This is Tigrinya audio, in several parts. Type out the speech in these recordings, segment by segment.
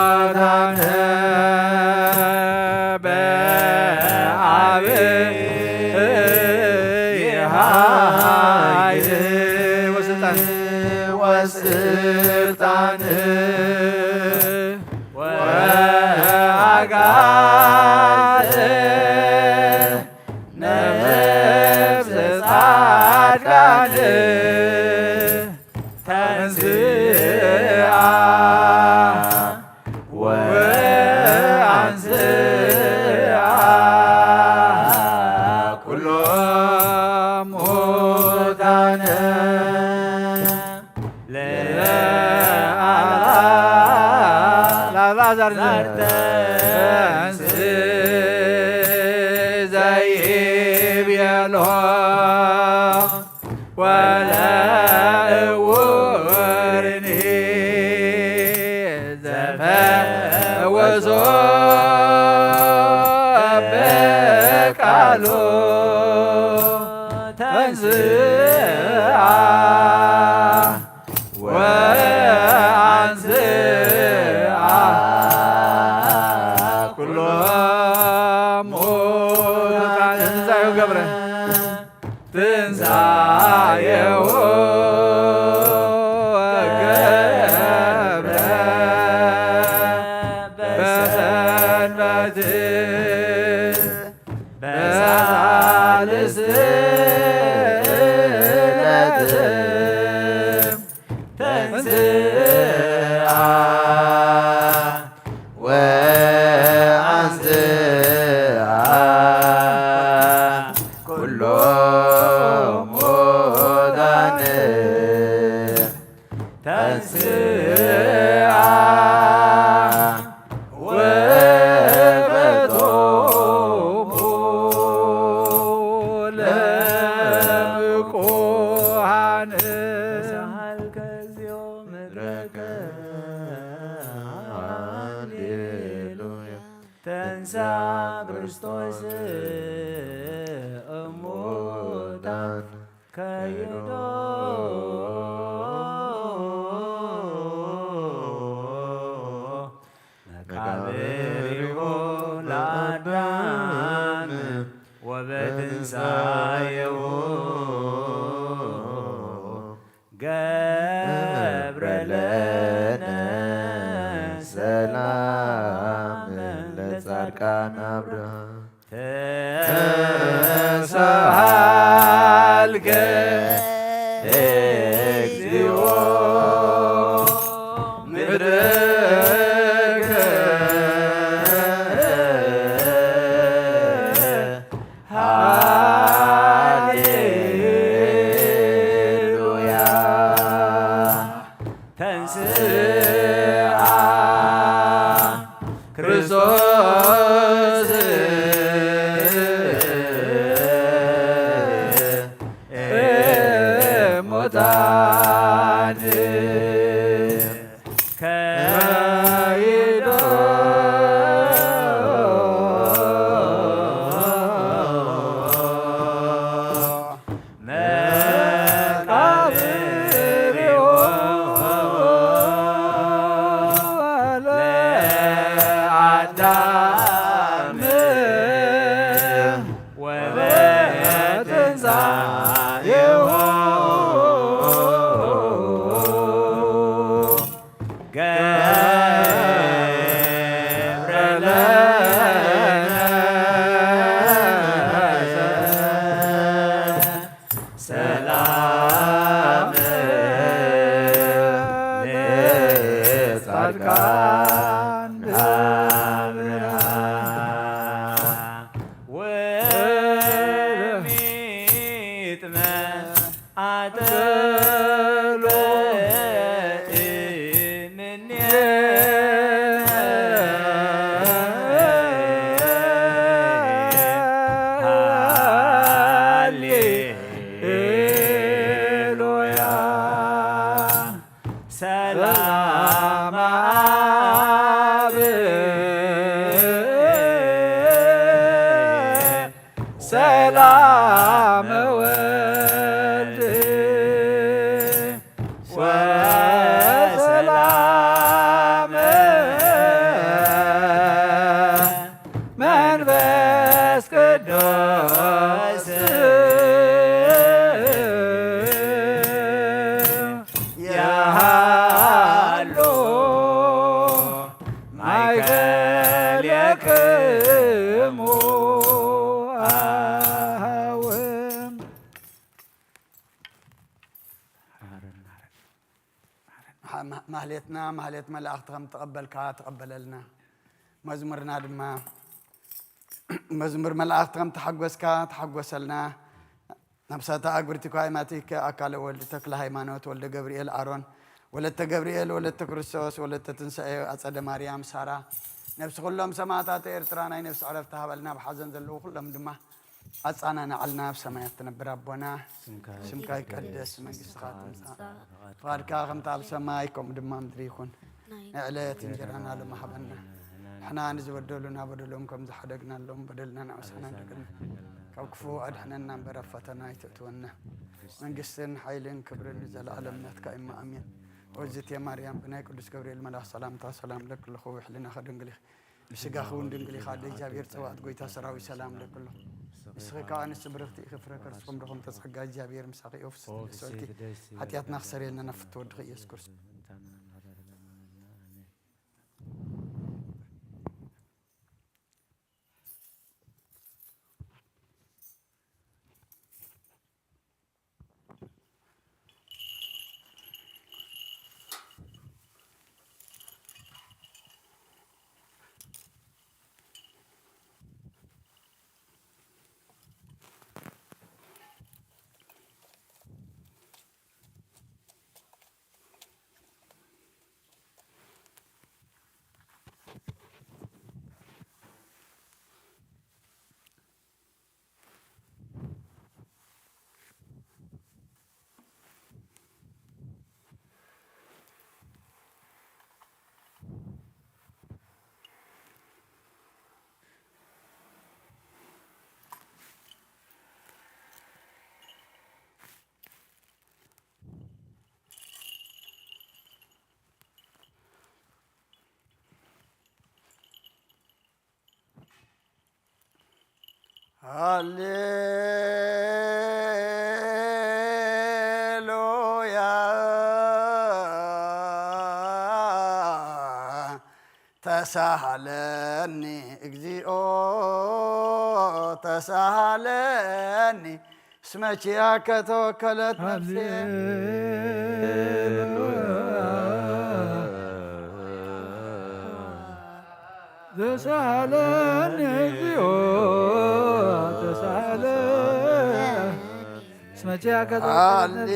ሙታነ በአብ ኃይል ወስልጣን ወስልጣን ወአግዓዝ ነፍስ ጻድቃን ተንሥአ ወአንሥአ ኩሎ ሙታነ ለአልዓዛር ተንሥእ ዘይቤሎ ወለእውርኒ ዘፈወሶ በቃሉ ተንሥአ ወአንሥአ ኩሎ ሙታነ ትንሣኤሁ ገብረ ትንሣኤሁ ገብረ በሰንበት በሳልስት ዕለት ተንሥአ ወአንሥአ ኩሎ ሙታነ ተንሥአ ወፈቶሙ ለብፁዓን። ተሳሃልከ እግዚኦ ምድረከ። ሃሌሉያ። ተንሳ ክርስቶስ እሙታን ከይዶ መቃብሪሁ ለአዳም ወበትንሳኤሁ ገብረ ለነ ሰላም ለጻድቃን አብርሃም። ተሰሃልከ እግዚኦ ምድረከ። ሃሌሉያ። ተንሥአ ክርስቶስ እሙታን ከይዶ መቃብሪሁ ለአዳም ወበትንሳኤሁ ገብረ ለነ ሰላም ለጻድቃን አብርሃም ወሚጥመ አጥሎ እምኔ ሃሌሉያ። ሰላም አብ ሰላም ወልድ ወሰላም ክሙ ኣሃውን። ማህሌትና ማህሌት መላእኽቲ ከም ተቐበልካ ተቐበለልና። መዝሙርና ድማ መዝሙር መላእኽቲ ከም ተሓጎስካ ተሓጎሰልና። ነፍሳት ኣግብርቲ ኳይማቲክ ኣካለ ወልድ ተክለ ሃይማኖት ወልደ ገብርኤል ኣሮን ወለተ ገብርኤል ወለተ ክርስቶስ ወለተ ትንሳኤ ኣጸደ ማርያም ሳራ ነፍሲ ኩሎም ሰማዕታት ኤርትራ ናይ ነፍሲ ዕረፍቲ ሃበልና። ኣብ ሓዘን ዘለዉ ኩሎም ድማ ኣጻናንዓልና። ኣብ ሰማያት ትነብር ኣቦና ስምካ ይቀደስ መንግስትኻ ትምጻእ ፍቓድካ ከምታ ኣብ ሰማይ ከምኡ ድማ ምድሪ ይኹን። ናይ ዕለት እንጀራና ሎሚ ሃበና። ንሕና ንዝበደሉና በደሎም ከም ዝሓደግናሎም በደልና ንኣሳና ንደግም ካብ ክፉ ኣድሕነና እምበር ኣብ ፈተና ኣይተእትወና። መንግስትን ሓይልን ክብርን ንዘለኣለም ናትካ እማ ኣሜን። ወዝቴ ማርያም ብናይ ቅዱስ ገብርኤል መልኣኽ ሰላምታ ሰላም ለኪ ኣለኹ። ብሕልናኺ ድንግል ኢኺ ብስጋኺ እውን ድንግል ኢኻ ኣደ እግዚኣብሔር ጸዋዕት ጎይታ ሰራዊት ሰላም ለኪ ኣለኹ። ንስኺ ከኣ ኣንስቲ ብርኽቲ ኢኺ ፍረ ከርስኩም ርኹም ተጸጋ እግዚኣብሔር ምሳኺ ኦፍስቲ ደስ በልኪ። ሓጢኣትና ክሰርየልና ናብ ፍትወ ወድኺ ኢየሱስ ክርስቶስ። ሃሌሉያ። ተሳሃለኒ እግዚኦ ተሳሃለኒ እስመ ኪያከ ተወከለት ነፍሴ። ተሳሃለኒ እግዚኦ ተሳሃለኒ እስመ ኪያከ ተወከለት ነፍሴ።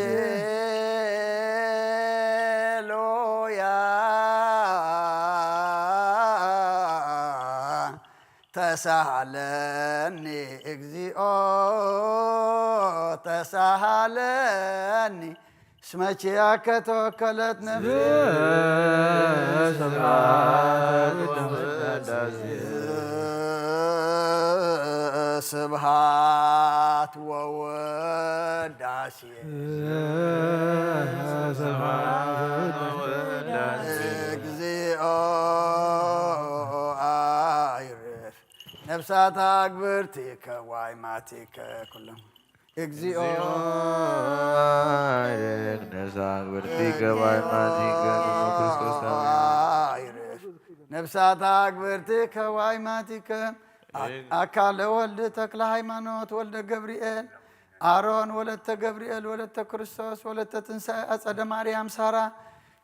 ሃሌሉያ። ተሳሃለኒ እግዚኦ ተሳሃለኒ እስመ ኪያከ ተወከለት ነፍሴ። ስብሐት ወውዳሴ። ስብሐት ወውዳሴ። ስብሐት ወውዳሴ። እግዚኦ አይርፍ ነፍሳት አግብርቲከ ዋይማቲከ ኩሎም። እግዚኦ። ነፍሳት አግብርቲከ ዋይማቲከ ኩሎም። ክርስቶስ። አይርፍ ነፍሳት አግብርቲከ ዋይማቲከ። አ-፣ አካለ ወልድ ተክለ ሃይማኖት ወልደ ገብርኤል ኣሮን ወለተ ገብርኤል ወለተ ክርስቶስ ወለተ ትንሳኤ ኣጸደ ማርያም ሳራ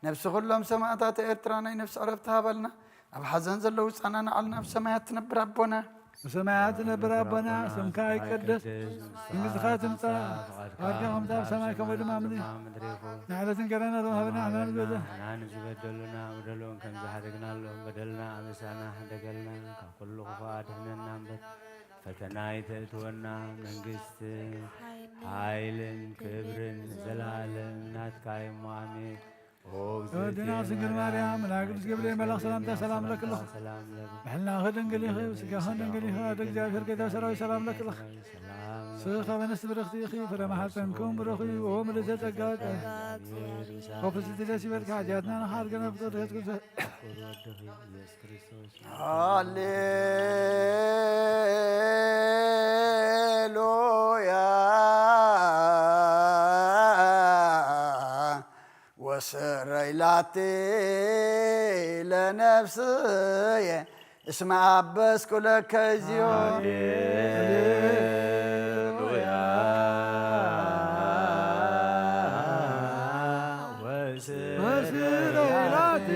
ነፍሲ ኩሎም ሰማእታት ኤርትራ ናይ ነፍሲ ዕረፍቲ ሃበልና። ኣብ ሓዘን ዘለዉ ጸናንዓልና። ኣብ ሰማያት ትነብር ኣቦና። ብሰማያት ትነብር ኣቦና ስምካ ይቀደስ መንግስትኻ ትምጻእ ፍቓድካ ከምታ ኣብ ሰማይ ከምኡ ድማ ምድሪ። ንዕለት እንጀራና ሎም ሃበና ኣሕና ንገዛ ኣሕና ንዝበደሉና በደሎም ከም ዝሓደግናሎም በደልና ኣበሳና ሕደገልና ካብ ኩሉ ክፉ ኣድሕነና እምበር ፈተና ኣይተእትወና። መንግስቲ ሓይልን ክብርን ዘላለም ናትካ እሞ ኣሜን። ኦ እግዝእትየ ድንግል ማርያም፣ መልኣክ ቅዱስ ገብርኤል መልኣክ ሰላምታ ሰላም እብለኪ ኣለኹ። ሰላም ለኪ። ብሕልናኺ ድንግል ኢኺ፣ ብስጋኺ ድንግል ኢኺ። ኣደ እግዚኣብሔር ጌታ ሰራዊት ሰላም እብለኪ ኣለኹ። ሰላም ንስኺ ካብ ኣንስቲ ብርኽቲ ኢኺ፣ ፍረ ማሕፀንኩም ብሩኽ እዩ። ኦ ምልዕተ ጸጋ፣ ኦ ፍስሕቲ ደስ ይበልኪ፣ ሓጢኣትና ንኽሓርገና ፍጡር ኢየሱስ ክርስቶስ። ሃሌሉያ ወስረይ ላቲ ለነፍስየ እስመ አበስኩ ለከ እግዚኦ። ሃሌሉያ። ወስብሐት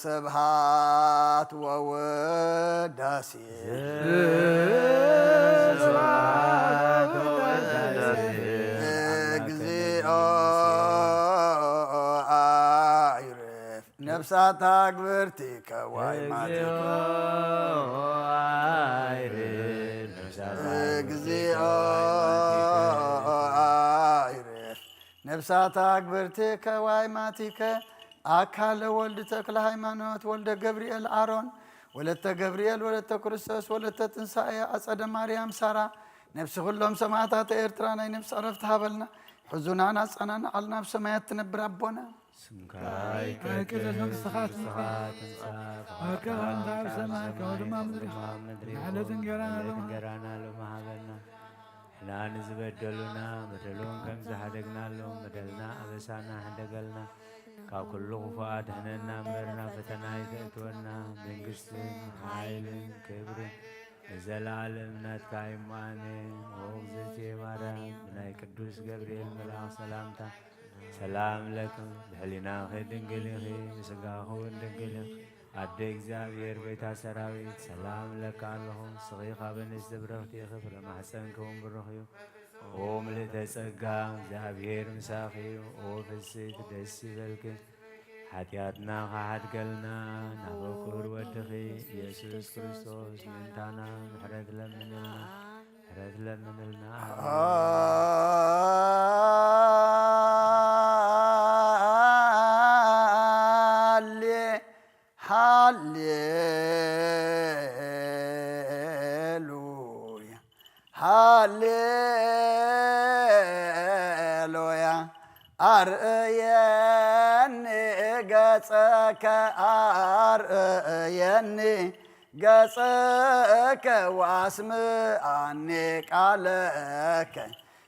ስብሐት ወውዳሴ እግዚኦ አይርፍ ነፍሳት አግብርቲከ ዋይማቲከ። እግዚኦ አይርፍ ነፍሳት አግብርቲከ ዋይማቲከ። አካለ ወልድ ተክለ ሃይማኖት ወልደ ገብርኤል አሮን ወለተ ገብርኤል ወለተ ክርስቶስ ወለተ ትንሳኤ አጸደ ማርያም ሳራ። ነፍሲ ኩሎም ሰማዕታተ ኤርትራ ናይ ነፍሲ ዕረፍቲ ሃበልና። ሕዙናን አጸናንዓልና፣ ኣብ ሰማያት ትነብር ኣቦና። ስምካ ይቀደስ፣ መንግስትኻ ትምጻእ፣ ፈቃድካ ከምቲ ኣብ ሰማይ ከምኡ ድማ ኣብ ምድሪ። ንዕለት እንጀራና ሎሚ ሃበና። ንሕና ንዝበደሉና በደሎም ከም ዝሓደግናሎም በደልና ኣበሳና ሕደገልና። ካብ ኩሉ ክፉእ ኣድሕነና እምበር ናብ ፈተና ኣይተእትወና። መንግስትን ሓይልን ክብርን ንዘለኣለም ናትካ እዩ። ኣሜን። ኦ እግዝእትየ ማርያም፣ ብናይ ቅዱስ ገብርኤል መልኣኽ ሰላምታ ሰላም ለኪ፣ ብሕሊናኺ ድንግል ኢኺ፣ ብስጋኺ እውን ድንግል ኢኺ። ኣደ እግዚኣብሔር፣ ቤታ ሰራዊት፣ ሰላም እለኪ ኣለኹ። ንስኺ ካብ ኣንስቲ ብርኽቲ ኢኺ፣ ፍረ ማሕፀንኪ እውን ብሩኽ እዩ። ኦ ምልእተ ጸጋ፣ እግዚኣብሔር ምሳኺ እዩ። ኦ ፍስሕቲ፣ ደስ ይበልኪ። ሓጢኣትና ኸሓድገልና ናብ ክቡር ወድኺ ኢየሱስ ክርስቶስ ምእንታና ምሕረት ለምንልና፣ ምሕረት ለምንልና። ሃሌ ሃሌሉያ፣ ሃሌሉያ። አርእየኒ ገጸከ፣ አርእየኒ ገጸከ፣ ወአስምዓኒ ቃለከ።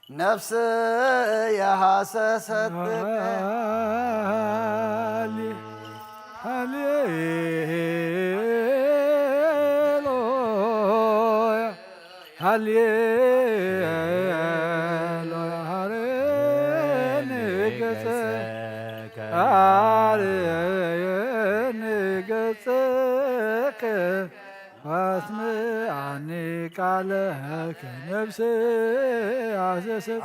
ነፍስየ ሐሰሰት ጥቀ። ሃሌ-፣ ሃሌሉያ፣ ሃሌሉያ። አርየኒ ገጸከ፣ አርየኒ ገጸከ። አስምዓኒ ቃለከ ነፍስየ ሐሰሰት።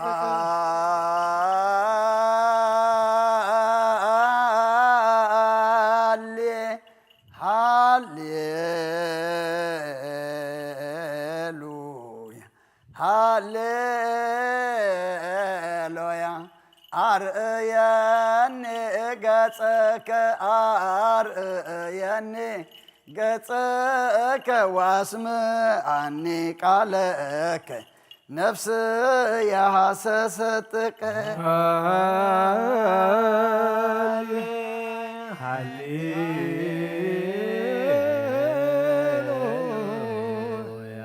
ሃሌ-፣ ሃሌሉያ፣ ሃሌሉያ። አርእየኒ ገጸከ፣ አርእየኒ ገጸከ፣ ወአስምዓኒ ቃለከ። ነፍስየ ሐሰሰት ጥቀ። ሃሌሉያ፣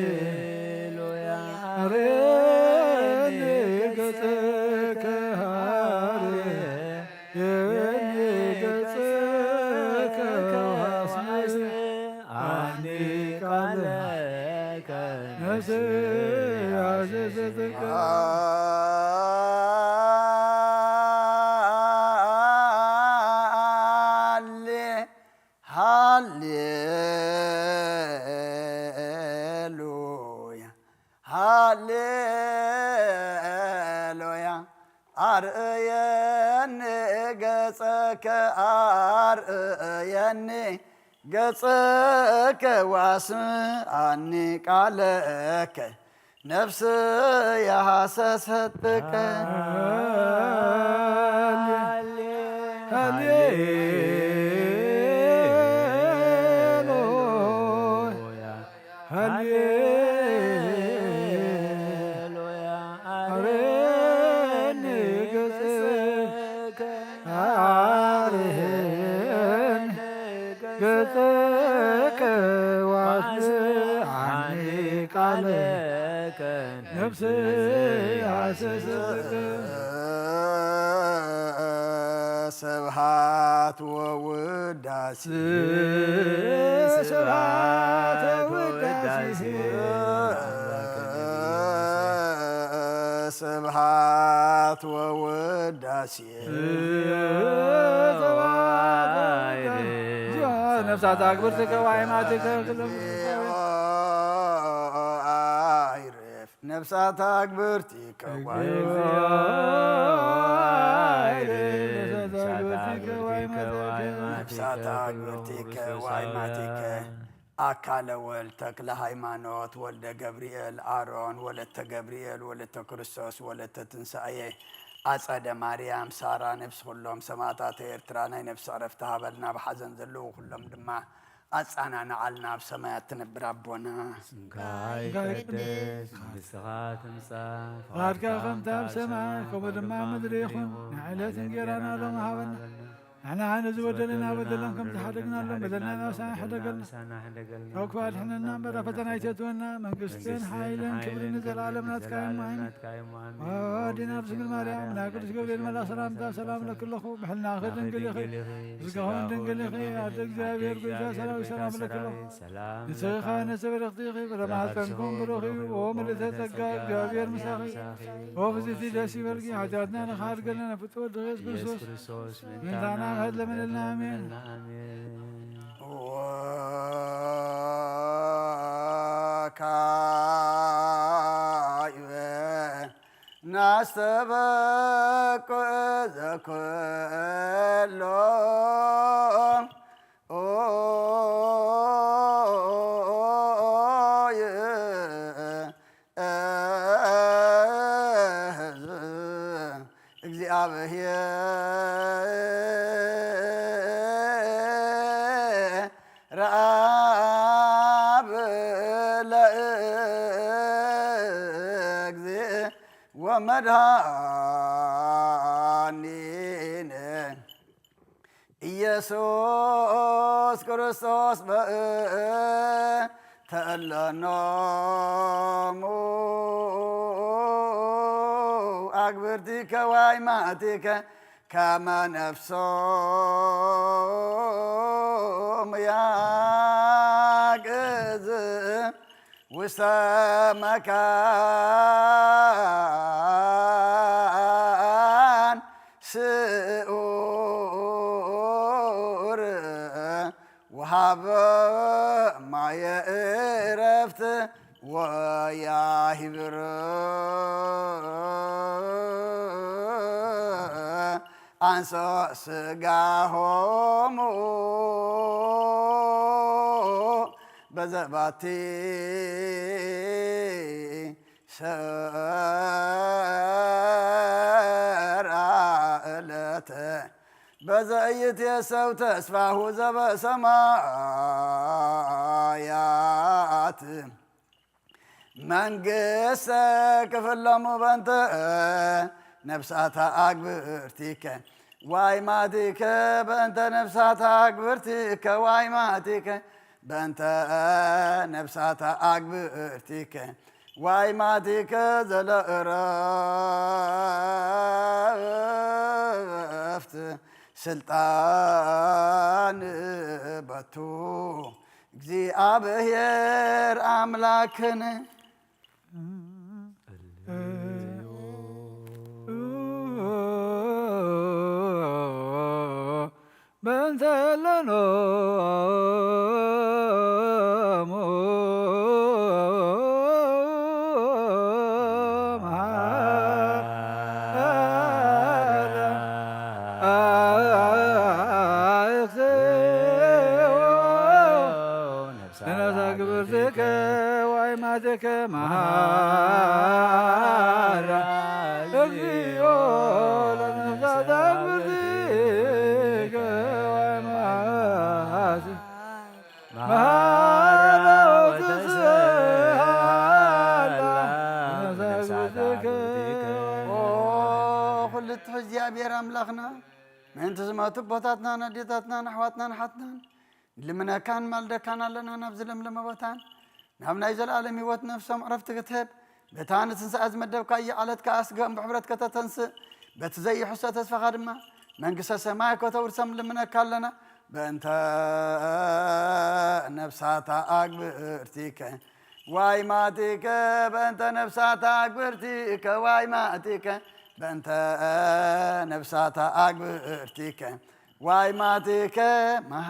ሃሌሉያ። አርየኒ ገጸከ፣ አርየኒ ገጸከ፣ ወአስምዓኒ ቃለከ። ነፍስየ ሐሰሰት ጥቀ። ሃሌ-፣ ሃሌሉያ፣ ሃሌሉያ። አርእየኒ ገጸከ፣ አርእየኒ ገጸከ፣ ወአስምዓኒ ቃለከ። ነፍስየ ሐሰሰት ጥቀ። ሃሌሉያ፣ ሃሌሉያ። አርየኒ ገጸከ፣ አርየኒ ገጸከ፣ ወአስምዓኒ ቃለ ነፍስ ስብሐት ወውዳሴ ስብሐት ወውዳሴ ስብሐት ወውዳሴ ነፍሳት ኣግብርትከ ወአይማትከ ነፍሳት ኣግብርቲከ ነፍሳት ኣግብርቲከ ወአይማቲከ ኣካለ ወልድ ተክለ ሃይማኖት ወልደ ገብርኤል ኣሮን ወለተ ገብርኤል ወለተ ክርስቶስ ወለተ ትንሳኤ ኣጸደ ማርያም ሳራ ነፍሲ ኩሎም ሰማእታት ኤርትራ ናይ ነፍሲ ዕረፍቲ ሃበልና። ብሓዘን ዘለዉ ኩሎም ድማ ኣጻናንዓልና ኣብ ሰማያት ትነብር ኣቦና። ስምካ ይቀደስ፣ መንግስትኻ ትምጻእ፣ ፍቓድካ ከምታ ኣብ ሰማይ ከምኡ ድማ ኣብ ምድሪ ይኹን። ናይ ዕለት እንጌራና ሎሚ ሃበና። ንሕና ንዝበደለና በደሎም ከም ዝሓደግናሎም በደልና ናብሳና ሕደገልና። ካብ ክፉ ኣድሕነና እምበር ኣብ ፈተና ኣይተእትወና። መንግስትን ሓይልን ክብርን ንዘለኣለም ናትካ እዩ። ኣሜን። ወዲና ድንግል ማርያም ናይ ቅዱስ ገብርኤል መልኣኽ ሰላምታ ሰላም እለኪ ኣለኹ። ብሕልናኺ ድንግል ኢኺ፣ ስጋኹን ድንግል ኢኺ። ኣደ እግዚኣብሔር ጎይታ ሰራዊት ሰላም እለኪ ኣለኹ። ንስኺ ከኣ ንጽብርኽቲ ኢኺ፣ ፍረ ማሕፀንኩም ብሩኽ እዩ። ኦ ምልእተ ጸጋ እግዚኣብሔር ምሳኺ፣ ኦ ፍጽምቲ ደስ ይበልኪ። ሓጢኣትና ንኽሓድገልና ናብ ፍጹም ወድኺ የሱስ ክርስቶስ ምእንታና ምሕረት ለምንልና። ኣሜን። ወካዕበ ናስተበቅዕ ዘኩሎ እግዚአብሔር አብ ለእግዝእ ወመድኃኒነ ኢየሱስ ክርስቶስ በእንተ እለኖሙ አግብርቲከ ወአይማቲከ ከመ ነፍሶሙ ያግእዝ ውስተ መካን ስኡር ወሃበ ማየ እረፍት ወያሂብር አንሶ ስጋሆሙ በዘባቲ ሰርአ ዕለተ በዘ ኢይትየሰው ተስፋሁ ዘበሰማያት መንግስተ ክፍሎሙ በእንተ ነፍሳታ አግብርቲከ ዋይማቲከ በእንተ ነፍሳታ አግብርቲከ ዋይማቲከ በእንተ ነፍሳታ አግብርቲከ ዋይማቲከ ዘለእረፍት ስልጣን በቱ እግዚአብሔር አምላክን። በእንተ ለኖሙ መሐረ ነፍሳ ግብርትከ ዋይማትከ መሐራ እግዚኦ ለነፍሳተ ግብርትከ ዋይማትከ መሐራ ወተስሃላ ነፍሳ ግብርትከ። ኦ ኩሉ ትሕት እግዚኣብሔር ኣምላኽና ምእንቲ ዝመቱ ኣቦታትናን ኣዴታትናን ኣሕዋትናን ኣሓትናን ንልምነካን ማልደካን ኣለና ናብ ዝለምለመ ቦታን ናብ ናይ ዘለኣለም ህይወት ነፍሶም ዕረፍቲ ክትህብ፣ በታ ንትንሳኤ ዝመደብካዮ ዕለት ከኣ ስጋኦም ብሕብረት ከተተንስእ፣ በቲ ዘይሕሶ ተስፋኻ ድማ መንግስተ ሰማይ ከተውርሶም ንልምነካ ኣለና። በእንተ ነፍሳታ ኣግብርቲከ ዋይ ማቲከ፣ በእንተ ነፍሳታ ኣግብርቲከ ዋይ ማቲከ፣ በእንተ ነፍሳታ ኣግብርቲከ ዋይ ማቲከ መሃ።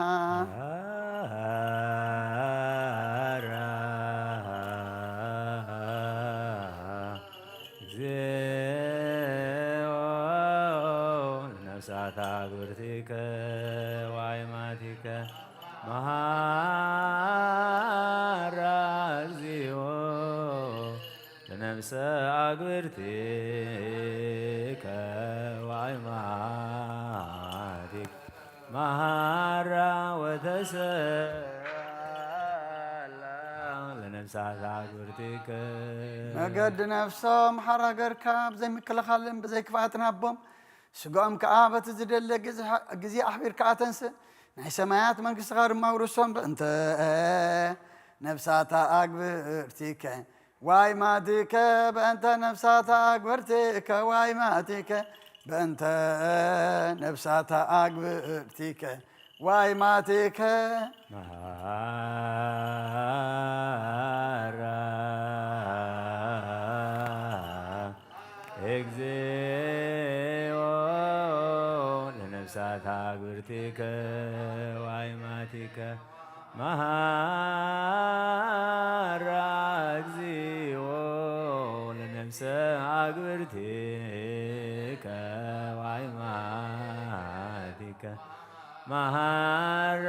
እግዚኦ ነፍሳታ ግብርቲከ ዋይ ማቲከ መሃራ። እግዚኦ ለነፍሰ አግብርቲከ ወአይማቲከ መሃራ ወተሰላ ለነፍሳት አግብርቲከ። መገዲ ነፍሶም ሓራ ገርካ ብዘይ ምክልኻልን ብዘይ ክፍኣትን ሃቦም። ስጋኦም ከኣ በቲ ዝደለ ግዜ፣ ግዜ ኣሕቢርካ ኣተንስእ፣ ናይ ሰማያት መንግስትኻ ድማ ኣውርሶም። በእንተ ነፍሳታ ኣግብርቲከ ዋይ ማቲከ፣ በእንተ ነፍሳታ ኣግብርቲከ ዋይ ማቲከ፣ በእንተ ነፍሳታ ኣግብርቲከ ዋይ ማቲከ። መሃራ። እግዚኦ ለነፍሳት አግብርቲከ ወአይማቲከ መሃራ። እግዚኦ ለነፍሰ አግብርቲከ ወአይማቲከ መሃራ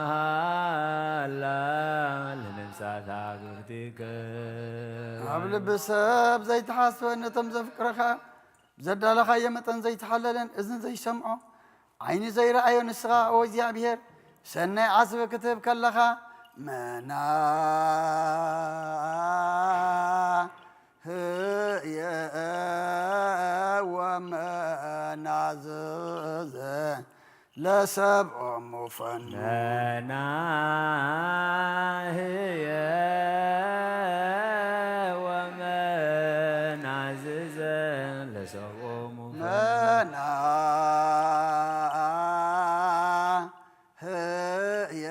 ወተሰሃላ ለነፍሳት አግብርቲከ። ኣብ ልቢ ሰብ ዘይተሓስበ ነቶም ዘፍቅረኻ ብዘዳለኻዮ መጠን ዘይተሓለለን እዝኒ ዘይሰምዖ ዓይኒ ዘይረኣዮ ንስኻ ኦ እግዚኣብሔር ሰናይ ዓስቢ ክትህብ ከለኻ መና ህየ ወመናዝዘ ለሰብኦሙ ፈኑ። መናህየ ወመናዝዘ ለሰብኦሙ ፈኑ። መና ህየ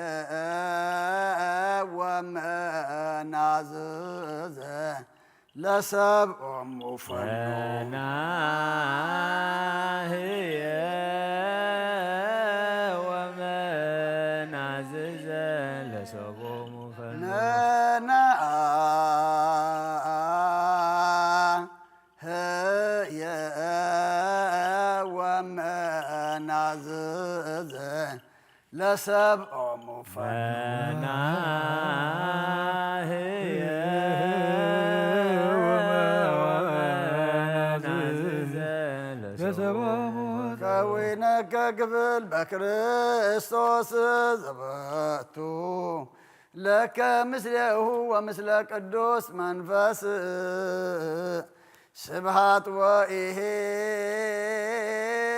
ወመናዝዘ ለሰብኦሙ ፈኑ። መናህየ ወመናዝዘ ለሰብኦሙ ፈኑ። መና ህየ ወመናዝዘ ለሰብኦሙ ፈኑ። መናህየ ወመናዝዘ ለሰብኦሙ ፈኑ። ከዊነከ ክብል በክርስቶስ ዘበቱ ለከ ምስሌሁ ወምስለ ቅዱስ መንፈስ ስብሃት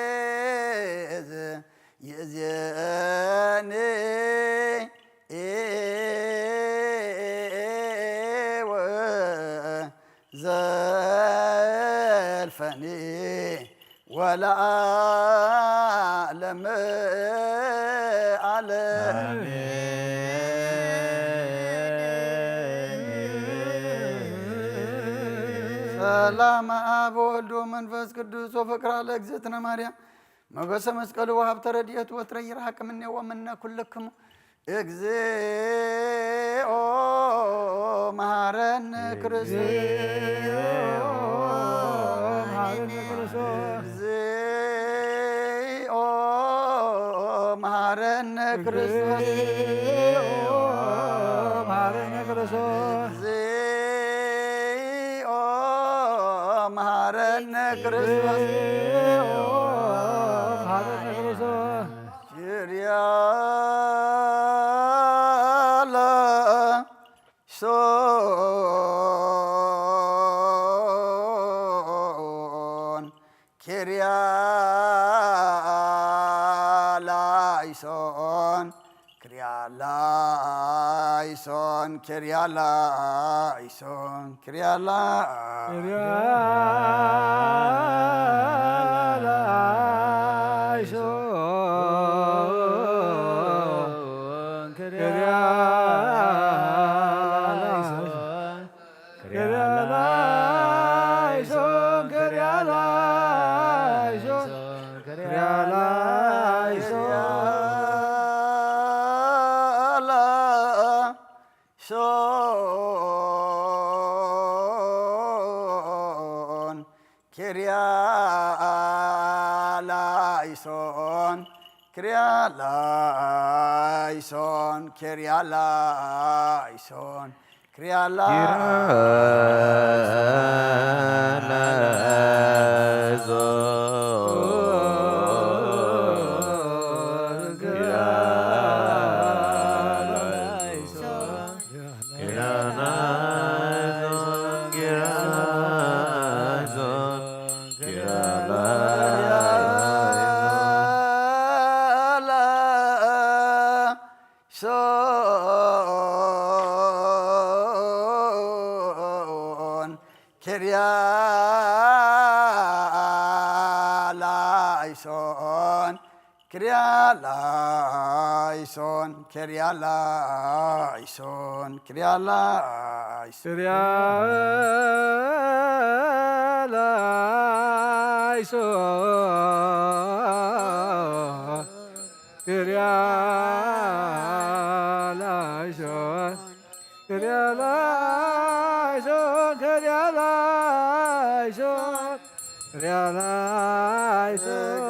ወኢሄዝ ይእዜኒ ወዘልፈኒ ወለዓለመ ዓለም። ሰላም አብ ወወልድ ወመንፈስ ቅዱስ ወፍቅራ ለእግዝእትነ ማርያም ሞገሰ መስቀሉ ወሀብተ ረድኤቱ ወትረ ይርሐቅ እምኔሁ ወእምነ ኩልክሙ። እግዚኦ መሐረነ ክርስቶስ። እግዚኦ መሐረነ ክርስቶስ። እግዚኦ መሐረነ ክርስቶስ። እግዚኦ መሐረነ ክርስቶስ። ኪርያ ላይሶን፣ ኪርያ ላይሶን፣ ኪርያ ላ ኪርያላይሶን፣ ኪርያላይሶን፣ ኪርያላይሶን፣ ኪርያላይሶን፣ ኪርያላይሶን፣ ኪርያላይሶን፣ ኪርያላይሶን፣ ኪርያላይሶን፣ ኪርያላይሶን፣ ኪርያላይሶን፣ ኪርያላይሶን፣ ሶን፣ ኪርያላይሶን፣ ኪርያላይሶን፣ ኪርያላይሶን፣ ኪርያላይሶን፣ ኪርያላይሶን፣ ኪርያላይሶን፣ ኪርያላይሶን፣ ኪርያላይሶን።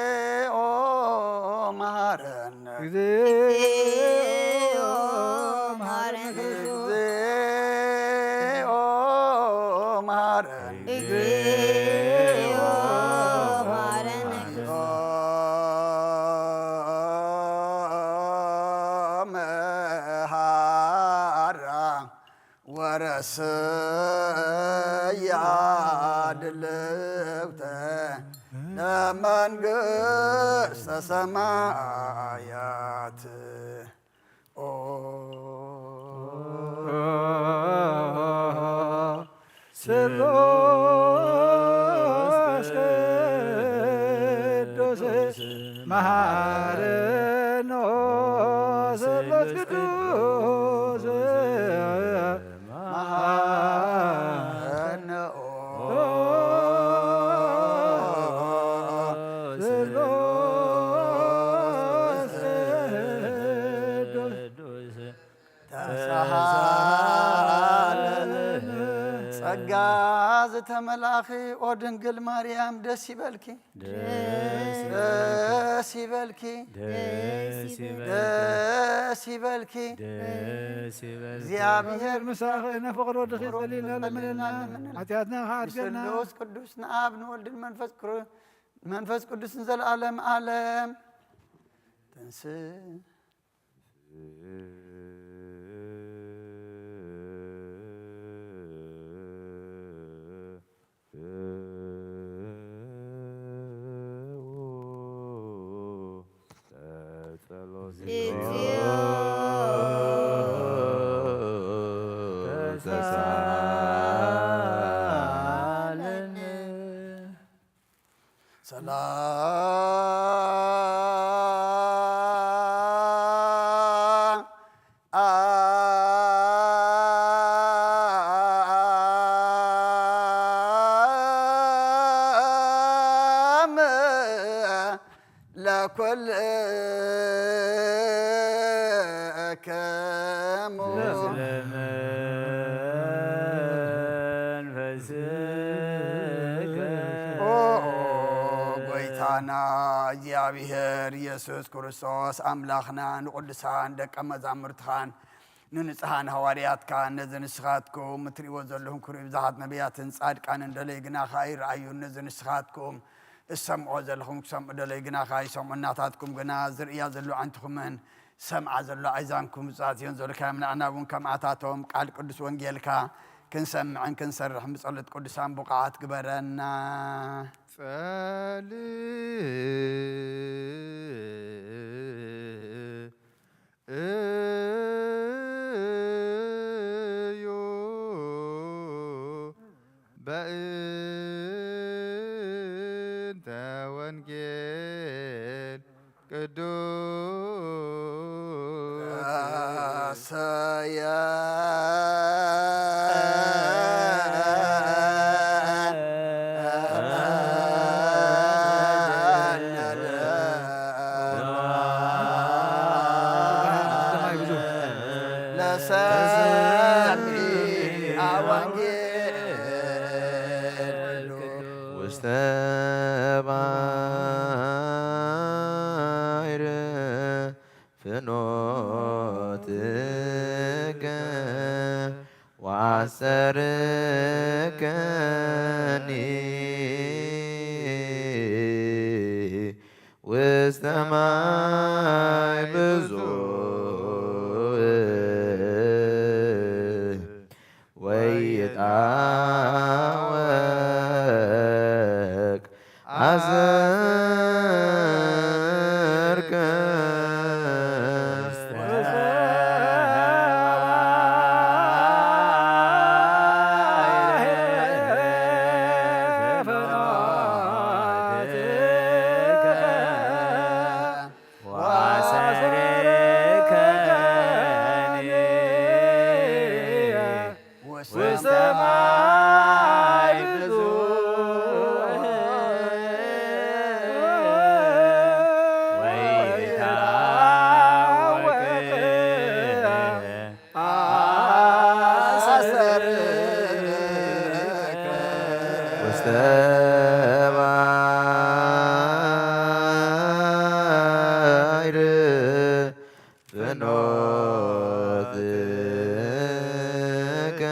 እግዚኦ መሐረነ። እግዚኦ መሐረነ። እግዚኦ መሐረነ። እግዚኦ መሐረነ። መሐራ ወረስያ ድልውተ ለመንግስተ ሰማያት። ኦ ስሉስ ቅዱስ መሐረነ። ስሉስ ቅዱስ መሐረነ። ስሉስ ቅዱስ ተሳሃለነ። ጸጋ ዝተመላኺ ኦ ድንግል ማርያም ደስ ይበልኪ። ደስ ይበልኪ። ደስ ይበልኪ። ደስ ይበልኪ። ደስ ይበልኪ። እግዚኣብሔር ምሳኺ ነፍቅሮ ድኺ ጸሊና ለምንና። ሓጢኣትና ከዓድገና። ስሉስ ቅዱስ ንኣብ ንወልድን መንፈስ ቅሩ-፣ መንፈስ ቅዱስን ዘለዓለም ዓለም። ተንስ ሰላም ለኩልክሙ። ኦ ጎይታና እግዚኣብሔር ኢየሱስ ክርስቶስ ኣምላኽና ንቅዱሳን ደቀ መዛሙርትኻን ንንጹሃን ሃዋርያትካ ነዚ ንስኻትኩም እትርእይዎ ዘለኹም ክርእዩ ብዙሓት ነቢያትን ጻድቃንን ደለዩ ግናኻ ይረኣዩ። ነዚ ንስኻትኩም እሰምዖ ዘለኹም ክሰምዑ ደለዩ ግናኻ ይሰምዑ። እናታትኩም ግና ዝርእያ ዘሎ ኣዕንትኹምን ሰምዓ ዘሎ ኣእዛንኩም ብፁዓት እዮም። ዘልካዮም ንዓና እውን ከምኣታቶም ቃል ቅዱስ ወንጌልካ ክንሰምዕን ክንሰርሕን ብጸሎት ቅዱሳን ብቑዓት ግበረና። ጸልእ እዩ በእንተ ወንጌል ቅዱስ። ለሰሚዐ ወንጌል ውስተ ባሕር ፍኖትከ ወአሰርክኒ ውስተ ማይ ብዙሕ ወይትዐወቅ አሰርክ። ውስተ ማይ ብዙሕ ወይትዐወቅ አሰርክ። ውስተ ባሕር ፍኖትከ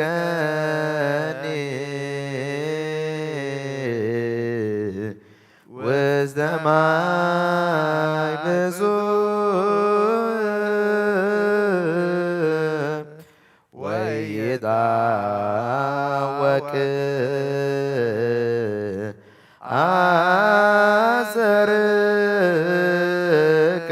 ወአሰርክኒ ውስተ ማይ ብዙሕ ወይትዐወቅ አሰርክ።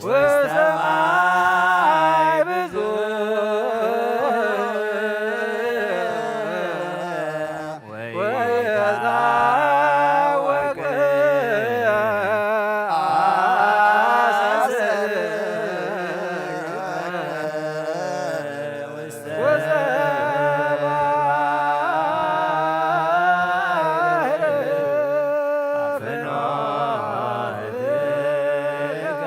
ውስተ ማይ ብዙሕ ወይትዐወቅ አሰርክ። ውስተ ባሕር ፍኖትከ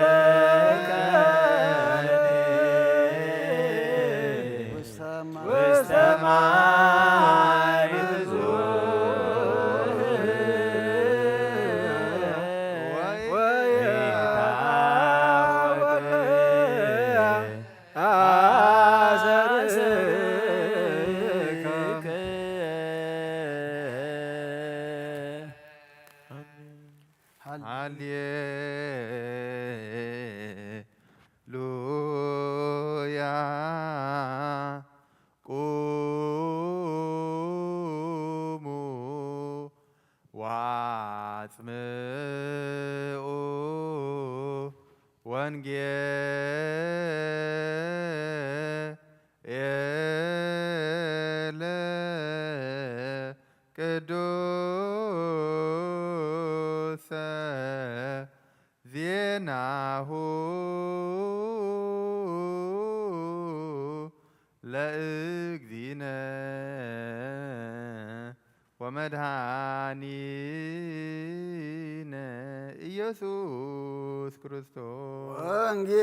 ወአሰርክኒ ውስተ ማይ ብዙሕ ወይትዐወቅ አሰርክ። ሃሌ ሉያ። ቁሙ ወአጽምዑ ወንጌለ ቅዱሰ ዜናሁ ለእግዚእነ ወመድኃኒነ ኢየሱስ ክርስቶስ። ወንጌል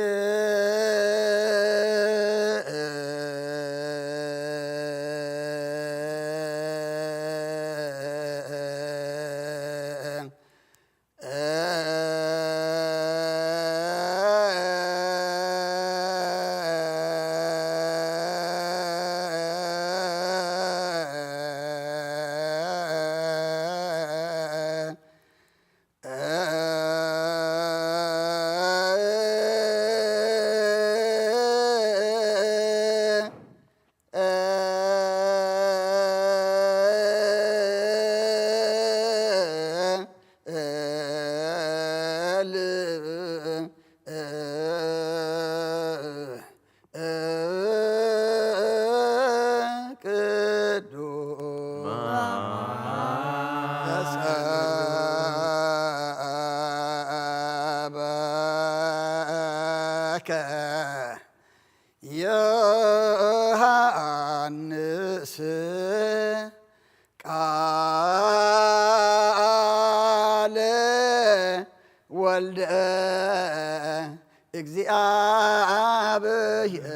ቃለ ወልደ እግዚአብሔር።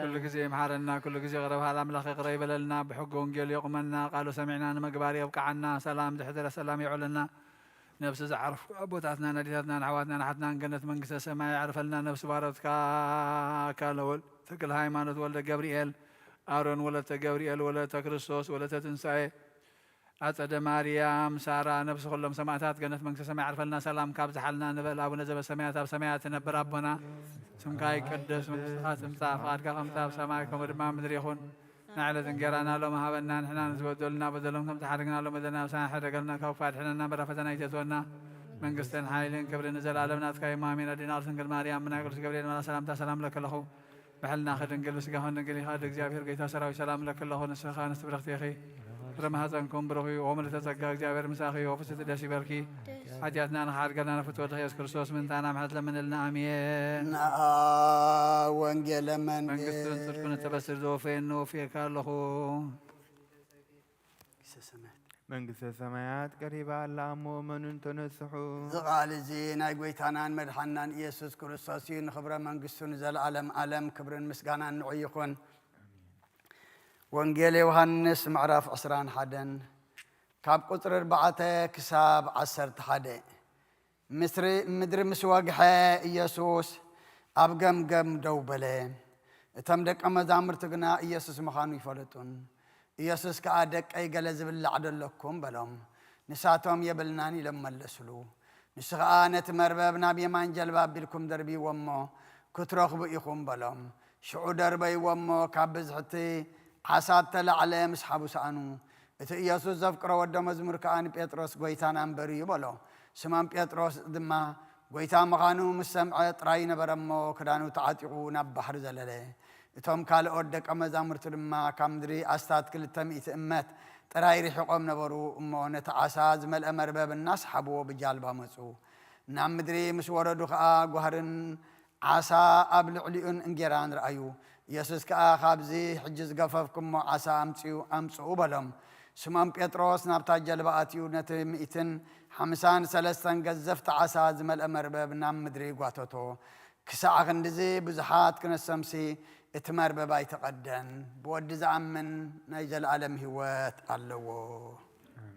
ኩሉ ግዜ ይምሓረና፣ ኩሉ ግዜ ይቕረ በሃል ኣምላኽ ይቕረ ይበለልና፣ ብሕጊ ወንጌል የቑመና፣ ቃሉ ሰሚዕና ንምግባር የብቅዓና፣ ሰላም ዝሕደረ ሰላም የውዕለና። ነብሲ ዝዓረፉ ኣቦታትናን ኣዴታትናን ኣሕዋትናን ኣሓትናን ገነት መንግስተ ሰማይ የዕርፈልና። ነብሲ ባሮትካ ኣካለ ወልድ ተክለ ሃይማኖት ወልደ ገብርኤል፣ ኣሮን ወለተ ገብርኤል፣ ወለተ ክርስቶስ፣ ወለተ ትንሳኤ፣ ኣጸደ ማርያም፣ ሳራ፣ ነብሲ ኩሎም ሰማእታት ገነት መንግስተ ሰማይ የዕርፈልና። ሰላም ካብዝሓልና ንበል። ኣቡነ ዘበሰማያት፣ ኣብ ሰማያት ትነብር ኣቦና፣ ስምካ ይቀደስ፣ መንግስትኻ ትምጻእ፣ ፍቓድካ ከምቲ ኣብ ሰማይ ከምኡ ድማ ኣብ ምድሪ ይኹን። ንዕለት እንጌራና ሎሚ ሃበና፣ ንሕና ንዝበደሉና በደሎም ከም ዝሓደግና ሎም በደልና፣ ኣሳና ሕደገልና፣ ካብ ክፉእ ኣድሕነና፣ በራ ፈተና ኣይተእትወና። መንግስትን ሓይልን ክብርን ንዘለኣለም ናትካ እዩ። ኣሜን። ኣዴና ቅድስት ድንግል ማርያም፣ ብናይ ቅዱስ ገብርኤል መልኣክ ሰላምታ ሰላም ለኪ ኣለኹ። ብሕልናኺ ድንግል፣ ብስጋኺ ድንግል ኢኻ። ወዲ እግዚኣብሔር ጌታ ሰራዊት ሰላም ለኪ ኣለኹ። ንስኺ ከኣ ንስቲ ብርኽቲ ኢኺ። ፍረ ማህፀንኩም ብሩኽ እዩ። ወምልእተ ጸጋ እግዚኣብሔር ምሳኺ እዩ። ወፍስቲ ደስ ይበልኪ። ሓጢኣትና ንኽሓድገልና ንፍትወ ወድኺ የሱስ ክርስቶስ ምእንታና ምሕረት ለምንልና። ኣሜን። ንኣ ወንጌለ መንግስትን ጽድቅን እተበስር ዘወፈየኒ ወፍየካ ኣለኹ። መንግስተ ሰማያት ቀሪባ ኣላ እሞ እመኑን ተነስሑ። እዚ ቃል እዚ ናይ ጎይታናን መድሓናን ኢየሱስ ክርስቶስ እዩ። ንኽብረ መንግስቱ ንዘለዓለም ዓለም ክብርን ምስጋናን ንዑ ይኹን። ወንጌል ዮሃንስ ምዕራፍ ዕስራን ሓደን ካብ ቁጽሪ ኣርባዕተ ክሳብ ዓሰርተ ሓደ። ምስሪ-፣ ምድሪ ምስ ወግሐ፣ ኢየሱስ ኣብ ገምገም ደው በለ። እቶም ደቀ መዛሙርቲ ግና ኢየሱስ ምዃኑ ይፈለጡን። ኢየሱስ ከኣ፣ "ደቀይ፣ ገለ ዝብላዕ ዶ ኣለኩም?" በሎም። ንሳቶም፣ "የብልናን" ኢሎም መለሱሉ። ንሱ ኸኣ፣ "ነቲ መርበብ ናብ የማን ጀልባ ኣቢልኩም ደርብይዎ እሞ፣ ክትረኽቡ ኢኹም" በሎም። ሽዑ ደርበይዎ እሞ፣ ካብ ብዝሒ እቲ ዓሳ እተላዕለ ምስ ሓቡ ሰኣኑ። እቲ ኢየሱስ ዘፍቅሮ ወዲ መዝሙር ከኣ ንጴጥሮስ፣ "ጐይታና እምበር እዩ" በሎ። ስሞን ጴጥሮስ ድማ ጐይታ ምዃኑ ምስ ሰምዐ ጥራይ ነበረ እሞ፣ ክዳኑ ተዓጢቑ ናብ ባሕሪ ዘለለ። እቶም ካልኦት ደቀ መዛሙርቱ ድማ ካብ ምድሪ ኣስታት ክልተ ሚእቲ እመት ጥራይ ርሒቖም ነበሩ እሞ፣ ነቲ ዓሳ ዝመልአ መርበብ እናሰሓብዎ ብጃልባ መጹ። ናብ ምድሪ ምስ ወረዱ ኸኣ ጓህርን ዓሳ ኣብ ልዕሊኡን እንጌራን ረኣዩ። ኢየሱስ ከኣ፣ "ካብዚ ሕጂ ዝገፈፍኩሞ ዓሳ ኣምጽኡ፣ ኣምጽኡ" በሎም። ስምዖን ጴጥሮስ ናብታ ጀልባ ኣትዩ፣ ነቲ ሚእትን ሓምሳን ሰለስተን ገዘፍቲ ዓሳ ዝመልአ መርበብ ናብ ምድሪ ጓተቶ። ክሳዕ ክንድዚ ብዙሓት ክነሶምሲ፣ እቲ መርበብ ኣይተቐደን። ብወዲ ዝኣምን ናይ ዘለኣለም ህይወት ኣለዎ። ኣሜን።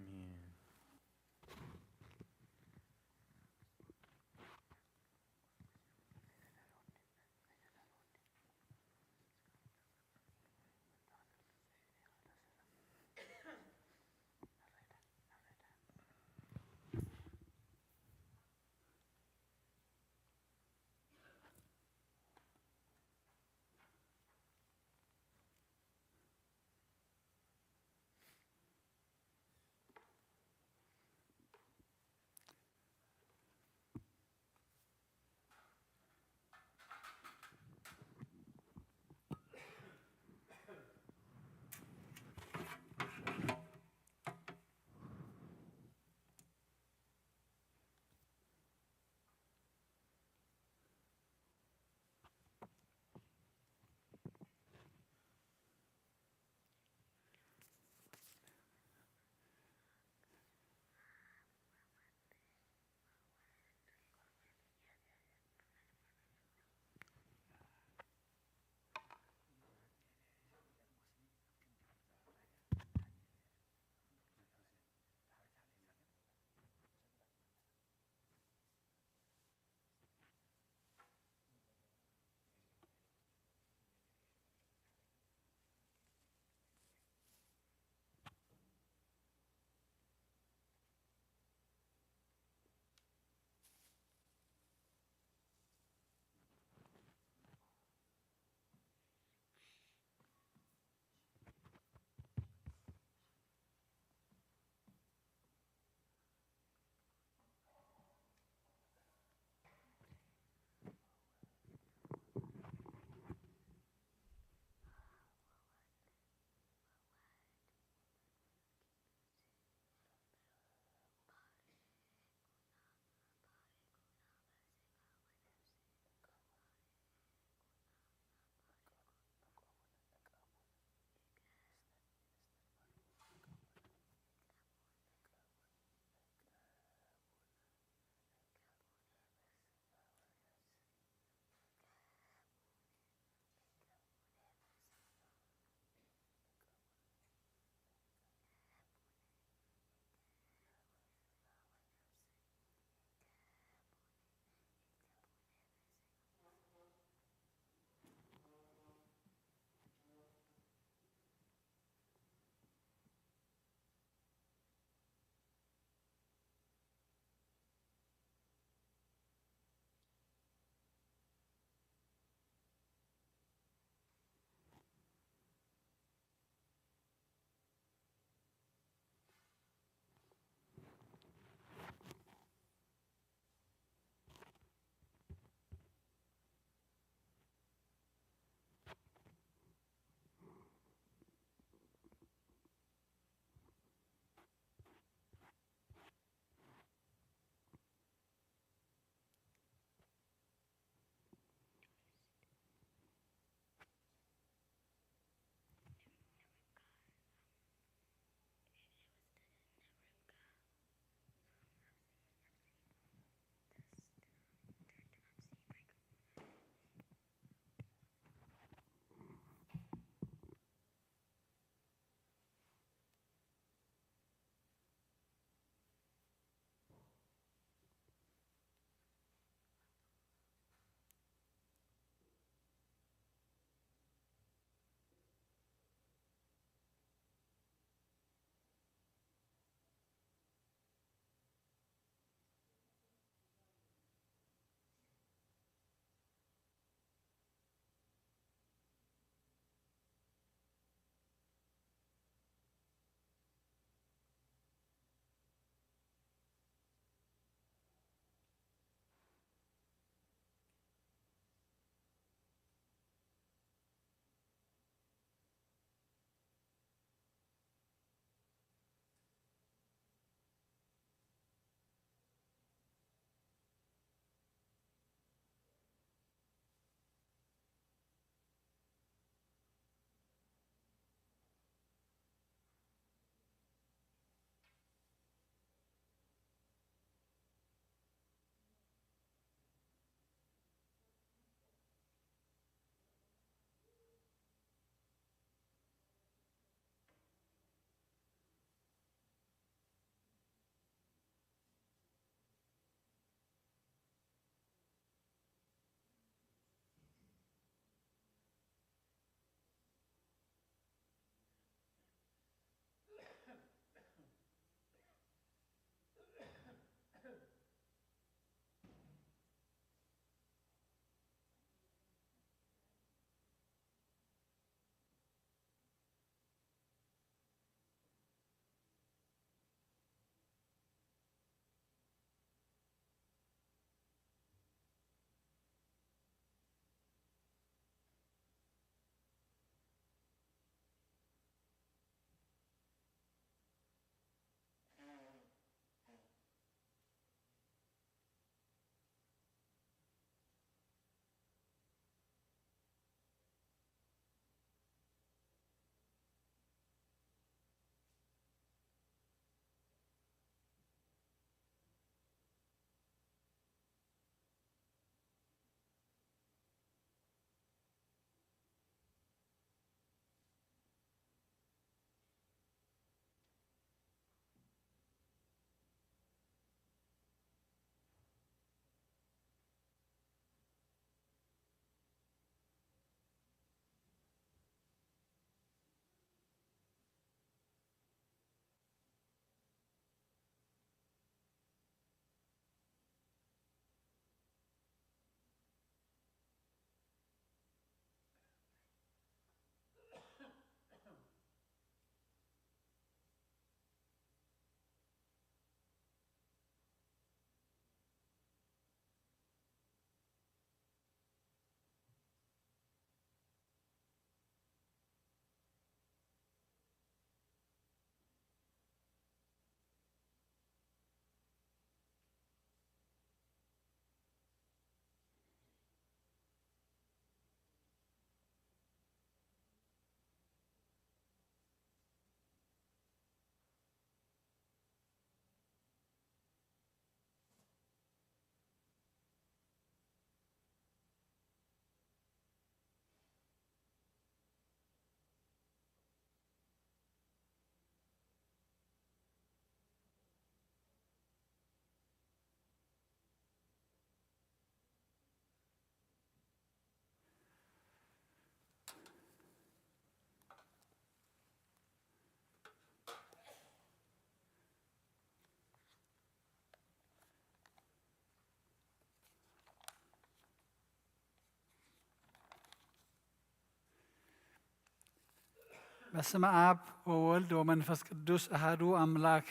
በስመ አብ ወወልድ ወመንፈስ ቅዱስ አሐዱ አምላክ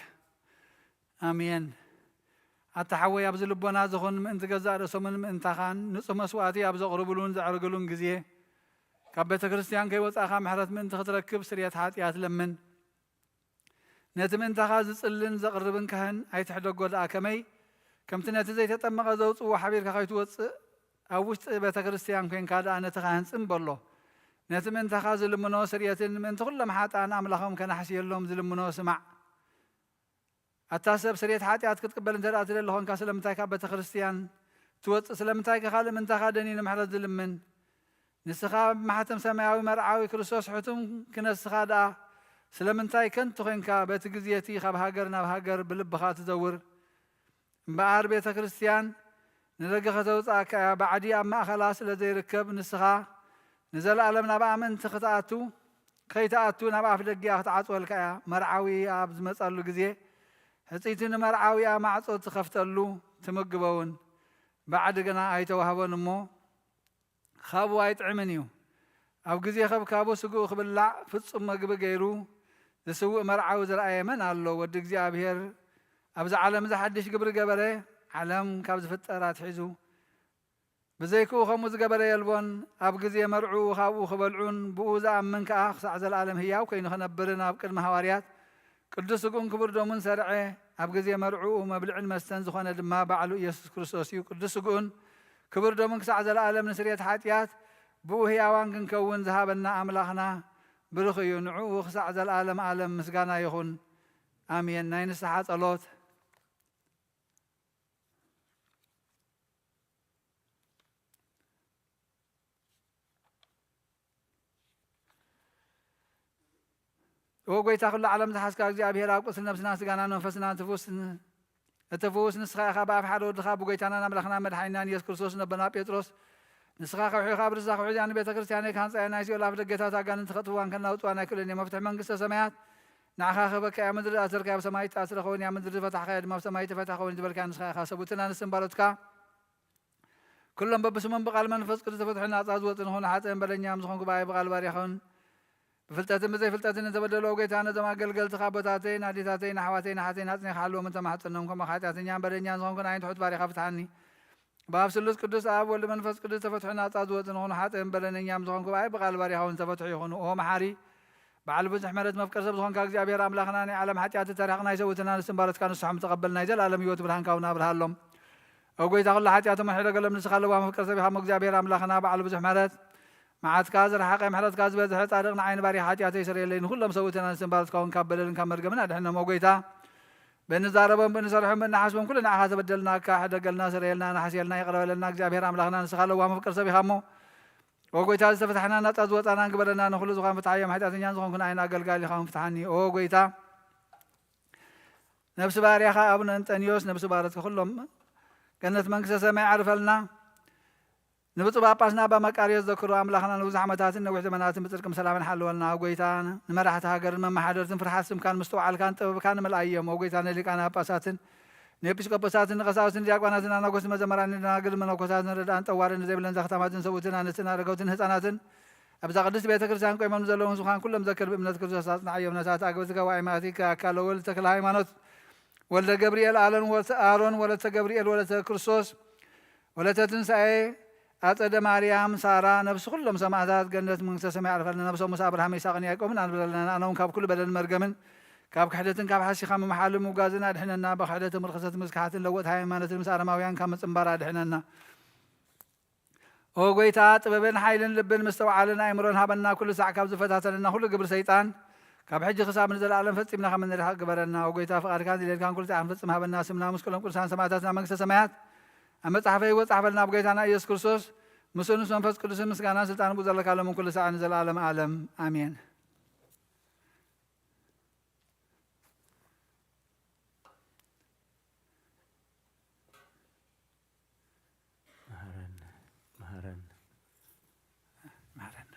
አሜን። ኣታ ሓወይ፣ ኣብዚ ልቦና ዝኾን ምእንቲ ገዛእ ርእሶምን ምእንታኻን ንጹህ መስዋእቲ ኣብ ዘቕርብሉን ዘዕርግሉን ግዜ፣ ካብ ቤተ ክርስቲያን ከይወጻእካ ምሕረት ምእንቲ ክትረክብ ስርየት ሓጢኣት ለምን። ነቲ ምእንታኻ ዝጽልን ዘቕርብን ካህን ኣይትሕደጎ ደኣ ከመይ፣ ከምቲ ነቲ ዘይተጠመቐ ዘውጽእዎ ሓቢርካ ከይትወጽእ፣ ኣብ ውሽጢ ቤተ ክርስቲያን ኮይንካ ደኣ ነቲ ካህን ጽም በሎ። ነቲ ምእንታኻ ዝልምኖ ስርየትን ምእንቲ ኩሎም ሓጥኣን ኣምላኾም ከናሕስየሎም ዝልምኖ ስማዕ። ኣታ ሰብ፣ ስርየት ሓጢኣት ክትቅበል እንተ ደኣ ትደሊ ኾንካ፣ ስለምንታይ ካብ ቤተ ክርስቲያን ትወጽእ? ስለምንታይ ከ ካልእ ምእንታኻ ደኒ ንምሕረት ዝልምን? ንስኻ ብማሕተም ሰማያዊ መርዓዊ ክርስቶስ ሕቱም ክነስኻ ደኣ፣ ስለምንታይ ከንቱ ኾንካ በቲ ግዜ እቲ ካብ ሃገር ናብ ሃገር ብልብኻ ትዘውር? እምበኣር ቤተ ክርስቲያን ንደገ ከተውጽኣካ እያ። ባዕዲ ኣብ ማእከላ ስለ ዘይርከብ፣ ንስኻ ንዘለኣለም ናብኣ ምእንቲ ክትኣቱ፣ ከይትኣቱ ናብ ኣፍ ደጊኣ ክትዓጽወልካ እያ። መርዓዊ ኣብ ዝመጸሉ ግዜ፣ ሕጽይቲ ንመርዓዊኣ ማዕጾ ትኸፍተሉ፣ ትምግቦ እውን። ባዕዲ ግና ኣይተዋህቦን እሞ፣ ካብኡ ኣይጥዕምን እዩ። ኣብ ግዜ ከብካቡ ስግኡ ክብላዕ ፍጹም መግቢ ገይሩ ዝስውእ መርዓዊ ዝረኣየ መን ኣሎ? ወዲ እግዚኣብሔር ኣብዚ ዓለም እዚ ሓድሽ ግብሪ ገበረ፣ ዓለም ካብ ዝፍጠር ኣትሒዙ። ብዘይክኡ ከምኡ ዝገበረ የልቦን። ኣብ ግዜ መርዕኡ ካብኡ ክበልዑን ብኡ ዝኣምን ከኣ ክሳዕ ዘለኣለም ህያው ኮይኑ ክነብርን ኣብ ቅድሚ ሃዋርያት ቅዱስ ስግኡን ክቡር ደሙን ሰርዐ። ኣብ ግዜ መርዕኡ መብልዕን መስተን ዝኾነ ድማ ባዕሉ ኢየሱስ ክርስቶስ እዩ። ቅዱስ ስግኡን ክቡር ደሙን ክሳዕ ዘለኣለም ንስርየት ሓጢኣት ብኡ ህያዋን ክንከውን ዝሃበና ኣምላኽና ብሩኽ እዩ። ንዕኡ ክሳዕ ዘለኣለም ኣለም ምስጋና ይኹን። ኣሜን። ናይ ንስሓ ጸሎት። ኦ ጎይታ፣ ኩሉ ዓለም ዝሓዝካ እግዚኣብሔር፣ ኣብ ቁስል ነብስና፣ ስጋና፣ መንፈስና ትፍውስ ን-፣ እትፍውስ ንስኻ ኢኻ። ብኣፍ ሓደ ወድኻ ብጎይታናን ኣምላኽናን መድሓኒናን ኢየሱስ ክርስቶስ ነቦና ጴጥሮስ፣ ንስኻ ከውሒ ኢኻ፣ ኣብ ርእስኻ ከውሒ እዚኣ ንቤተ ክርስቲያነይ ክሃንጻ እየ፣ ናይ ሲኦል ኣፍ ደገታት ኣጋንንቲ ከጥፍዋን ከናውጽዋን ኣይክእሉን እዮም። መፍትሒ መንግስተ ሰማያት ንዓኻ ክህበካ እያ። ምድሪ ዝኣሰርካዮ ኣብ ሰማይ ዝተኣስረ ክኸውን እያ፣ ምድሪ ዝፈታሕካዮ ድማ ኣብ ሰማይ ዝተፈትሐ ክኸውን እዩ ዝበልካዮ ንስኻ ኢኻ። ሰብኡትን ኣንስትን ባሮትካ ኩሎም በብስሞም ብቃል መንፈስ ቅዱስ ተፈትሑ ናጻ ዝወጹ ንኹኑ። ሓጥእን በደኛም ዝኾንኩ ብኣይ ብቃል ባሪኻውን ብፍልጠትን ብዘይፍልጠትን ንተበደሉ፣ ኦ ጎይታ፣ ነዞም ኣገልገልትኻ ኣቦታተይን ኣዴታተይን ኣሕዋተይን ኣሓተይን ኣጽኒኻ ሓልዎም፣ ተማሕጸኖም። ከምኡ ሓጢኣተኛን በደኛን ዝኾንኩ ንዓይን ትሑት ባሪኻ ፍትሓኒ። ብኣብ ስሉስ ቅዱስ ኣብ ወልድ መንፈስ ቅዱስ ተፈትሑ ናጻ ዝወጹ ንኹኑ። ሓጥእን በደኛም ዝኾንኩ ብኣይ ብቃል ባሪኻውን ተፈትሑ ይኹኑ። ኦ መሓሪ በዓል ብዙሕ ምሕረት መፍቀር ሰብ ዝኾንካ እግዚኣብሔር ኣምላኽና፣ ናይ ዓለም ሓጢኣት ተሪሕቕ ናይ ሰብኡትን ኣንስትን ባሮትካ ንስሖም ተቐበል፣ ናይ ዘለኣለም ህይወት ብርሃንካ እውን ኣብርሃሎም። ኦ ጎይታ፣ ኩሉ ሓጢኣቶም ሕደገሎም፣ ንስኻ ለዋህ መፍቀር ሰብ ኢኻ እሞ እግዚኣብሔር ኣምላኽና በዓል ብዙሕ ምሕረት፣ መዓትካ ዝረሓቐ ምሕረትካ ዝበዝሐ ጻድቕ ንዓይ ንባሪኻ ሓጢኣተይ ይሰረየለይ፣ ንኹሎም ሰብኡትን ኣንስትን ባሮትካ እውን ካብ በደልን ካብ መርገምን ኣድሕኖም። ኦ ጎይታ፣ ብእንዛረቦም ብእንሰርሖም ብእንሓስቦም ኩሉ ንዓኻ ተበደልናካ፣ ሕደገልና፣ ሰረየልና፣ ንሓስየልና፣ ይቕረ በለልና። እግዚኣብሔር ኣምላኽና ንስኻ ለዋህ መፍቀር ሰብ ኢኻ እሞ ኦ ጎይታ፣ ዝተፈታሕና ናጻ ዝወጻና ግበረና፣ ንኹሉ ዝኾን ፍትሓዮም፣ ሓጢኣተኛን ዝኾንኩ ንዓይን ኣገልጋሊኻውን ፍትሓኒ። ኦ ጎይታ፣ ነብሲ ባርያኻ ኣቡነ እንጠንዮስ፣ ነብሲ ባሮትካ ኩሎም ገነት መንግስተ ሰማይ ዓርፈልና። ንብፁዕ ጳጳስና ኣባ መቃርዮስ ዘክሮ ኣምላኽና ንብዙሕ ዓመታትን ነዊሕ ዘመናትን ብጽድቅን ብሰላምን ሓልወልና። ኦ ጎይታ፣ ንመራሕቲ ሃገርን መመሓደርትን ፍርሓት ስምካን ምስትውዓልካን ጥበብካን ምልኣዮም። ኦ ጎይታ፣ ንሊቃነ ጳጳሳትን ንኤጲስቆጶሳትን ንቀሳውስትን ዲያቆናትን ኣናጎስቲ መዘመራንን ደናግል መነኮሳትን ረድኣን ጠዋርን ንዘይብለን ዘኽታማትን ሰብኡትን ኣንስትን ኣረገውትን ህፃናትን ኣብዛ ቅድስት ቤተ ክርስቲያን ቆይሞም ዘለዉ ህዝብኻን ኩሎም ዘክር ብእምነት ክርስቶስ ኣጽንዓዮም። ነታ ኣግብቲ ገባኢ ማእቲካ ኣካለ ወልድ ተክለ ሃይማኖት ወልደ ገብርኤል ኣለን ወለተ ኣሮን ወለተ ገብርኤል ወለተ ክርስቶስ ወለተ ትንሳኤ ኣጸደ ማርያም ሳራ ነብሲ ኩሎም ሰማዕታት ገነት መንግስተ ሰማይ ኣዕርፈልና። ነብሶም ምስ ኣብርሃም ይስሐቅን ያዕቆብን ኣንብረልና። ኣነ እውን ካብ ኩሉ በደልን መርገምን ካብ ክሕደትን ካብ ሓሲኻ ምምሓልን ምውጋዝን ኣድሕነና። ብክሕደትን ብርክሰትን ምስክሓትን ለወጥ ሃይማኖትን ምስ ኣረማውያን ካብ ምጽንባር ኣድሕነና። ኦ ጎይታ፣ ጥበብን ሓይልን ልብን ምስትውዓልን ኣእምሮን ሃበና። ኩሉ ሳዕ ካብ ዝፈታተነና ኩሉ ግብሪ ሰይጣን ካብ ሕጂ ክሳብ ንዘለኣለም ፈጺምና ከም እንርሕቕ ግበረና። ኦ ጎይታ፣ ፍቓድካን ድሌትካን ኩሉ ሳዕ ክንፍጽም ሃበና። ስምና ምስ ኩሎም ቅዱሳን ሰማዕታትና መንግስተ ሰማያት ኣብ መጽሓፈ ህይወት ጻሕፈልና። ብጎይታና ኢየሱስ ክርስቶስ ምስኡ ምስ መንፈስ ቅዱስን ምስጋናን ስልጣን ብኡ ዘለካ ሎምን ኩሉ ሳዕ ንዘለኣለም ኣለም ኣሜን። መሃረን፣ መሃረን። መሃረን።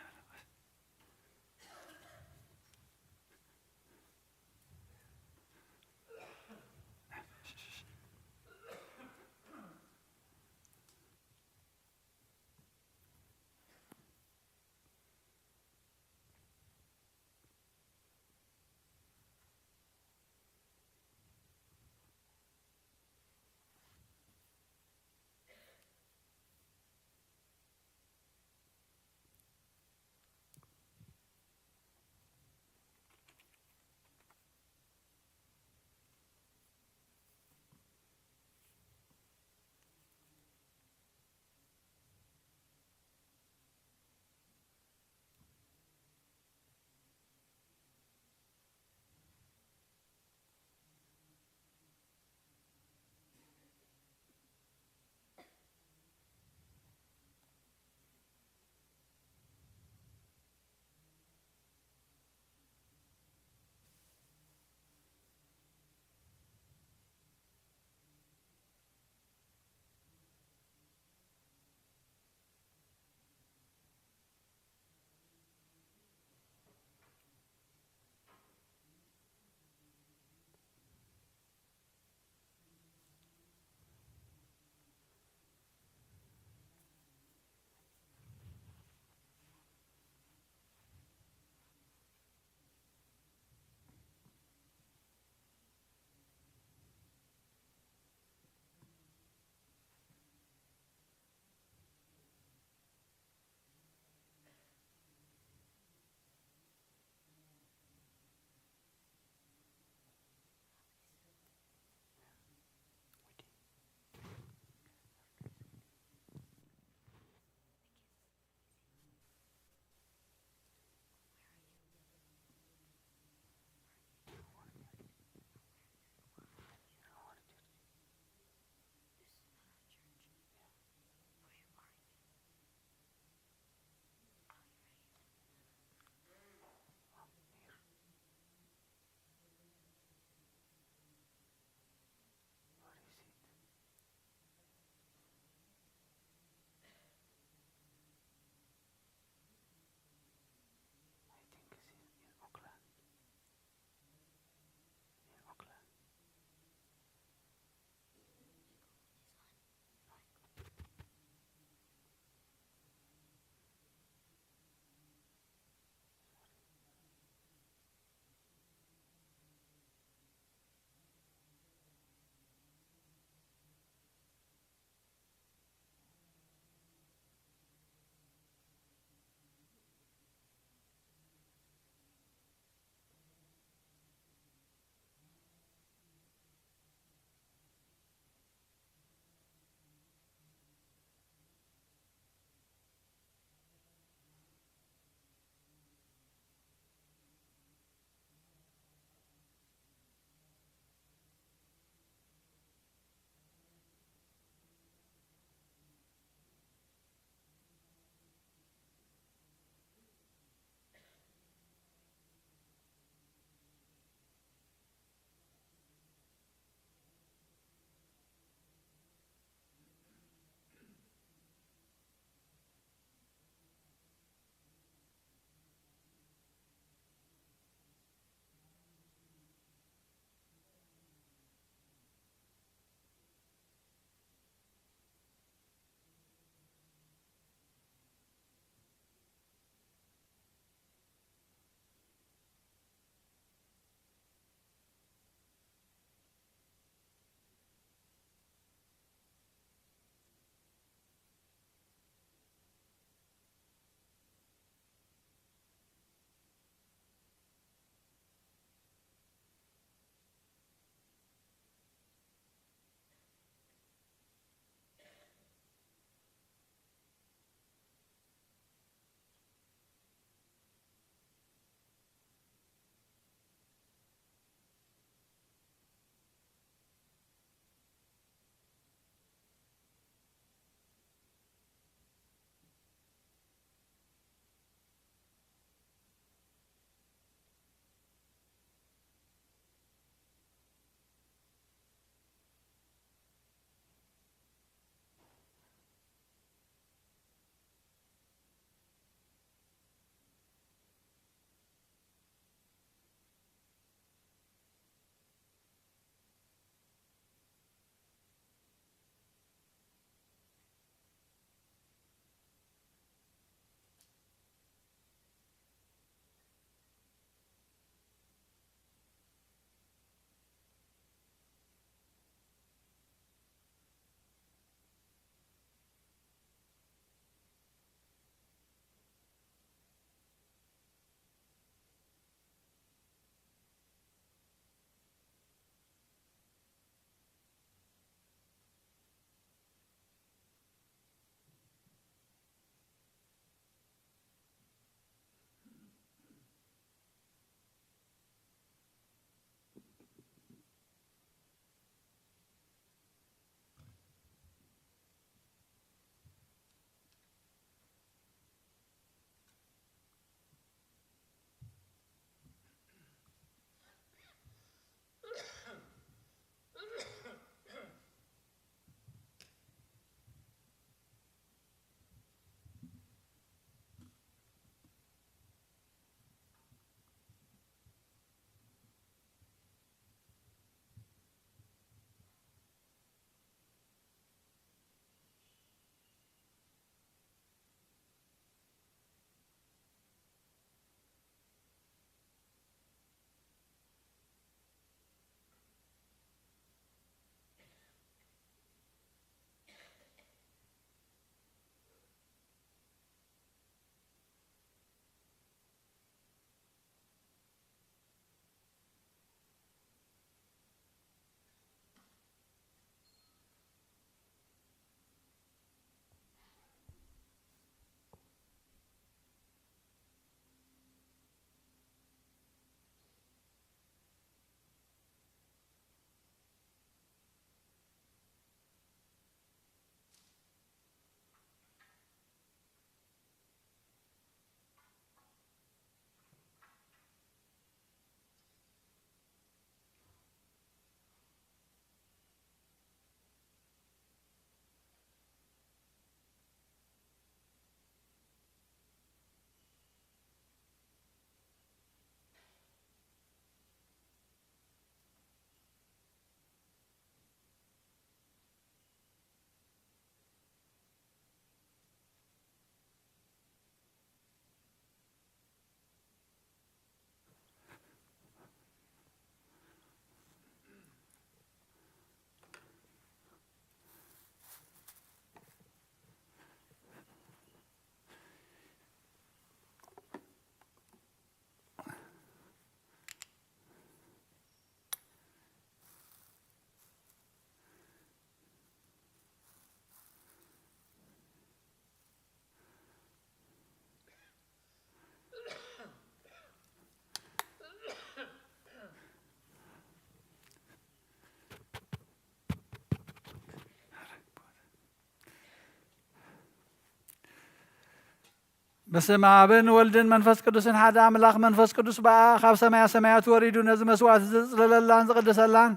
በስመ ኣብን ወልድን መንፈስ ቅዱስን ሓደ ኣምላኽ። መንፈስ ቅዱስ በኣ ካብ ሰማያ ሰማያት ወሪዱ ነዚ መስዋዕት እዚ ዝጽለለላን ዝቕድሰላን፣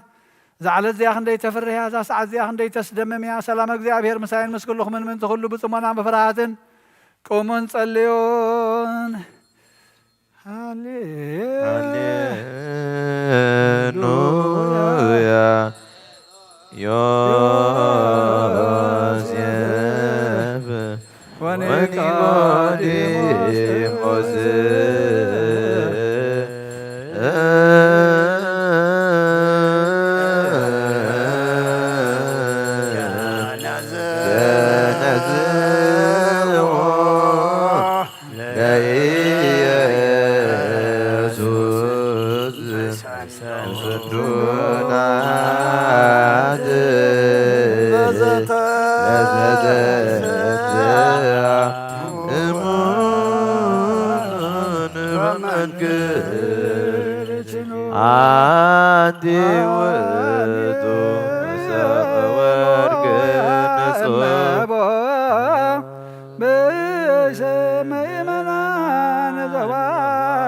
እዛ ዕለት እዚኣ ክንደይ ተፍርህያ፣ እዛ ሰዓት እዚኣ ክንደይ ተስደምም እያ። ሰላም እግዚኣብሔር ምሳይን ምስ ኩልኹምን ምእንቲ ኩሉ ብጽሞና ብፍርሃትን ቁሙን ጸልዩን። ሃሌ-፣ ሃሌሉያ። ዮሴፍ ወኒቆዲሞስ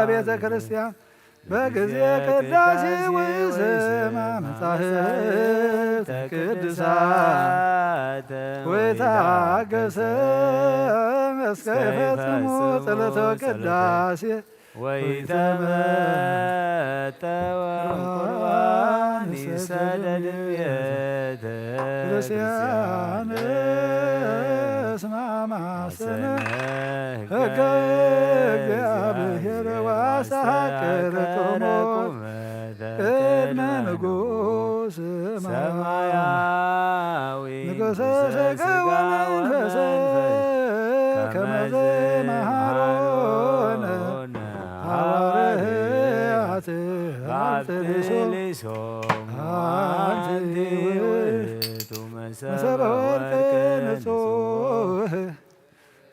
ቤተ ክርስቲያን በጊዜ ቅዳሴ ወይሰማ መጻሕፍተ ቅዱሳት ወይታገሰ እስከ ይፈጽሙ ጸሎተ ቅዳሴ ወይተመጠወ ቁርባን ይሰደድ ቤተ ክርስቲያን። እስማ ማሰነ ሕገ እግዚአብሔር ዋሳቅርክሙ ቅድመ ንጉስ ሰማያዊ ንጉሰ ስጋ ወመንፈስ ከመዘ መሃሮነ ሐዋርያት ባብጥሊሶ አንቲ ውእቱ መሰበ ወርቅ ንጹሕ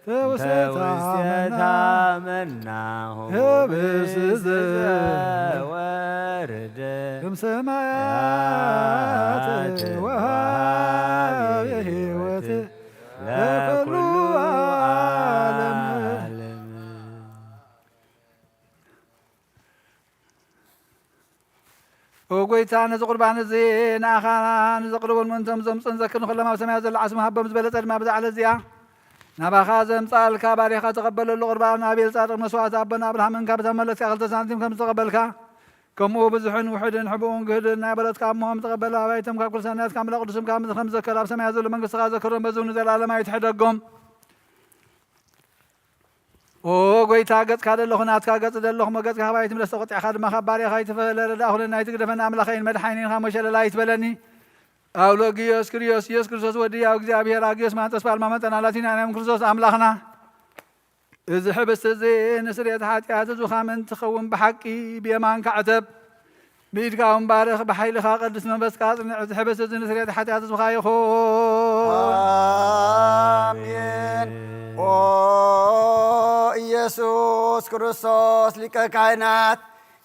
ተውስታ መና ህብስት ዘወርድ እምሰማያት ወሃቢ ሕይወት ለኩሉ ዓለም። ኦ ጎይታ፣ ነዚ ቁርባን እዚ ንኣኻ ንዘቕርቡን ምእንቶም ዘምጹን ዘክር ንኹሎም ኣብ ሰማያት ዘሎ ዓስሙ ሃቦም ዝበለጸ ድማ ብዛ ዕለት እዚኣ ናባኻ ዘምጻልካ ባሪኻ ተቐበለሉ። ቁርባን ኣቤል ጻድቕ መስዋዕቲ ኣቦና ኣብርሃምን ካብ እታ መለስካ ክልተ ሳንቲም ከም ዝተቐበልካ ከምኡ ብዙሕን ውሑድን ሕቡእን ግህድን ናይ በረትካ እሞሆም ተቐበል። ኣባይቶም ካብ ኩሉ ሰናያት ካብ ምላ ቅዱስም ካብ ምድሪ ከም ዝዘከር ኣብ ሰማያት ዘሎ መንግስትኻ ዘክሮም በዚ እውን ንዘለኣለም ኣይትሕደጎም። ኦ ጎይታ፣ ገጽካ ደለኹ ናትካ፣ ገጽ ደለኹ ሞ ገጽካ ካባይ ትምለስ፣ ተቖጢዕካ ድማ ካብ ባርያኻ ኣይትፈለ። ረዳእ ኩለና ኣይትግደፈና፣ ኣምላኸይን መድሓኒን ካብ ሞት ሸለል ኣይትበለኒ። ኣውሎ ግዮስ ክርዮስ፣ ኢየሱስ ክርስቶስ ወዲ ያው እግዚኣብሔር፣ ኣግዮስ ማንጠስ ፓልማ መጠና ላቲና ናዮም ክርስቶስ ኣምላኽና። እዚ ሕብስቲ እዚ ንስርየት ሓጢኣት ዙኻም እንትኸውን ብሓቂ ብየማንካ ዕተብ። ብኢድካ እውን ባርኽ፣ ብሓይልኻ ቅዱስ መንፈስካ ኣጽንዕ። እዚ ሕብስቲ እዚ ንስርየት ሓጢኣት ህዝብኻ ይኹን። ኣሜን። ኦ ኢየሱስ ክርስቶስ ሊቀ ካህናት፣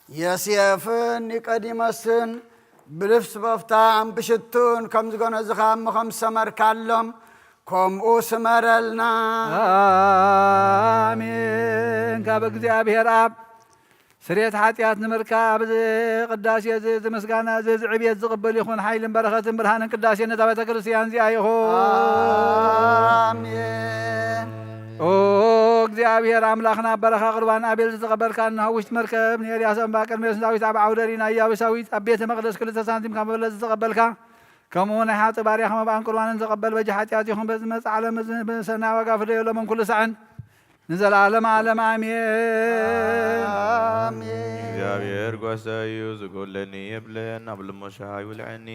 ዮሴፍን ኒቆዲሞስን ብልብስ በፍታን ብሽቱን ከም ዝገነዝኻ እሞ ከም ዝሰመርካሎም ከምኡ ስመረልና። ኣሜን። ካብ እግዚኣብሔር ኣብ ስርየት ሓጢኣት ንምርካብ እዚ ቅዳሴ እዚ፣ እዚ ምስጋና እዚ፣ እዚ ዕብየት ዝቕበል ይኹን። ሓይልን በረኸትን ብርሃንን ቅዳሴ ነዛ ቤተ ክርስቲያን እዚኣ ይኹን። ኣሜን። ኦ እግዚኣብሔር ኣምላኽና፣ ኣብ በረኻ ቁርባን ኣቤል ዝተቐበልካ፣ እነሆ ውሽጢ መርከብ ንኤልያስ እምባ ቅድሜዎስ ንዳዊት ኣብ ዓውደ ርኢና ኢያቡሳዊት ኣብ ቤተ መቕደስ ክልተ ሳንቲም ካብ መበለት ዝተቐበልካ፣ ከምኡ ናይ ሓጥእ ባርያኻ መባእን ቁርባንን ተቐበል። በጃ ሓጢኣት ይኹን በዚ መጽእ ዓለም እዚ ብሰናይ ዋጋ ፍደዮ ሎምን ኩሉ ሳዕን ንዘለዓለም ዓለም ኣሜን። ኣሜን። እግዚኣብሔር ጓሳ እዩ፣ ዝጎድለኒ የብለን። ኣብ ልሞሻ ይውልዐኒ፣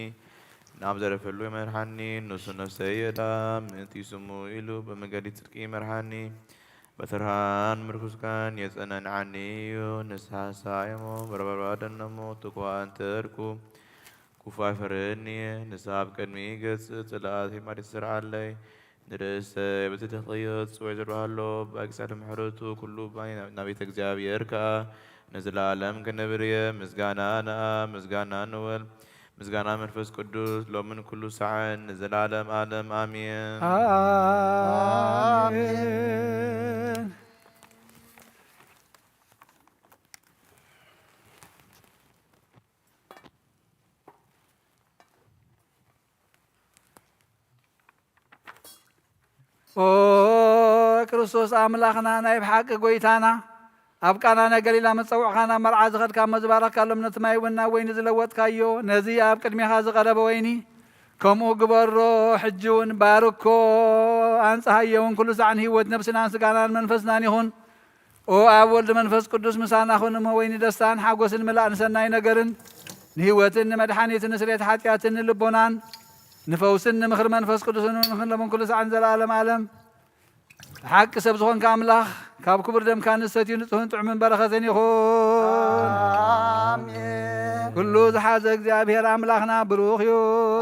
ናብ ዘረፈሉ ይመርሓኒ። ንሱ ነፍሰይ የድኣ፣ ምእንቲ ስሙ ኢሉ ብመገዲ ጽድቂ ይመርሓኒ። በትርሃን ምርኩስካን የጸናንዓኒ እዩ። ንስሓ ሳይሞ በረባርባ ደነሞ ትኩዋ እንተ ወድቁ ክፉ ኣይፈርህን እየ። ንስኻ ኣብ ቅድሚ ገጽ ጽላኣት ሂማት ይስርዓለይ። ንርእሰይ በቲ ደኽዮ ጽውዕ ዘርባሃሎ፣ ብኣግሳድ ምሕረቱ ኩሉ ባኒ ናብ ቤተ እግዚኣብሔር ከኣ ንዘለኣለም ክነብር እየ። ምስጋና ንኣብ፣ ምስጋና ንወልድ፣ ምስጋና መንፈስ ቅዱስ፣ ሎምን ኩሉ ሳዕን ንዘለኣለም ኣለም ኣሜን። ኣሜን። ክርስቶስ ኣምላኽና ናይ ብሓቂ ጎይታና ኣብ ቃና ናይ ገሊላ መጸውዕኻ ናብ መርዓ ዝኸድካ እሞ ዝባረኽካሎም ነቲ ማይ እውን ናብ ወይኒ ዝለወጥካዮ ነዚ ኣብ ቅድሜኻ ዝቐረበ ወይኒ ከምኡ ግበሮ። ሕጂ እውን ባርኮ፣ ኣንጽሃዮ እውን ኩሉ ሳዕን ህይወት ነብስናን ስጋናን መንፈስናን ይኹን። ኦ ኣብ ወልድ መንፈስ ቅዱስ ምሳና ኩን እሞ ወይኒ ደስታን ሓጎስን ምላእ ንሰናይ ነገርን ንህይወትን ንመድሓኒትን ንስሬት ሓጢኣትን ንልቦናን ንፈውስን ንምኽሪ መንፈስ ቅዱስን እውን ንኹን ሎም ኩሉ ሳዕን ዘለዓለም ዓለም። ብሓቂ ሰብ ዝኾንካ ኣምላኽ ካብ ክቡር ደምካ ንሰትዩ ንጽሁን ጥዑምን በረኸትን ይኹን። ኣሜን። ኩሉ ዝሓዘ እግዚኣብሔር ኣምላኽና ብሩኽ እዩ።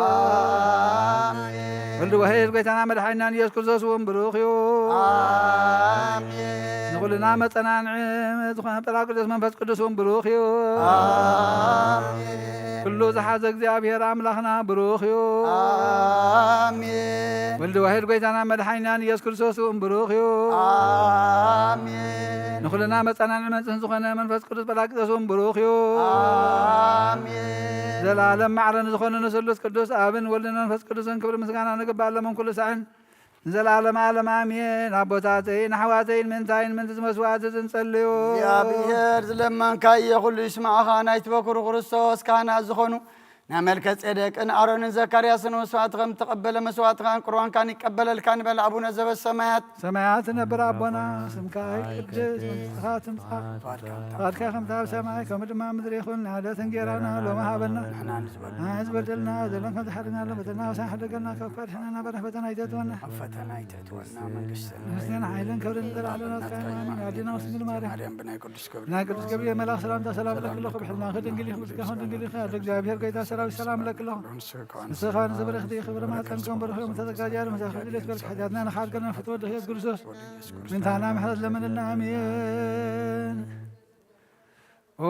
ኣሜን። ወልድ ዋሕድ ጎይታና መድሓኒናን ኢየሱስ ክርስቶስ እውን ብሩኽ እዩ። ኣሜን። ንኹልና መጸናንዒ ዝኾነ ጳራቅሊጦስ መንፈስ ቅዱስ እውን ብሩኽ እዩ። ኣሜን። ኩሉ ዝሓዘ እግዚኣብሔር ኣምላኽና ብሩኽ እዩ። ኣሜን። ወልድ ዋሕድ ጎይታና መድሓኒናን ኢየሱስ ክርስቶስ እውን ብሩኽ እዩ። ኣሜን። ንኹልና መጸናንዒ መንጽህን ዝኾነ መንፈስ ቅዱስ ጳራቅሊጦስ እውን ብሩኽ እዩ። ኣሜን። ዘለዓለም ማዕረ ንዝኾነ ንስሉስ ቅዱስ ኣብን ወልድን መንፈስ ቅዱስን ክብሪ ምስጋና ንግባእ ኣለምን ኩሉ ሳዕን ንዘለዓለም ዓለም ኣሜን። ኣቦታተይን ኣሕዋተይን ምእንታይን ምእንቲ ዝመስዋዕቲ ዝንጸልዩ እግዚኣብሔር ዝለመንካዮ ኩሉ ይስማዕኻ። ናይ ትበክሩ ክርስቶስ ካህናት ዝኾኑ ናይ መልከ ጼዴቅን ኣሮንን ዘካርያስን መስዋዕቲ ከም ተቐበለ መስዋዕትኻን ቁርባንካን ይቀበለልካ ንበል። ኣቡነ ዘበሰማያት ሰማያት ነበር ኣቦና ስምካ ይቅደስ፣ መንግስትኻ ትምጻእ፣ ፍቃድካ ከም ኣብ ሰማይ ከምኡ ድማ ምድሪ ይኹን። ንዕለት እንጌራና ሎሚ ሃበና። ንሕና ንዝበደልና፣ ንዝበደልና ዘለን ከም ዝሓደግና በደልና፣ ሳይሓደገና ካብ ክፋ ድሕነና፣ በረኽ ፈተና ኣይተእትወና። ኣብ ፈተና ኣይተእትወና፣ መንግስትን መንግስትን ሓይልን ክብርን ዘለዓለም ናትካ እዩ። ኣሜን። ኣዴና ውስጥ ድንግል ማርያም ማርያም ብናይ ቅዱስ ገብርኤል ናይ ቅዱስ ገብርኤል መልኣክ ሰላምታ ሰላም ለክለኹ ብሕልና ድንግል ይኹን ስጋኹን ድንግል ይኹን። ኣደ እግዚኣብሔር ጎይታ ሰራዊት ሰላም ለክለኹ። ንስኻ ንዝብርኽቲ ክብሪ ማፀን ከም ብሩኽ እዮም ተዘጋጅ ያለ መሳኸ ድሌት በልክ ሓጢኣትና ንኻድገና ፍትወ ድኽየት ክርስቶስ ምንታና ምሕረት ለምንልና። ኣሜን። ኦ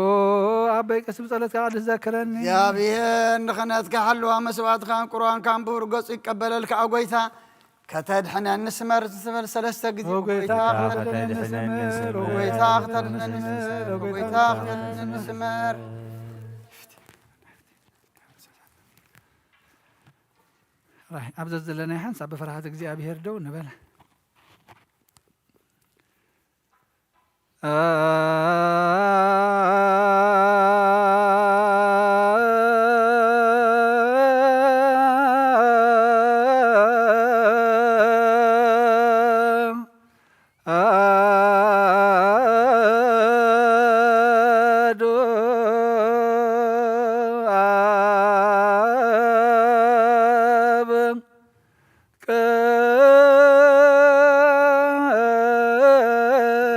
ኣበይ ቅስም ጸሎትካ ቅዱስ ዘክረኒ። እግዚኣብሔር ንኽነትካ ሓልዋ መስዋዕትካን ቁርባንካን ብብር ገጹ ይቀበለልካ። ኦ ጎይታ ከተድሕነኒ ስመር ዝበል ሰለስተ ግዜ። ኦ ጎይታ ከተድሕነኒ ስመር፣ ኦ ጎይታ ከተድሕነኒ ስመር፣ ኦ ጎይታ ከተድሕነኒ ስመር። ራይ ኣብ ዘዘለናይ ሓንሳብ ብፍርሃት እግዚኣብሔር ደው ንበል።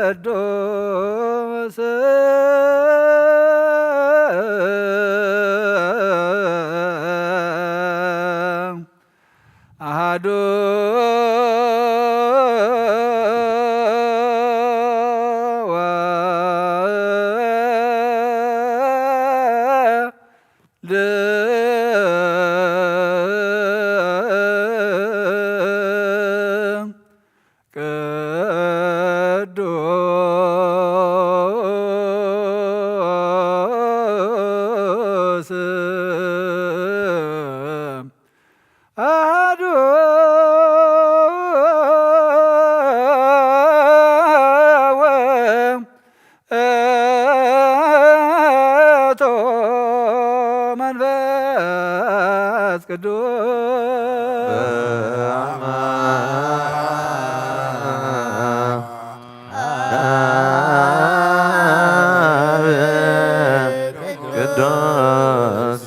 ቅዱስ አሐዱ ወወልድ ቅዱስ አሐዱ ውእቱ መንፈስ ቅዱስ። ቅዱስ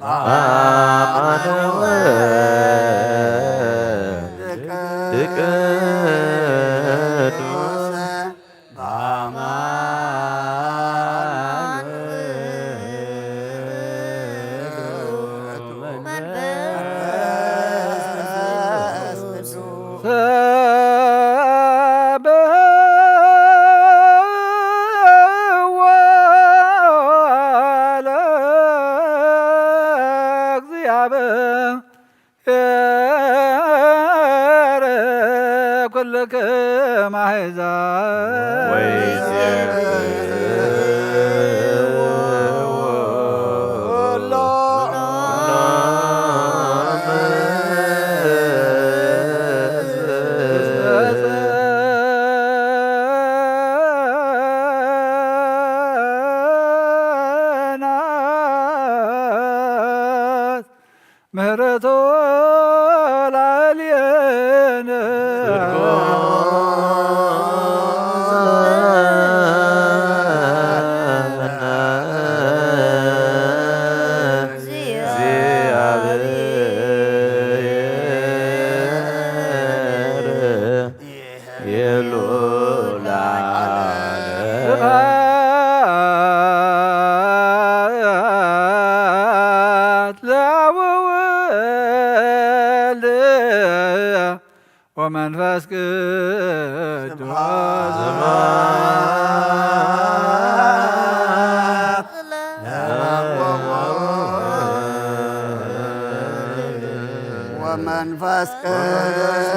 በአማን ወልድ ቅዱስ በአማን ወልድ መንፈስ ቅዱስ። ሰብሕዎ ለእግዚአብሔር ኩልክም አሕዛብ። ምህረቶ ላዕሌነ። ስብሐት ለአብ ወወልድ ወመንፈስ ቅዱስ። ወመንፈስ ቅዱስ።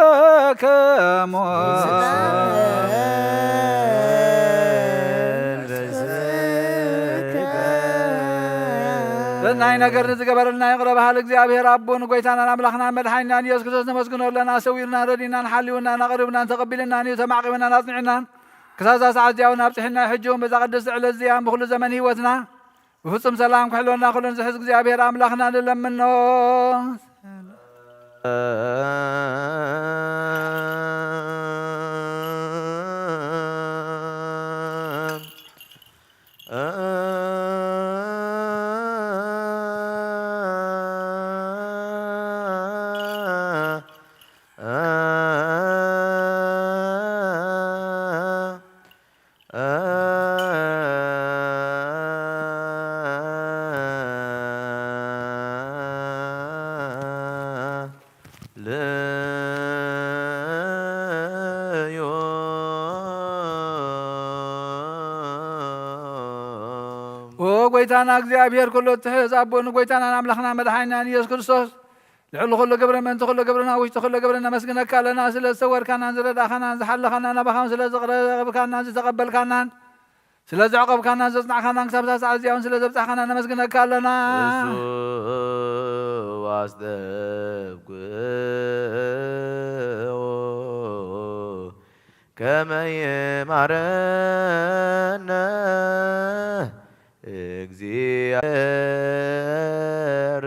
ለኩልክሙ። ሰናይ ነገር ንዝገበረልና ይቕረ በሃሊ እግዚኣብሔር ኣቦን ጎይታናን ኣምላኽናን መድሓኒናን ኢየሱስ ክርስቶስ ነመስግኖ ኣለና። ሰዊሩና፣ ረዲእናን ሓልዩናን፣ ኣቕሪቡናን፣ ተቐቢልናን እዩ፣ ተማዕቂብናን፣ ኣጽኒዑናን፣ ክሳብ እዛ ሰዓት እዚኣ እውን ኣብጽሒና፣ ሕጂ እውን በዛ ቅድስቲ ዕለት እዚኣ ብኹሉ ዘመን ህይወትና ብፍጹም ሰላም ክሕልወና ኩሉ ንዝሕዝ እግዚኣብሔር ኣምላኽና ንለምኖ። ኦ ጎይታና እግዚኣብሔር ኩሉ እትሕዝ ኣቦ ንጎይታናን ኣምላኽና መድሓኒናን ኢየሱስ ክርስቶስ፣ ልዕሊ ኩሉ ግብሪ ምእንቲ ኩሉ ግብርና ውሽጢ ኩሉ ግብሪ ነመስግነካ ኣለና። ስለ ዝሰወርካናን ዝረዳእካናን ዝሓለኻናን ናባኻን ስለ ዝቕረብካናን ዝተቐበልካናን ስለ ዘዕቆብካናን ዘጽናዕካናን ክሳብ እዛ ሰዓት እዚኣ እውን ስለ ዘብጻሕካና ነመስግነካ ኣለና። እሱ ኣስጠብቅዎ ከመ ይማረነ እግዚኣብሔር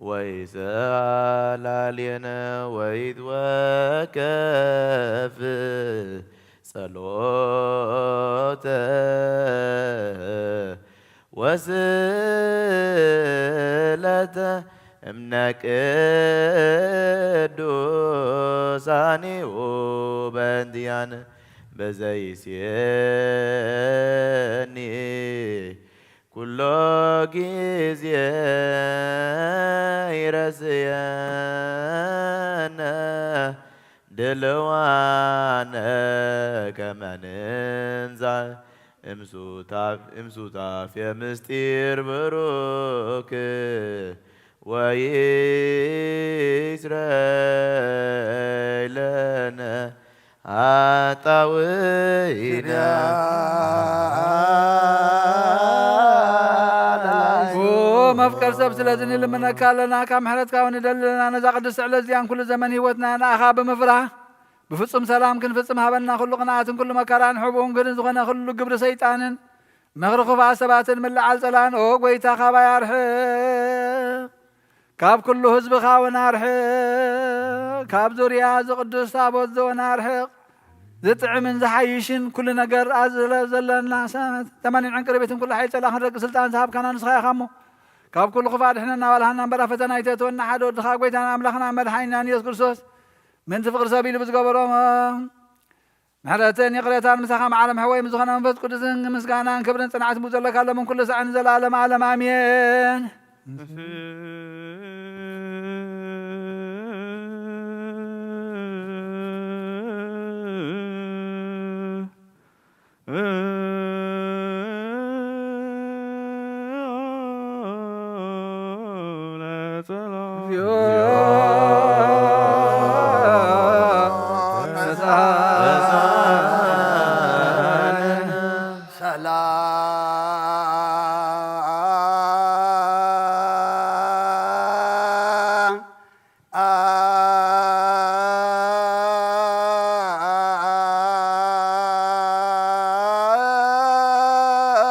ወይሰላሌነ ወይትወከፍ ጸሎተ ወስእለተ እምነ ቅዱሳኒሁ በእንቲአነ በዘይሴኒ ኩሎ ጊዜ ይረስየነ ድልዋነ ከመ ንንሳእ እምሱታፍ-፣ እምሱታፌ ምስጢር ብሩክ ወይስረይ ለነ ኃጣውኢነ። ስለዚ ንልምነካ ኣለና፣ ካብ ምሕረትካ እውን ንደሊ ኣለና። ነዛ ቅድስቲ ዕለት እዚኣን ኩሉ ዘመን ህይወትና ንኣኻ ብምፍራህ ብፍጹም ሰላም ክንፍጽም ሃበና። ኩሉ ቅንኣትን ኩሉ መከራን ሕቡን ግህድን ዝኾነ ኩሉ ግብሪ ሰይጣንን ምኽሪ ክፉኣት ሰባትን ምልዓል ጸላን፣ ኦ ጐይታ፣ ካባይ ኣርሕቕ። ካብ ኩሉ ህዝብኻ እውን ኣርሕቕ። ካብ ዙርያ እዚ ቅዱስ ታቦት እውን ኣርሕቕ። ዝጥዕምን ዝሓይሽን ኩሉ ነገር ኣዝለ ዘለና ሰ-፣ ዘማንን ዕንቅርቢትን ኩሉ ሓይል ጸላእ ክንረግእ ስልጣን ዝሃብካና ንስኻ ኢኻ እሞ፣ ካብ ኩሉ ክፋእ ድሕነና፣ ዋልሃና እምበራ ፈተና ኣይተእትወና። ሓደ ወድኻ ጐይታና ኣምላኽና መድሓኒናን ኢየሱስ ክርስቶስ ምእንቲ ፍቕሪ ሰብ ኢሉ ብዝገበሮ ምሕረትን ይቕሬታን ምሳኻ መዓረ መሕወይ ምስ ዝኾነ መንፈስ ቅዱስን ምስጋናን ክብርን ጽንዓትን ብዘለካ ሎምን ኩሉ ሳዕን ንዘለኣለም ዓለም ኣሜን።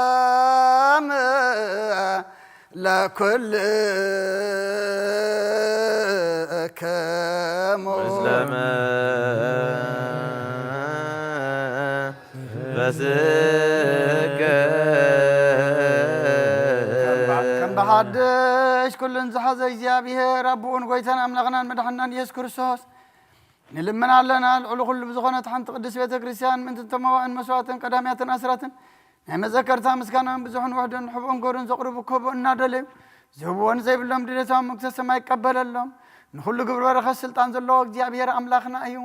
ሰላም ለኩልክሙ ምስለ መንፈስከ ከም ብሓድሽ ኩሉን ዝሓዘ እግዚኣብሔር ኣቦኡን ጐይታን ኣምላኽናን መድሓንናን ኢየሱስ ክርስቶስ ንልምን ኣለና። ልዕሊ ኩሉ ብዝኾነት ሓንቲ ቅድስት ቤተ ክርስቲያን ምእንቲ ተመዋእን መስዋዕትን ቀዳምያትን ኣስራትን ናይ መዘከርታ ምስጋናን ብዙሕን ውሕድን ሕቡእን ገሩን ዘቕርቡ ክህቡ እናደለዩ ዝህብዎ ንዘይብሎም ድሌቶም መንግስተ ሰማይ ይቀበለሎም። ንኹሉ ግብሪ በረኸት ስልጣን ዘለዎ እግዚኣብሔር ኣምላኽና እዩ።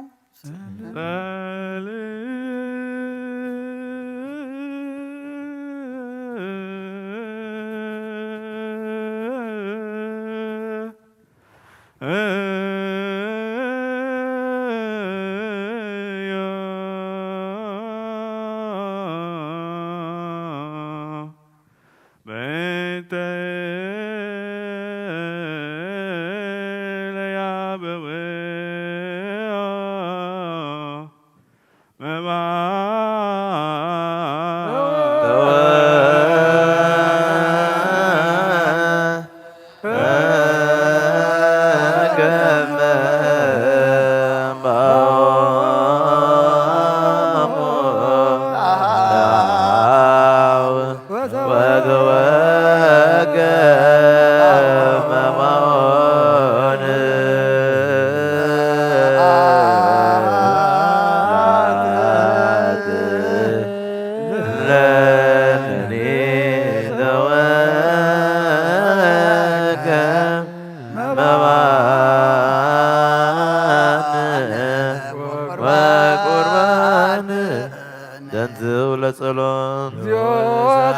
ተንትው ለጸሎት። እግዚኦ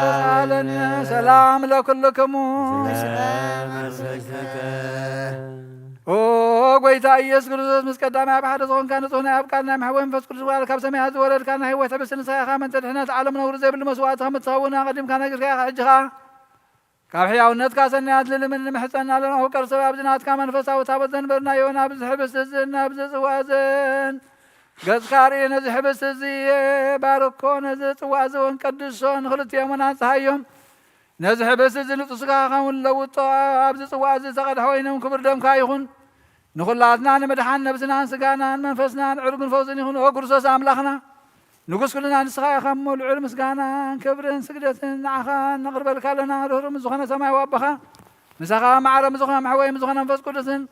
ተሳለነ ሰላም ለኩልክሙ። ኦ ጐይታ ኢየሱስ ክርስቶስ፣ ምስ ቀዳማይ ኣብ ሓደ ዝኾንካ ንጹሕ ናይ ኣብ ቃል ናይ መሕወይ መንፈስ ቅዱስ ቃል ካብ ሰማያት ዝወረድካ ናይ ህይወት ሕብስቲ ንስኻ ኢኻ። ምእንቲ ድሕነት ዓለም ነውሪ ዘይብሉ መስዋዕቲ ከም እትኸውን ኣቐዲምካ ነጊርካ ኢኻ። ሕጂ ኸኣ ካብ ሕያውነትካ ሰናያት ልልምን ንምሕጸን ኣለና። ፍቅር ሰብ ኣብዚ ናትካ መንፈሳዊ ታቦት ዘንበርናዮ ናብዚ ሕብስቲ እዝን ናብዚ ጽዋ እዝን ገጽካ ርኢ። ነዚ ሕብስቲ እዚ ባርኮ፣ ነዚ ጽዋ እዚ እውን ቀድሶ፣ ንኽልቲኦም እውን ኣንጽሃዮም። ነዚ ሕብስቲ እዚ ንጹህ ስጋኻ ኸውን ለውጦ። ኣብዚ ጽዋ እዚ ዝተቐድሐ ወይኖም ክቡር ደምካ ይኹን። ንኹላትና ንምድሓን ነብስናን ስጋናን መንፈስናን ዕርግን ፈውስን ይኹን። ኦ ክርስቶስ ኣምላኽና፣ ንጉስ ኩልና ንስኻ ኢኻ እሞ፣ ልዑል ምስጋናን ክብርን ስግደትን ንዓኻ ነቕርበልካ ኣለና። ርህሩህ ምስ ዝኾነ ሰማያዊ ኣቦኻ፣ ምሳኻ ማዕረ ምስ ዝኾነ መሕወይ ምስ ዝኾነ መንፈስ ቅዱስን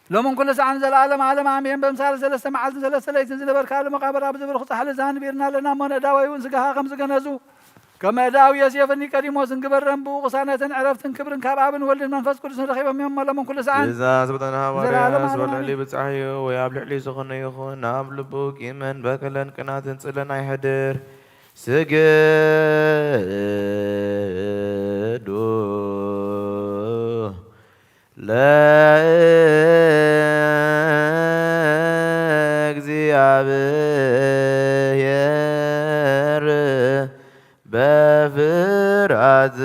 ሎምን ኩሉ ሰዓን ዘለኣለም ዓለም ኣሜን። በምሳሌ ሰለስተ መዓልትን ሰለስተ ለይትን ዝነበርካሉ መቓብር ኣብዚ ብሩኽ ጻሕሊ ዛንቢርና ኣለና እሞ፣ ነዳወይ እውን ስጋኻ ከም ዝገነዙ ከም እዳዊ ዮሴፍን ኒቆዲሞስን ግበረን። ብኡ ቅሳነትን ዕረፍትን ክብርን ካብ ኣብን ወልድን መንፈስ ቅዱስን ረኺቦም እዮም። መለሙን ኩሉ ሰዓን ብዛ ዝበጠና ሃዋርያ ዘለዓለሙ ዝበል ዓለምን። ልዕሊ ብጻሕዩ ወይ ኣብ ልዕሊ ዝኾነ ይኹን ኣብ ልቡ ቂምን በቀለን ቅናትን ጽልን ኣይሕድር። ስግዱ ለእግዚኣብሔር በፍርሃት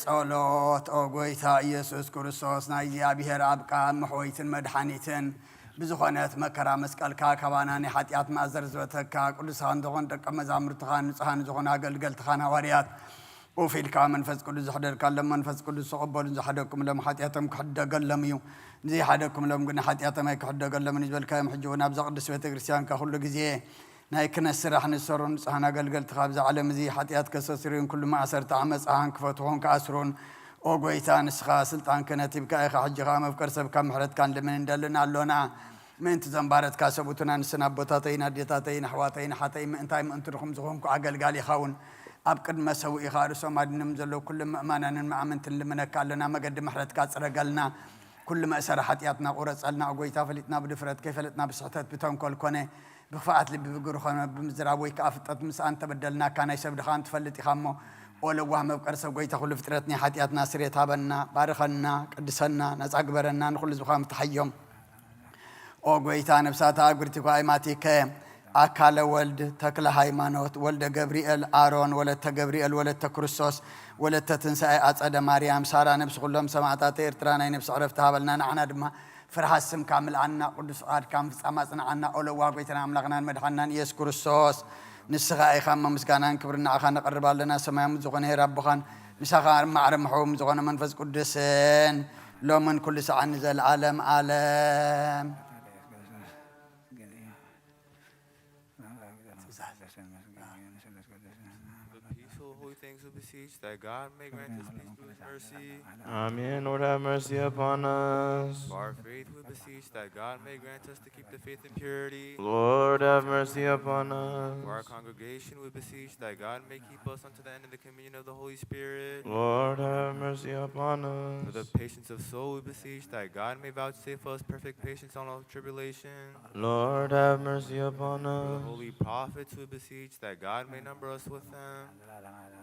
ጸሎት። ኦ ጎይታ ኢየሱስ ክርስቶስ፣ ናይ እግዚኣብሔር ኣብ ቃል መሕወይትን መድሓኒትን ብዝኾነት መከራ መስቀልካ፣ ካባና ናይ ሓጢኣት ማእዘር ዝበተካ፣ ቅዱሳን ዝኾኑ ደቀ መዛሙርትኻን ንጹሃን ዝኾኑ ኣገልገልትኻን ሃዋርያት፣ ኮፍ ኢልካ መንፈስ ቅዱስ ዘሕደርካሎም፣ መንፈስ ቅዱስ ተቐበሉ። ዝሓደግኩምሎም ሓጢኣቶም ክሕደገሎም እዩ፣ ዘይሓደግኩምሎም ግን ሓጢኣቶም ኣይክሕደገሎምን እዩ ዝበልካዮም፣ ሕጂ እውን ኣብዛ ቅድስት ቤተ ክርስቲያንካ ኩሉ ግዜ ናይ ክህነት ስራሕ ንዝሰርሑ ንጹሃን ኣገልገልትኻ፣ ኣብዚ ዓለም እዚ ሓጢኣት ከስተስርዩን ኩሉ ማእሰርቲ ዓመጻ ሃንክፈትኹን ክኣስሩን፣ ኦ ጎይታ፣ ንስኻ ስልጣን ክህነት ሂብካ ኢኻ። ሕጂ ኸኣ መፍቀር ሰብካ ምሕረትካ ንልምን እንደልን ኣሎና። ምእንቲ ዘንባረትካ ሰብኡትና ንስን ኣቦታተይን ኣዴታተይን ኣሕዋተይን ሓተይ ምእንታይ ምእንቲ ድኹም ዝኾንኩ ኣገልጋሊኻ እውን ኣብ ቅድመ ሰብኡ ኢኻ ርእሶም ኣድንም ዘለዉ ኩሉ ምእማናንን መኣምንትን ልምነካ ኣለና። መገዲ ምሕረትካ ጽረገልና። ኩሉ መእሰሪ ሓጢኣትና ቁረጸልና። ኦ ጎይታ፣ ፈሊጥና ብድፍረት፣ ከይፈለጥና ብስሕተት፣ ብተንኮል ኮነ ብኽፍኣት ልቢ፣ ብግብሪ ኾነ ብምዝራብ ወይ ከኣ ፍጠት ምስኣ እንተበደልናካ፣ ናይ ሰብ ድኻ እንትፈልጥ ኢኻ እሞ፣ ኦ ለዋህ መፍቀር ሰብ፣ ጎይታ ኩሉ ፍጥረት፣ ናይ ሓጢኣትና ስርየት ሃበና፣ ባርኸና፣ ቅድሰና፣ ነጻ ግበረና፣ ንኹሉ ህዝብኻ ምትሓዮም። ኦ ጎይታ፣ ነፍሳት ኣእጉርቲ ጓይማቲከ፣ ኣካለ ወልድ ተክለ ሃይማኖት፣ ወልደ ገብርኤል ኣሮን፣ ወለተ ገብርኤል፣ ወለተ ክርስቶስ፣ ወለተ ትንሳኤ፣ ኣጸደ ማርያም፣ ሳራ፣ ነብሲ ኩሎም ሰማዕታት ኤርትራ ናይ ነብሲ ዕረፍቲ ሃበልና። ንዓና ድማ ፍርሃት ስምካ ምልኣና፣ ቅዱስ ፍቓድካ ምፍጻም ኣጽንዓና። ኦ ለዋህ ጎይታና ኣምላኽናን መድሓንናን ኢየሱስ ክርስቶስ፣ ንስኻ ኢኻ እሞ ምስጋናን ክብርን ንዓኻ ነቕርብ ኣለና። ሰማያዊ ዝኾነ ሄር ኣቦኻን ምሳኻ ማዕረ ምሕውም ዝኾነ መንፈስ ቅዱስን ሎምን ኩሉ ሰዓት ንዘለዓለም ዓለም። The peaceful, holy things we beseech that God may grant us peace through His mercy. Amen. Lord, have mercy upon us. For our faith, we beseech that God may grant us to keep the faith in purity. Lord, have mercy upon For our us. Congregation, we beseech that God may keep us unto the end in the communion of the Holy Spirit. Lord, have mercy upon For the us. Patience of soul, we beseech that God may vouchsafe us perfect patience on all tribulation. Lord, have mercy upon For the us. Holy Prophets, we beseech that God may number us with them.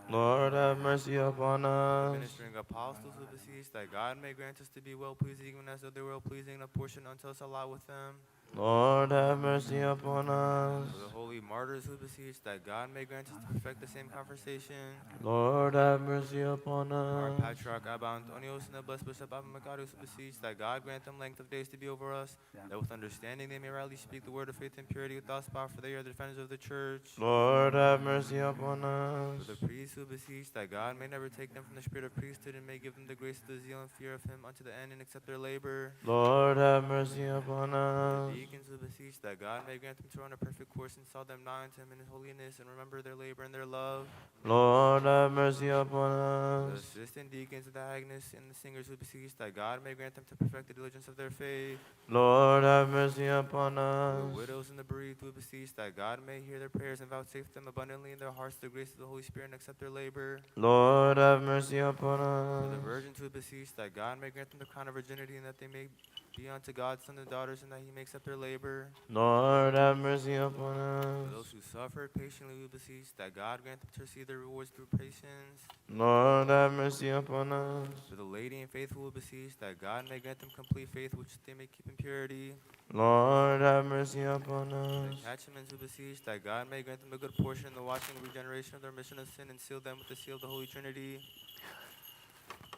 Lord, have mercy upon The us. Ministering Apostles, we beseech that God may grant us to be well pleasing, even as though they were well pleasing, and apportion unto us a lot with them. Lord, have mercy upon For us. The Holy Martyrs, we beseech that God may grant us to perfect the same conversation. Lord, have mercy upon For our us. Patriarch Abba Antonios and the blessed Bishop Abba Macarius, we beseech that God grant them length of days to be over us, that with understanding they may rightly speak the word of faith and purity without spot, for they are the defenders of the church. Lord, have mercy upon For us. The priests, we beseech that God may never take them from the spirit of priesthood, and may give them the grace of the zeal and fear of Him unto the end, and accept their labor. Lord, have mercy upon The us. Deacons, we beseech that God may grant them to run a perfect course, and saw them nigh unto Him in holiness, and remember their labor and their love. Lord, have mercy upon The us. Assistant deacons and the agonists and the singers, we beseech that God may grant them to perfect the diligence of their faith. Lord, have mercy upon The us. Widows and the bereaved, we beseech that God may hear their prayers and vouchsafe them abundantly in their hearts the grace of the Holy Spirit, and accept their labor. Lord, have mercy upon For the us. Virgins, we beseech that God may grant them the crown of virginity, and that they may be unto God's sons and daughters, and that He may accept their labor. Lord, have mercy upon For those us. Who suffered patiently, we beseech that God grant them to receive their rewards through patience. Lord, have mercy upon us. For the laity and faithful, we beseech that God may grant them complete faith, which they may keep in purity. Lord, have mercy upon For the us. Catechumens, we beseech that God may grant them a good portion in the washing and regeneration of the remission of sin, and seal them with the seal of the Holy Trinity.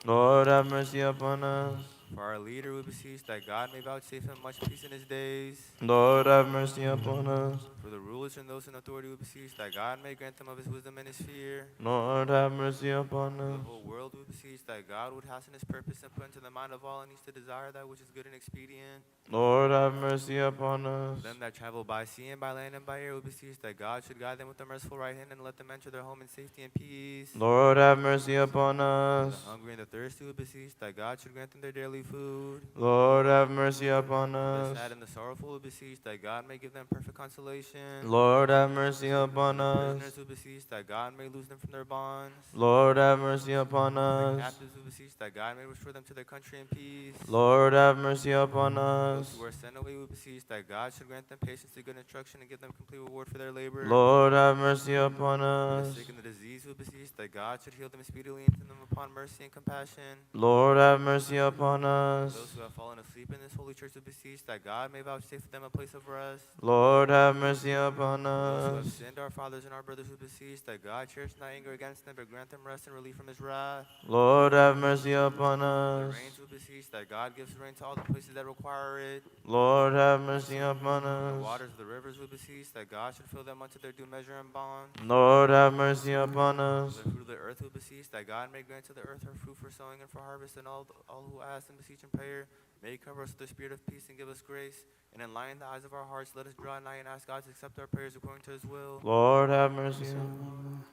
Lord, have mercy upon us. For our leader, we beseech that God may vouchsafe him much peace in his days. Lord, have mercy upon us. For the rulers and those in authority, we beseech that God may grant them of his wisdom and his fear. Lord, have mercy upon For the us. Whole world, we beseech that God would hasten his purpose and put into the mind of all in each to desire that which is good and expedient. Lord, have mercy upon For us. Them that travel by sea and by land and by air, we beseech that God should guide them with a merciful right hand and let them enter their home in safety and peace. Lord, have mercy upon For us. The hungry and the thirsty, we beseech that God should grant them their daily food. Lord, have mercy upon For The us. Sad and the sorrowful, we beseech that God may give them perfect consolation. Lord, have mercy upon For the us. Prisoners, we beseech that God may loose them from their bonds. Lord, have mercy upon For The us. Captives, we beseech that God may restore them to their country in peace. Lord, have mercy upon For Those us. Who are sent away, we beseech that God should grant them patience and good instruction and give them complete reward for their labor. Lord, have mercy upon For the us. Sick and the diseased, we beseech that God should heal them speedily and send them upon mercy and compassion. Lord, have mercy upon Those who have fallen asleep in this holy church, we beseech that God may vouchsafe them a place of rest. Lord, have mercy upon us. Those who have sinned, our fathers and our brothers, we beseech that God cherish not anger against them, but grant them rest and relief from his wrath. Lord, have mercy upon us. The rains, we beseech that God gives rain to all the places that require it. Lord, have mercy upon us. The waters of the rivers, we beseech that God should fill them unto their due measure and bond. Lord, have mercy upon us. The fruit of the earth, we beseech that God may grant to the earth her fruit for sowing and for harvest, and all, all who ask and beseech in prayer may cover us with the spirit of peace and give us grace, and enlighten the eyes of our hearts. Let us draw nigh and ask God to accept our prayers according to his will. Lord, have mercy upon us.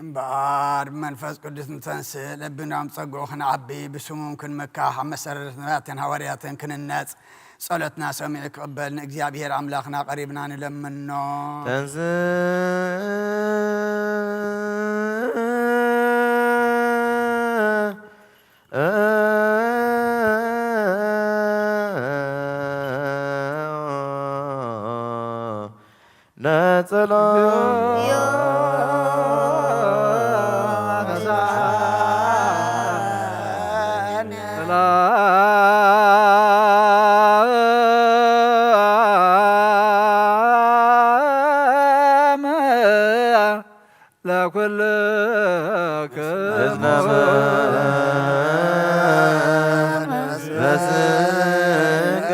እምበኣር ብመንፈስ ቅዱስ ንተንስእ፣ ልብናም ጸግኡ ክንዓቢ፣ ብስሙም ክንምካሕ፣ ኣብ መሰረት ነቢያትን ሃዋርያትን ክንነጽ፣ ጸሎትና ሰሚዑ ክቕበል ንእግዚኣብሔር ኣምላኽና ቀሪብና ንለምኖ። ተንስእ ነጸሎ ለኩልክሙ በስንቀ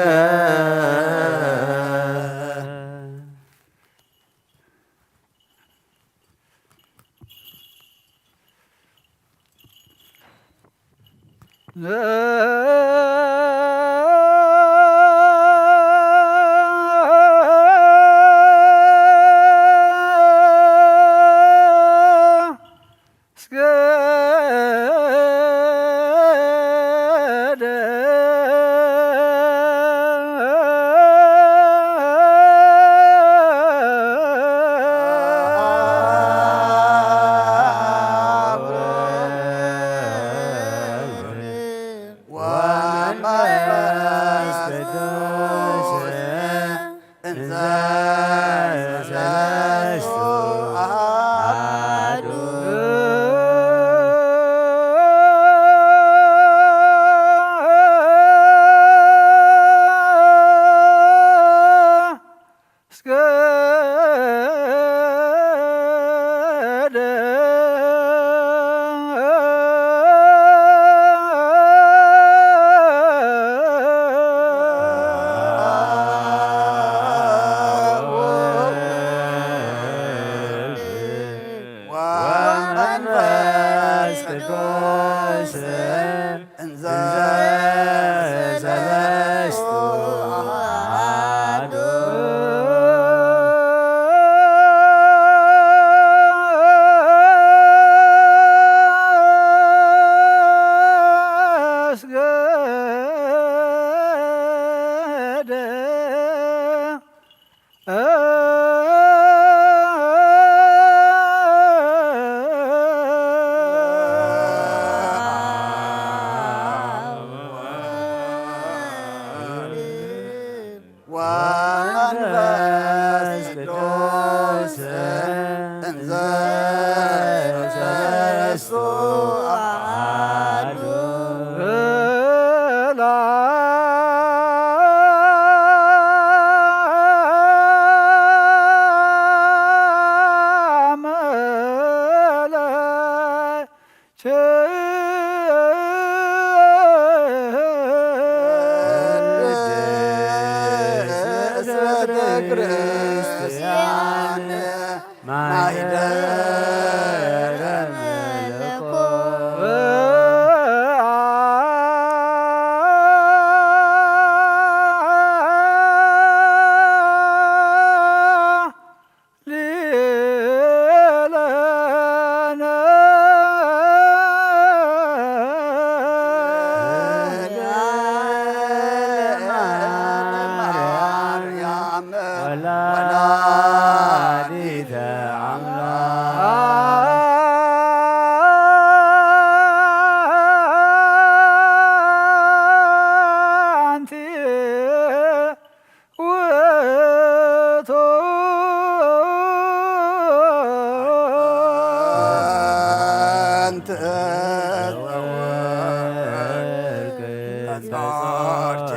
ተጾርቼ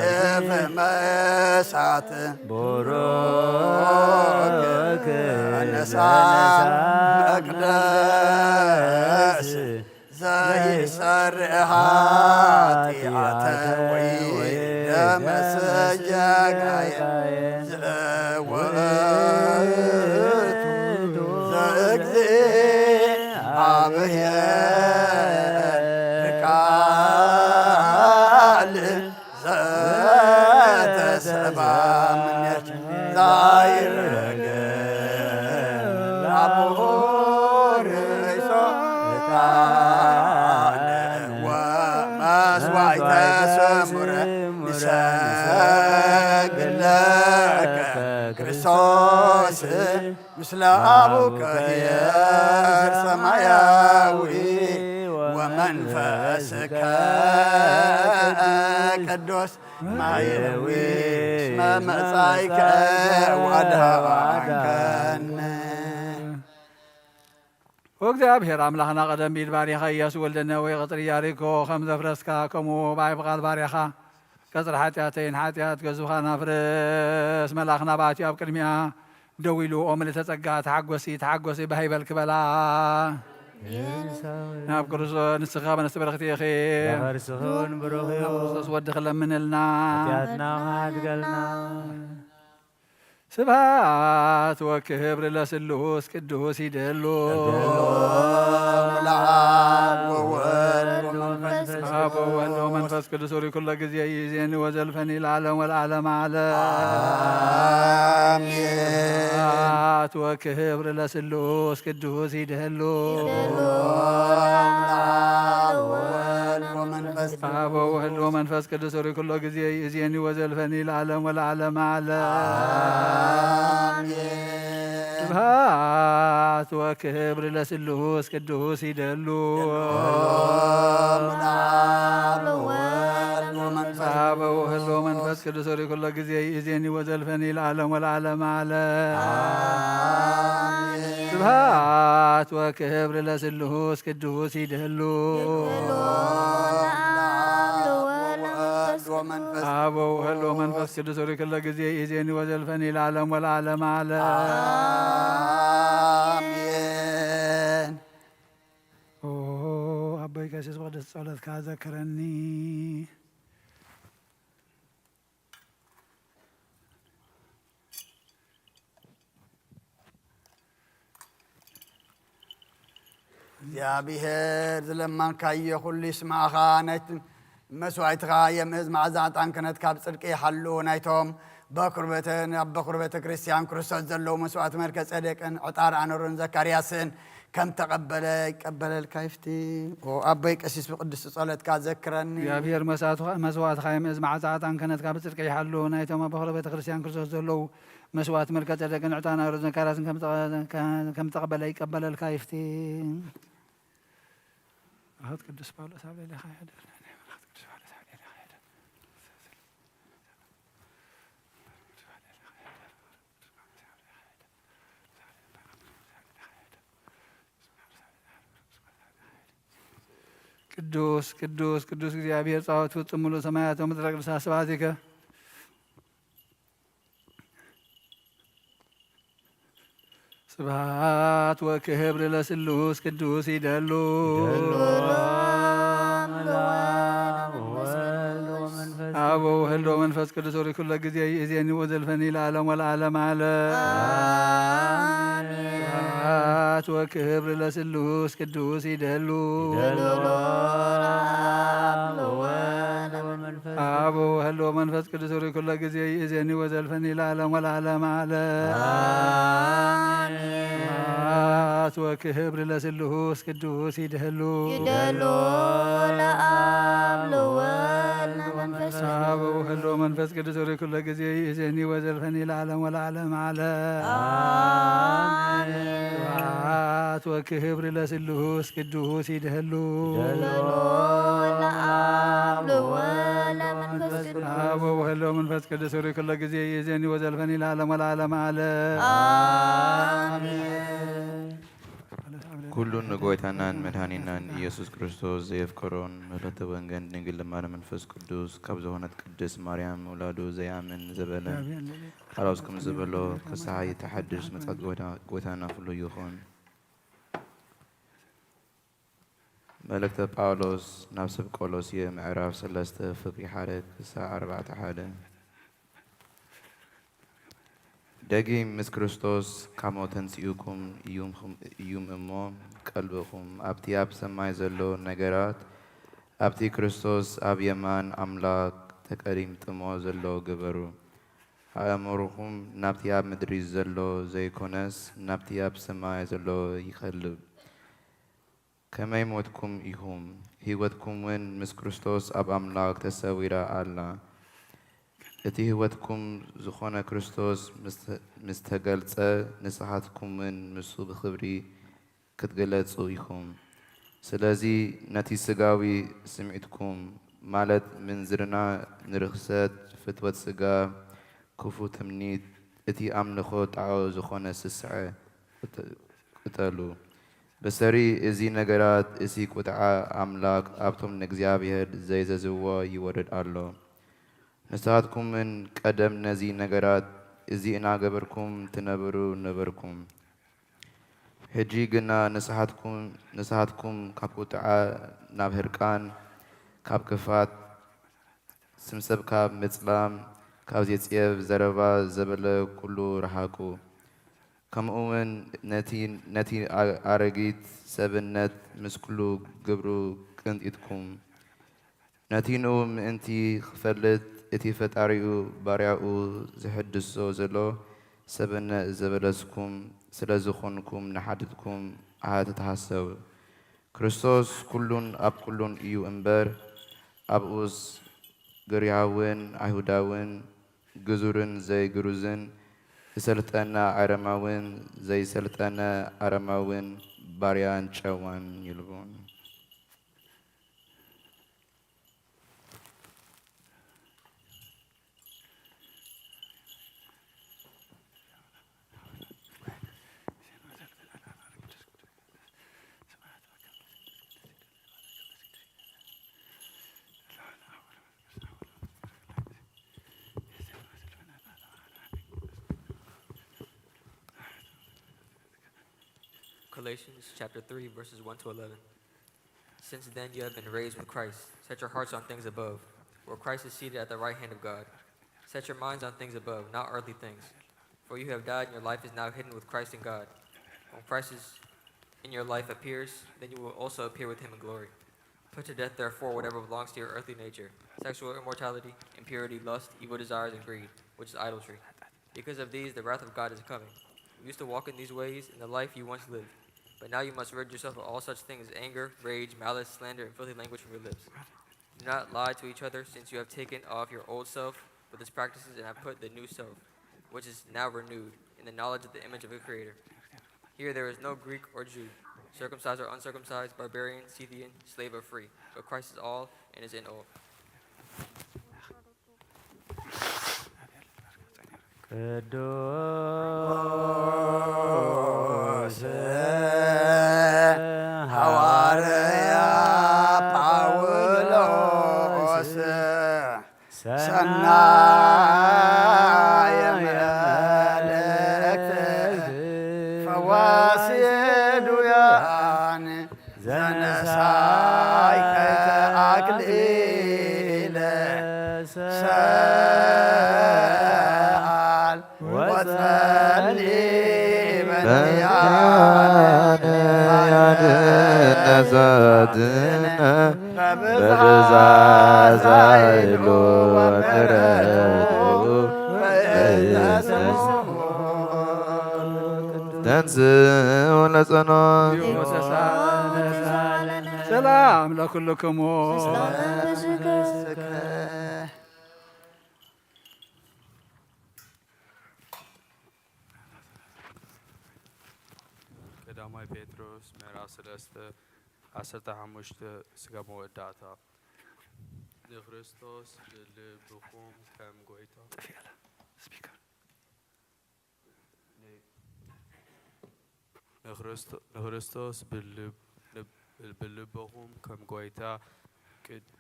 ፍመሳት ቡሩክ ነሳ መቅደስ ዘይሰርሕ ኃጢአት ወይ ደመስ ጀጋየ ዘወቱ ዘእግዚኣብሔር ቃል ዘተሰባ ምኔት ዛይረገ ላቦ ርእሶ ዕጣን ወመስዋዕተ ስሙረ ንሰግድ ለከ ክርስቶስ ምስለ አቡከ ኄር ሰማያዊ ወመንፈስከ ቅዱስ ማየዊ እስመ መጻእከ ወአድኃንከነ። ወእግዚኣብሔር ኣምላኽና ቀደም ብኢድ ባሪኻ ኢያሱ ወልደ ነዌ ቀጽሪ ኢያሪኮ ከም ዘፍረስካ፣ ከምኡ ብኣይ ብቓል ባሪኻ ቀጽሪ ሓጢኣተይን ሓጢኣት ገዙኻን ኣፍርስ። መልኣኽ ናባቲ ኣብ ቅድሚኣ ደው ኢሉ፣ "ኦ ምልእተ ጸጋ፣ ተሓጎሲ፣ ተሓጎሲ፣ ብሃይ በልኪ" በላ። ኤልሳቤጥ። ናብ ክርስቶስ ንስኻ በነስቲ በረኽቲ ኢኺ። ከርስኺ እውን ብሩኽ እዩ። ናብ ክርስቶስ ወድኺ ለምንልና። ሓጢኣትና መሓድገልና። ስብሐት ወክብር ለስሉስ ቅዱስ ይደሉ። ለአብ ወወልድ ወመንፈስ አብ ወወልድ ወመንፈስ ቅዱስ ሪ ኩሎ ጊዜ ይእዜኒ ወዘልፈኒ ለዓለም ወለዓለም ዓለም። አሜን። ስብሐት ወክብር ለስሉስ ቅዱስ ይደሉ። ይደሉ። ለአብ ወወልድ ወመንፈስ አብ ወወልድ ወመንፈስ ቅዱስ ሪ ኩሎ ጊዜ ይእዜኒ ወዘልፈኒ ለዓለም ወለዓለም ዓለም። አሜን። ስብሐት ወክብር ለስሉስ ቅዱስ ይደሉ። ለአብ ወወልድ ወመንፈስ አብ ወወልድ ወመንፈስ ቅዱስ ሪ ኩሎ ጊዜ ይእዜኒ ወዘልፈኒ ለዓለም ወለዓለም ዓለም። አሜን። ስብሐት ወክብር ለስሉስ ቅዱስ ይደሉ። ይደሉ። ለአብ ወወልድ ወመንፈስ አብ ወወልድ ወመንፈስ ቅዱስ ሪ ኩሎ ጊዜ ይእዜኒ ወዘልፈኒ ለዓለም ወለዓለም ዓለም። አሜን። ኦ አቦይ ቀሲስ ብቅድስቲ ጸሎትካ ዘክረኒ። እግዚኣብሔር ዝለመንካዮ ኩሉ ይስማዕኻ። ናይቲ መስዋዕትኻ የምእዝ መዓዛ ዕጣን ክህነትካ ብጽድቂ ይሓሉ። ናይቶም በኩር ቤተ፣ ኣብ በኩር ቤተ ክርስቲያን ክርስቶስ ዘለዉ መስዋዕት መልከ ጼዴቅን ዕጣን ኣሮንን ዘካርያስን ከም ተቐበለ ይቀበለልካ ይፍቲ። ኦ ኣቦይ ቀሲስ ብቅድስቲ ጸሎትካ ዘክረኒ። እግዚኣብሔር መስዋዕትኻ፣ መስዋዕትኻ የምእዝ መዓዛ ዕጣን ክህነትካ ብጽድቂ ይሓሉ። ናይቶም ኣብ በኩር ቤተ ክርስቲያን ክርስቶስ ዘለዉ መስዋዕት መልከ ጼዴቅን ዕጣን ኣሮንን ዘካርያስን ከም ተቐ-፣ ከም ተቐበለ ይቀበለልካ ይፍቲ። ርሆት ቅዱስ ጳውሎስ ኣብ ልዕሌኻ ይሕደር። ናይ መልኣኽ ቅዱስ ጳውሎስ ኣብ ልዕሌኻ ይሕደር። ቅዱስ፣ ቅዱስ፣ ቅዱስ እግዚኣብሔር ጸባኦት ፍጹም ምሉእ ሰማያት ወምድረ ቅዱሳት ስብሐቲከ። ስብሐት ወክብር ለስሉስ ቅዱስ ይደሉ። ይደሉ። አብ ወወልድ ወመንፈስ ቅዱስ ሪ ኩሎ ጊዜ ይእዜኒ ወዘልፈኒ ለዓለም ወለዓለም ዓለም። አሜን። ስብሐት ወክብር ለስሉስ ቅዱስ ይደሉ። ይደሉ። አብ ወወልድ ወመንፈስ አብ ወወልድ ወመንፈስ ቅዱስ ሪ ኩሎ ጊዜ ይእዜኒ ወዘልፈኒ ለዓለም ወለዓለም ዓለም። አሜን። ስብሐት ወክብር ለስሉስ ቅዱስ ይደሉ። ይደሉ። ለአብ ለወልድ ለመንፈስ አብ ወወልድ ወመንፈስ ቅዱስ ሪ ኩሎ ጊዜ ይእዜኒ ወዘልፈኒ ለዓለም ወለዓለም ዓለም። አሜን። ስብሐት ወክብር ለስሉስ ቅዱስ ይደሉ። ይደሉ። ለአብ ለወልድ ለመንፈስ ቅዱስ አብ ወወልድ ወመንፈስ ቅዱስ ሪ ኩሎ ጊዜ ይእዜኒ ወዘልፈኒ ለዓለም ወለዓለም ዓለም። አሜን። ኩሉ ንጎይታናን መድኃኒናን ኢየሱስ ክርስቶስ ዘየፍቀሮን፣ ምሕረተ ወንጌል ድንግል ማርያም መንፈስ ቅዱስ ካብ ዝኾነት ቅድስት ማርያም ምውላዱ ዘይኣምን ዘበለ፣ ሓላውስ ከም ዝበሎ፣ ክስሓ ይተሓድስ ምጽኣት ጎይታ-፣ ጎይታና ፍሉይ ይኹን። መልእክተ ጳውሎስ ናብ ሰብ ቆሎስየ ምዕራፍ ሰለስተ ፍቅሪ ሓደ ክሳዕ ኣርባዕተ ሓደ። ደጊም ምስ ክርስቶስ ካብ ሞት ተንሲኡኩም እዩም፣ እዩም እሞ፣ ቀልብኹም ኣብቲ ኣብ ሰማይ ዘሎ ነገራት፣ ኣብቲ ክርስቶስ ኣብ የማን ኣምላክ ተቀሪምጥሞ ዘሎ ግበሩ። ኣእምሮኹም ናብቲ ኣብ ምድሪ ዘሎ ዘይኮነስ፣ ናብቲ ኣብ ሰማይ ዘሎ ይኸልብ። ከመይ ሞትኩም ኢኹም፣ ህይወትኩም እውን ምስ ክርስቶስ ኣብ ኣምላክ ተሰዊራ ኣላ። እቲ ህይወትኩም ዝኾነ ክርስቶስ ምስ፣ ምስ ተገልጸ፣ ንስኻትኩም እውን ምስኡ ብኽብሪ ክትግለጹ ኢኹም። ስለዚ ነቲ ስጋዊ ስምዒትኩም፣ ማለት ምንዝርና፣ ንርኽሰት፣ ፍትወት ስጋ፣ ክፉእ ትምኒት፣ እቲ ኣምልኾ ጣዖ ዝኾነ ስስዐ ቅጠ-፣ ቅጠሉ። ብሰሪ እዚ ነገራት እዚ ቁጥዓ ኣምላክ ኣብቶም ንእግዚኣብሔር ዘይዘዝዎ ይወርድ ኣሎ። ንስኻትኩምን ቀደም ነዚ ነገራት እዚ እናገበርኩም ትነብሩ ነበርኩም። ሕጂ ግና ንስኻትኩም፣ ንስኻትኩም ካብ ቁጥዓ ናብ ህርቃን፣ ካብ ክፋት፣ ስም ሰብ ካብ ምጽላም፣ ካብ ዜጽየፍ ዘረባ ዘበለ ኩሉ ረሓቁ። ከምኡውን ነቲ፣ ነቲ ኣ-፣ ኣረጊት ሰብነት ምስ ኩሉ ግብሩ ቅንጢጥኩም፣ ነቲ ንኡ ምእንቲ ክፈልጥ እቲ ፈጣሪኡ ባርያኡ ዝሕድሶ ዘሎ ሰብነት ዘበለስኩም ስለ ዝኾንኩም ንሓድትኩም ኣይትተሓሰቡ። ክርስቶስ ኩሉን ኣብ ኩሉን እዩ እምበር፣ ኣብኡስ ግሪኻውን ኣይሁዳውን፣ ግዙርን ዘይግሩዝን፣ ዝሰልጠነ ኣረማውን ዘይሰልጠነ ኣረማውን፣ ባርያን ጨዋን የልቦን። Galatians chapter three, verses one to eleven. Since then you have been raised with Christ. Set your hearts on things above, where Christ is seated at the right hand of God. Set your minds on things above, not earthly things. For you have died, and your life is now hidden with Christ in God. When Christ is in your life appears, then you will also appear with him in glory. Put to death, therefore, whatever belongs to your earthly nature: sexual immorality, impurity, lust, evil desires, and greed, which is idolatry. Because of these, the wrath of God is coming. You used to walk in these ways in the life you once lived, but now you must rid yourself of all such things as anger, rage, malice, slander, and filthy language from your lips. Do not lie to each other, since you have taken off your old self with its practices and have put the new self, which is now renewed in the knowledge of the image of the Creator. Here there is no Greek or Jew, circumcised or uncircumcised, barbarian, Scythian, slave or free, but Christ is all and is in all. ቅዱስ ሐዋርያ ጳውሎስ ሰናየ መልእክት ፈዋሲ ድውያን ዘነሳይከ ኣክሊለ ሰኣል ወጸሊ በንያነ ያድነ ዛትነ በብዛ ዛይሎ ወምሕረቱ በኢየሱስ ተንሥኡ ለጸሎት። ሰላም ለኩልክሙ። ቀዳማይ ጴጥሮስ ምዕራፍ ሰለስተ ዓሰርተ ሓሙሽተ እስከ መወዳእታ። ንክርስቶስ ብልብኹም ከም ጎይታ ጥፍ ያለ ስፒከር። ንክርስቶ-፣ ንክርስቶስ ብልብ-፣ ንብ-፣ ብልብኹም ከም ጐይታ ቅድ-፣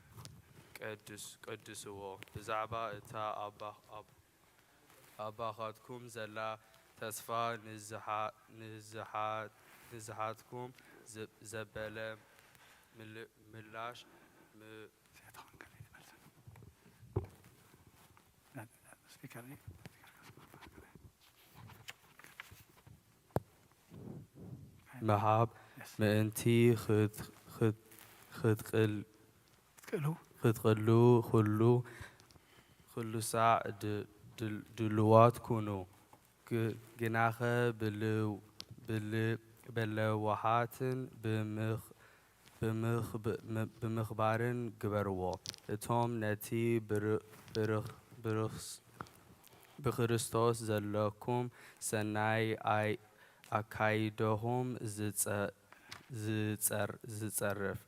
ቀድስ-፣ ቀድስዎ። ብዛዕባ እታ ኣባ-፣ ኣብ-፣ ኣባኻትኩም ዘላ ተስፋ ንዝሓ-፣ ንዝሓ-፣ ንዝሓትኩም ዘ-፣ ዘበለ ምል-፣ ምላሽ ም-፣ ምሃብ ምእንቲ ክት-፣ ክት-፣ ክትቅል-፣ ክትቅሉ። ክትቅሉ ኩሉ፣ ኩሉ ሳዕ ድ-፣ ድል-፣ ድሉዋት ኩኑ። ግ-፣ ግናኸ ብልው-፣ ብል-፣ በለዋሃትን ብምኽ-፣ ብምኽብ-፣ ም-፣ ብምኽባርን ግበርዎ። እቶም ነቲ ብር-፣ ብርኽ-፣ ብርኽስ-፣ ብክርስቶስ ዘለኩም ሰናይ ኣይ-፣ ኣካይዳኹም ዝጸ-፣ ዝጸር-፣ ዝጸርፍ፣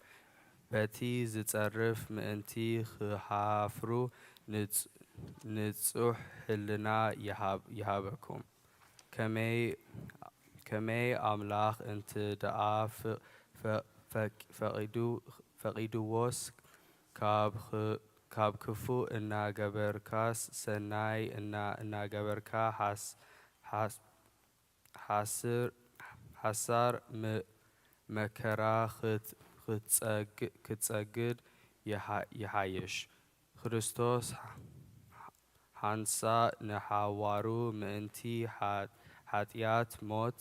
በቲ ዝጸርፍ ምእንቲ ክሃፍሩ ንጽ-፣ ንጹሕ ሕልና ይሃብ-፣ ይሃበኩም። ከመይ፣ ከመይ ኣምላኽ እንተ ደኣ ፈ-፣ ፈ-፣ ፈቅ-፣ ፈቂዱ-፣ ፈቂድዎስ ካብ ኽ-፣ ካብ ክፉእ እናገበርካስ ሰናይ እና-፣ እናገበርካ ሓስ-፣ ሓስ-፣ ሓስር-፣ ሓሳር መ-፣ መከራ ክት-፣ ክትጸግ-፣ ክትጸግድ ይሓ-፣ ይሓይሽ። ክርስቶስ ሓንሳእ ንሓዋሩ ምእንቲ ሓ-፣ ሓጢኣት ሞት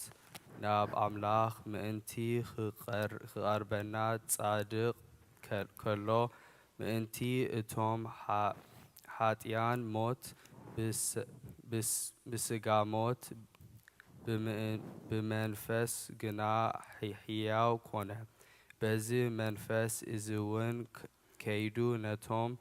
ናብ ኣምላኽ ምእንቲ ክቐር-፣ ክቐርበና ጻድቕ ከ-፣ ከሎ፣ ምእንቲ እቶም ሓ-፣ ሓጥያን ሞት ብስ-፣ ብስ-፣ ብስጋ ሞት፣ ብም-፣ ብመንፈስ ግና ሕ-፣ ሕያው ኮነ። በዚ መንፈስ እዚውን ከ-፣ ከይዱ ነቶም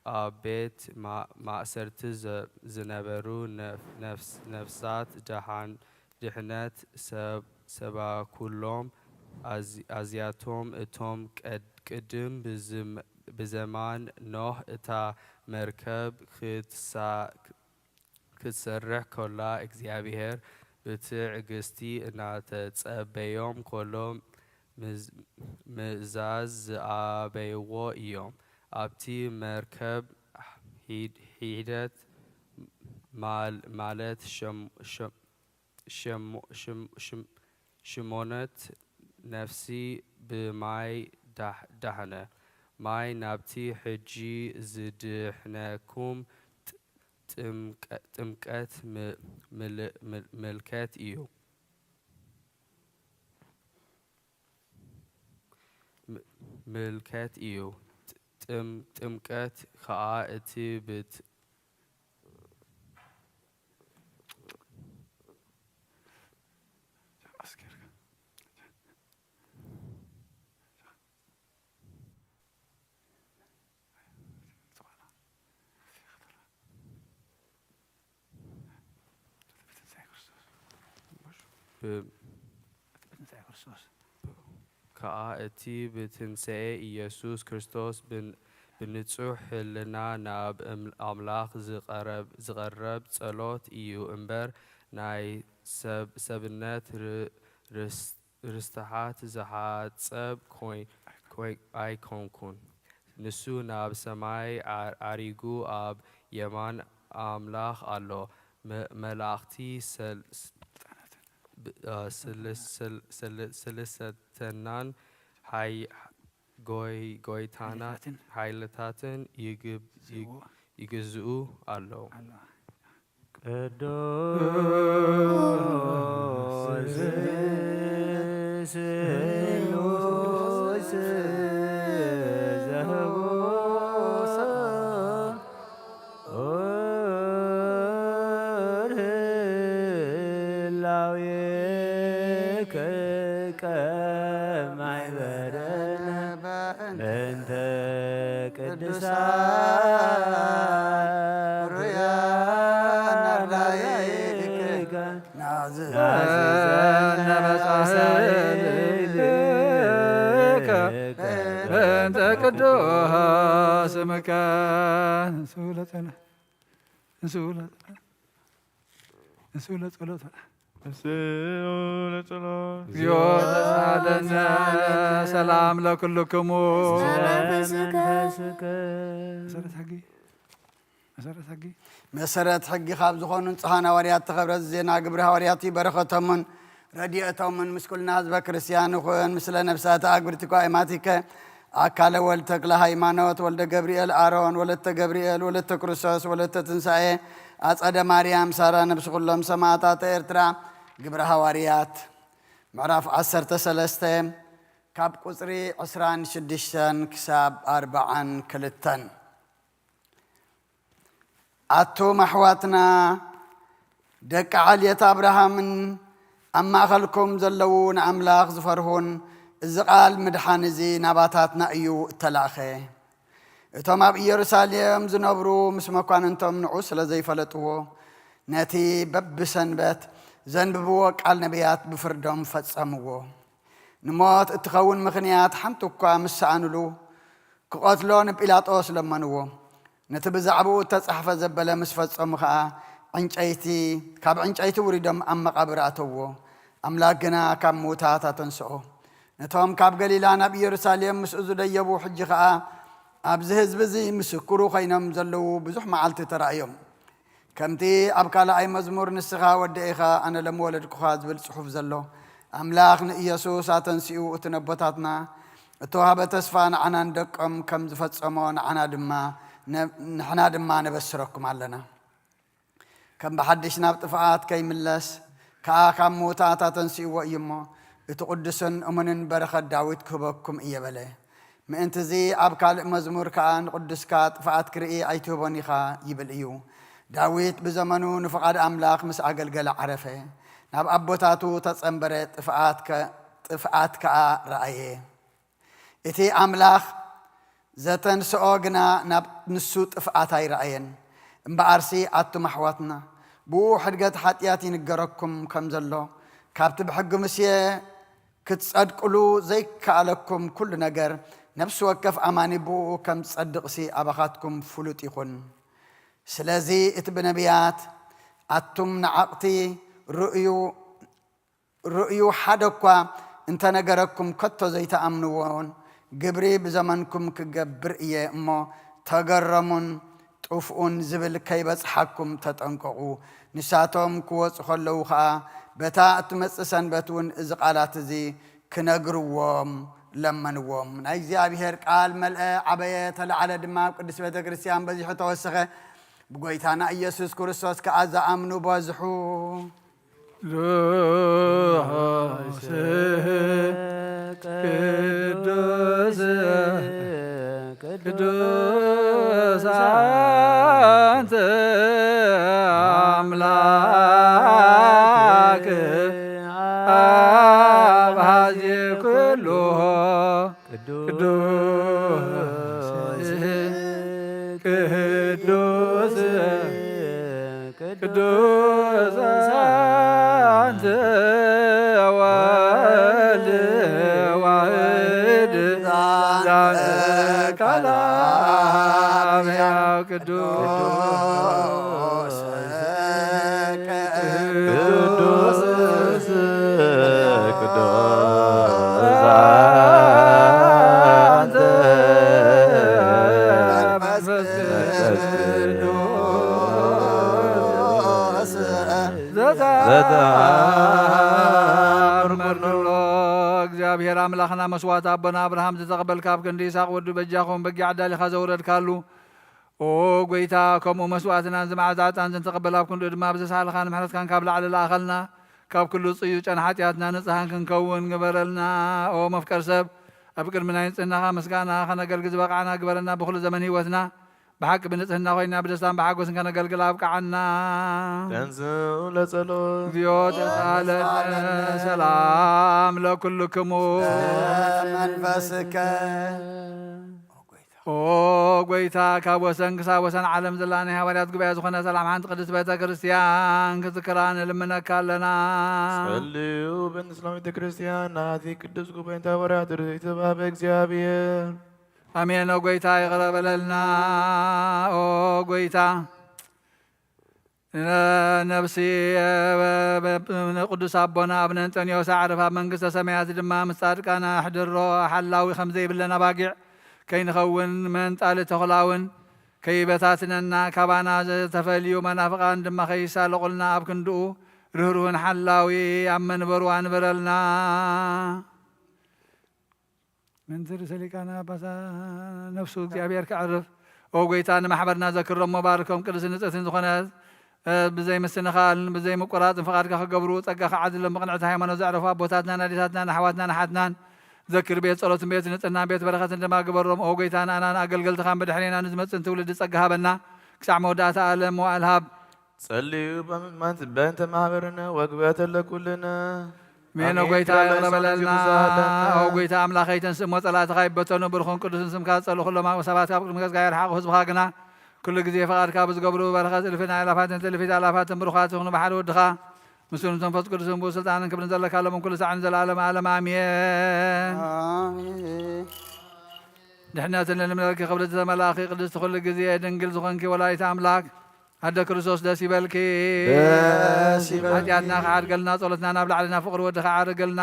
ኣብ ቤት ማ-፣ ማእሰርቲ ዘ-፣ ዝነበሩ ነፍ-፣ ነፍስ-፣ ነፍሳት ደሓን-፣ ድሕነት ሰብ-፣ ሰባኩሎም። ኣዚ-፣ ኣዚያቶም እቶም ቀድ-፣ ቅድም ብዝም-፣ ብዘማን ኖህ እታ መርከብ ክትሳ-፣ ክትሰርሕ ከላ፣ እግዚኣብሔር ብትዕግስቲ እናተጸበዮም ከሎ፣ ምዝ-፣ ምእዛዝ ዝኣበይዎ እዮም። ኣብቲ መርከብ ሒድ-፣ ሒደት ማል-፣ ማለት ሸም-፣ ሸም-፣ ሸሞ-፣ ሽም-፣ ሽም-፣ ሽሞነት ነፍሲ ብማይ ዳሕ-፣ ዳሕነ። ማይ ናብቲ ሕጂ ዝድሕነኩም ጥ-፣ ጥምቀ-፣ ጥምቀት ም-፣ ምል-፣ ምል-፣ ምልከት እዩ። ም-፣ ምልከት እዩ። ጥ-፣ ጥም-፣ ጥምቀት ከኣ እቲ ብት-፣ ብ-፣ ከኣ እቲ ብትንሳኤ ኢየሱስ ክርስቶስ ብን-፣ ብንጹሕ ሕልና ናብ እም-፣ ኣምላኽ ዝቐረብ፣ ዝቐረብ ጸሎት እዩ እምበር፣ ናይ ሰብ-፣ ሰብነት ር-፣ ርስ-፣ ርስትሓት ዝሓጸብ ኮይ-፣ ኮይ-፣ ኣይኮንኩን። ንሱ ናብ ሰማይ ዓ-፣ ዓሪጉ ኣብ የማን ኣምላኽ ኣሎ። መ-፣ መላእኽቲ ሰል-፣ ስ-፣ ብ-፣ እ፣ ስል-፣ ስል-፣ ስል-፣ ስልሰተናን ሓይ-፣ ጎይ-፣ ጎይታና ሓይልታትን። ሓይልታትን ይግብ-፣ ይግ-፣ ዝዎ። ይግዝኡ ኣለዉ። ኣለዋ። ቅዱስ ስሉስ ዘህቡስ ላውየከ ቀማይ በደነ በእንተ ቅዱሳን ሩያን ናላይከ ናዝዘነ መጻሕፍትከ በእንተ ቅዱስ ስምከ። ንሱ ለጸና፣ ንሱ ለጸና፣ ንሱ ለጸሎት። ተስኡ ለጸሎት። እግዚኦ ተሳለነ። ሰላም ለኩልክሙ። ሰላም ለነፍስከ። መሰረት ሕጊ፣ መሰረት ሕጊ። መሰረት ሕጊ ካብ ዝኾኑ ንጹሓን ሃዋርያት ተኸብረት ዜና ግብሪ ሃዋርያት እዩ። በረኸቶምን ረድኤቶምን ምስ ኩልና ህዝበ ክርስቲያን ይኹን። ምስለ ነፍሳት ኣግብርቲኳ ኤማቲከ ኣካለ ወልድ ተክለ ሃይማኖት፣ ወልደ ገብርኤል ኣሮን፣ ወለተ ገብርኤል፣ ወለተ ክርስቶስ፣ ወለተ ትንሳኤ፣ ኣጸደ ማርያም፣ ሳራ ነብሲ ኩሎም ሰማዕታት ኤርትራ። ግብረ ሃዋርያት ምዕራፍ ዓሰርተ ሰለስተ ካብ ቁጽሪ ዕስራን ሽዱሽተን ክሳብ ኣርባዓን ክልተን። ኣቱም ኣሕዋትና ደቂ ዓልየት ኣብርሃምን ኣብ ማእኸልኩም ዘለዉ ንኣምላኽ ዝፈርሁን፣ እዚ ቃል ምድሓን እዚ ናባታትና እዩ እተላእኸ። እቶም ኣብ ኢየሩሳሌም ዝነብሩ ምስ መኳንንቶም ንዑ ስለ ዘይፈለጥዎ፣ ነቲ በብሰንበት ዘንብብዎ ቃል ነቢያት ብፍርዶም ፈጸምዎ። ንሞት እትኸውን ምኽንያት ሓንቲ እኳ ምስ ሰኣኑሉ፣ ክቐትሎ ንጲላጦስ ለመንዎ። ነቲ ብዛዕባኡ እተጻሕፈ ዘበለ ምስ ፈጸሙ ኸኣ፣ ዕንጨይቲ፣ ካብ ዕንጨይቲ ውሪዶም ኣብ መቓብር ኣተውዎ። ኣምላኽ ግና ካብ ምዉታት ኣተንስኦ። ነቶም ካብ ገሊላ ናብ ኢየሩሳሌም ምስኡ ዝደየቡ፣ ሕጂ ኸኣ ኣብዚ ህዝቢ እዚ ምስክሩ ኾይኖም ዘለዉ ብዙሕ መዓልቲ ተራእዮም። ከምቲ ኣብ ካልኣይ መዝሙር፣ "ንስኻ ወደይ ኢኻ፣ ኣነ ለምወለድኩኻ" ዝብል ጽሑፍ ዘሎ፣ ኣምላኽ ንኢየሱስ ኣተንሲኡ እቲ ነቦታትና እተዋህበ ተስፋ ንዓና ንደቆም ከም ዝፈጸሞ ንዓና ድማ ነ-፣ ንሕና ድማ ነበስረኩም ኣለና። ከም ብሓድሽ ናብ ጥፍኣት ከይምለስ ከኣ ካብ ምዉታት ኣተንሲእዎ እዩ እሞ፣ እቲ ቅዱስን እሙንን በረኸት ዳዊት ክህበኩም እየ በለ። ምእንቲ እዚ ኣብ ካልእ መዝሙር ከኣ ንቅዱስካ ጥፍኣት ክርኢ ኣይትህቦን ኢኻ ይብል እዩ። ዳዊት ብዘመኑ ንፍቓድ ኣምላኽ ምስ ኣገልገለ ዓረፈ። ናብ ኣቦታቱ ተጸንበረ፣ ጥፍኣት ከ-፣ ጥፍኣት ከኣ ረኣየ። እቲ ኣምላኽ ዘተንስኦ ግና ናብ ንሱ ጥፍኣት ኣይረኣየን። እምበኣርሲ ኣቱም ኣሕዋትና፣ ብኡ ሕድገት ሓጢኣት ይንገረኩም ከም ዘሎ፣ ካብቲ ብሕጊ ሙሴ ክትጸድቅሉ ዘይከኣለኩም ኩሉ ነገር፣ ነፍሲ ወከፍ ኣማኒ ብኡ ከም ዝጸድቕሲ ኣባኻትኩም ፍሉጥ ይኹን። ስለዚ እቲ ብነቢያት፣ ኣቱም ነዓቕቲ፣ ርእዩ፣ ርእዩ ሓደ እኳ እንተነገረኩም ከቶ ዘይትኣምንዎን፣ ግብሪ ብዘመንኩም ክገብር እየ እሞ፣ ተገረሙን ጥፍኡን ዝብል ከይበጽሓኩም ተጠንቀቑ። ንሳቶም ክወጹ ከለዉ ኸኣ፣ በታ እትመጽእ ሰንበት እውን እዚ ቃላት እዚ ክነግርዎም ለመንዎም። ናይ እግዚኣብሔር ቃል መልአ፣ ዓበየ፣ ተላዕለ ድማ፣ ኣብ ቅድስት ቤተ ክርስቲያን በዚሑ ተወሰኸ። ብጎይታና ኢየሱስ ክርስቶስ ከኣ ዝኣምኑ በዝሑ። ቅዱስ ቅዱስ ቅዱስ አንተ አምላክ አብ ሀዜ ኩሉ ቅዱስ ቅዱስ ቅዱስ አንተ ወልድ ዋህድ ዛንተ ቃል አብ ሕያው ቅዱስ ቅዱስ ቅዱስ አንተ መንፈስ ቅዱስ ዘተአምር ኩሎ። እግዚኣብሔር ኣምላኽና መስዋዕት ኣቦና ኣብርሃም ዝተቐበልካ፣ ኣብ ክንዲ ይስሐቅ ወዱ በጃኹም በጊዕ ኣዳሊኻ ዘውረድካሉ፣ ኦ ጎይታ፣ ከምኡ መስዋዕትና እዚ መዓዛ ዕጣን እዚ ንተቐበል፣ ኣብ ክንድኡ ድማ ብዘስኣልኻን ምሕረትካን ካብ ላዕሊ ለኣኸልና፣ ካብ ኩሉ ጽዩፍ ጨና ሓጢኣትና ንጽሃን ክንከውን ግበረልና። ኦ መፍቀር ሰብ፣ ኣብ ቅድሚ ናይ ንጽህናኻ ምስጋና ኸነገልግል ዝበቓዕና ግበረና። ብኹሉ ዘመን ህይወትና ብሓቂ ብንጽህና ኮይና ብደስታን ብሓጎስን ከነገልግል ኣብቅዓና። ተንስኡ ለጸሎት። እግዚኦ ተሳለነ። ሰላም ለኩልክሙ። መንፈስከ። ኦ ጎይታ፣ ካብ ወሰን ክሳብ ወሰን ዓለም ዘላ ናይ ሃዋርያት ጉባኤ ዝኾነ ሰላም ሓንቲ ቅድስት ቤተ ክርስቲያን ክትዝክራ ንልምነካ ኣለና። ጸልዩ በእንተ ሰላም ቤተ ክርስቲያን ናቲ ቅዱስ ጉባኤ ሃዋርያት ርእይቲ ባበ እግዚኣብሔር። ኣሜን። ኦ ጎይታ ይቕረ በለልና። ኦ ጎይታ ነፍሲ ንቅዱስ ኣቦና ኣቡነ እንጠንዮስ ኣዕርፍ፣ ኣብ መንግስተ ሰማያት ድማ ምስ ጻድቃን ኣሕድሮ። ሓላዊ ከም ዘይብለን ኣባጊዕ ከይንኸውን፣ መንጣሊ ተኹላውን ከይበታትነና፣ ካባና ዝተፈልዩ መናፍቃን ድማ ከይሳለቑልና፣ ኣብ ክንድኡ ርህሩህን ሓላዊ ኣብ መንበሩ ኣንብረልና። ምንትር ሰሊቃና ኣባሳ ነፍሱ እግዚኣብሔር ከዕርፍ። ኦ ጎይታ፣ ንማሕበርና ዘክሮም፣ ባርኮም። ቅድስት ንጽሕትን ዝኾነት ብዘይ ምስትንኻልን ብዘይ ምቁራጽን ፍቓድካ ክገብሩ ጸጋኻ ዓድሎም። ብቕንዕቲ ሃይማኖት ዘዕረፉ ኣቦታትናን ኣዴታትናን ኣሕዋትናን ኣሓትናን ዘክር። ቤት ጸሎትን ቤት ንጽህናን ቤት በረኸትን ድማ ግበሮም። ኦ ጎይታ፣ ንኣናን ኣገልገልትኻን ብድሕሬና ንዝመጽእን ትውልዲ ጸጋ ሃበና። ክሳዕ መወዳእታ ዓለም መዋእል ሃብ። ጸልዩ በምእማን በእንተ ማህበርነ ወግበተ ለኩልነ። ሜኖ ኣሜን። ጎይታ ይቕረ በለልና። ኦ ጎይታ ኣምላኸይ፣ ተንስእ እሞ ጸላእትኻ ይበተኑ። ብሩኽን ቅዱስን ስምካ ዝጸልኡ ኩሎም ሰባት ካብ ቅድሚ ገጽካ ይርሓቑ። ህዝብኻ ግና ኩሉ ግዜ ፍቓድካ ብዝገብሩ በረኸት እልፍን ኣእላፋትን ትልፊት ኣእላፋትን ብሩኻት ይኹኑ። ብሓደ ወድኻ ምስሉ መንፈስ ቅዱስን ብኡ ስልጣንን ክብርን ዘለካ ሎምን ኩሉ ሳዕን ንዘለዓለመ ዓለም ኣሜን። ኣሜን። ድሕነትን ልምለኪ ክብርቲ ተመላእኪ ቅድስቲ ኩሉ ግዜ ድንግል ዝኾንኪ ወላዲተ ኣምላክ ኣደ ክርስቶስ ደስ ይበልኪ። ደስ ይበልኪ። ሓጢኣትና ክሓድገልና ጸሎትና ናብ ላዕሊ ናብ ፍቕሪ ወድኻ ዓርገልና።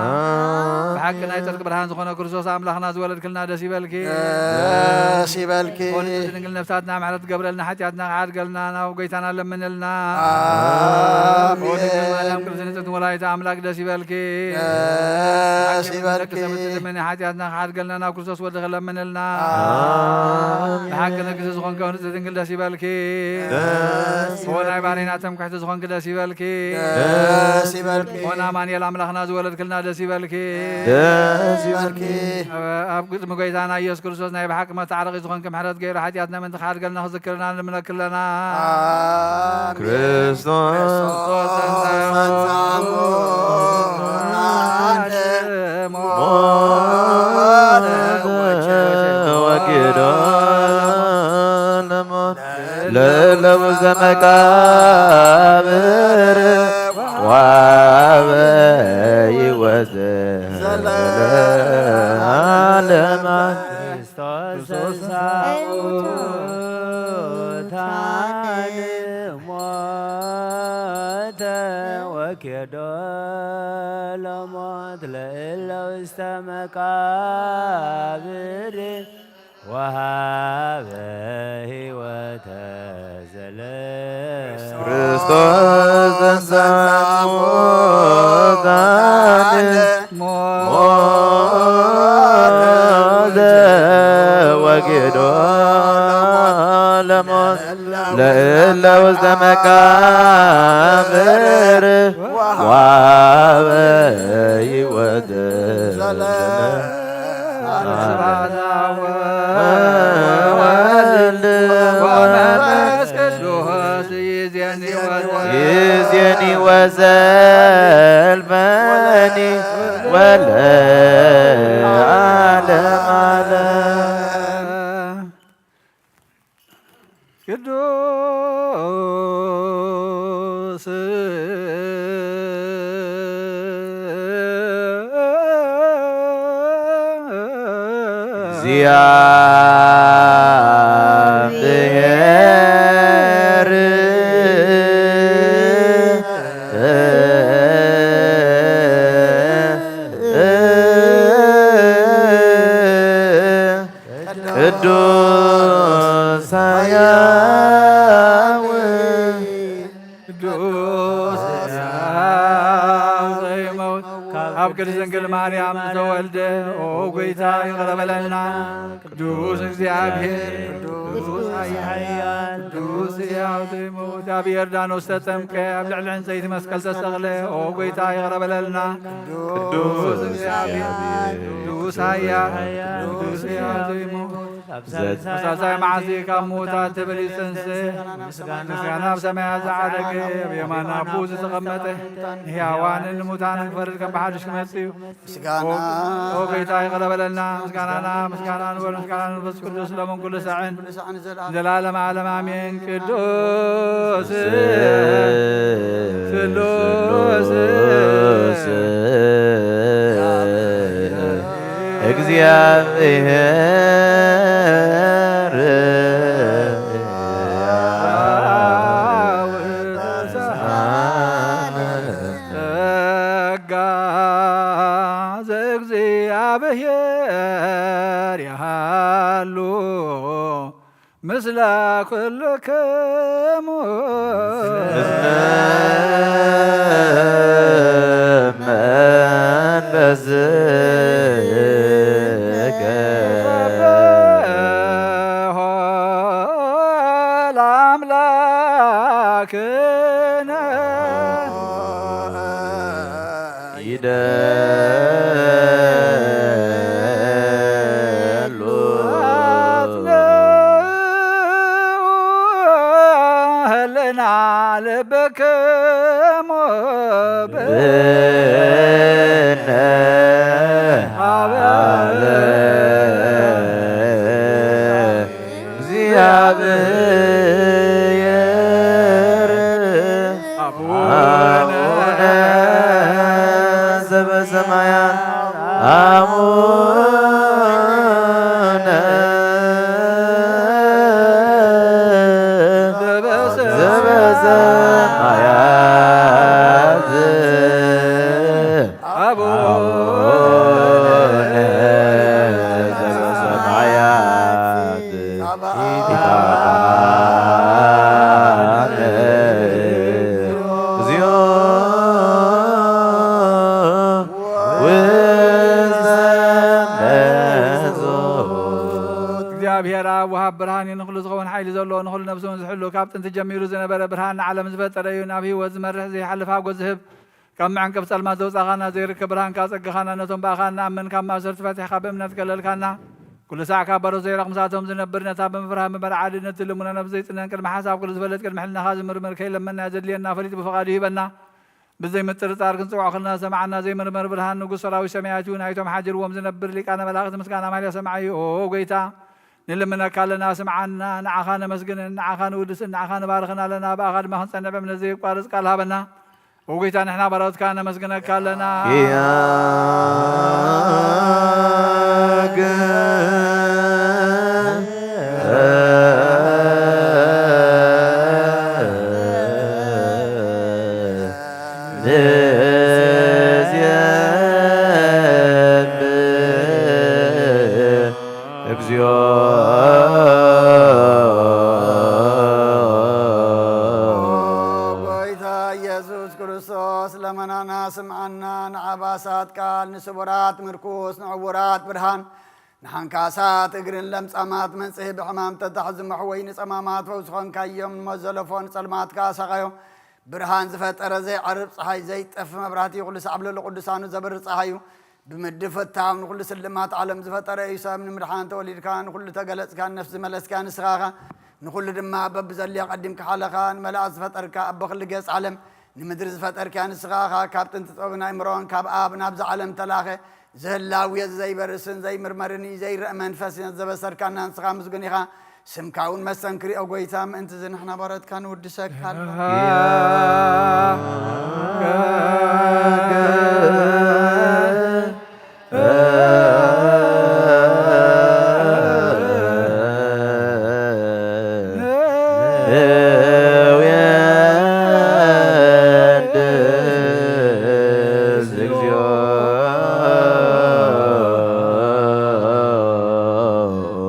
ኣሜን። ብሓቂ ናይ ጽድቂ ብርሃን ዝኾነ ክርስቶስ ኣምላኽና ዝወለድክልና ደስ ይበልኪ። ደስ ይበልኪ። ኦ ንጽሕቲ ድንግል ነፍሳትና ምሕረት ትገብረልና ሓጢኣትና ክሓድገልና ናብ ጎይታና ለምንልና። ኣሜን። ኦ ድንግል ማርያም ቅድስቲ ንጽሕቲ ወላዲተ ኣምላክ ደስ ይበልኪ። ደስ ይበልኪ። ደቂ ሰብ እትልምኒ ሓጢኣትና ክሓድገልና ናብ ክርስቶስ ወድኺ ለምንልና። ኣሜን። ብሓቂ ንግስቲ ዝኾንኪ ንጽሕቲ ድንግል ደስ ይበልኪ። ደስ ኦ ናይ ባሬና ትምክሕቲ ዝኾንኪ ደስ ይበልኪ። ደስ ይበልኪ። ኦ ንኣማኑኤል ኣምላኽና ዝወለድክልና ደስ ይበልኪ። ደስ ይበልኪ። ኣብ፣ ኣብ ቅድሚ ጎይታና ኢየሱስ ክርስቶስ ናይ ብሓቂ መታዓረቒ ዝኾንኪ ምሕረት ገይሩ ሓጢኣትና ምእንቲ ክሓድገልና ክዝክርና ንልምነኪ ኣለና። ኣሜን። ክርስቶስ ተንሥአ እሙታን ሞተ ወኬዶ ለሞት ለእለ ውስተ መቃብር ወሀበ ሕይወተ ዘለዓለማ። ክርስቶስ ተንሥአ እሙታን ሞተ ወኬዶ ለሞት ለእለ ውስተ መቃብር ወሀበ ሕይወተ ዘለ ክርስቶስ ተንሥአ እሙታን ሞተ ወኬዶ ለሞት ለእለ ውስተ መቃብር ወሀበ ሕይወተ ዘለ ስብሐት ለአብ ወወልድ ወመንፈስ ቅዱስ ይዜኒ ወዘ- ይዜኒ ወዘልፈኒ ወለዓለመ ዓለም። ቅዱስ እግዚአብሔር ቅዱስ ሕያው ቅዱስ ሕያው ዘይመውት ካብ ቅድስት ድንግል ማርያም ዝተወልደ፣ ኦ ጎይታ ይቕረ በለልና። ቅዱስ እግዚኣብሔር፣ ቅዱስ ኃያል፣ ቅዱስ ሕያው ዘይመውት፣ ኣብ ዮርዳኖስ ተጠምቀ፣ ኣብ ልዕሊ ዕንጸይቲ መስቀል ተሰቕለ፣ ኦ ጎይታ ይቕረ በለልና። ቅዱስ እግዚኣብሔር፣ ቅዱስ ኃያል፣ ቅዱስ ሕያው ዘይመውት፣ ኣብ ሳልሳይ መዓልቲ ካብ ምዉታት ትብል ይትንስእ። ምስጋና ኣብ ሰማያት ዝዓረገ፣ ኣብ የማን ኣቦኡ ዝተቐመጠ፣ ንሕያዋንን ንሙታንን ክፈርድ ከም ብሓድሽ ክመጽእ እዩ። ምስጋና ኦ፣ ኦ ጎይታ ይቕረ በለልና። ምስጋናና ምስጋና ንወልድ፣ ምስጋና ንመንፈስ ቅዱስ ሎምን ኩሉ ሳዕን ዘላለም ዓለም ኣሜን። ቅዱስ ስሉስ እግዚአብሔር ምስለ ኩልክሙ እመን በዝከ ለአምላክነ ይደሉ ህልና ልብክሙ ብነ ሀበ እግዚአብሔር አቡነ አቡነ ዘበሰማያት አቡነ ዘበሰማያት አቡነ አቡነ ዘበሰማያት ይትባረክ እግዚኦ ውስተ እግዚኣብሔር ኣብ ወሃብ ብርሃን እዩ። ንኹሉ ዝኸውን ሓይሊ ዘለዎ፣ ንኹሉ ነብሱ ዝሕሉ፣ ካብ ጥንቲ ጀሚሩ ዝነበረ፣ ብርሃን ንዓለም ዝፈጠረ እዩ። ናብ ህይወት ዝመርሕ፣ ዘይሓልፍ ሓጎስ ዝህብ፣ ካብ መዐንቀፍ ጸልማት ዘውጻኻና፣ ዘይርከብ ብርሃንካ ጸግኻና፣ ነቶም ብኣኻ እንኣምን ካብ ማእሰርቲ ፈቲሕካ ብእምነት ከለልካና። ኩሉ ሳዕ ካብ በረቱ ዘይራቕ ምሳቶም ዝነብር፣ ነታ ብምፍራህ ብምርዓድ እትልምኖ ነብሲ ዘይጽነን ቅድሚ ሓሳብ ኩሉ ዝፈልጥ ቅድሚ ሕልናኻ ዝምርምር ከይለመና ዘድልየና ፈሊጡ ብፍቓዱ ይህበና። ብዘይ ምጥርጣር ክንጽውዖ ከለና ዝሰምዓና ዘይምርመር ብርሃን ንጉስ ሰራዊት ሰማያት እዩ። ናይቶም ሓዲርዎም ዝነብር ሊቃነ መላእክት ምስጋና ማህሌት ሰማዒ እዩ። ኦ ጎይታ ንልምነካ ኣለና ስምዓና። ንዓኻ ነመስግንን ንዓኻ ንውድስን ንዓኻ ንባርኽን ኣለና። ብኣኻ ድማ ክንጸንዕ ብእምነት ዘየቋርጽ ቃል ሃበና። ኦ ጎይታ ንሕና ባሮትካ ነመስግነካ ኣለና። ያግ ንዜብ እግዚኦ ጎይታ ኢየሱስ ክርስቶስ ለመናና ስምዓና። ንዓባሳት ቃል ንስቡራት ምርኩስ ንዕውራት ብርሃን ንሓንካሳት እግርን ለምጻማት መንጽሂ ብሕማም ተታሕዝሞ ሕወይ ንጸማማት ፈውሲ ኾንካዮም። ንሞት ዘለፎ ንጸልማት ከኣ ሳቓዮ። ብርሃን ዝፈጠረ ዘይዓርብ ጸሓይ ዘይጠፍ መብራህቲ ኩሉ ሳዕ ኣብ ልዕሊ ቅዱሳኑ ዘብርህ ጸሓይ እዩ። ብምድፍታው ንኹሉ ስልማት ዓለም ዝፈጠረ እዩ። ሰብ ንምድሓን ተወሊድካ ንኹሉ ተገለጽካ ነፍሲ ዝመለስካ ንስኻ ኢኻ። ንኹሉ ድማ በብዘድልዮ ቀዲምካ ሓለኻ። ንመላእክት ዝፈጠርካ ኣቦ ክሊ ገጽ ዓለም ንምድሪ ዝፈጠርካ ንስኻ ኢኻ። ካብ ጥንቲ ጾግን ኣእምሮን ካብ ኣብ ናብዛ ዓለም ተላኸ ዝህላው እዩ። ዘይበርስን ዘይምርመርን እዩ። ዘይረአ መንፈስ እዩ። ዘበሰርካና ንስኻ ምስጉን ኢኻ። ስምካ እውን መስተንክር እዩ። ኦ ጎይታ ምእንቲ እዚ ንሕና ባሮትካ ንውድሰካ ኣለና።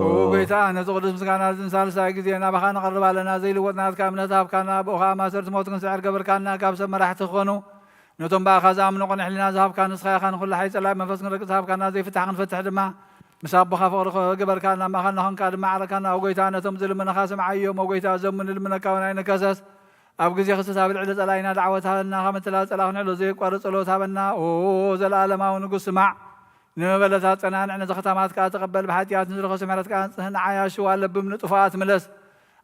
ኦ ጎይታ፣ ነዚ ቅዱስ ምስጋና እዚ ንሳልሳይ ግዜ ናባኻ ንቐርብ ኣለና። ዘይልወጥ ናትካ እምነት ሃብካና፣ ብኡ ኸኣ ማእሰርቲ ሞት ክንስዕር ገበርካና። ካብ ሰብ መራሕቲ ክኾኑ፣ ነቶም ብኣኻ ዝኣምኑ ቅኑዕ ሕሊና ዝሃብካ ንስኻ ኢኻ። ንኹሉ ሓይሊ ጸላኢ መንፈስ ክንረግጽ ሃብካና፣ ዘይፍታሕ ክንፈትሕ ድማ ምስ ኣቦኻ ፍቕሪ ገበርካና። ማእኻልና ኾንካ ድማ ዓረካና። ኦ ጎይታ፣ ነቶም ዝልምኑኻ ስምዓዮም። ኦ ጎይታ፣ እዞም ንልምነካ እውን ኣይንከሰስ። ኣብ ግዜ ክስተት ኣብ ልዕሊ ጸላኢና ዳዕወት ሃበና። ካብ መተላለ ጸላኢ ክንሕሎ ዘየቋርጽ ጸሎት ሃበና። ኦ ዘለኣለማዊ ንጉስ፣ ስማዕ። ንመበለታት ጸናንዕ፣ ነዚ ኸተማት ከኣ ተቐበል። ብሓጢኣት ንዝረኸሱ ምሕረትካ ኣንጽህ። ንዓያሹ ኣለብም ንጥፉኣት ምለስ።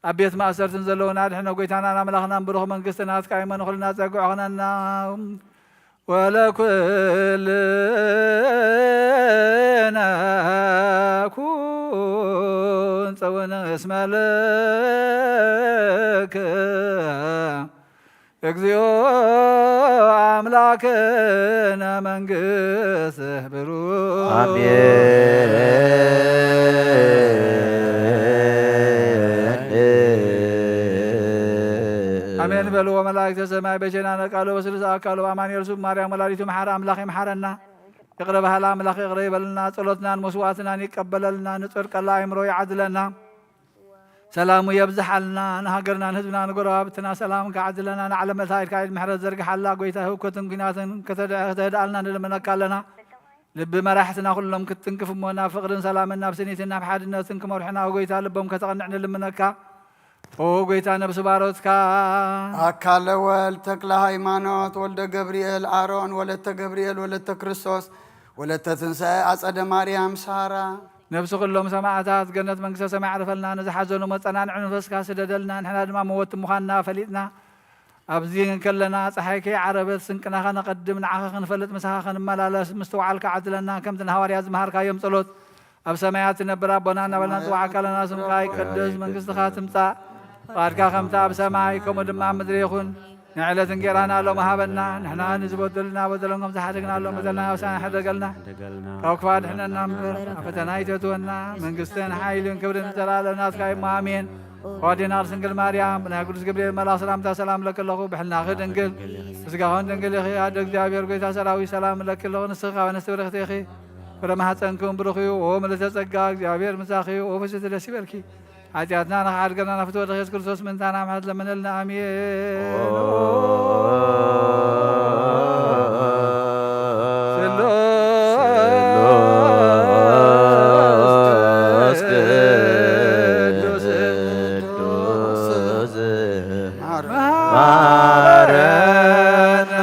ኣብ ቤት ማእሰርትን ዘለዉና ኣድሕኖ። ጎይታናን ኣምላኽናን ብሩኽ መንግስቲ ናትካ እሞ ንኹልና ጸግዖ ኹነና። ወለኩልነ ኩን ጽውን እስመ ለከ እግዚኦ አምላክነ መንግስት ብሩክ። አሜን። አሜን በሉ። ወመላእክተ ሰማይ በዜናነ ቃሉ በስሉስ አካሉ አማኑኤል ስም ማርያም ወላዲቱ መሓረ አምላክ ይምሓረና። ይቅረ በሃላ አምላክ ይቅረ ይበልና። ጸሎትናን መስዋዕትናን ይቀበለልና። ንጽድቀላ አእምሮ ይዓድለና። ሰላሙ የብዝሓልና፣ ንሃገርና፣ ንህዝብና፣ ንጎረባብትና ሰላም ከዓድለና፣ ንዓለም መሳኢድካ ኢድ ምሕረት ዘርግሓላ። ጎይታ ህውከትን ኲናትን ከተድዐ-፣ ከተህድኣልና ንልምነካ ኣለና። ልቢ መራሕትና ኩሎም ክትትንክፍ እሞ፣ ናብ ፍቕርን ሰላምን፣ ናብ ስኒትን ናብ ሓድነትን ክመርሑና፣ ኦ ጎይታ፣ ልቦም ከተቐንዕ ንልምነካ። ኦ ጎይታ፣ ነብሲ ባሮትካ። ኣካለ ወልድ ተክለ ሃይማኖት ወልደ ገብርኤል ኣሮን ወለተ ገብርኤል ወለተ ክርስቶስ ወለተ ትንሳኤ ኣጸደ ማርያም ሳራ። ነብሲ ኩሎም ሰማዕታት ገነት መንግስተ ሰማይ ዓርፈልና፣ ንዝሓዘኑ መጸናንዒ መንፈስካ ስደደልና፣ ንሕና ድማ መወቲ ምዃንና ፈሊጥና፣ ኣብዚ ከለና ጸሓይ ከይዓረበት ስንቅና ከነቐድም፣ ንዓኻ ክንፈልጥ ምሳኻ ክንመላለስ ምስትውዓልካ ዓድለና፣ ከምቲ ንሃዋርያት ዝመሃርካዮም ጸሎት፣ ኣብ ሰማያት ትነብር ኣቦና እናበልና ንጽውዓካ ኣለና፣ ስምካ ይቀደስ፣ መንግስትኻ ትምጻእ፣ ፍቓድካ ከምቲ ኣብ ሰማይ ከምኡ ድማ ኣብ ምድሪ ይኹን። ንዕለት እንጌራና ሎሚ ሃበና፣ ንሕና ንዝበደሉና በደሎም ከም ዝሓደግናሎም በደልና፣ ኣሳና ሕደገልና፣ ካብ ክፋ ድሕነና እምበር፣ ኣብ ፈተና ኣይተእትወና፣ መንግስትን ሓይልን ክብርን ንዘለኣለም ናትካ እዩ እሞ፣ ኣሜን። ኦ ኣዴና ቅድስት ድንግል ማርያም፣ ብናይ ቅዱስ ገብርኤል መልኣኽ ሰላምታ ሰላም እለኪ ኣለኹ፣ ብሕልናኺ ድንግል፣ ብስጋኽን ድንግል ኢኺ፣ ኣደ እግዚኣብሔር ጎይታ ሰራዊት ሰላም እለኪ ኣለኹ፣ ንስኺ ካብ ኣንስቲ ብርኽቲ ኢኺ፣ ፍረ ማሕፀንክን ብሩኽ እዩ። ኦ ምልዕተ ጸጋ፣ እግዚኣብሔር ምሳኺ እዩ። ኦ ፍስሕቲ ደስ ይበልኪ፣ ሓጢኣትና ንኽሓድገና ናፍቲ ወልድኺ የሱስ ክርስቶስ ምእንታና ምሕረት ለምነልና። ኣሜን። ስሉስ ቅዱስ ቅዱስ ማረነ።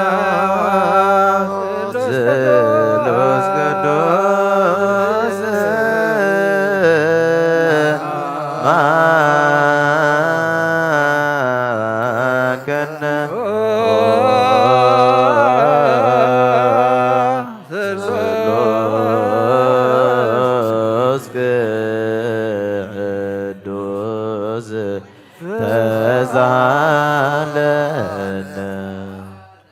ስሉስ ቅዱስ ማረነ። ስሉስ ቅዱስ ተዛለነ።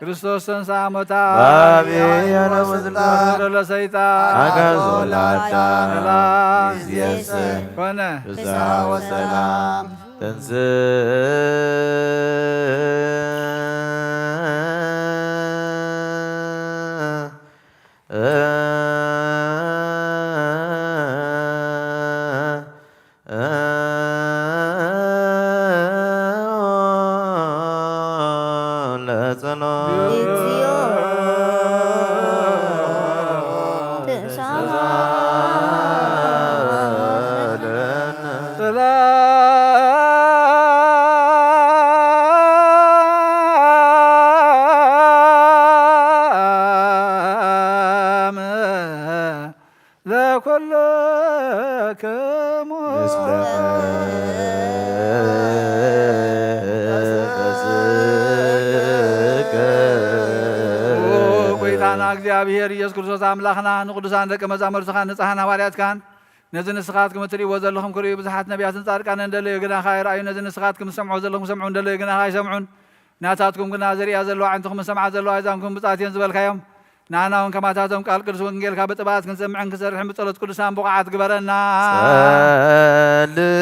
ክርስቶስ ተንሥአ እሙታን፣ አብይ ያለ ስልጣን፣ ስልጣን ለሰይጣን፣ አግዓዞ ለአዳም፣ ሰላም ይእዜሰ ኮነ። ፍስሐ ወሰላም። ተንሥእ ለጸሎት። እግዚኦ ተንሥአ። ሰላም ለኩልክሙ። ምስለ መንፈስከ። ኦ ጎይታና እግዚኣብሔር ኢየሱስ ክርስቶስ ኣምላኽና፣ ንቅዱሳን ደቀ መዛሙርትኻን ንጽሓን ሃዋርያትካን፣ ነዚ ንስኻትኩም እትርእይዎ ዘለኹም ክርእዩ ብዙሓት ነቢያትን ጻድቃንን እንደለዩ ግናኻ ኣይረኣዩ። ነዚ ንስኻትኩም ትሰምዕዎ ዘለኹም ክሰምዑ እንደለዩ ግናኻ ኣይሰምዑን። ናታትኩም ግና ዝርእያ ዘለዋ ኣዕንትኹም ዝሰምዓ ዘለዋ ኣእዛንኩም ብጻት እየን ዝበልካዮም፣ ንኣና እውን ከማታቶም ቃል ቅዱስ ወንጌልካ ብጥብዓት ክንሰምዕን ክንሰርሕን ብጸሎት ቅዱሳን ብቑዓት ግበረና። ጸልእ።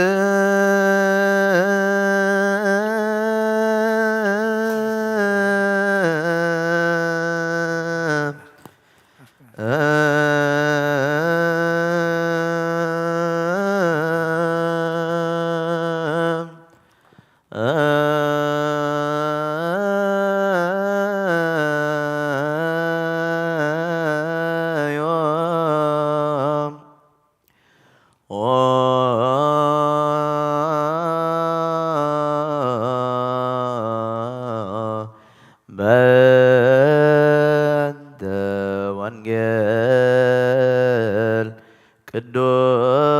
በእንተ ወንጌል ቅዱስ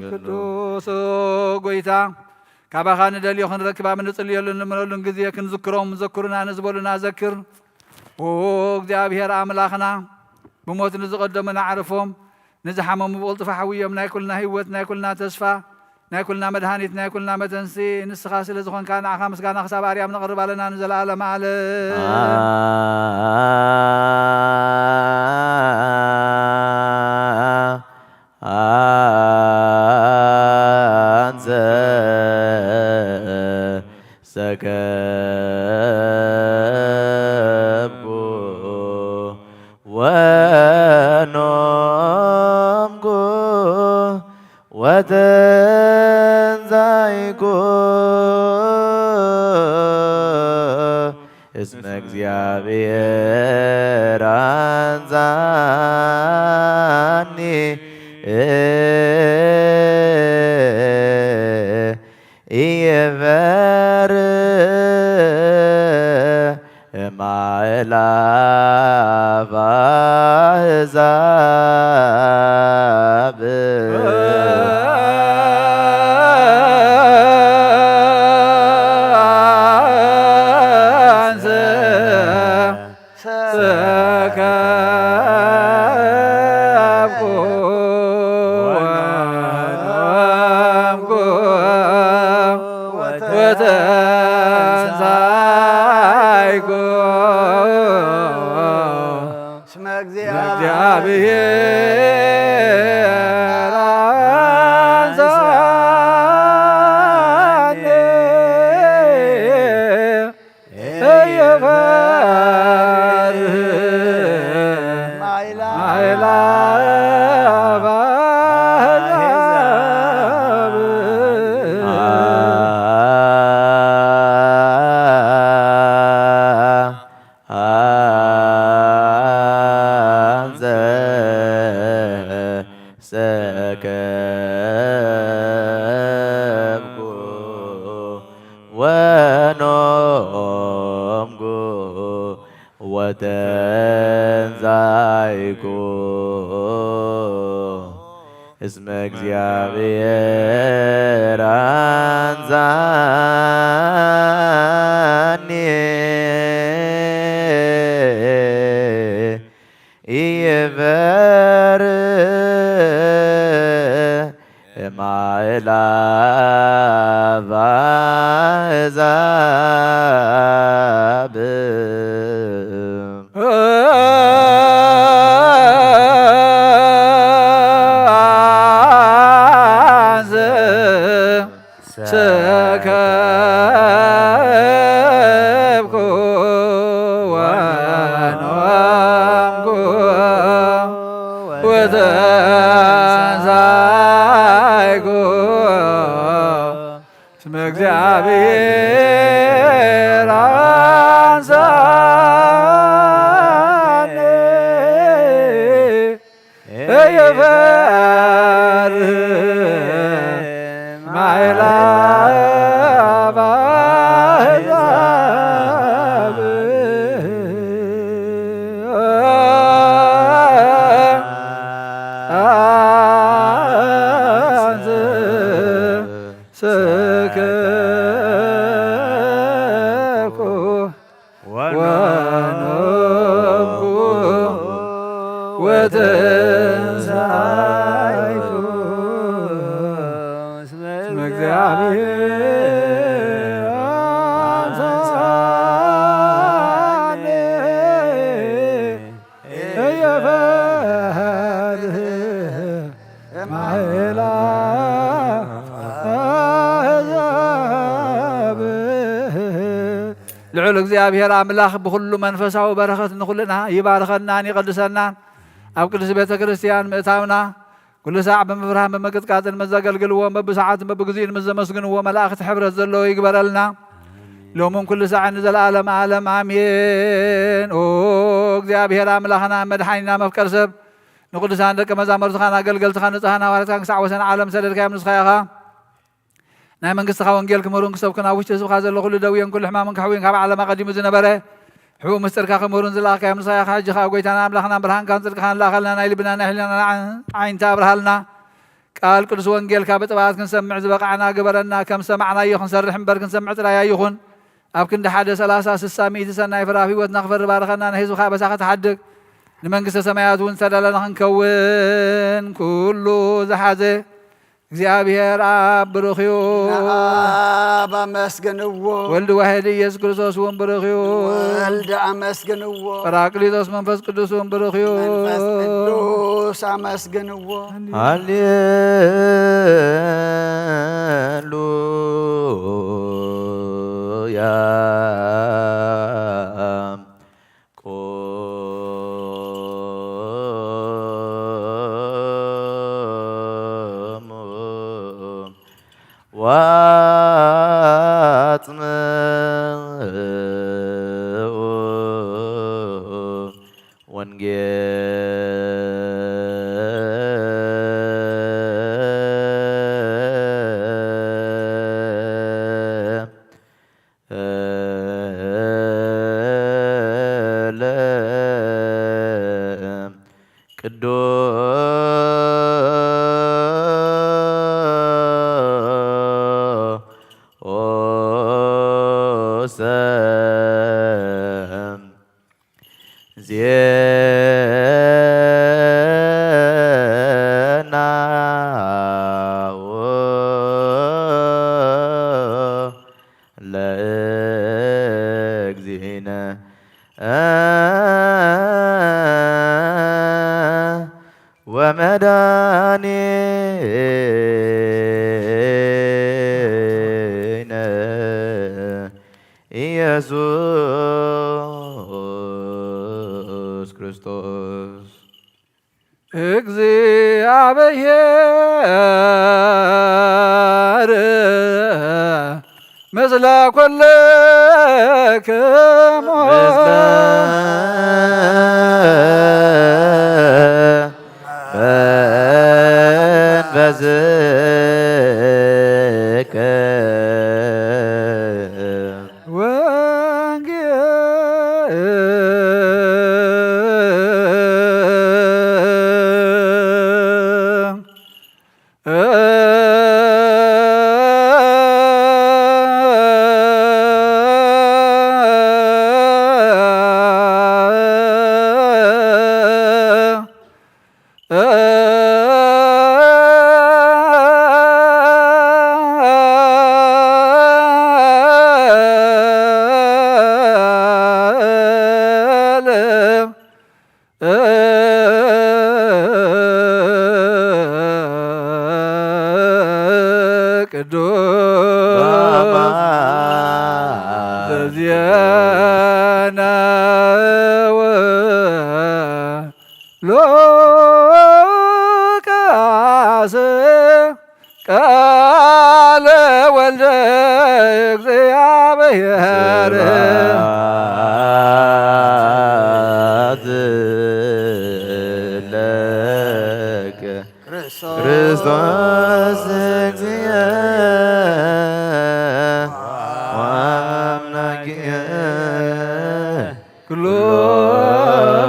ቅዱስ ጎይታ፣ ካባኻ ንደልዮ ክንረክብ ኣብ እንጽልየሉን እንልምነሉን ግዜ ክንዝክሮም ዘክሩና ንዝበሉና ዘክር። ኦ እግዚኣብሔር ኣምላኽና፣ ብሞት ንዝቐደሙና ኣዕርፎም፣ ንዝሓመሙ ብቕልጡፍ ሓውዮም፣ ናይ ኩልና ህይወት፣ ናይ ኩልና ተስፋ፣ ናይ ኩልና መድሃኒት፣ ናይ ኩልና መተንሲ ንስኻ ስለ ዝኾንካ፣ ንዓኻ ምስጋና ክሳብ ኣርያም ነቕርብ ኣለና ንዘለኣለመ ዓለም። ወኖምኩ ወተንሳይኩ እስመ እግዚአብሔር አንሳኒ ኢይፈር እማእላፍ አሕዛብ። ሰከብኩ ወኖምኩ ወተንሳይኩ እስመ እግዚአብሔር አንሳኒ ኢይፈርህ ማይላፋ አሕዛብ። አንሰ ሰከብኩ ወኖምኩ ወተንሳይኩ እስመ እግዚአብሔር አንሳኒ ኢይፈርህ እማእላፍ አሕዛብ። አንሰ ሰከብኩ ወኖምኩ ወተንሳይኩ እስመ እግዚአብሔር አንሳኒ ኢይፈርህ ማእላፍ አሕዛብ። አንሰ ሰከብኩ ወኖምኩ ወተንሳይኩ እስመ እግዚአብሔር አንሳኒ ኢይፈርህ ማእላፍ አሕዛብ። ልዑል እግዚኣብሔር ኣምላኽ ብኹሉ መንፈሳዊ በረኸት ንኹልና ይባርኸናን ይቐድሰናን። ኣብ ቅድስት ቤተ ክርስቲያን ምእታውና፣ ኩሉ ሳዕ ብምፍራህን ብምቅጥቃጥን ምስ ዘገልግልዎ፣ በብሰዓቱን በብግዚኡን ምስ ዘመስግንዎ መላእኽቲ ሕብረት ዘለዎ ይግበረልና፣ ሎምን ኩሉ ሳዕን ንዘለዓለመ ዓለም ኣሜን። ኦ እግዚኣብሔር ኣምላኽና መድሓኒና መፍቀር ሰብ፣ ንቅዱሳን ደቀ መዛሙርትኻን ኣገልገልትኻን ንጹሓን ሃዋርያትካን ክሳዕ ወሰን ዓለም ሰደድካዮም ንስኻ ኢኻ። ናይ መንግስትኻ ወንጌል ክምህሩን ክሰብኩን ኣብ ውሽጢ ህዝብኻ ዘሎ ኩሉ ደውየን ኩሉ ሕማምን ከሕውዩን ካብ ዓለም ኣቐዲሙ ዝነበረ ሕቡእ ምስጢርካ ክምህሩን ዝለኣኽካዮም ንስኻ ኢኻ። ሕጂ ኸኣ ጎይታና ኣምላኽናን ብርሃንካን ጽድቅኻን ለኣኸልና፣ ናይ ልብና ናይ ሕሊናና ዓይንታ ኣብርሃልና። ቃል ቅዱስ ወንጌልካ ብጥብዓት ክንሰምዕ ዝበቓዕና ግበረና። ከም ዝሰማዕናዮ ክንሰርሕ እምበር ክንሰምዕ ጥራይ ኣይኹን። ኣብ ክንዲ ሓደ ሰላሳ ስሳ ሚእቲ ሰናይ ፍረ ኣብ ህይወትና ክፈሪ ባርኸና። ንህዝብኻ ኣበሳኻ ትሓድግ፣ ንመንግስተ ሰማያት እውን ዝተዳለና ክንከውን። ኩሉ ዝሓዘ እግዚኣብሔር ኣብ ብሩኽ እዩ። ንኣብ ኣመስግንዎ። ወልድ ዋሕድ ኢየሱስ ክርስቶስ እውን ብሩኽ እዩ። ወልድ ኣመስግንዎ። ጳራቅሊጦስ መንፈስ ቅዱስ እውን ብሩኽ እዩ። መንፈስ ቅዱስ ኣመስግንዎ። ሃሌሉያ። ወአጽምዑ ወንጌል ለቅዱስ ዜናሁ ለእግዚእነ ወመድኃኒነ ኢየሱስ ክርስቶስ። እግዚአብሔር ምስለ ኩልክሙ ምስለ መንፈስከ። ወንጌል ቅዱስ ዘዜነው ሉቃስ ቃለ ወልደ እግዚአብሔር። ስብሐት ለከ ክርስቶስ። ክርስቶስ እግዚእ ወአምላክየ። ኩሎ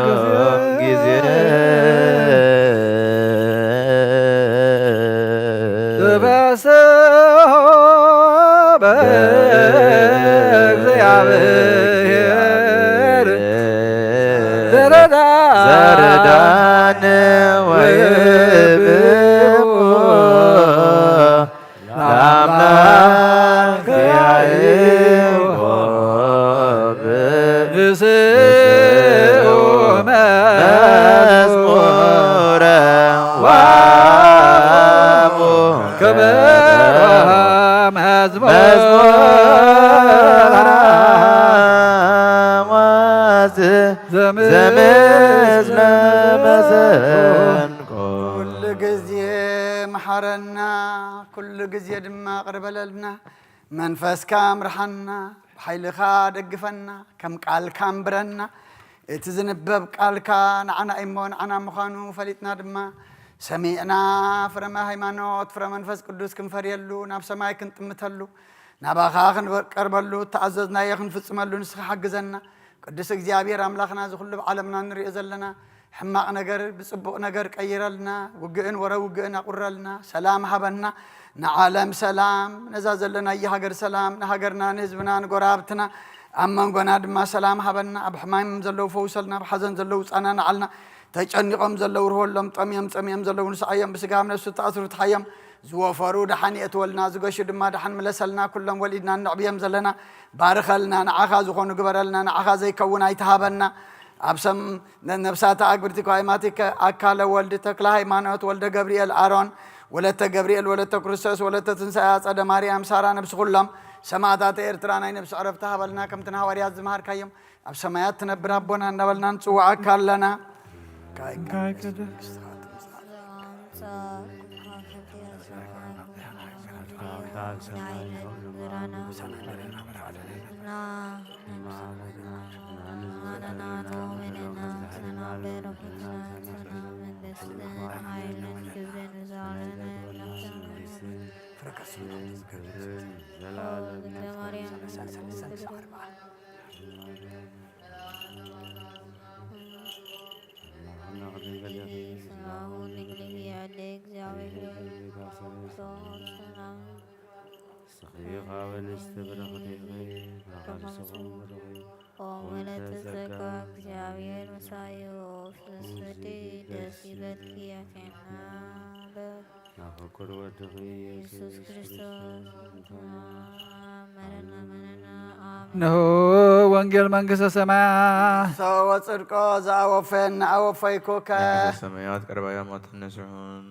ጊዜ ጊዜ ተፈስሑ በእግዚአብሔር ዘረዳ ዘረዳን ወይብቦ ለአምላክ ያዕቆብ። ንስኡ መዝሙረ ዋሙ ክብር መዝሙረ ዋዝ ዘምስለ መሰንቆ። ኩሉ ግዜ መሓረና፣ ኩሉ ግዜ ድማ ቅርበለልና። መንፈስካ ምርሓና፣ ብሓይልኻ ደግፈና፣ ከም ቃልካ ኣንብረና። እቲ ዝንበብ ቃልካ ንዓና እሞ ንዓና ምዃኑ ፈሊጥና ድማ ሰሚዕና ፍረ ሃይማኖት፣ ፍረ መንፈስ ቅዱስ ክንፈርየሉ፣ ናብ ሰማይ ክንጥምተሉ፣ ናባኻ ክንቀርበሉ፣ እተኣዘዝናዮ ክንፍጽመሉ ንስኻ ሓግዘና። ቅዱስ እግዚኣብሔር ኣምላኽና፣ እዚ ኩሉ ኣብ ዓለምና ንሪኦ ዘለና ሕማቕ ነገር ብጽቡቕ ነገር ቀይረልና፣ ውግእን ወረ ውግእን ኣቑረልና፣ ሰላም ሃበና። ንዓለም ሰላም፣ ነዛ ዘለናያ ሃገር ሰላም፣ ንሃገርና፣ ንህዝብና፣ ንጎረባብትና፣ ኣብ መንጎና ድማ ሰላም ሃበና። ኣብ ሕማም ዘለዉ ፈውሰልና፣ ኣብ ሓዘን ዘለዉ ጽናንዓልና። ተጨኒቖም ዘለዉ ርህወሎም፣ ጠምዮም ጸሚኦም ዘለዉ ንስዓዮም፣ ብስጋ ኣብ ነፍሲ ተኣስሩ ትሓዮም። ዝወፈሩ ደሓን የእትወልና፣ ዝገሹ ድማ ደሓን ምለሰልና። ኩሎም ወሊድና እነዕብዮም ዘለና ባርኸልና፣ ንዓኻ ዝኾኑ ግበረልና፣ ንዓኻ ዘይከውን ኣይትሃበና። ኣብ ሰም ነ-፣ ነፍሳተ ኣግብርቲ ኳይማቲከ ኣካለ ወልድ ተክለ ሃይማኖት ወልደ ገብርኤል ኣሮን ወለተ ገብርኤል ወለተ ክርስቶስ ወለተ ትንሳኤ ኣጸደ ማርያም ሳራ ነብሲ ኩሎም ሰማዕታተ ኤርትራ ናይ ነብሲ ዕረፍቲ ሃበልና። ከምቲ ንሃዋርያት ዝመሃርካዮም ኣብ ሰማያት ትነብር ኣቦና እናበልና ንጽውዓካ ኣለና። ንስኺ ካብ ኣንስቲ ብርኽቲ ኢኺ፣ ብርኽቲ ፍሬ ከርሥኺ ቡሩኽ እዩ። ኦ ምልዕተ ጸጋ፣ እግዚኣብሔር ምሳኪ፣ ፍስሕቲ ደስ ይበልኪ፣ ኣቴና በግ ናፍቁር ወድኺ ኢየሱስ ኢየሱስ ክርስቶስ ክርስቶስ፣ መረና መረና። ኣሜን። እንሆ ወንጌል መንግሥተ ሰማያት። ሰው ጽድቆ ዘአወፈን አወፈይኩከ። መንግሥተ ሰማያት ቀርባያ ሞትን ንስሑን።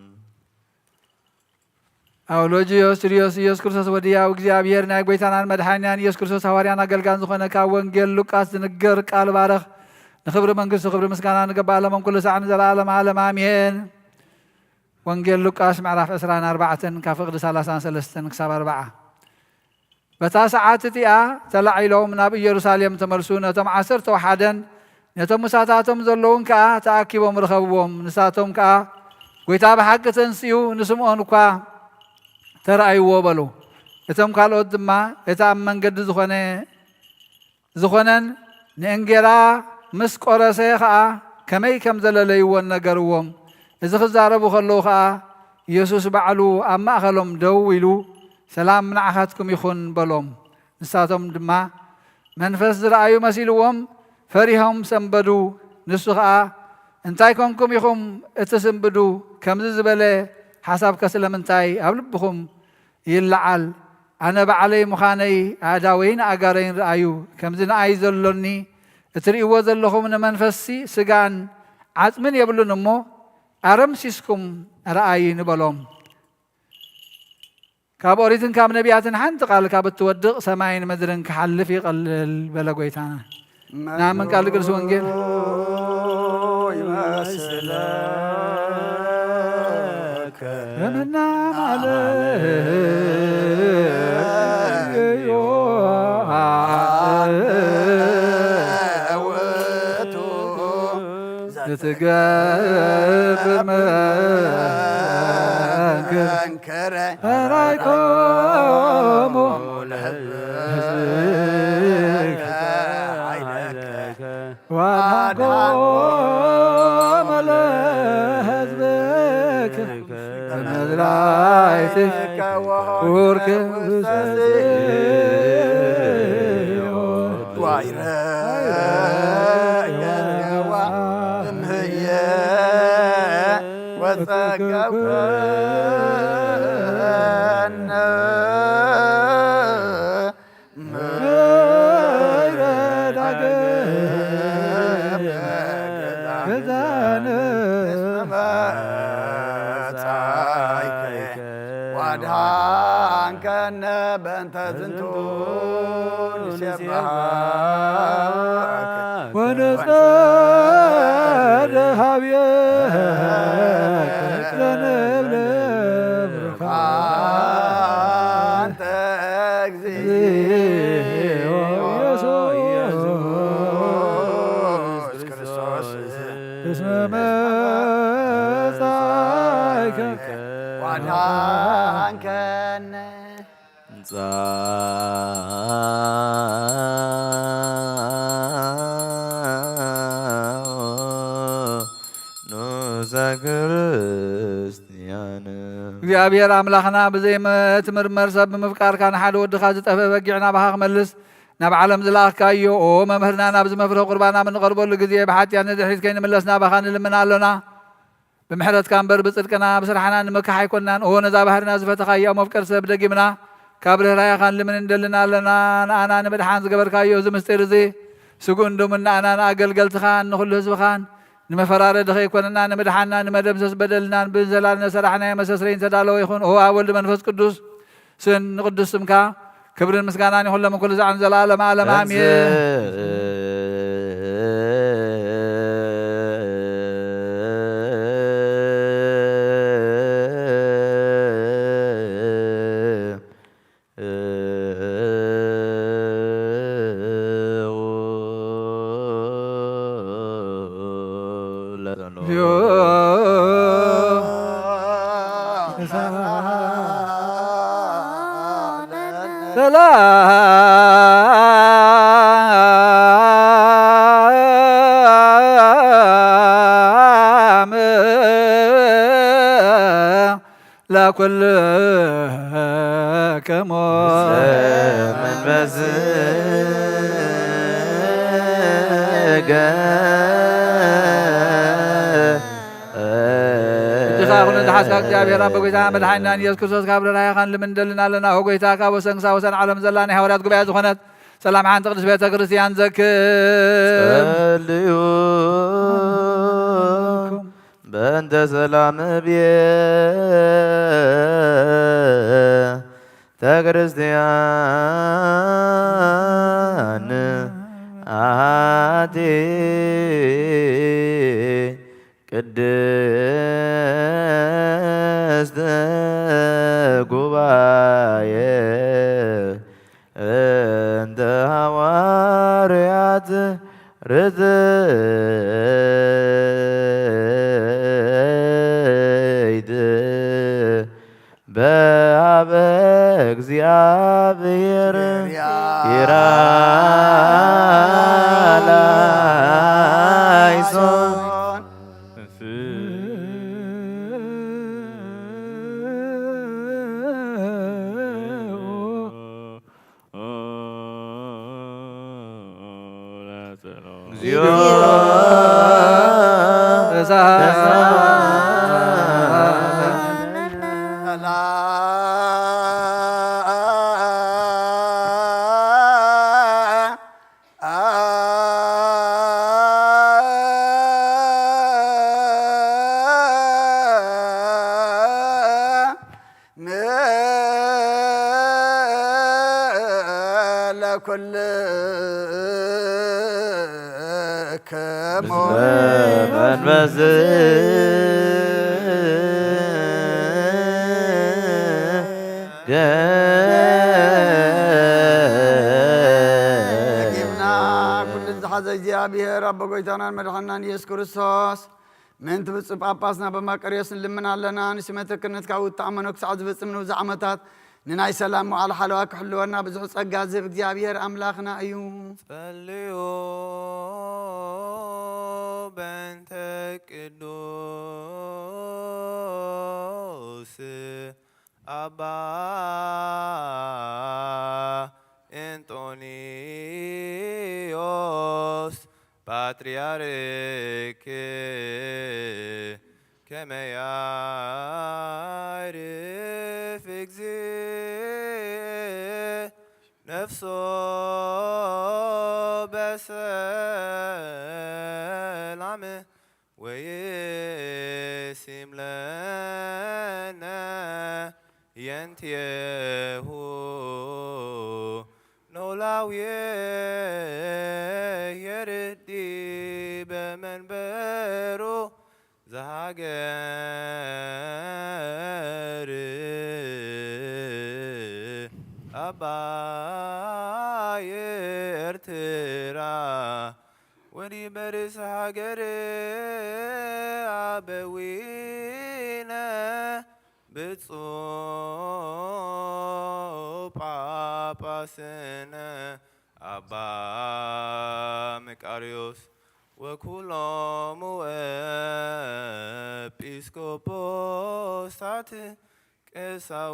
ኣውሎጅዮስ ችርዮስ ኢየሱስ ክርስቶስ ወድያው እግዚኣብሔር ናይ ጐይታናን መድሓኒናን ኢየሱስ ክርስቶስ ሃዋርያን ኣገልጋን ዝኾነ ካብ ወንጌል ሉቃስ ዝንገር ቃል ባረኽ። ንኽብሪ መንግስቱ ክብሪ ምስጋና ንገባእ ለመን ኩሉ ሳዕ ንዘለዓለም ዓለም ኣሜን። ወንጌል ሉቃስ ምዕራፍ ዕስራን ኣርባዕተን ካብ ፍቕዲ ሰላሳን ሰለስተን ክሳብ ኣርብዓ። በታ ሰዓት እቲኣ ተላዒሎም ናብ ኢየሩሳሌም ተመልሱ። ነቶም ዓሰርተ ወሓደን ነቶም ምሳታቶም ዘለዉን ከኣ ተኣኪቦም ረኸብዎም። ንሳቶም ከኣ፣ "ጐይታ ብሓቂ ተንሲኡ፣ ንስምዖን እኳ ተራእይዎ" በሉ። እቶም ካልኦት ድማ፣ እቲ ኣብ መንገዲ ዝኾነ፣ ዝኾነን ንእንጌራ ምስ ቆረሰ ኸኣ ከመይ ከም ዘለለይዎን ነገርዎም። እዚ ክዛረቡ ከለዉ ኸኣ፣ ኢየሱስ ባዕሉ ኣብ ማእከሎም ደው ኢሉ፣ "ሰላም ንዓኻትኩም ይኹን" በሎም። ንሳቶም ድማ መንፈስ ዝረኣዩ መሲልዎም ፈሪሆም ሰንበዱ። ንሱ ኸኣ፣ "እንታይ ኮንኩም ኢኹም እትስንብዱ? ከምዚ ዝበለ ሓሳብከ ስለምንታይ ኣብ ልብኹም ይለዓል? ኣነ ባዕለይ ምዃነይ ኣእዳወይን ኣእጋረይን ረኣዩ። ከምዚ ንኣይ ዘሎኒ እትርእይዎ ዘለኹም ንመንፈስሲ ስጋን ዓጽምን የብሉን እሞ፣ ኣረምሲስኩም ረኣይኒ" በሎም። ካብ ኦሪትን ካብ ነቢያትን ሓንቲ ቃል ካብ እትወድቕ ሰማይን ምድርን ክሓልፍ ይቐልል በለ ጐይታና። ናምን ቃል ቅዱስ ወንጌል ይመስለከ እምና ማለት ዝትገብር መንክር ራይኮሙ ለህዝብከ ዋድሃንኮሙ ለህዝብከ በመዝራይትከ ወርክ ውስተ ጽዮን ዋይረ ገዋ እምህየ ወጸገወነ ዋድሃንከነ በእንተ ዝንቱ ንሴብሐከ ወንጸደ ሀብየ ዘንብል ብሩካንተ እግዚኦ ኢየሱስ ክርስቶስ እስመ መጻእከ ዋድሃንከነ። ንሳ ንኡሰ ክርስቲያን። እግዚኣብሔር ኣምላኽና ብዘይመትምርመር ሰብ ብምፍቃርካ ንሓደ ወድኻ ዝጠፍአ በጊዕ ናባኻ ክመልስ ናብ ዓለም ዝለኣኽካዮ፣ ኦ መምህርና፣ ናብዚ መፍርሒ ቁርባን ኣብ እንቐርበሉ ግዜ ብሓጢኣት ንድሕሪት ከይንምለስ ናባኻ ንልምን ኣሎና። ብምሕረትካ እምበር ብጽድቅና ብስራሕና ንምካሕ ኣይኮንናን። ኦ ነዛ ባህርና ዝፈተኻያ መፍቀር ሰብ ደጊምና ካብ ርህራሄኻ ንልምን እንደልን ኣለና። ንኣና ንምድሓን ዝገበርካዮ እዚ ምስጢር እዚ ስጉእን ድሙን ንኣና ንኣገልገልትኻን ንኹሉ ህዝብኻን ንመፈራረዲ ከይኮነና ንምድሓንና ንመደምሰስ በደልናን ብዘላን ነሰራሕናዮ መሰስረይን ተዳለወ ይኹን። ኦ ኣብ ወልድ መንፈስ ቅዱስ ስን ንቅዱስ ስምካ ክብርን ምስጋናን ይኹን ሎሚ ኩሉ ዛዕን ዘላለም ዓለም ኣሜን። ሰላም ለኩልክሙ። እጅኻ ኩሉ ዝሓዝካ እግዚኣብሔር ኣቦ ጎይታ መድሓኒና ኢየሱስ ክርስቶስ ካብ ርራይኻን ልምን ደልን ኣለና። ኦ ጎይታ፣ ካብ ወሰን ክሳብ ወሰን ዓለም ዘላ ናይ ሃዋርያት ጉባኤ ዝኾነት ሰላም ሓንቲ ቅድስት ቤተ ክርስቲያን ዘክር። ጸልዩ በእንተ ሰላም ቤተ ክርስቲያን ኣቲ ቅድስት ጉባኤ እንተ ሃዋርያት ርትዕት በአበ እግዚአብሔር ይራላይሶ። እግዚኦ ተሳሃ ለኩልክሙ። መንፈስ ደቂምና ኩሉ ዝሓዘ እግዚኣብሔር ኣቦ ጎይታናን መድሓናን ኢየሱስ ክርስቶስ ምእንቲ ብፁዕ ጳጳስና ኣባ መቃርዮስ ንልምን ኣለና። ንሲመተ ክህነትካ ውታእ መነኩሳዕ ዝፍጽም ንብዙሕ ዓመታት ንናይ ሰላም መዓል ሓለዋ ክሕልወና ብዙሕ ጸጋ ዝህብ እግዚኣብሔር ኣምላኽና እዩ። ጸልዩ በእንተ ቅዱስ ኣባ እንጦንዮስ ፓትርያርክ ከመ ያዕርፍ እግዚእ ነፍሶ በሰላም ወይሲም ለነ የንትየሁ ኖላዊ የርዲ በመንበሩ ዘሃገር ኣባይ ኤርትራ ወዲ በርስ ሃገር ኣበዊነ ብፁዕ ጳጳስነ ኣባ መቃርዮስ ወኩሎሙ ኤጲስቆጶሳት ቀሳውስት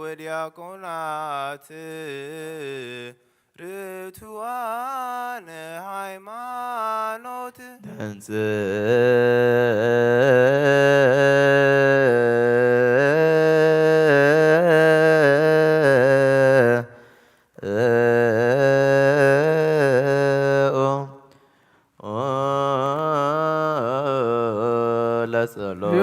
ወዲያቆናት ርቱዓነ ሃይማኖት ተንሥኡ ለጸሎት።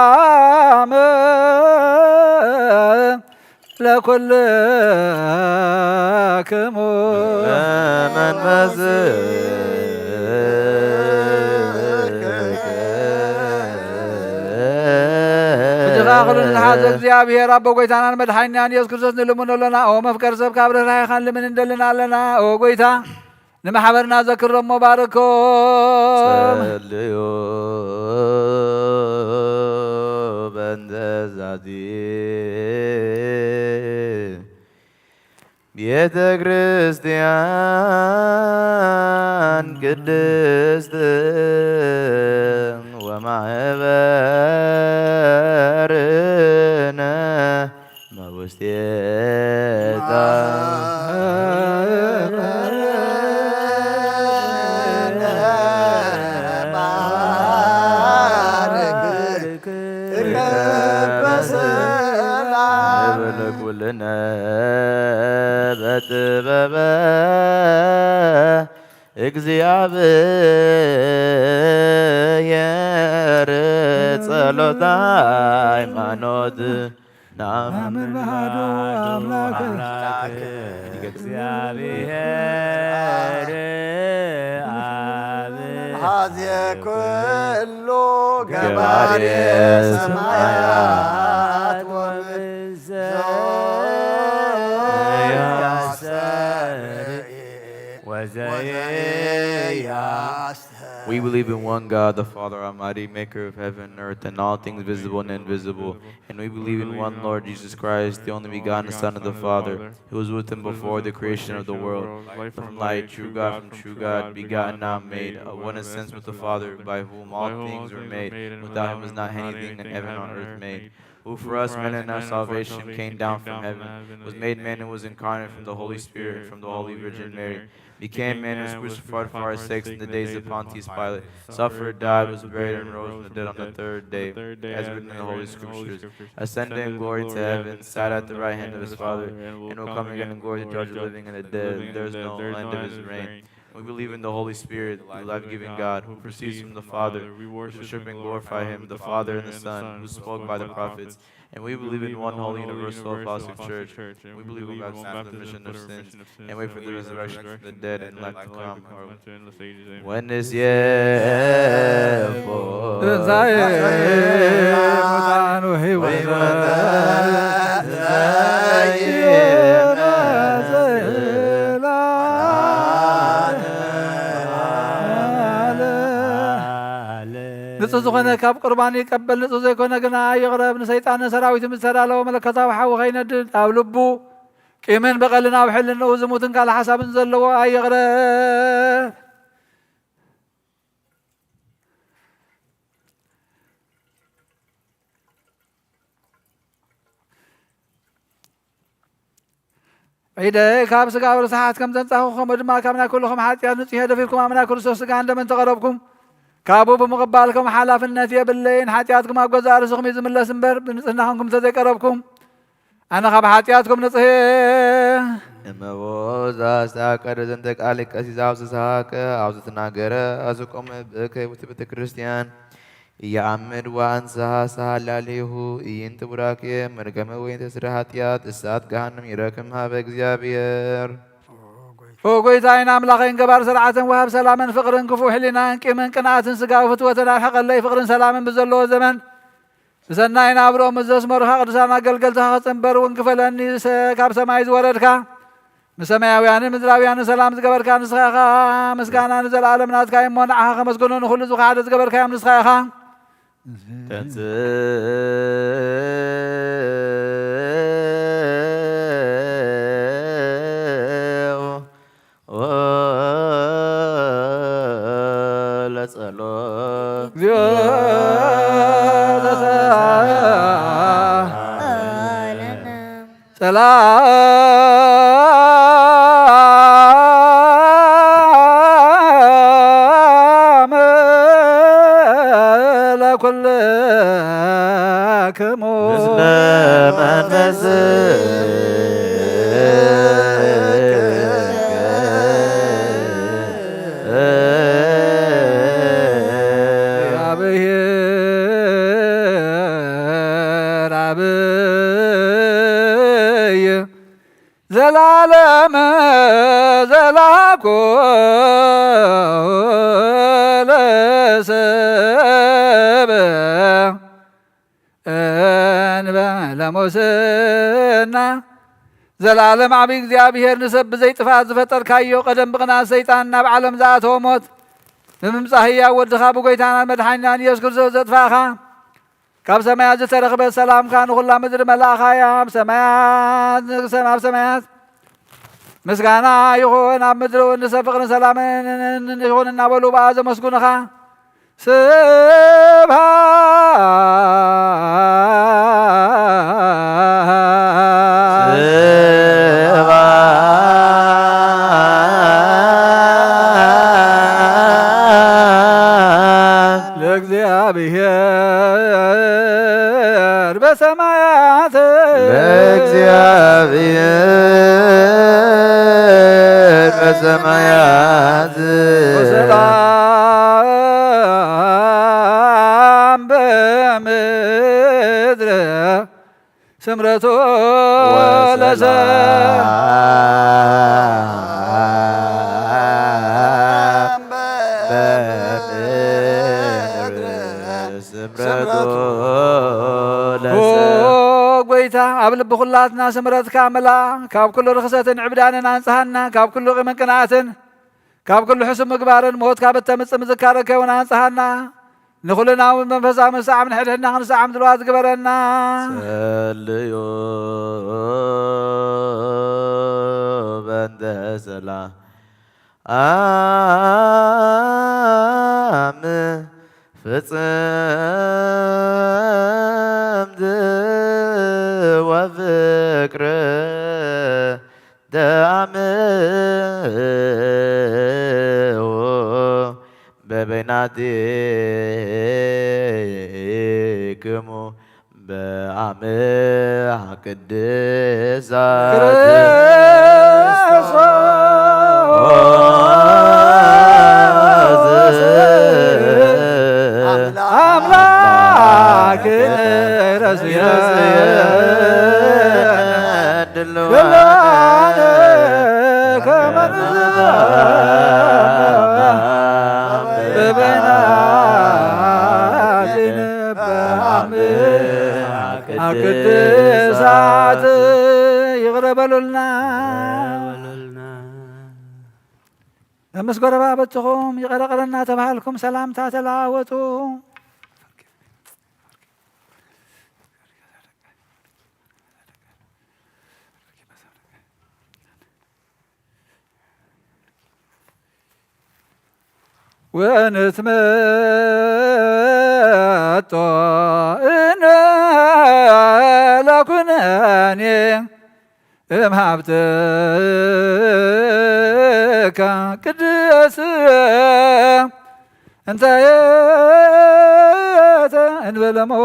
ሰላም ለኩልክሙ። ለመንፈስከ ዝሓዘ እግዚኣብሔር ኣቦ ጎይታናን መድሓኒናን ኢየሱስ ክርስቶስ ንልምኖ ኣለና። ኦ መፍቀር ሰብ ካብ ርህራሄኻ ንልምን እንደልን ኣለና። ኦ ጎይታ ንማሕበርና ዘክሮም ባርኮም። ጸልዩ በእንተ ዛቲ ቤተ ክርስቲያን ቅድስት ወማህበርነ መውስቴታ ንብል ኩልነ በጥበበ እግዚኣብሔር ጸሎተ ሃይማኖት ናምን በሃዶ ኣምላክ እግዚኣብሔር ኣብ ሀዜ ኩሉ ገባሬ ሰማያት ወምድር ዘያስተርኢ ወዘያስተርኢ We believe in one God, the Father Almighty, maker of heaven and earth, and all things visible and invisible. And we believe in one Lord Jesus Christ, the only begotten Son of the Father, who was with him before the creation of the world. Light from light, true God from true God, begotten, not made, of one essence with the Father, by whom all things were made. Without him was not anything in heaven or earth made. Who for us men and our salvation came down from heaven, was made man, and was incarnate from the Holy Spirit, from the Holy Virgin Mary, became man, was crucified for our sakes in the days of Pontius Pilate, suffered, died, was buried, and rose from the dead on the third day, as written in the Holy Scriptures, ascended in glory to heaven, sat at the right hand of his Father, and will come again in glory to judge the living and the dead. There is no end of his reign. We believe in the Holy Spirit, the life-giving God, who proceeds from the Father. We worship and glorify him, the Father and the Son, who spoke by the prophets. And we believe in one holy universal apostle church. We believe in baptism for the remission of sins, and wait for the resurrection of the dead and life to come. When is ትንሣኤ ሙታን ወሕይወተ ንጹህ ዝኾነ ካብ ቁርባን ይቀበል፣ ንጹህ ዘይኮነ ግና ይቕረብ። ንሰይጣን ንሰራዊቱ ምስ ተዳለወ መለኮታዊ ሓዊ ከይነድድ ኣብ ልቡ ቂምን በቐልን ኣብ ሕልንኡ ዝሙትን ካልእ ሓሳብን ዘለዎ ኣይቕረብ። ዒደይ ካብ ስጋዊ ርስሓት ከም ዘንጻኹ፣ ከምኡ ድማ ካብ ናይ ኩልኹም ሓጢኣት ንጹሕ እየ። ደፊርኩም ኣብ ናይ ክርስቶስ ስጋን ደምን ተቐረብኩም፣ ካብኡ ብምቕባል ከም ሓላፍነት የብለይን። ሓጢኣትኩም ኣብ ገዛእ ርእስኹም እዩ ዝምለስ እምበር፣ ብንጽህና ኹንኩም እንተዘይቀረብኩም፣ ኣነ ካብ ሓጢኣትኩም ንጹሕ እየ። እመቦ ዘአስተሐቀረ ዘንተ ቃል ቀሲስ አብዝስሐቀ አብዝትናገረ አስቆመ ብእከ ውስተ ቤተ ክርስቲያን ኢየአምድ ወአንስሐ ሰሐ ላሌሁ ኢይንት ቡራኬ መርገመ ወይንተ ስረ ኃጢአት እሳት ገሃነም ይረክም ሀበ እግዚአብሔር። ኦ ጐይታዬን ኣምላኸይን ገባር ሰርዓትን ወሃብ ሰላምን ፍቕርን ክፉእ ሕሊናን ቂምን ቅንኣትን ስጋዊ ፍትወትን ኣርሕቐለይ። ፍቕርን ሰላምን ብዘለዎ ዘመን ብሰናይ ናብርኦም ምስ ዘስመሩኻ ቅዱሳን ኣገልገልትኻ ክጽንበር እውን ክፈለኒ። ንሰ ካብ ሰማይ ዝወረድካ ንሰማያውያንን ምድራውያንን ሰላም ዝገበርካ ንስኻ ኢኻ። ምስጋና ንዘለኣለም ናትካ እዩ እሞ ንዓኻ ከመስግኑ ንኹሉ እዚ ሓደ ዝገበርካዮም ንስኻ ኢኻ። ተንሥእ ለጸሎት እግዚኦ ተሳሃለነ ሰላም ለኩልክሙ ምስለ መንፈስ እግዚአብሔር አብይ ዘላለም ዘላኩ ለሰብ ሙስና። ዘላለም ዓቢ እግዚኣብሔር፣ ንሰብ ብዘይ ጥፍኣት ዝፈጠርካዮ፣ ቀደም ብቕንኣት ሰይጣን ናብ ዓለም ዝኣተወ ሞት፣ ብምምጻእ ህያው ወድኻ ብጎይታናን መድሓኒናን ኢየሱስ ክርስቶስ ዘጥፋእኻ፣ ካብ ሰማያት ዝተረኽበ ሰላምካ ንኹላ ምድሪ መላእኻያ። ኣብ ሰማያት፣ ኣብ ሰማያት ምስጋና ይኹን፣ ኣብ ምድሪ እውን ንሰብ ፍቕርን ሰላምን ይኹን እናበሉ ብኣ ዘመስጉንኻ። ስብሐት ስብሐት ለእግዚኣብሔር በሰማያት። ለእግዚኣብሔር በሰማያት። ወሰላም በምድር ስምረቱ ለሰ- ወሰላም በምድር ስምረቱ ኦ ለሰ- ጎይታ፣ ኣብ ልቢ ኩላትና ስምረትካ ምላ፣ ካብ ኩሉ ርኽሰትን ዕብዳንን ኣንጽሃና፣ ካብ ኩሉ ቂምን ቅንኣትን፣ ካብ ኩሉ ሕሱም ምግባርን ሞት ካብ እተምጽእ ምዝካረ ከይውን ኣንጽሃና። ንኹልና እውን መንፈሳዊ ምስዓም ንሕድሕድና ክንስዓም ድልዋት ግበረና። ጸልዩ በእንተ ሰላም ፍጽምት ወፍቅር ተአምሁ በበይናቲክሙ በአምሃ ቅድሳት ክርስቶስ አምላክ ርእስየ ድልዋነ ከመ ንዘምር በበይናቲነ በአምሃ ቅድሳት። ይቕረ በሉልና። በሉልና። ምስ ጎረባብትኹም ይቕረ ይቕረ እናተባሃልኩም ሰላምታ ተለዋወጡ። ወንትመጦ እነ ለኩነኔ እምሃብትከ ቅድስ እንተ የተ እንበለ ሞት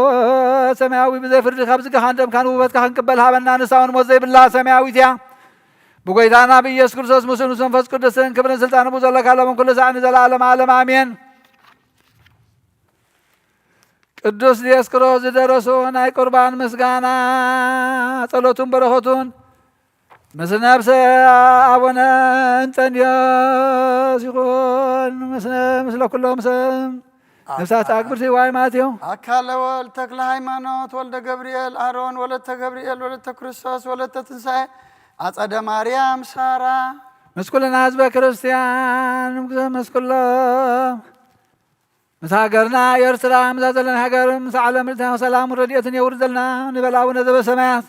ሰማያዊ ብዘይ ፍርዲ ካብ ዝጋኻን ደምካን ውበትካ ክንቅበል ሃበና። ንሳውን ሞት ዘይብላ ሰማያዊት እያ። ብጎይታና ብኢየሱስ ክርስቶስ ምስሉ ምስ መንፈስ ቅዱስን ክብርን ስልጣን ብኡ ዘለካ ሎምን ኩሉ ሳዕ ንዘለዓለም ዓለም ኣሜን። ቅዱስ ዲዮስቆሮስ ዝደረሶ ናይ ቁርባን ምስጋና ጸሎቱን በረኸቱን ምስ ነፍሰ ኣቡነ እንጠንዮስ ይኹን፣ ምስ፣ ምስለ ኩሎም ሰብ ነፍሳት ኣክብርቲ ዋይ ማቴዎ። ኣካለ ወልድ ተክለ ሃይማኖት ወልደ ገብርኤል ኣሮን ወለተ ገብርኤል ወለተ ክርስቶስ ወለተ ትንሳኤ ኣጸደ ማርያም ሳራ ምስ ኩልና ህዝበ ክርስቲያን ምስ ኩሎም ምስ ሃገርና ኤርትራ፣ ምስዛ ዘለና ሃገር፣ ምስ ዓለም ምልእታ ሰላምን ረድኤትን የውርደልና ንበል ኣቡነ ዘበሰማያት።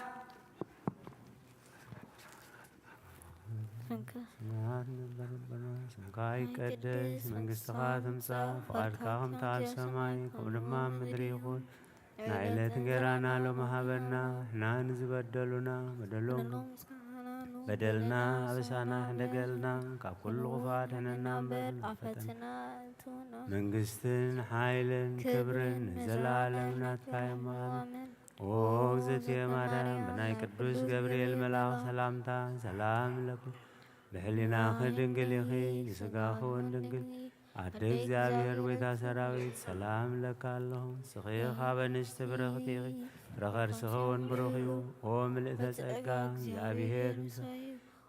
ስምካ ይቀደስ፣ መንግስትኻ ትምጻእ፣ ፍቓድካ ከምታ ኣብ ሰማይ ከምኡ ድማ ኣብ ምድሪ ይኹን። ናይ ዕለት እንጌራና ሎሚ ሃበና፣ ንሕና ንዝበደሉና በደሎም በደልና ኣበሳና ሕደገልና፣ ካብ ኩሉ ክፉእ ኣድሕነና እምበር፣ ኣብ ፈተና መንግስትን ሓይልን ክብርን ንዘለዓለም ናትካ እዮም። ኣሜን። ኦ እግዝእትየ ማርያም፣ ብናይ ቅዱስ ገብርኤል መልኣኽ ሰላምታ ሰላም እለኪ። ብሕሊናኺ ድንግል ኢኺ፣ ንስጋኺ እውን ድንግል። ኣደ እግዚኣብሔር ጐይታ ሰራዊት፣ ሰላም እለኪ ኣለኹ። ንስኺ ካብ ኣንስቲ ብርኽቲ ኢኺ፣ ፍረ ከርስኺ እውን ብሩኽ እዩ። ኦ ምልእተ ጸጋ፣ እግዚኣብሔር ምሳኺ።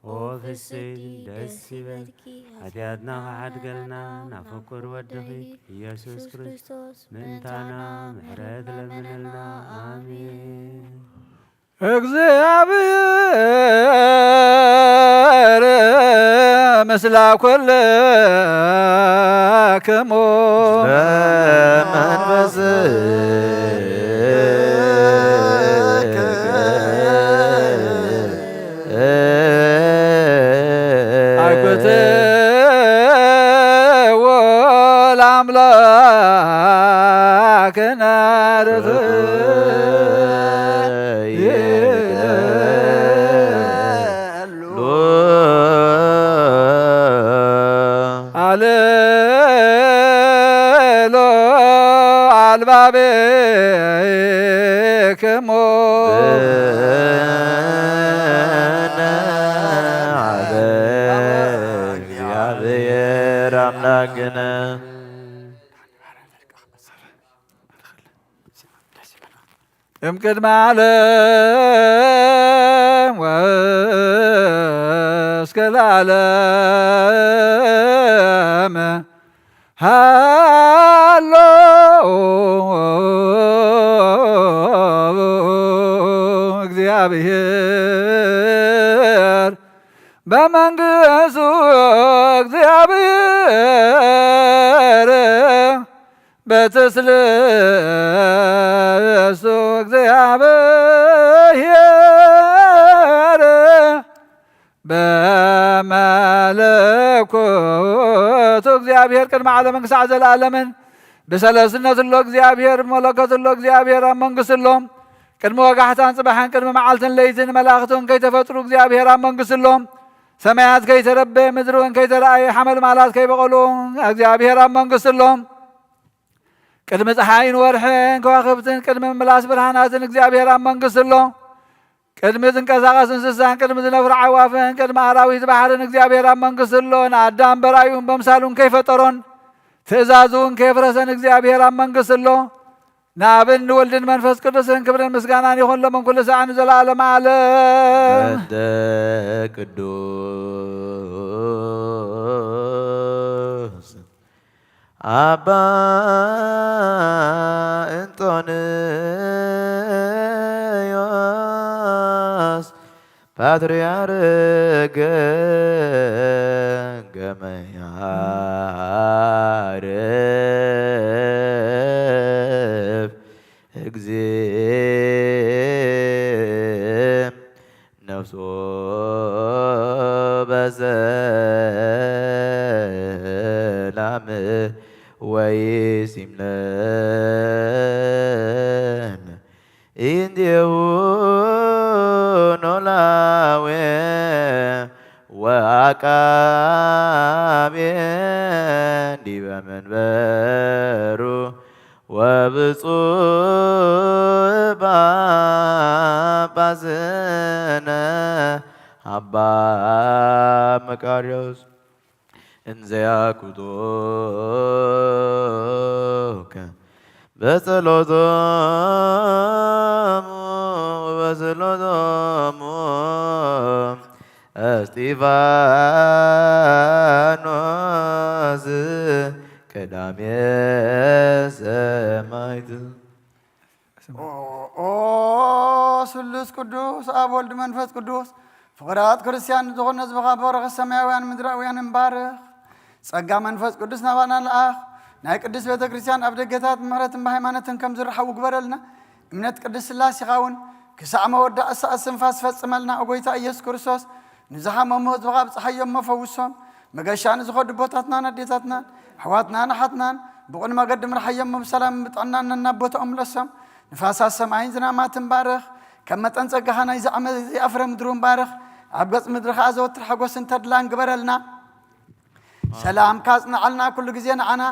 ኦ ፍስሕቲ ደስ ይበልኪ፣ ሓጢኣትና ክሓድገልና ናብ ፍቁር ወድኺ ኢየሱስ ክርስቶስ ምእንታና ምሕረት ለምንልና። ኣሜን። እግዚኣብሔር ምስላ ኩልክሙ። ለመንፈስከ አኩትዎ ለአምላክነ ርትዕነ ይደሉ። አልሎ አልባቤክሙ። እግዚአብሔር አምላክነ እምቅድመ ዓለም ወእስከ ለዓለም ሃሎ። እግዚአብሔር በመንግስቱ፣ እግዚአብሔር በትስልስቱ፣ እግዚአብሔር በመለኮቱ፣ እግዚአብሔር ቅድመ ዓለምን ክሳዕ ዘለዓለምን ብሰለስነት ኣሎ። እግዚአብሔር ብመለኮት ኣሎ። እግዚአብሔር ኣብ መንግስቲ ኣሎ። ቅድሚ ወጋሕታን ጽባሕን ቅድሚ መዓልትን ለይትን መላእኽቱን ከይተፈጥሩ እግዚኣብሔር ኣብ መንግስቲ ኣሎ። ሰማያት ከይተረበየ ምድሪ እውን ከይተረኣየ ሓመልማላት ከይበቐሉ እግዚኣብሔር ኣብ መንግስቲ ኣሎ። ቅድሚ ፀሓይን ወርሕን ከዋኽብትን ቅድሚ ምምላስ ብርሃናትን እግዚኣብሔር ኣብ መንግስቲ ኣሎ። ቅድሚ ዝንቀሳቐስ እንስሳን ቅድሚ ዝነፍሩ ዓዕዋፍን ቅድሚ ኣራዊት ባሕርን እግዚኣብሔር ኣብ መንግስቲ ኣሎ። ንኣዳም በራዩን በምሳሉን ከይፈጠሮን ትእዛዙን ከየፍረሰን እግዚኣብሔር ኣብ መንግስቲ ኣሎ። ንኣብን ንወልድን መንፈስ ቅዱስን ክብርን ምስጋናን ይኹን ሎምን ኩሉ ሳዕ ንዘለዓለም ዓለም። በደ ቅዱስ አባ እንጦንዮስ ፓትርያርክ ገመ ያዕርፍ እግዚእ ነፍሶ በሰላም ወይሲምነን እንዲሁ ኖላዌ ወአቃቤ ዲበ መንበሩ ወብፁዕ ጳጳስነ አባ መቃርዮስ እንዘ ያኩቶከ በጸሎቶሙ ወበጸሎቶሙ እስጢፋኖስ ቀዳሜ ሰማዕት። ኦ፣ ኦ፣ ስሉስ ቅዱስ ኣብ ወልድ መንፈስ ቅዱስ ፍቕራት ክርስቲያን ዝኾነ ህዝብኻ በረኸት ሰማያውያን ምድራውያን እምባርኽ። ጸጋ መንፈስ ቅዱስ ናባና ለኣኽ። ናይ ቅድስት ቤተ ክርስቲያን ኣብ ደገታት ምሕረትን ብሃይማኖትን ከም ዝረሓቡ ግበረልና። እምነት ቅድስት ስላሴኻ እውን ክሳዕ መወዳእ ሰዓት ስንፋስ ፈጽመልና። ኦ ጎይታ ኢየሱስ ክርስቶስ፣ ንዝሓመሙ ህዝብኻ ኣብጽሓዮም እሞ ፈውሶም። መገሻ ንዝኸዱ ኣቦታትናን ኣዴታትናን ኣሕዋትናን ኣሓትናን ብቕን መገዲ ምርሓዮም እሞ ብሰላምን ብጥዕናን ነናብ ቦታኦም ምለሶም። ንፋሳት ሰማይን ዝናማትን ባርኽ። ከም መጠን ጸጋኻ ናይዚ ዓመት እዚ ኣፍረ ምድሪ እውን ባርኽ። ኣብ ገጽ ምድሪ ኸኣ ዘወትር ሓጎስን ተድላን ግበረልና። ሰላምካ ኣጽንዓልና፣ ኩሉ ግዜ ንዓና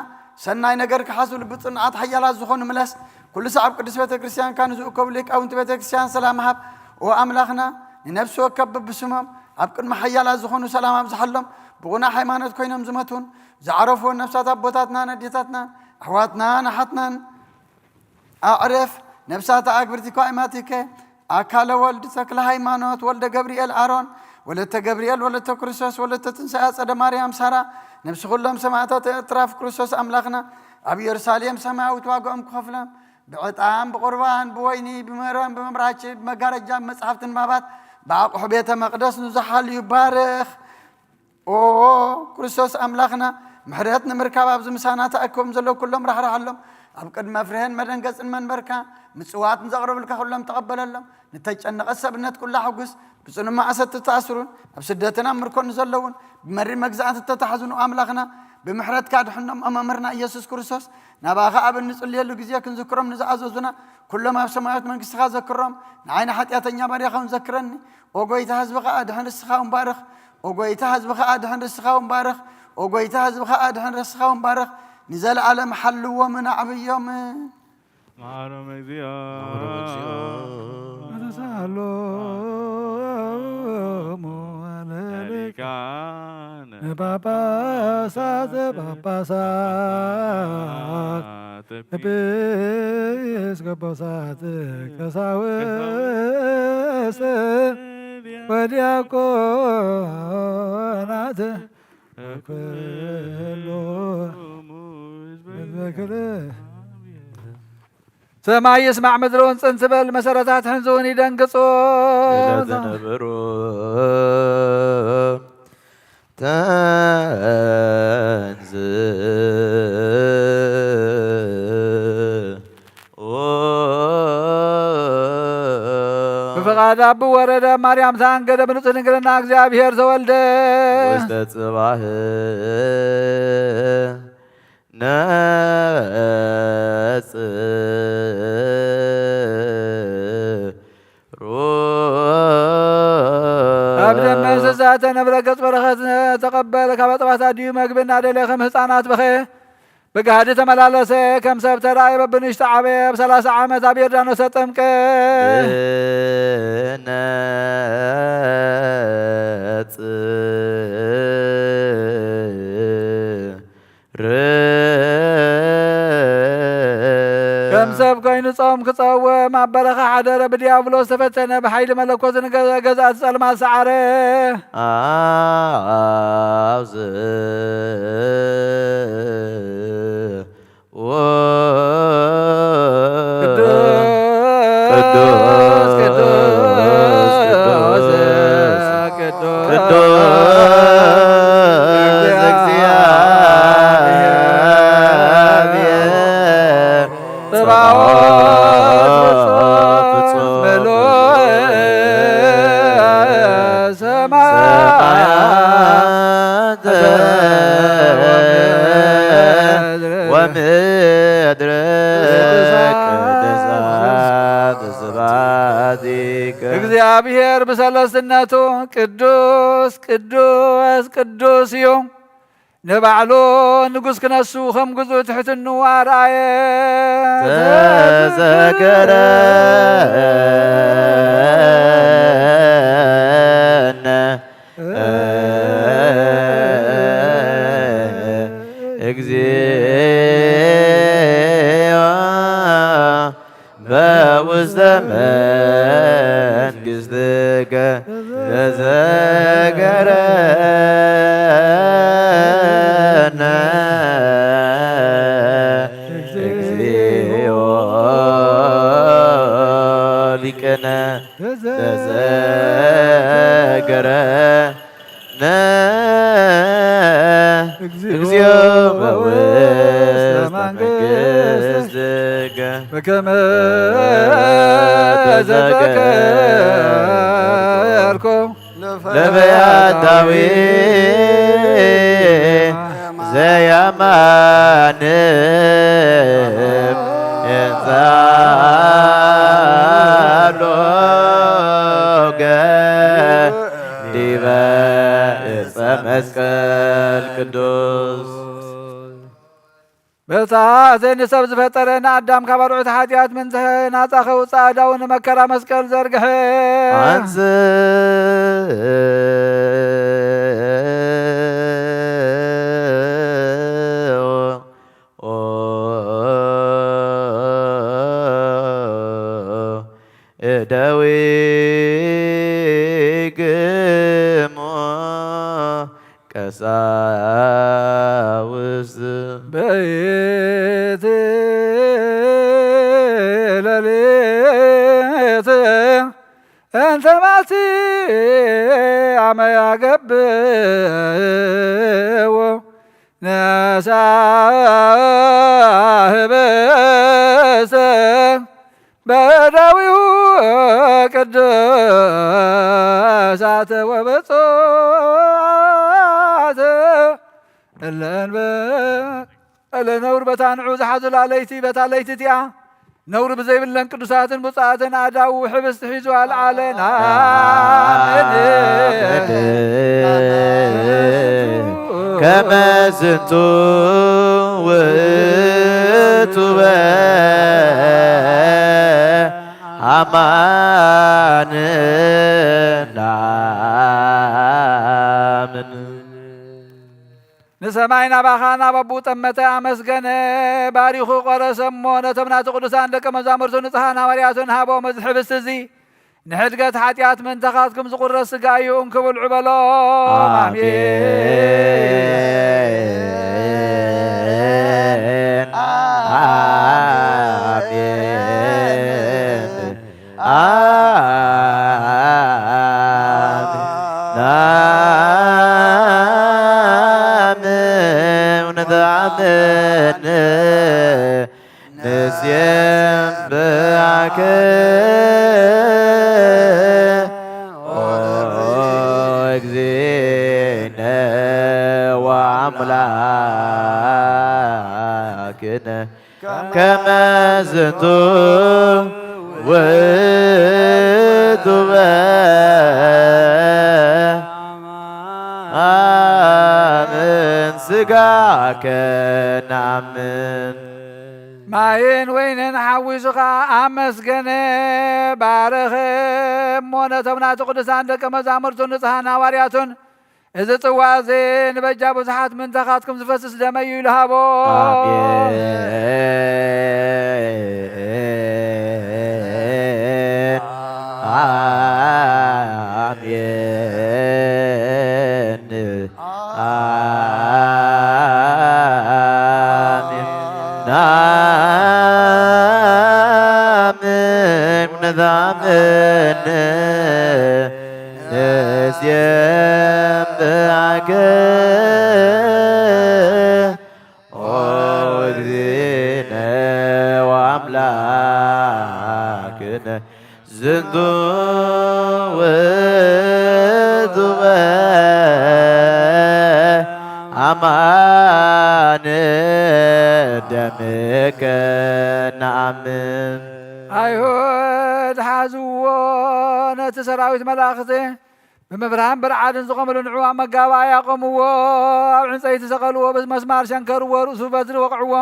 ሰናይ ነገር ክሓስቡ ልቢ ጽኑዓት ሓያላት ዝኾኑ ምለስ። ኩሉ ሰዓብ ቅዱስ ቤተ ክርስቲያንካ ንዝእከቡ ሊቃውንቲ ቤተ ክርስቲያን ሰላም ሃብ። ኦ ኣምላኽና፣ ንነፍሲ ወከፍ በብስሞም ኣብ ቅድሚ ሓያላት ዝኾኑ ሰላም ኣብዝሓሎም። ብቑና ሃይማኖት ኮይኖም ዝመቱን ዝዓረፉን ነፍሳት ኣቦታትናን ኣዴታትናን ኣሕዋትናን ኣሓትናን ኣዕርፍ። ነፍሳት ኣግብርቲ ኳይማቲከ ኣካለ ወልድ ተክለ ሃይማኖት ወልደ ገብርኤል ኣሮን ወለተ ገብርኤል ወለተ ክርስቶስ ወለተ ትንሳኤ ኣጸደ ማርያም ሳራ ነፍሲ ኩሎም ሰማዕታት ኤርትራ ኣብ ክርስቶስ ኣምላኽና ኣብ ኢየሩሳሌም ሰማያዊት ዋጋኦም ክኸፍሎም ብዕጣን፣ ብቑርባን፣ ብወይኒ፣ ብመረን፣ ብመብራች፣ ብመጋረጃ፣ ብመጽሓፍቲ ንባባት፣ ብኣቑሑ ቤተ መቕደስ ንዝሓሉ ይባረኽ። ኦ ክርስቶስ ኣምላኽና፣ ምሕረት ንምርካብ ኣብዚ ምሳና ተኣኪቦም ዘለዉ ኩሎም ራሕርሓሎም። ኣብ ቅድሚ መፍርህን መደንገጽን መንበርካ፣ ምጽዋት ንዘቕርብልካ ኩሎም ተቐበለሎም። ንተጨነቐት ሰብነት ኩላ ሕጉስ፣ ብጽኑዕ ማእሰርቲ ተኣስሩን ኣብ ስደትን ኣብ ምርኮን ዘለውን፣ ብመሪር መግዛእቲ እተታሕዙን ኣምላኽና፣ ብምሕረትካ ኣድሕኖም። ኦ መምህርና ኢየሱስ ክርስቶስ፣ ናባኻ ኣብ እንጽልየሉ ግዜ ክንዝክሮም ንዝኣዘዙና ኩሎም ኣብ ሰማያዊት መንግስትኻ ዘክሮም። ንዓይ ንሓጢኣተኛ ባርያኻ እውን ዘክረኒ። ኦ ጎይታ፣ ህዝብኻ ኣድሕን፣ ርስኻ እውን ባርኽ። ኦ ጎይታ፣ ህዝብኻ ኣድሕን፣ ርስኻ እውን ባርኽ። ኦ ጎይታ፣ ህዝብኻ ኣድሕን፣ ርስኻ እውን ባርኽ። ንዘለኣለም ሓልዎምን ኣዕብዮምን። መሐረነ እግዚኦ። መሐረነ እግዚኦ። ወተሳሃሎሙ ለሊቃነ ጳጳሳት ጳጳሳት ኤጲስቆጶሳት ቀሳውስት ወዲያቆናት ኩሉ ህዝበ ክርስቲያን። ሰማይ ይስማዕ ምድሪ እውን ጽን ትበል፣ መሰረታት ሕንዚ እውን ይደንግጹ። ለዘነበሩ ተንስ ብፍቓድ ኣቡ ወረደ ማርያም ተኣንገደ ብንጹህ ድንግልና እግዚኣብሔር ተወልደ። ውስተ ጽባህ ነጽሩ። ኣብ ደመ እንስሳ ተነብረ ገጽ በረኸት ተቐበለ፣ ካብ ኣጥባት ኣድዩ መግቢ እናደለየ ከም ህፃናት በኸየ። ብጋህዲ ተመላለሰ፣ ከም ሰብ ተራእየ፣ በብንእሽቶ ዓበየ። ኣብ ሠላሳ ዓመት ኣብ ዮርዳኖስ ተጠምቀ። ብነጽር ከም ሰብ ኮይኑ ጾም ክጸውም ኣብ በረኻ ሓደረ። ብዲያብሎስ ተፈተነ፣ ብሓይሊ መለኮትን ገ-፣ ገዛእቲ ጸልማት ሰዓረ። ኣብዚ ቅዱስ፣ ቅዱስ፣ ቅዱስ፣ ቅዱስ፣ ቅዱስ እግዚአብሔር ጸባኦት ፍጹም ምሉእ ሰማያት ወምድር ቅዱሳት ስብሐቲከ። እግዚኣብሔር ብሰለስትነቱ ቅዱስ፣ ቅዱስ፣ ቅዱስ እዩ። ንባዕሉ ንጉስ ክነሱ ከም ግዙእ ትሕትንኡ ኣርኣየ። ተዘከረነ እግዚኦ በውስተ መንግሥትከ ተዘከረነ እግዚኦ ሊቅነ ተዘከረ ነ እግዚኦ በውስተ መንግሥትከ በከመ ተዘከርኩ ለፈያታዊ ዘያማን የንሳሎ ገዲበ ዕፀ መስቀል ቅዱስ። በታ ዘይንሰብ ዝፈጠረ ንኣዳም ካብ ኣርዑት ሓጢኣት ምንዝሐ ናፃ ከውፅእ ኣእዳዉ ንመከራ መስቀል ዘርግሐ። አንስኡ እደዊክሙ ቀሳውስት በይት እንተ ማቲ ኣመ ያገብዎ ነሳ ህበሰ በዳዊሁ ቅዱሳተ ወበጾተ እለን በ-፣ እለ ነውር በታ ንዑ ዝሓዙላ ለይቲ በታ ለይቲ እቲኣ ነውር ብዘይብለን ቅዱሳትን ብፁዓትን ኣእዳዉ ሕብስቲ ሒዙ ኣልዓለን። ኣሜን። ከመ ዝንቱ ውእቱ በአማን ናምን። ንሰማይ ናባኻ ናብ ኣቦኡ ጠመተ፣ ኣመስገነ፣ ባሪኹ ቆረሰ እሞ ነቶም ናቱ ቅዱሳን ደቀ መዛሙርቱ ንጽሓን ሃዋርያቱን ሃቦም። እዚ ሕብስቲ እዚ ንሕድገት ሓጢኣት ምእንታኻትኩም ዝቑረስ ሥጋ እዩ፣ እንክብልዑ በሎ። ኣሜን። ኣሜን። ኣሜን። ኣሜን። ኣሜን። እውነት ኣሜን። ንሴብሐከ ኦ እግዚእነ ወአምላክነ ከመ ዝንቱ ውእቱ በአማን ሥጋከ ነአምን። ማይን ወይንን ሓዊሱ ኸኣ ኣመስገነ፣ ባረኸ እሞ ነቶም ናቱ ቅዱሳን ደቀ መዛሙርቱን ንጹሓን ሃዋርያቱን፣ "እዚ ጽዋ እዚ ንበጃ ብዙሓት ምእንታኻትኩም ዝፈስስ ደመይ እዩ" ኢሉ ሃቦ። ኣሜን። ኣሜን። ኣሜን። ኣሜን። ኣሜን። ንሴብሐከ ኦ እግዚእነ ወአምላክነ ዝንቱ ውእቱ በአማን ደምከ ነአምን። ኣይሁድ ሓዝዎ ነቲ ሰራዊት መላእኽቲ ብምብርሃን ብርዓድን ዝቖመሉ ንዑ ኣብ መጋባእያ ኣቆምዎ። ኣብ ዕንጸይቲ ሰቐልዎ፣ ብመስማር ሸንከርዎ፣ ርእሱ በትሪ ወቕዕዎ።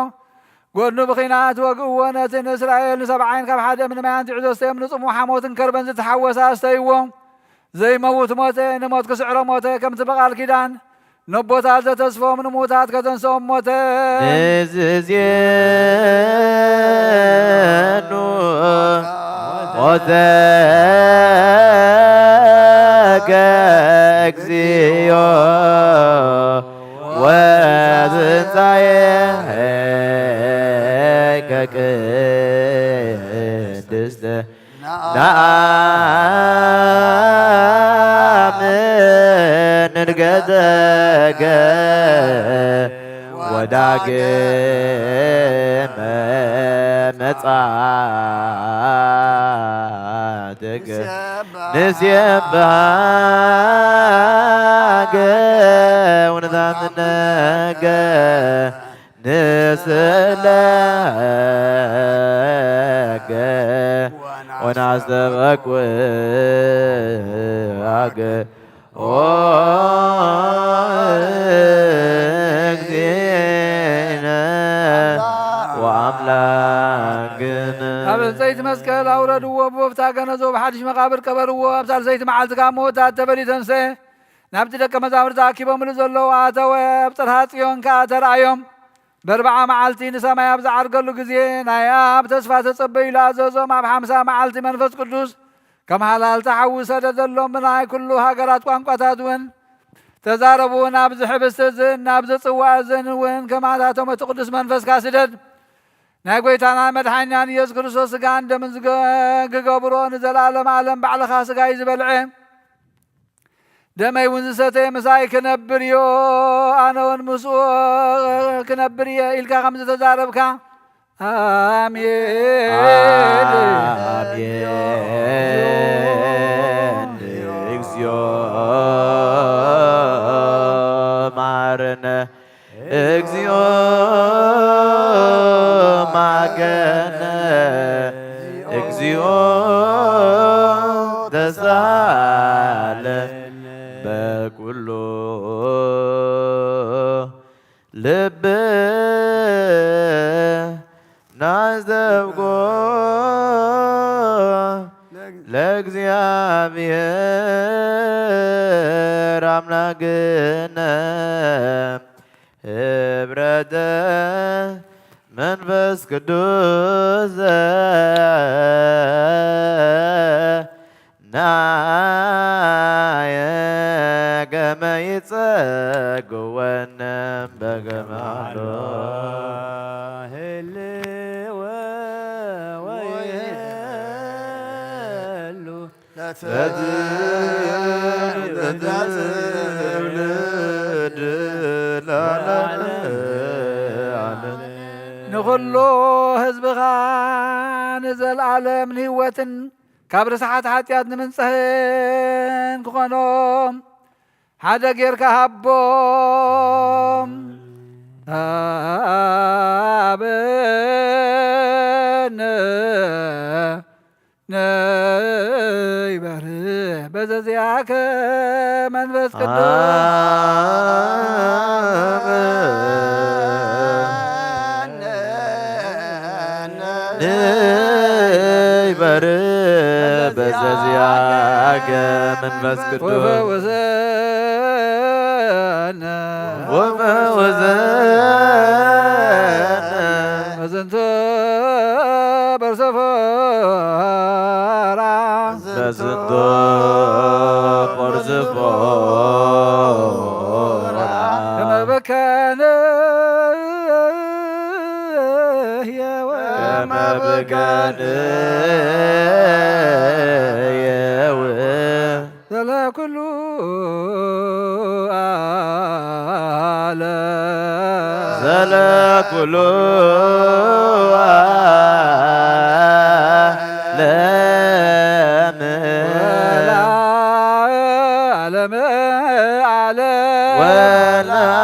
ጎድኑ ብኺናት ወግእዎ። ነቲ ንእስራኤል ንሰብዓይን ካብ ሓደ እምኒ ማይ ኣንቲዑ ዘስተዮም ንጽሙ ሓሞትን ከርበን ዝተሓወሰ ኣስተይዎ። ዘይመውት ሞተ፣ ንሞት ክስዕሮ ሞተ። ከምቲ ብቓል ኪዳን ነቦታት ዘተስፎም ንምዉታት ከተንስኦም ሞተ። ንዝዜኑ ሞተከ እግዚኦ ወትንሣኤከ ቅድስት ነአምን እድገተከ ወዳግመ ምጽአትከ ንሴብሐከ ወነዛንነከ ንስእለከ ወናስተበቅዓከ ኦ እግዚእነ ወአምላክነ። ኣብ ዕንጸይቲ መስቀል ኣውረድዎ፣ ብወፍታ ገነዞ፣ ብሓድሽ መቓብር ቀበርዎ። ኣብ ሳልሰይቲ መዓልቲ ካብ ምዉታት ተፈልዩ ተንስአ። ናብቲ ደቀ መዛሙርቲ ተኣኪቦምሉ ዘለዉ ኣተወ። ኣብ ጽርሃ ጽዮን ከኣ ተራእዮም። በርብዓ መዓልቲ ንሰማይ ኣብ ዝዓርገሉ ግዜ፣ ናይ ኣብ ተስፋ ተጸበዩሉ ኣዘዞም። ኣብ ሓምሳ መዓልቲ መንፈስ ቅዱስ ከም ሃላልቲ ሓዊ ሰደደሎም። ብናይ ኩሉ ሃገራት ቋንቋታት እውን ተዛረቡ። ናብዚ ሕብስቲ እዝን ናብዚ ጽዋ እዝን እውን ከማታቶም እቲ ቅዱስ መንፈስካ ስደድ። ናይ ጐይታና መድሓኒናን ኢየሱስ ክርስቶስ ስጋን ደምን ዝገ-፣ ክገብሮ ንዘለዓለም ዓለም ባዕልኻ ስጋይ ዝበልዐ ደመይ እውን ዝሰተየ ምሳይ ክነብር እዮ፣ ኣነ እውን ምስኡ ክነብር እየ ኢልካ ከም ዝተዛረብካ፣ ኣሜን። ኣሜን። እግዚኦ መሐረነ፣ እግዚኦ መሐረነ፣ እግዚኦ ተሳለ በኩሉ ልብ ናዘብጎ ለእግዚኣብሔር ኣምላክነ ህብረተ መንፈስ ቅዱስ ናየ ከመ ይጸግወነ በከመ ሃሎ ህልወ ወይህሉ ለትውልድ ለዓለመ ዓለም። ንኹሉ ህዝብኻ ንዘለዓለም ንህይወትን ካብ ርስሓት ሓጢኣት ንምንጽህን ክኾኖም ሓደ ጌርካ ሃቦም። ሃበነ ንይበር በዘዚኣከ መንፈስ ቅዱስ። ንይበር በዘዚኣከ መንፈስ ቅዱስ። ወፈወዘነ። ወፈወዘነ። በዝንቱ በርሰፎራ። በዝንቱ በርሰፎራ። ከመ በከነ የወ። ከመ በከነ የወ። ዘለኩሉ ዓለም። ዘለኩሉ ዓለም። ወለዓለመ ዓለም። ወለዓለመ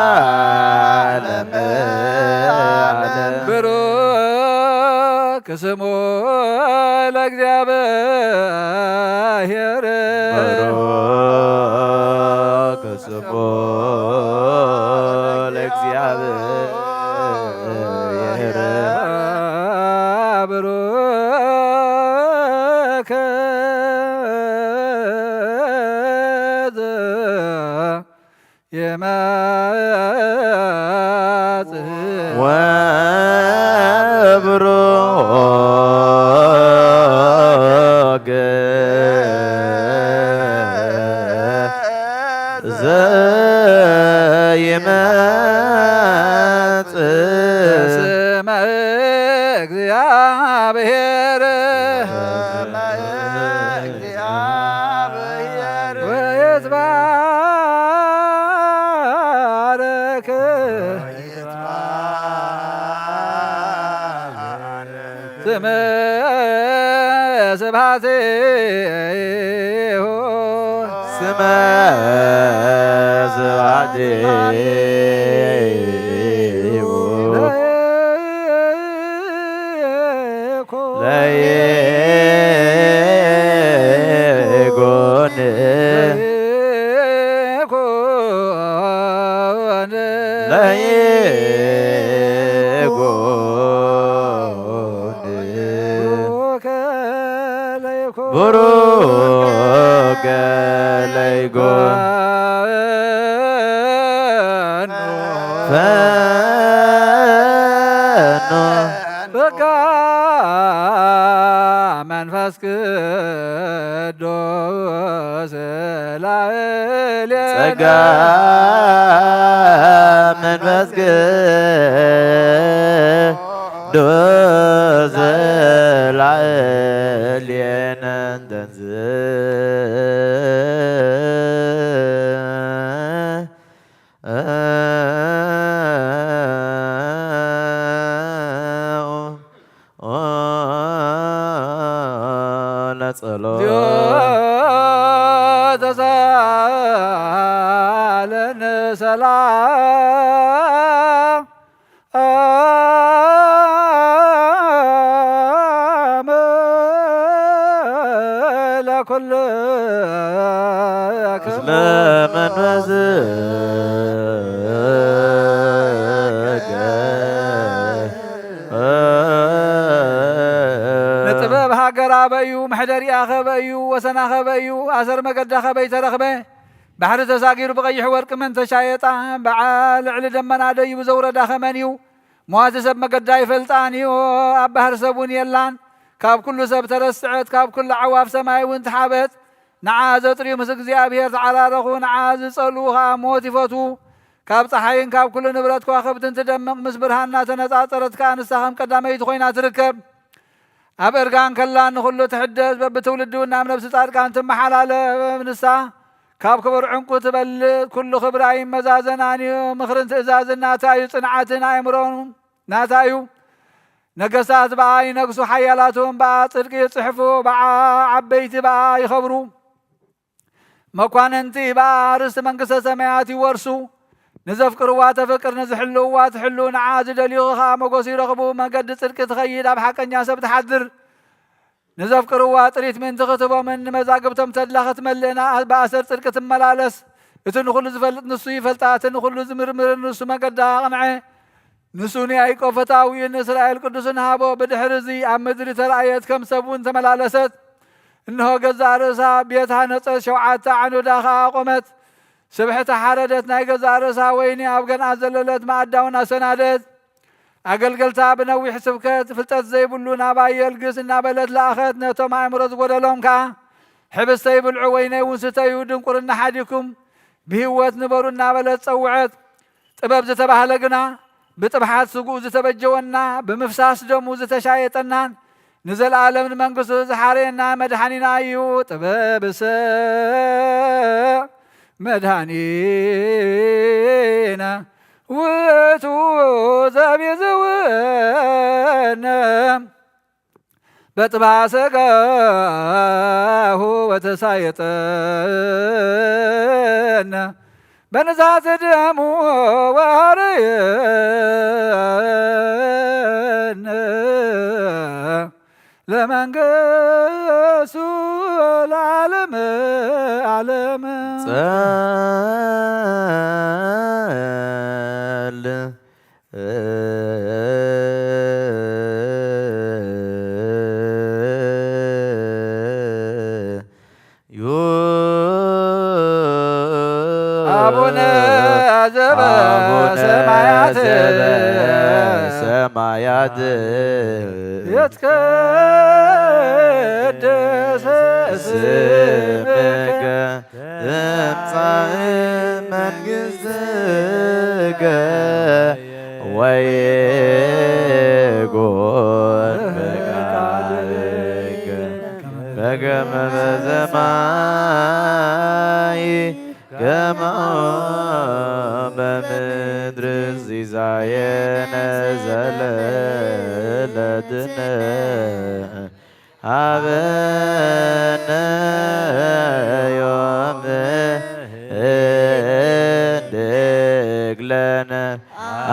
ዓለም። ብሩክ ስሙ ለእግዚኣብሔር። ብሩክ ስሙ ለእግዚኣብሔር። ብሩክ ይመጽእ። ወብሩክ ዘይመጽእ። በስመ እግዚአብሔር። እግዚአብሔር። ወይትባረክ። ስመ ስብሐቲሁ። ስመ ስብሐቲሁ። ለይኩን። ለይኩን። ለይኩን። ብሩከ ለይኩን። ብሩከ ለይኩን። ፈኑ። ጸጋ መንፈስ ቅዱስ ላዕሌነ። ጸጋ መንፈስ ቅዱስ ዘላእሌነ ደንዝ ለጸሎት። ተሳለነ ሰላም ለኩልክሙ። እስመ መንፈስከ ንጥበብ ሃገር ኣበዩ፣ መሕደሪኣ ከበዩ፣ ወሰና ከበዩ፣ ኣሰር መገዳ ከበይ ተረኽበ። ባሕሪ ተሳጊሩ ብቐይሕ ወርቂ መን ተሻየጣ። በዓል ልዕሊ ደመና ደይቡ ዘውረዳ ከመን እዩ። መዋቲ ሰብ መገዳ ይፈልጣን እዩ። ኣብ ባሕሪ ሰብ እውን የላን። ካብ ኩሉ ሰብ ተረስዐት፣ ካብ ኩሉ ዓዋፍ ሰማይ እውን ተሓበት። ንዓ ዘጥርዩ ምስ እግዚኣብሔር ተዓራረኹ፣ ንዓ ዝጸልኡ ኸኣ ሞት ይፈትዉ። ካብ ጸሓይን ካብ ኩሉ ንብረት ከዋኽብትን ትደምቕ፣ ምስ ብርሃን እናተነጻጸረት ከኣ ንሳ ከም ቀዳመይቲ ኮይና ትርከብ። ኣብ እርጋን ከላ ንኹሉ ትሕደስ፣ በብትውልዲ እውን ናብ ነፍሲ ጻድቃን ትመሓላለፍ። ንሳ ካብ ክቡር ዕንቁ ትበልጽ፣ ኩሉ ክብራ ይመዛዘናን እዩ። ምኽርን ትእዛዝን ናታ እዩ፣ ጽንዓትን ኣእምሮን ናታ እዩ። ነገስታት ብኣ ይነግሱ፣ ሓያላት እውን ብኣ ጽድቂ ይጽሕፉ፣ ብዓ ዓበይቲ ብኣ ይኸብሩ። መኳንንቲ ብኣ ርስቲ መንግስተ ሰማያት ይወርሱ። ንዘፍቅርዋ ተፍቅር፣ ንዝሕልውዋ ትሕሉ፣ ንዓ ዝደልዩ ኸኣ ሞገስ ይረኽቡ። መገዲ ጽድቂ ትኸይድ፣ ኣብ ሓቀኛ ሰብ ትሓድር። ንዘፍቅርዋ ጥሪት ምእንቲ ክትህቦምን ንመዛግብቶም ተድላ ክትመልእና፣ ብኣሰር ጽድቂ ትመላለስ። እቲ ንኹሉ ዝፈልጥ ንሱ ይፈልጣ፣ እቲ ንኹሉ ዝምርምር ንሱ መገዳ ኣቕንዐ። ንሱ ንያዕቆብ ፈታዊኡ ንእስራኤል ቅዱስን ሃቦ። ብድሕሪ እዚ ኣብ ምድሪ ተራእየት፣ ከም ሰብ እውን ተመላለሰት። እንሆ ገዛእ ርእሳ ቤት ሃነጸት፣ ሸውዓተ ዓንውዳ ኸኣ ኣቖመት። ስብሕቲ ሓረደት፣ ናይ ገዛእ ርእሳ ወይኒ ኣብ ገንኣ ዘለለት፣ መኣዳ እውን ኣሰናደት። ኣገልገልታ ብነዊሕ ስብከት፣ ፍልጠት ዘይብሉ ናባይ የልግስ እናበለት ለኣኸት። ነቶም ኣእምሮ ዝጎደሎም ከኣ ሕብስተይ ብልዑ፣ ወይነይ እውን ስተዩ፣ ድንቁርና ሓዲኩም ብህይወት ንበሩ እናበለት ጸውዐት። ጥበብ ዝተባህለ ግና ብጥብሓት ስግኡ ዝተበጀወና፣ ብምፍሳስ ደሙ ዝተሻየጠናን ንዘለኣለም ንመንግስቱ ዝሓረየና መድሓኒና እዩ። ጥበብሰ መድሓኒና ውእቱ ዘቤዝወነ በጥብሐ ሥጋሁ ወተሳየጠነ በንዛተ ደሙ ወሐረየነ ለመንግሥቱ ለዓለመ ዓለም። ጸል ዩ አቡነ አቡነ ዘበሰማያት ዘበሰማያት ይትቀደስ ስምከ ስምከ ትምጻእ መንግሥትከ ወይኩን ፈቃድከ በከመ በሰማይ ከማሁ በምድር። ሲሳየነ ዘለለዕለትነ ሀበነ ዮም ህድግ ለነ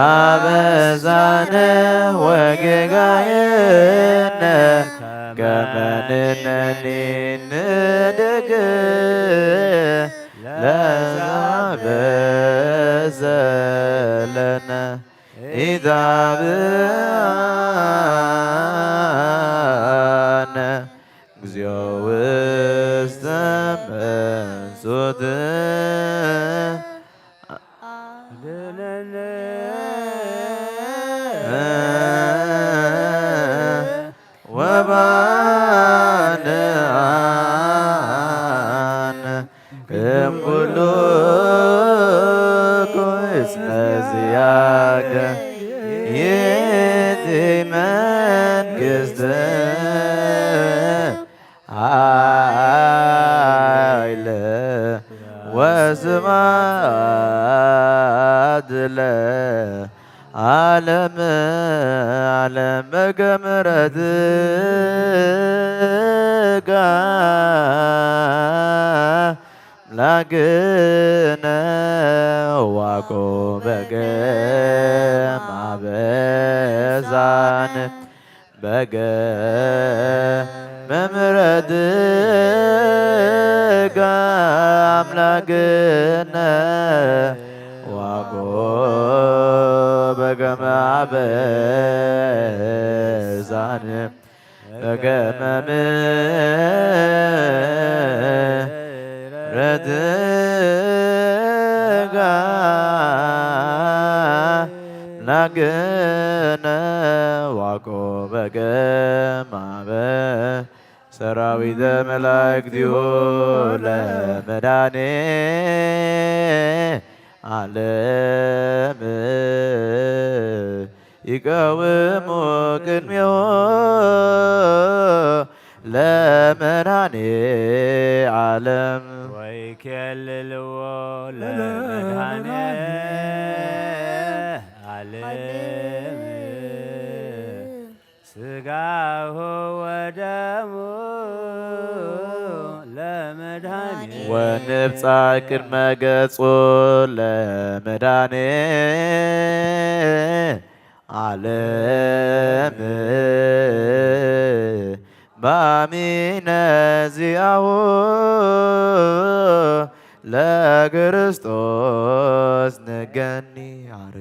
አበሳነ ወጌጋየነ ከመ ንሕነኒ ንህድግ ለዘአበሰ ለነ። ኢታብአነ እግዚኦ ውስተ መንሱት ወባልዓነ እምኩሉ ኩስመ ዚአከ ይእቲ መንግሥት ኃይለ ወስብሐት ለዓለመ ዓለም በገምረትከ አምላክነ ዋኮ በገማበዛን በገ መምረትከ አምላክነ ዋኮ በገማበዛን በገመ ምሕረትከ አምላክነ ዋኮ በገማበ ሰራዊተ መላእክቲሁ ለመድኃኔ ዓለም ይቀውሙ ቅድሜሁ ለመድኃኔ ዓለም። ወይኬልልዎ ለመድኃኔ ዓለም ሥጋሁ ወደሙ ለመድኃኔ ወንብጻሕ ቅድመ ገጹ ለመድኃኔ ዓለም በአሚነ ዚአሁ ለክርስቶስ ንገኒ አር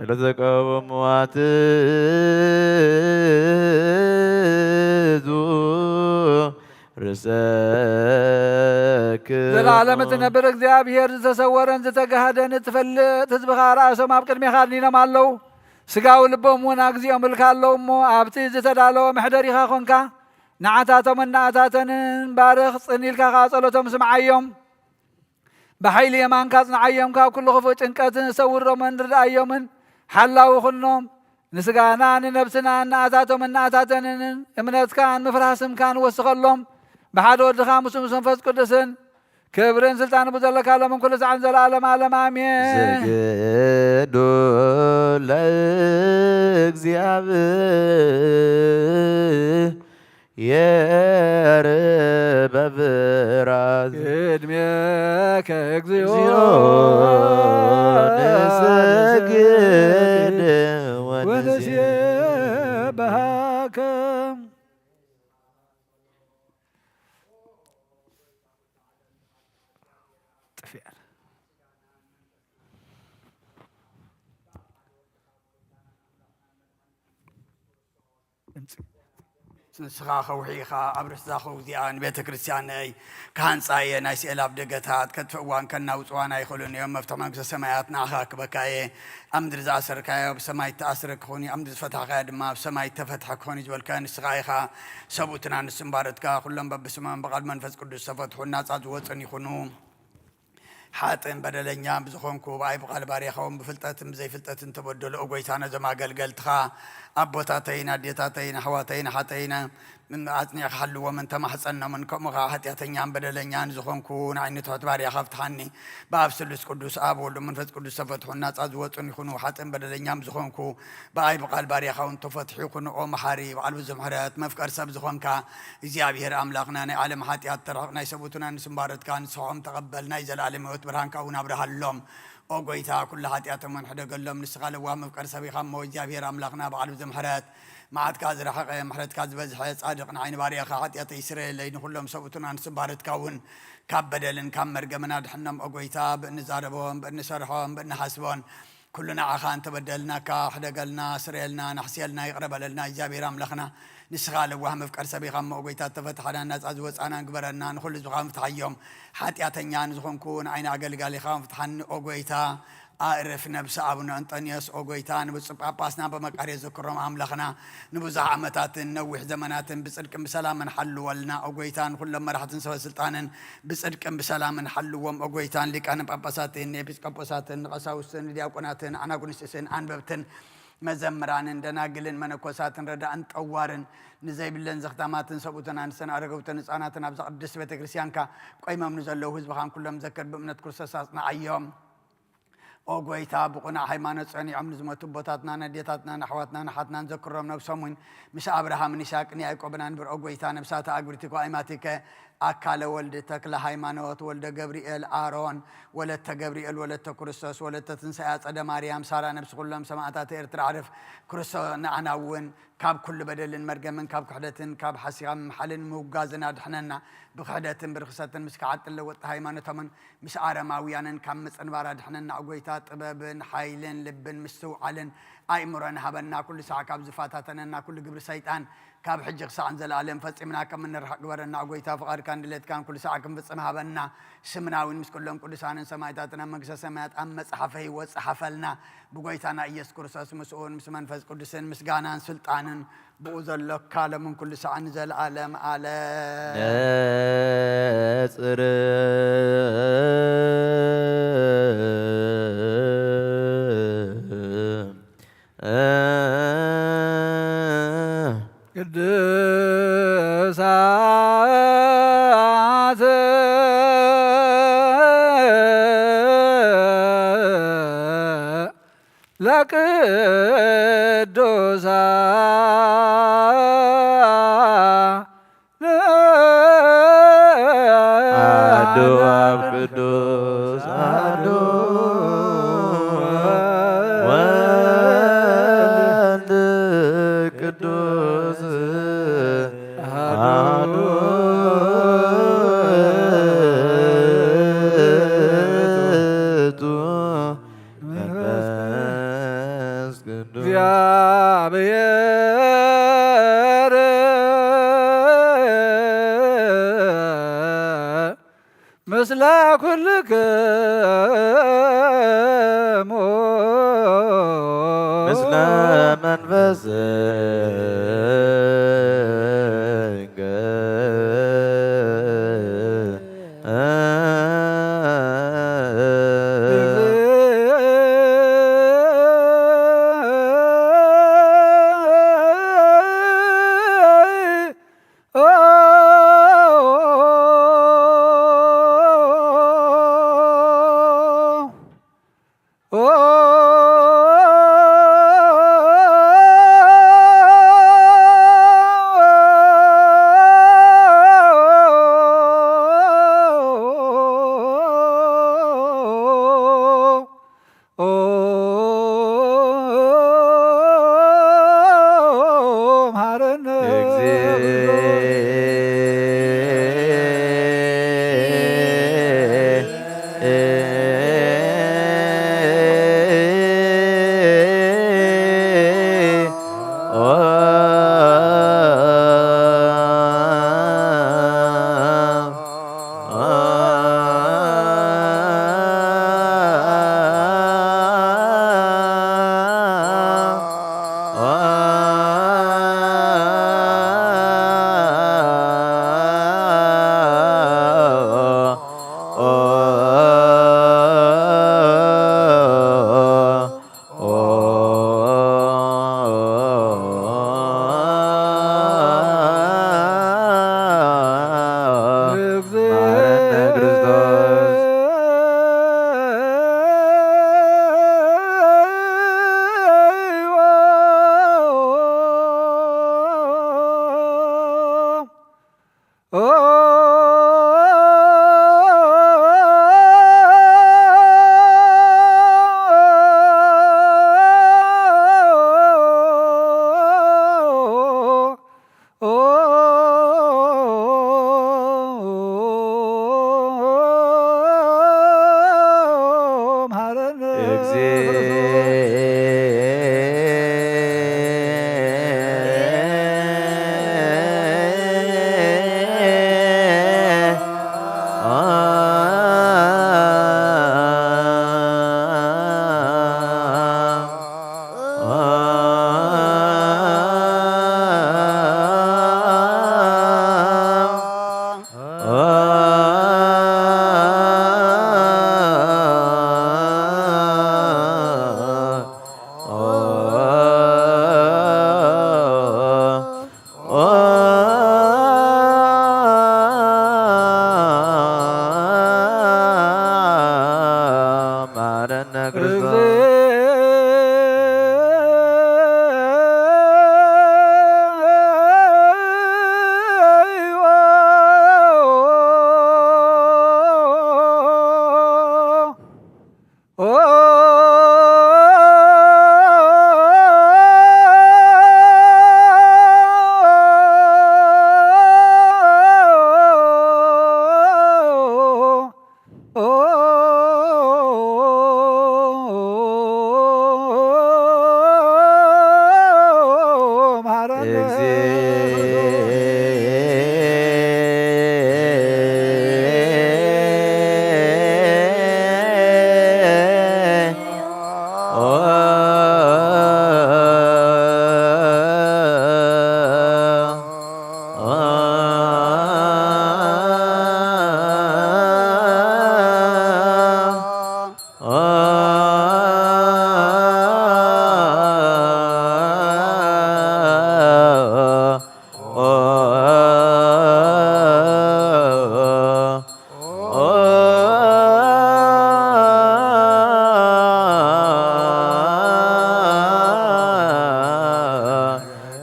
ለተቃወሙ አትዙ ርእሰክ ዘላለም እትነብር እግዚኣብሔር፣ ዝተሰወረን ዝተጋህደን እትፈልጥ ህዝብኻ ርኣሶም ኣብ ቅድሜኻ ኣድኒኖም ኣለዉ። ስጋዊ ልቦም እውን ኣግዚኦም እልካ ኣለዉ እሞ፣ ኣብቲ ዝተዳለወ መሕደሪኻ ኾንካ፣ ንዓታቶምን ንኣታተንን ባርኽ፣ ጽን ኢልካ ኸኣ ጸሎቶም ስምዓዮም። ብሓይሊ የማንካ ኣጽንዓዮም፣ ካብ ኩሉ ክፉእ ጭንቀትን ሰውሮምን ርድኣዮምን ሓላዊ ኩኖም። ንስጋና ንነብስና ንኣታቶምን ንኣታተንን እምነትካን ምፍራህ ስምካን ወስኸሎም። ብሓደ ወድኻ ምስ መንፈስ ቅዱስን ክብርን ስልጣን ብዘለካ ሎምን ኩሉ ሰዓን ዘለዓለም ዓለም ኣሜን። ስግዱ ለእግዚኣብሔር በፍርሃት ቅድሜከ እግዚኦ ንሰግድ ወንሴብሐከ። ጥፍኣል። ንስኻ ከውሒ ኢኻ፣ ኣብ ርእሲ እዛ ከውሒ እዚኣ ንቤተ ክርስቲያነይ ክሃንጻ እየ። ናይ ስኤል ኣብ ደገታት ከጥፍእዋን ከናውጽዋን ኣይኽእሉን እዮም። መፍትሒ መንግስተ ሰማያት ንዓኻ ክበካ እየ። ኣብ ምድሪ ዝኣሰርካዮ ኣብ ሰማይ እተኣስረ ክኾን እዩ፣ ኣብ ምድሪ ዝፈታሕካዮ ድማ ኣብ ሰማይ እተፈትሐ ክኾን እዩ ዝበልካዮ ንስኻ ኢኻ። ሰብኡትና ንስምባረትካ ኩሎም በብስሞም ብቓል መንፈስ ቅዱስ ዝተፈትሑን ናጻ ዝወጹን ይኹኑ። ሓጥእን በደለኛን ብዝኾንኩ ብኣይ ብቓል ባርያኻ እውን ብፍልጠትን ብዘይፍልጠትን ተበደሉ። ኦ ጐይታ፣ ነዞም ኣገልገልትኻ ኣቦታተይን ኣዴታተይን ኣሕዋተይን ኣሓተይን ኣጽኒዕካ ሓልዎምን ተማሕጸኖምን፣ ከምኡ ኸዓ ሓጢኣተኛን በደለኛን ዝኾንኩ ንዓይ ንትሑት ባርያኻ ፍትሓኒ። ብኣብ ስሉስ ቅዱስ ኣብ ወልድ መንፈስ ቅዱስ ተፈትሑን ናጻ ዝወጹን ይኹኑ። ሓጥእን በደለኛን ብዝኾንኩ ብኣይ ብቓል ባርያኻ እውን ተፈትሑ ይኹኑ። ኦ መሓሪ፣ በዓል ብዙሕ ምሕረት፣ መፍቀር ሰብ ዝኾንካ እግዚኣብሔር ኣምላኽና፣ ናይ ዓለም ሓጢኣት ተርሕቕ፣ ናይ ሰብኡትና ንስምባረትካ ንስሖም ተቐበል፣ ናይ ዘለኣለም ህይወት ብርሃንካ እውን ኣብርሃሎም። ኦ ጐይታ፣ ኩሉ ሓጢኣቶም ሕደገሎም፣ ንስኻ ለዋህ መፍቀር ሰብ ኢኻ እሞ፣ እግዚኣብሔር ኣምላኽና በዓል ብዙሕ ምሕረት፣ መዓትካ ዝረሓቐ፣ ምሕረትካ ዝበዝሐ፣ ጻድቕ ንዓይ ንባርያኻ ሓጢኣተይ ስረየለይ፣ ንኹሎም ሰብኡትና ንስምባረትካ እውን ካብ በደልን ካብ መርገምን ኣድሕኖም። ኦ ጐይታ፣ ብእንዛረቦን ብእንሰርሖን ብእንሓስቦን ኩሉ ንዓኻ እንተበደልናካ፣ ሕደገልና፣ ስረየልና፣ ናሕስየልና፣ ይቕረ በለልና። እግዚኣብሔር ኣምላኽና፣ ንስኻ ለዋህ መፍቀር ሰብ ኢኻ እሞ፣ ኦ ጐይታ፣ እተፈትሓናን ናጻ ዝወጻናን ግበረና። ንኹሉ ህዝብኻ ምፍትሓዮም። ሓጢኣተኛ ንዝኾንኩ ንዓይ ንኣገልጋሊኻ ምፍትሓኒ፣ ኦ ጐይታ። ኣእርፍ ነብሲ ኣቡነ እንጠንዮስ ኦ ጎይታ፣ ንብፁዕ ጳጳስና በመቃርዮ ዝክሮም ኣምላኽና፣ ንብዙሕ ዓመታትን ነዊሕ ዘመናትን ብጽድቅን ብሰላምን ሓልወልና ኦ ጎይታ፣ ንኹሎም መራሕትን ሰበ ስልጣንን ብጽድቅን ብሰላምን ሓልዎም ኦ ጎይታ፣ ንሊቃነ ጳጳሳትን ንኤጲስቆጶሳትን ንቐሳውስትን ንዲያቆናትን ኣናጉንስጢስን ኣንበብትን መዘምራንን ደናግልን መነኮሳትን ረዳእን ጠዋርን ንዘይብለን ዘኽታማትን ሰብኡትን ኣንስተን ኣረገውትን ህፃናትን ኣብዛ ቅድስት ቤተ ክርስቲያንካ ቆይሞም ንዘለዉ ህዝብኻን ኩሎም ዘክር፣ ብእምነት ክርስቶስ ኣጽንዓዮም። ኦ ጎይታ፣ ብቕኑዕ ሃይማኖት ጸኒዖም ንዝሞቱ ኣቦታትናን ኣዴታትናን ኣሕዋትናን ኣሓትናን ዘክሮም፣ ነብሶም እውን ምስ ኣብርሃምን ይስሐቅን ያዕቆብን ኣንብር። ኦ ጎይታ፣ ነብሳተ ኣግብርቲኮ ኣይማቲከ ኣካለ ወልድ ተክለ ሃይማኖት ወልደ ገብርኤል ኣሮን ወለተ ገብርኤል ወለተ ክርስቶስ ወለተ ትንሳኤ ኣጸደ ማርያም ሳራ ነብሲ ኩሎም ሰማእታት ኤርትራ ዕርፍ ክርስቶ ንዓና እውን ካብ ኩሉ በደልን መርገምን ካብ ክሕደትን ካብ ሓሲኻ ምምሓልን ምውጋዝን ኣድሕነና። ብክሕደትን ብርኽሰትን ምስ ከሓድቲ ለወጥቲ ሃይማኖቶምን ምስ ኣረማውያንን ካብ ምጽንባር ኣድሕነና። ጎይታ ጥበብን ሓይልን ልብን ምስትውዓልን ኣእምሮን ሃበና። ኩሉ ሳዕ ካብ ዝፈታተነና ኩሉ ግብሪ ሰይጣን ካብ ሕጂ ክሳዕ ንዘለኣለም ፈጺምና ከም እንርሕቕ ግበረና። ጎይታ ፍቓድካን ድሌትካን ኩሉ ሳዕ ክንፍጽም ሃበና። ስምና እውን ምስ ኩሎም ቅዱሳንን ሰማዕታትን ኣብ መንግስተ ሰማያት ኣብ መጽሓፈ ህይወት ጸሓፈልና። ብጎይታና ኢየሱስ ክርስቶስ ምስኡን ምስ መንፈስ ቅዱስን ምስጋናን ስልጣንን ብኡ ዘሎካ ሎምን ኩሉ ሳዕ ንዘለኣለም ኣለም። ነጽር ቅዱሳት ለቅዱሳን አሐዱ አብ ቅዱስ አሐዱ ወልድ ቅዱስ አሐዱ ውእቱ መንፈስ ቅዱስ እግዚአብሔር ምስለ ኩልክሙ ምስለ መንፈስከ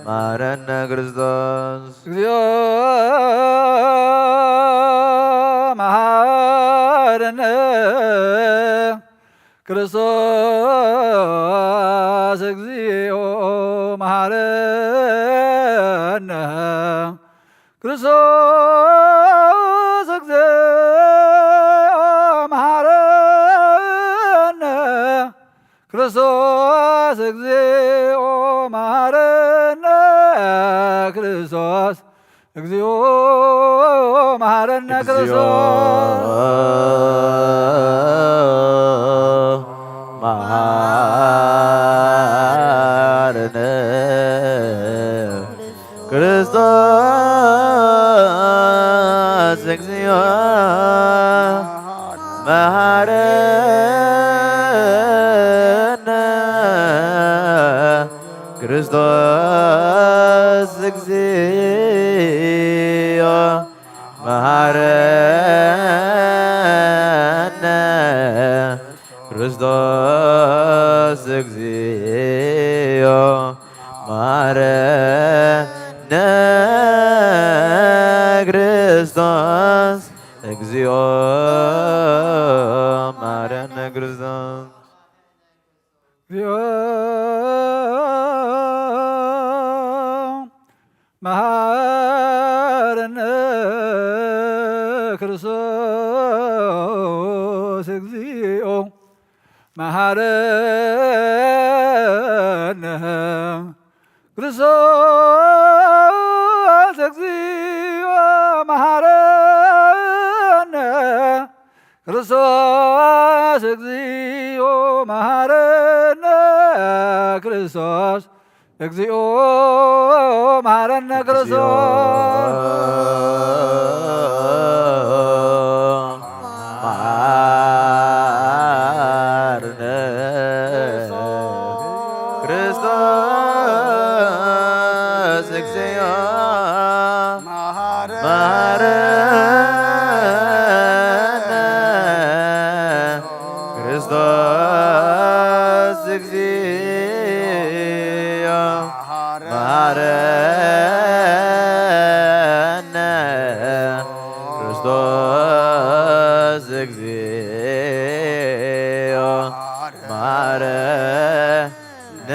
መሐረነ ክርስቶስ። እግዚኦ መሐረነ ክርስቶስ፣ እግዚኦ መሐረነ ክርስቶስ፣ እግዚኦ መሐረነ ክርስቶስ፣ እግዚኦ መሐረነ ክርስቶስ፣ እግዚኦ መሐረነ እግዚኦ ክርስቶስ። መሐረነ ክርስቶስ፣ እግዚኦ መሐረነ ክርስቶስ፣ እግዚኦ መሐረነ ክርስቶስ፣ እግዚኦ መሐረነ ክርስቶስ፣ እግዚኦ መሐረነ ክርስቶስ። እግዚኦ መሐረነ ክርስቶስ፣ እግዚኦ መሐረነ ክርስቶስ፣ እግዚኦ መሐረነ ክርስቶስ፣ እግዚኦ መሐረነ ክርስቶስ፣ እግዚኦ መሐረነ ክርስቶስ። መሐረነ ክርስቶስ፣ እግዚኦ መሐረነ ክርስቶስ፣ እግዚኦ መሐረነ ክርስቶስ፣ እግዚኦ መሐረነ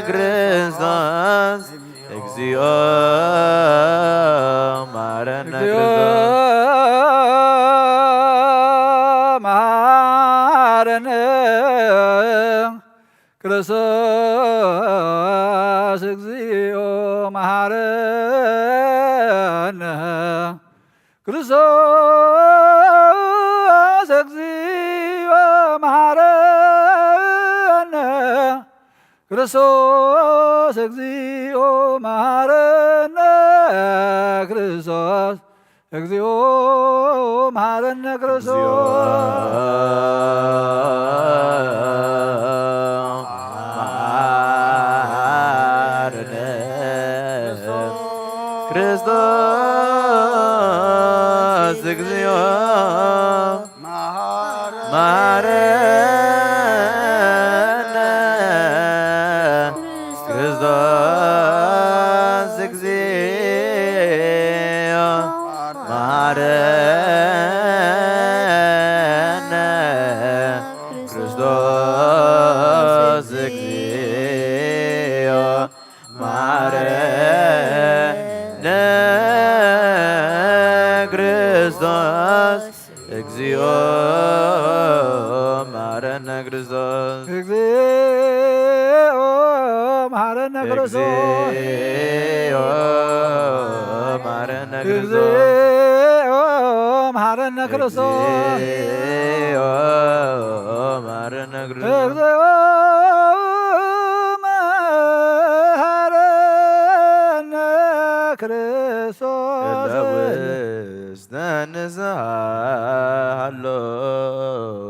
ክርስቶስ፣ እግዚኦ መሐረነ ክርስቶስ። መሐረነ ክርስቶስ፣ እግዚኦ መሐረነ ክርስቶስ፣ እግዚኦ መሐረነ ክርስቶስ፣ እግዚኦ መሐረነ ክርስቶስ፣ እግዚኦ መሐረነ ክርስቶስ። መሐረነ ክርስቶስ፣ እግዚኦ መሐረነ ክርስቶስ፣ እግዚኦ መሐረነ ክርስቶስ፣ እግዚኦ መሐረነ ክርስቶስ፣ እግዚኦ መሐረነ ክርስቶስ። እግዚኦ መሐረነ ክርስቶስ። እግዚኦ መሐረነ ክርስቶስ። እግዚኦ መሐረነ ክርስቶስ። እግዚኦ መሐረነ ክርስቶስ። እግዚኦ መሐረ ክርስቶስ እለ ውስተ ንስሓ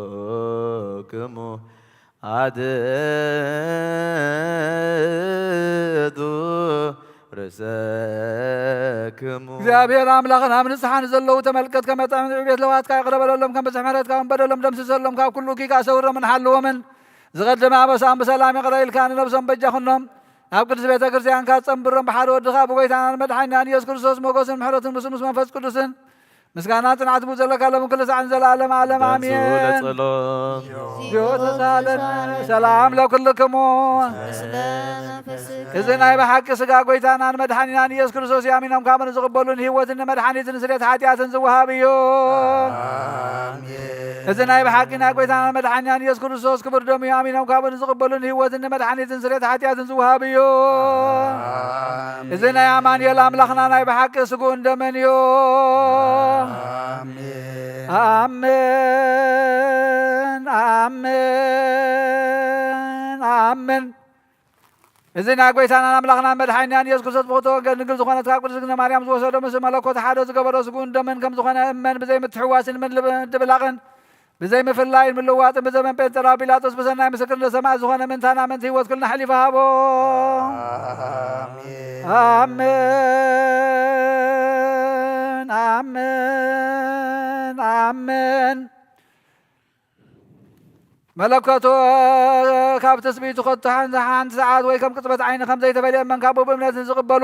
ሃሎክሙ ኣድህቱ ርእሰክሙ። እግዚኣብሔር ኣምላኽን ኣብ ንስሓ ንዘለዉ ተመልከት፣ ከመ ጥዕም ዕቤት ለዋትካ ይቕረ በለሎም፣ ከም ብዝሒ ምሕረትካ እውን በደሎም ደምስሰሎም፣ ካብ ኩሉ እኪካ ሰውሮምን ሓልዎምን። ዝቐደመ ኣበሳኦም ብሰላም ይቕረ ኢልካ ንነብሶም በጃ ኩኖም። ናብ ቅድስት ቤተ ክርስቲያንካ ጸንብሮም፣ ብሓደ ወድኻ ብጎይታናን መድሓኒናን ኢየሱስ ክርስቶስ ሞገስን ምሕረትን ምስኡ ምስ መንፈስ ቅዱስን ምስጋና ጽንዓት ብኡ ዘለካ ሎም ኩሉ ሳዕን ዘላለም ዓለም ኣሜን። ለጸሎም። ዮተሳለን ሰላም ለኩልክሙ። እዚ ናይ ብሓቂ ስጋ ጎይታናን መድሓኒናን ኢየሱስ ክርስቶስ እዩ። ኣሚኖም ካብ ንዝቕበሉ ንህይወትን ንመድሓኒትን ስርየት ሓጢኣትን ዝወሃብ እዩ። እዚ ናይ ብሓቂ ናይ ጎይታናን መድሓኒናን ኢየሱስ ክርስቶስ ክቡር ደሙ እዩ። ኣሚኖም ካብ ንዝቕበሉ ንህይወትን ንመድሓኒትን ስርየት ሓጢኣትን ዝወሃብ እዩ። እዚ ናይ ኣማኑኤል ኣምላኽና ናይ ብሓቂ ስግኡን ደምን እዩ። ኣሜን፣ ኣሜን፣ ኣሜን። እዚ ናይ ጎይታናን ኣምላኽናን መድሓኒናን ኢየሱስ ክርስቶስ ብኽቶ ወገን ድንግል ዝኾነት ካብ ቅድስት እግዝእትነ ማርያም ዝወሰዶ ምስ መለኮት ሓደ ዝገበሮ ስግኡን ደምን ከም ዝኾነ እመን። ብዘይ ምትሕዋስን ምን ልብ-፣ ድብላቕን ብዘይ ምፍላይን ምልዋጥን ብዘመን ጴንጠላዊ ጲላጦስ ብሰናይ ምስክርነት ሰማዕት ዝኾነ ምእንታና ምእንቲ ህይወት ኩልና ኣሕሊፉ ሃቦ። ኣሜን። ኣሜን፣ ኣሜን፣ ኣሜን። መለኮቱ ካብ ትስብእቱ ከቶ ሓንቲ፣ ሓንቲ ሰዓት ወይ ከም ቅጽበት ዓይኒ ከም ዘይተፈልየ እመን። ካብኡ ብእምነት ንዝቕበሉ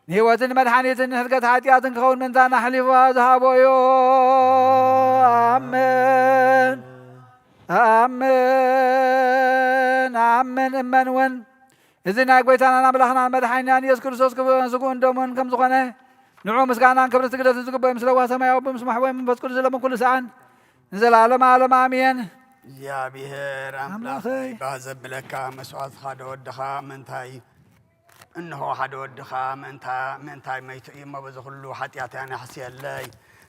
ንህይወትን መድሓኒትን ንሕድገት ሓጢኣትን ክኸውን ምእንታና ኣሕሊፉ ዝሃቦ እዩ። ኣሜን፣ ኣሜን፣ ኣሜን። እመን እውን እዚ ናይ ጎይታናን ኣምላኽናን መድሓኒናን ኢየሱስ ክርስቶስ ክብ-፣ ስግኡን ደሙን ከም ዝኾነ ንዑ ምስጋናን ክብርን ስግደትን ዝግበኦ ምስ ለዋህ ሰማያዊ ኣቦ ምስ ማሕቦይ መንፈስ ቅዱስ ዘለሙ ኩሉ ሰኣን ንዘለዓለመ ዓለም ኣሜን። እግዚኣብሔር ኣምላኸይ ኣምላኸይ። ባህ ዘብለካ መስዋዕትኻ ዶ ወድኻ ምንታይ? እንሆ ሓደ ወድኻ ምእንታ-፣ ምእንታይ መይቱ እዩ እሞ በዚ ኩሉ ሓጢኣተይ ኣነ ኣሕስየለይ።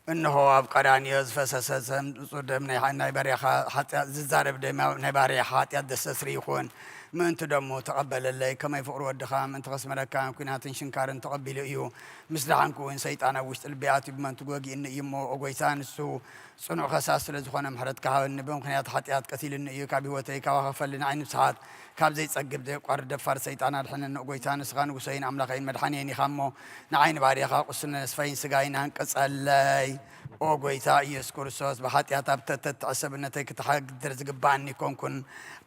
እንሆ ኣብ ቀራንዮ ዝፈሰሰ ዘም-፣ ንጹር ደም ናይ፣ ናይ ባርያኻ ሓጢኣት ዝዛረብ ደም ናይ ባርያኻ ሓጢኣት ዘስተስሪ ይኹን። ምእንቲ ደሙ ተቐበለለይ። ከመይ ፍቕሪ ወድኻ ምእንቲ ከስምረካ ኲናትን ሽንካርን ተቐቢሉ እዩ። ምስ ደሓንኩ እውን ሰይጣን ኣብ ውሽጢ ልበይ ኣትዩ ብመንቱ ወጊኡኒ እዩ እሞ፣ ኦ ጐይታ፣ ንሱ ጽኑዕ ከሳስ ስለ ዝኾነ ምሕረትካ ሃበኒ። ብምኽንያት ሓጢኣት ቀቲሉኒ እዩ፣ ካብ ህይወተይ ካባኻ ፈልኒ። ዓይኒ ብስሓት ካብ ዘይጸግብ ዘየቋርጽ ደፋር ሰይጣን ኣድሕነኒ። ኦ ጐይታ፣ ንስኻ ንጉሰይን ኣምላኸይን መድሓኒየይን ኢኻ እሞ፣ ንዓይ ንባርያኻ ቁስነ ነስፈይን ስጋይን ኣንቅጸለይ። ኦ ጐይታ ኢየሱስ ክርስቶስ፣ ብሓጢኣት ኣብ ተተትዐ ሰብነተይ ክትሓድር ዝግብኣኒ ኣይኮንኩን።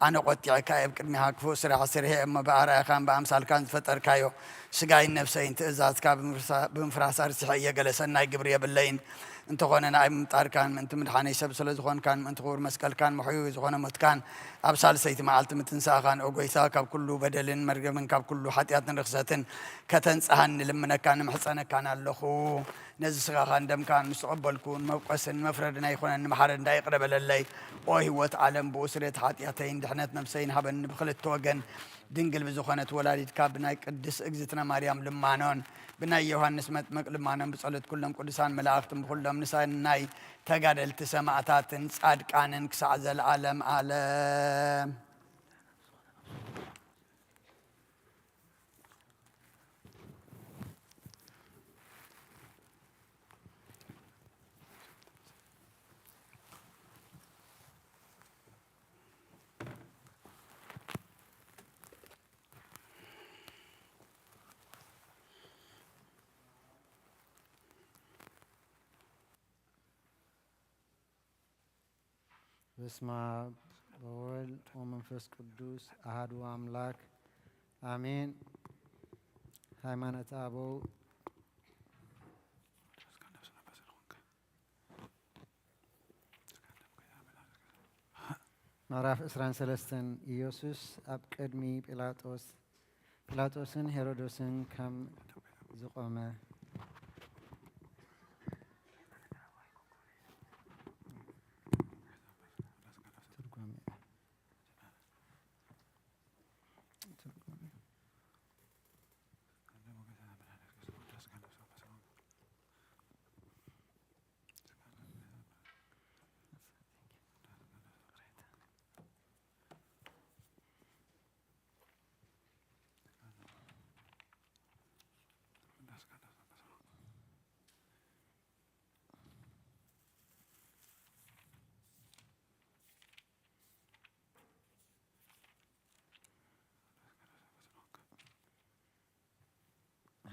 ኣነ ቖጢዐካ እየ፣ ኣብ ቅድሚኻ ክፉእ ስራሕ ስርሔ እሞ፣ ብኣርኣያኻን ብኣምሳልካን ዝፈጠርካዮ ስጋይን ነፍሰይን ትእዛዝካ ብምፍሳ-፣ ብምፍራስ ኣርሲሐ እየ። ገለ ሰናይ ግብሪ የብለይን። እንተኾነ ንኣይ ምምጣርካን ምእንቲ ምድሓነይ ሰብ ስለ ዝኾንካን ምእንቲ ክቡር መስቀልካን ምሕዩ ዝኾነ ሞትካን ኣብ ሳልሰይቲ መዓልቲ ምትንሳእኻን፣ ኦ ጐይታ፣ ካብ ኩሉ በደልን መርገምን ካብ ኩሉ ሓጢኣትን ርኽሰትን ከተንጽሃኒ ልምነካን እምሕጸነካን ኣለኹ። ነዚ ስጋኻን ደምካን ምስ ተቐበልኩ ንመብቆስን ንመፍረድን ኣይኮነን፣ ንመሓረድ እንዳ ይቕረ በለለይ። ኦ ህይወት ዓለም፣ ብኡ ስርየት ሓጢኣተይን ድሕነት ነፍሰይን ሃበኒ። ብኽልተ ወገን ድንግል ብዝኾነት ወላዲትካ ብናይ ቅድስት እግዝእትነ ማርያም ልማኖን ብናይ ዮሃንስ መጥምቅ ልማኖን ብጸሎት ኩሎም ቅዱሳን መላእኽትን ብኹሎም ንሰናይ ተጋደልቲ ሰማዕታትን ጻድቃንን ክሳዕ ዘለዓለም ዓለም። በስመ አብ ወወልድ ወመንፈስ ቅዱስ አሐዱ አምላክ አሜን። ሃይማኖተ አበው ምዕራፍ ዕስራን ሰለስተን። ኢየሱስ ኣብ ቅድሚ ጲላጦስ፣ ጲላጦስን ሄሮዶስን ከም ዝቖመ። ትርጓሜ። ትርጓሜ።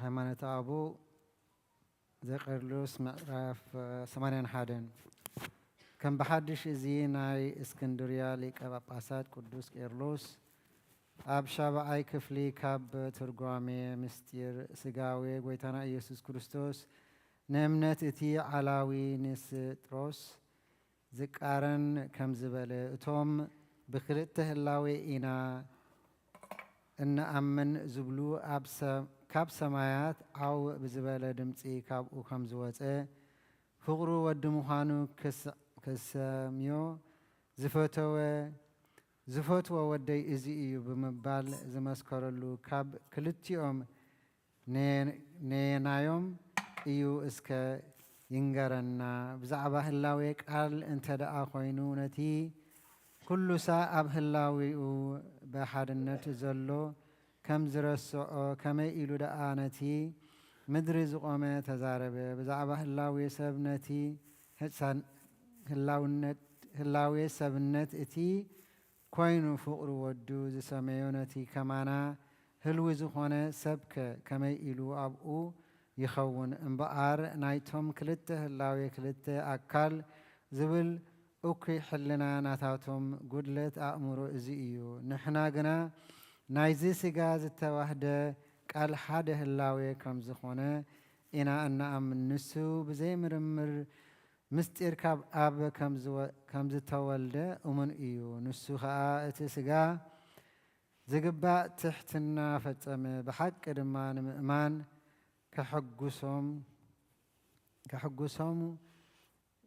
ሃይማኖተ ኣበው ዘቄርሎስ ምዕራፍ ሰማንያን ሓደን። ከም ብሓድሽ እዚ ናይ እስክንድርያ ሊቀ ጳጳሳት ቅዱስ ቄርሎስ ኣብ ሻብዓይ ክፍሊ ካብ ትርጓሜ ምስጢር ስጋዌ ጐይታና ኢየሱስ ክርስቶስ ንእምነት እቲ ዓላዊ ንስጥሮስ ዝቃረን ከም ዝበለ፣ እቶም ብክልተ ህላዌ ኢና እንኣምን ዝብሉ ኣብ ሰ-፣ ካብ ሰማያት ዓው ብዝበለ ድምጺ ካብኡ ከም ዝወጸ፣ ፍቕሩ ወዲ ምዃኑ ክስ-፣ ክሰምዮ ዝፈተወ፣ ዝፈትዎ ወደይ እዚ እዩ ብምባል ዝመስከረሉ ካብ ክልቲኦም ነየ-፣ ነየናዮም እዩ እስከ ይንገረና። ብዛዕባ ህላዌ ቃል እንተ ደኣ ኮይኑ፣ ነቲ ኩሉ ሳዕ ኣብ ህላዌኡ ብሓድነት ዘሎ ከም ዝረስዖ፣ ከመይ ኢሉ ደኣ ነቲ ምድሪ ዝቖመ ተዛረበ? ብዛዕባ ህላዌ ሰብ ነቲ ህጻን-፣ ህላውነት፣ ህላዌ ሰብነት እቲ ኮይኑ ፍቕሪ ወዱ ዝሰመዮ ነቲ ከማና ህልዊ ዝኾነ ሰብከ ከመይ ኢሉ ኣብኡ ይኸውን? እምበኣር ናይቶም ክልተ ህላዌ ክልተ ኣካል ዝብል እኩይ ሕልና ናታቶም ጉድለት ኣእምሮ እዚ እዩ። ንሕና ግና ናይዚ ስጋ ዝተዋህደ ቃል ሓደ ህላዌ ከም ዝኾነ ኢና እንኣምን። ንሱ ብዘይ ምርምር ምስጢር ካብ ኣብ ከም ዝወ-፣ ከም ዝተወልደ እሙን እዩ። ንሱ ኸኣ እቲ ስጋ ዝግባእ ትሕትና ፈጸመ። ብሓቂ ድማ ንምእማን ከሐጉሶም፣ ከሐጉሶም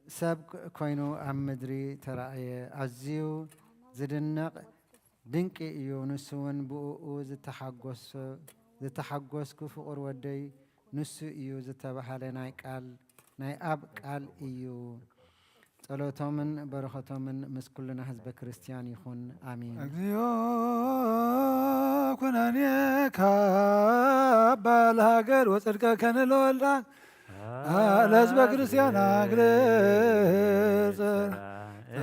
ሰብ ክ-፣ ኮይኑ ኣብ ምድሪ ተራእየ። ኣዝዩ ዝድነቕ ድንቂ እዩ። ንሱ እውን ብእኡ ዝተሓጎሰ-፣ ዝተሓጎስኩ ፍቑር ወደይ ንሱ እዩ ዝተባህለ ናይ ቃል፣ ናይ ኣብ ቃል እዩ። ጸሎቶምን በረኸቶምን ምስ ኩልና ህዝበ ክርስትያን ይኹን። ኣሜን። እግዚኦ ኩነኔ ካባ ለሃገር ወጽድቀ ከንለወልዳ ለህዝበ ክርስትያን ኣግልጽ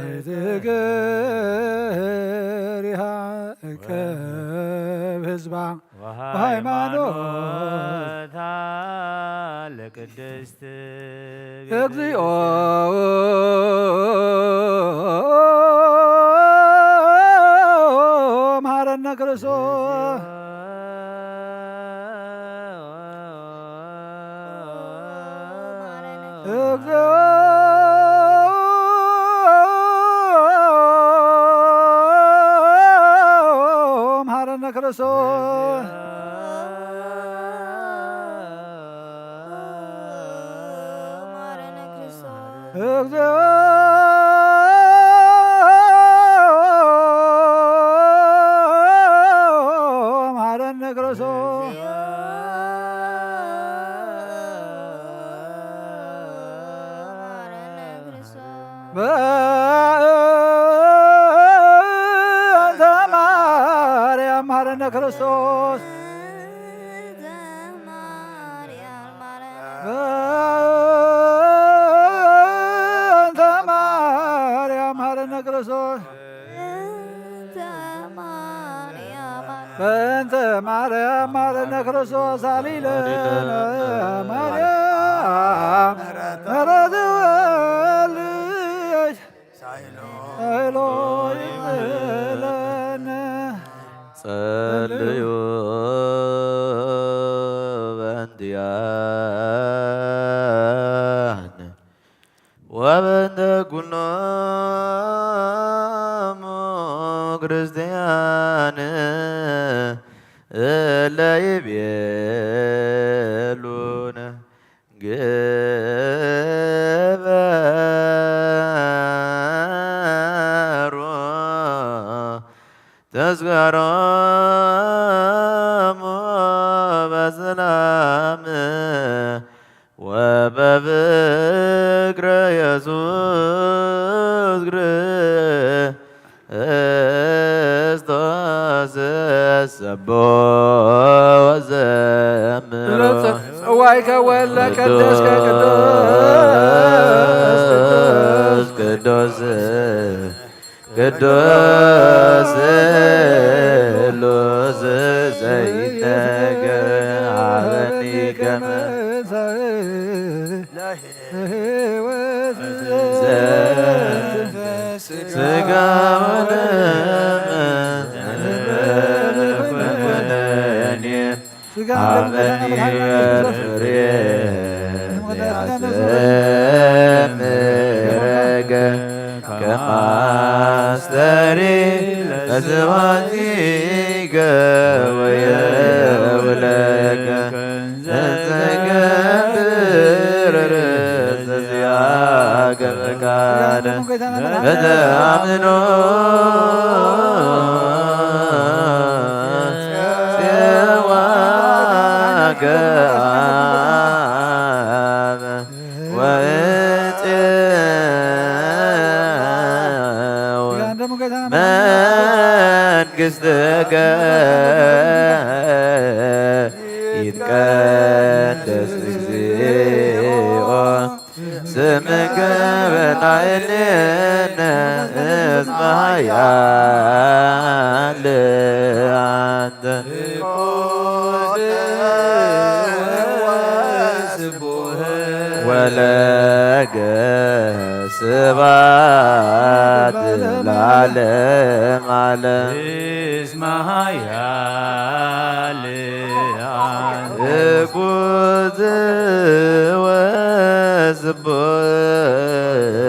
ዘይትግር ይሃ እከብ ህዝባ ወሃይማኖታ ለቅድስት እግዚኦ መሐረነ ክርስቶስ። እግዚኦ መሐረነ ክርስቶስ። መሐረነ ክርስቶስ። እግዚኦ መሐረነ ክርስቶስ። መሐረነ ክርስቶስ። በእንተ ማርያም መሐረነ ክርስቶስ። በእንተ ማርያም መሐረነ ክርስቶስ። በእንተ ማርያም መሐረነ ክርስቶስ። አሊለነ ማርያም ምሕረት ወልድሽ ሳይሎ ይብለነ። ጸልዩ በእንቲአነ ወበእንተ ኩሎሙ ክርስቲያን እለ ይቤሉነ ግበሩ ተዝካሮሙ በሰላም ወበፍቅረ ኢየሱስ ክርስቶስ እሰቦ ወዘምሮ። ጽዋይከ ወለ ቅዱስ ቅዱስ ቅዱስ ቅዱስ ስሉስ ዘይነገር ሀበኒ ከመ ዛእ ለሕይወት ስጋ ወደም ኩነኔ ስጋ ወደም ኩነኔ አበኒ ፍሬ ያስተምረከ ከማስተሪ ለስብሐቲከ ወየውለከ ዘተገብር ርእሰ ዚአከ ፈቃደ በተአምኖ ጽዋከ አብ ወእፄው መንግሥትከ ይትቀደስ እግዚኦ ስምከ በላዕሌነ እስመ ኃያል አንተ ወለከ ስብሐት ለዓለመ ዓለም። እስመ ኃያል አንተ ትኩት ወስቡሕ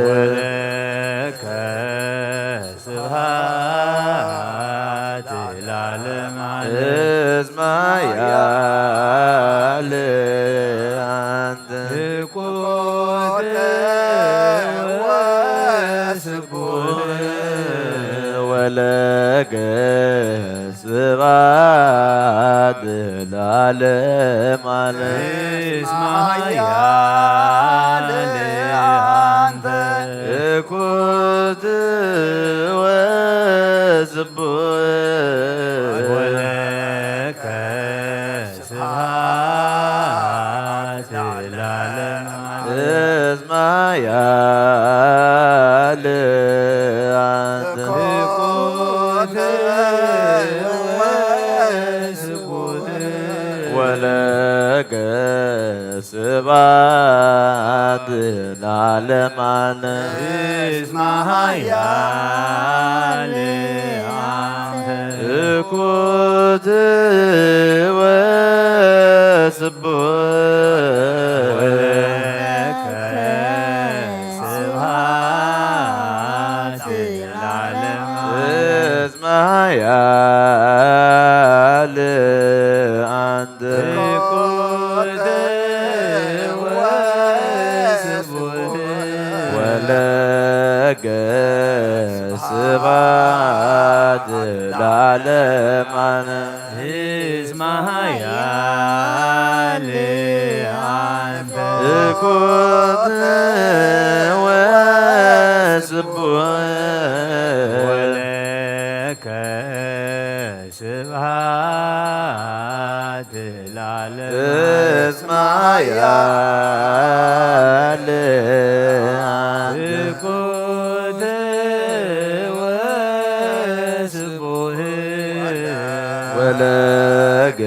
ወለከ ስብሐት ለዓለመ ዓለም። እስመ ኃያል አንተ ትኩት ወስቡሕ ወለከ ስብሐት ለዓለመ ዓለም። እስመ ኃያል አንተ ትኩት ወስቡሕ ወለከ ስብሐት ለዓለመ ዓለም። እስመ ኃያል አንተ ትኩት ወስቡሕ ወለከ ስብሐት ለዓለመ ዓለም። እስመ ኃያል አንተ ትኩት ወስቡሕ ወለከ ስብሐት ለዓለመ ዓለም። እስመ ኃያል አንተ ትኩት ወስቡሕ ወለከ ስብሐት ለዓለመ ዓለም። እስመ ኃያል አንተ ትኩት ወስቡሕ ወለከ ስብሐት ለዓለመ ዓለም። እስመ ኃያል አንተ ትኩት ወስቡሕ ወለከ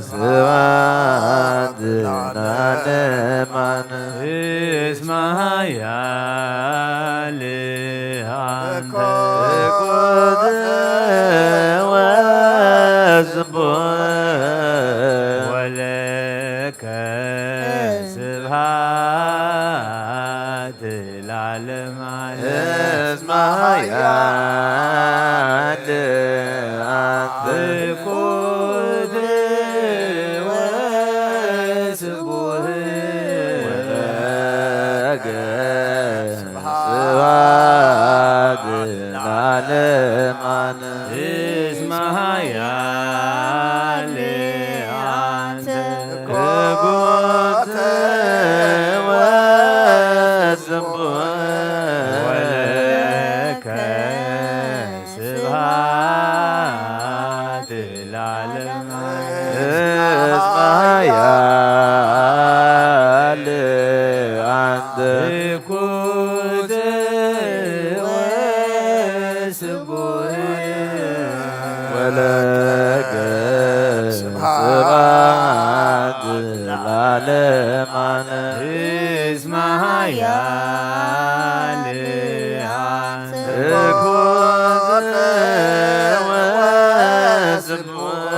ስብሐት ለዓለመ ዓለም። እስመ ኃያል አንተ ትኩት ወስቡሕ ወለከ ስብሐት ለዓለመ ዓለም። እስመ ኃያል አንተ ትኩት ወስቡሕ ወለከ ስብሐት ለዓለመ ዓለም። እስመ ኃያል አንተ ትኩት ወስቡሕ ወለከ ስብሐት ለዓለመ ዓለም። እስመ ኃያል አንተ ትኩት ወስቡሕ ወለከ ስብሐት ለዓለም ዓለም። እስመ ኃያል አንተ። ትኩት ወስቡሕ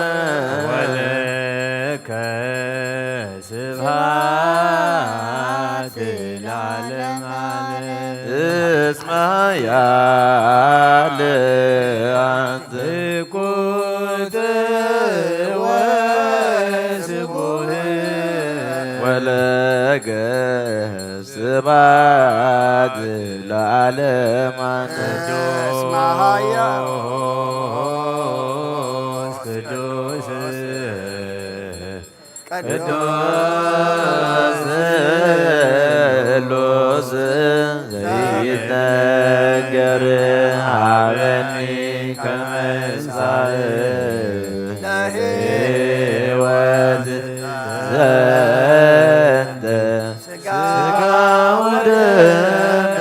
ወለከ ስብሐት ለዓለም ዓለም። እስመ ኃያል አንተ። ትኩት ወስቡሕ ወለከ ስብሐት ለዓለም ዓለም። እስመ ኃያል ቅዱስ ቅዱስ ስሉስ ዘይትነገር ሀበኒ ከመ እሳእ ለሕይወት ዘንተ ሥጋ ወደም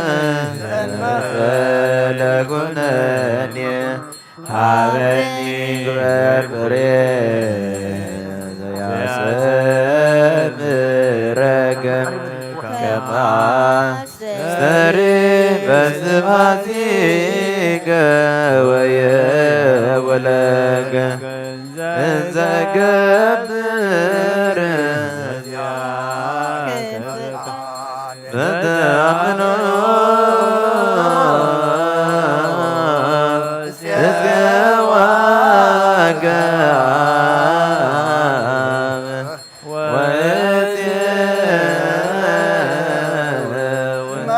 ዘእንበለ ኩነኔ ሀበኒ ግበር ፍሬ ዘያሰምረከ ከመ አስተሪ በስብሐቲከ ወየውለከ እንዘ ገብር በተአምኖ እስከ ዋጋ ወእትየውን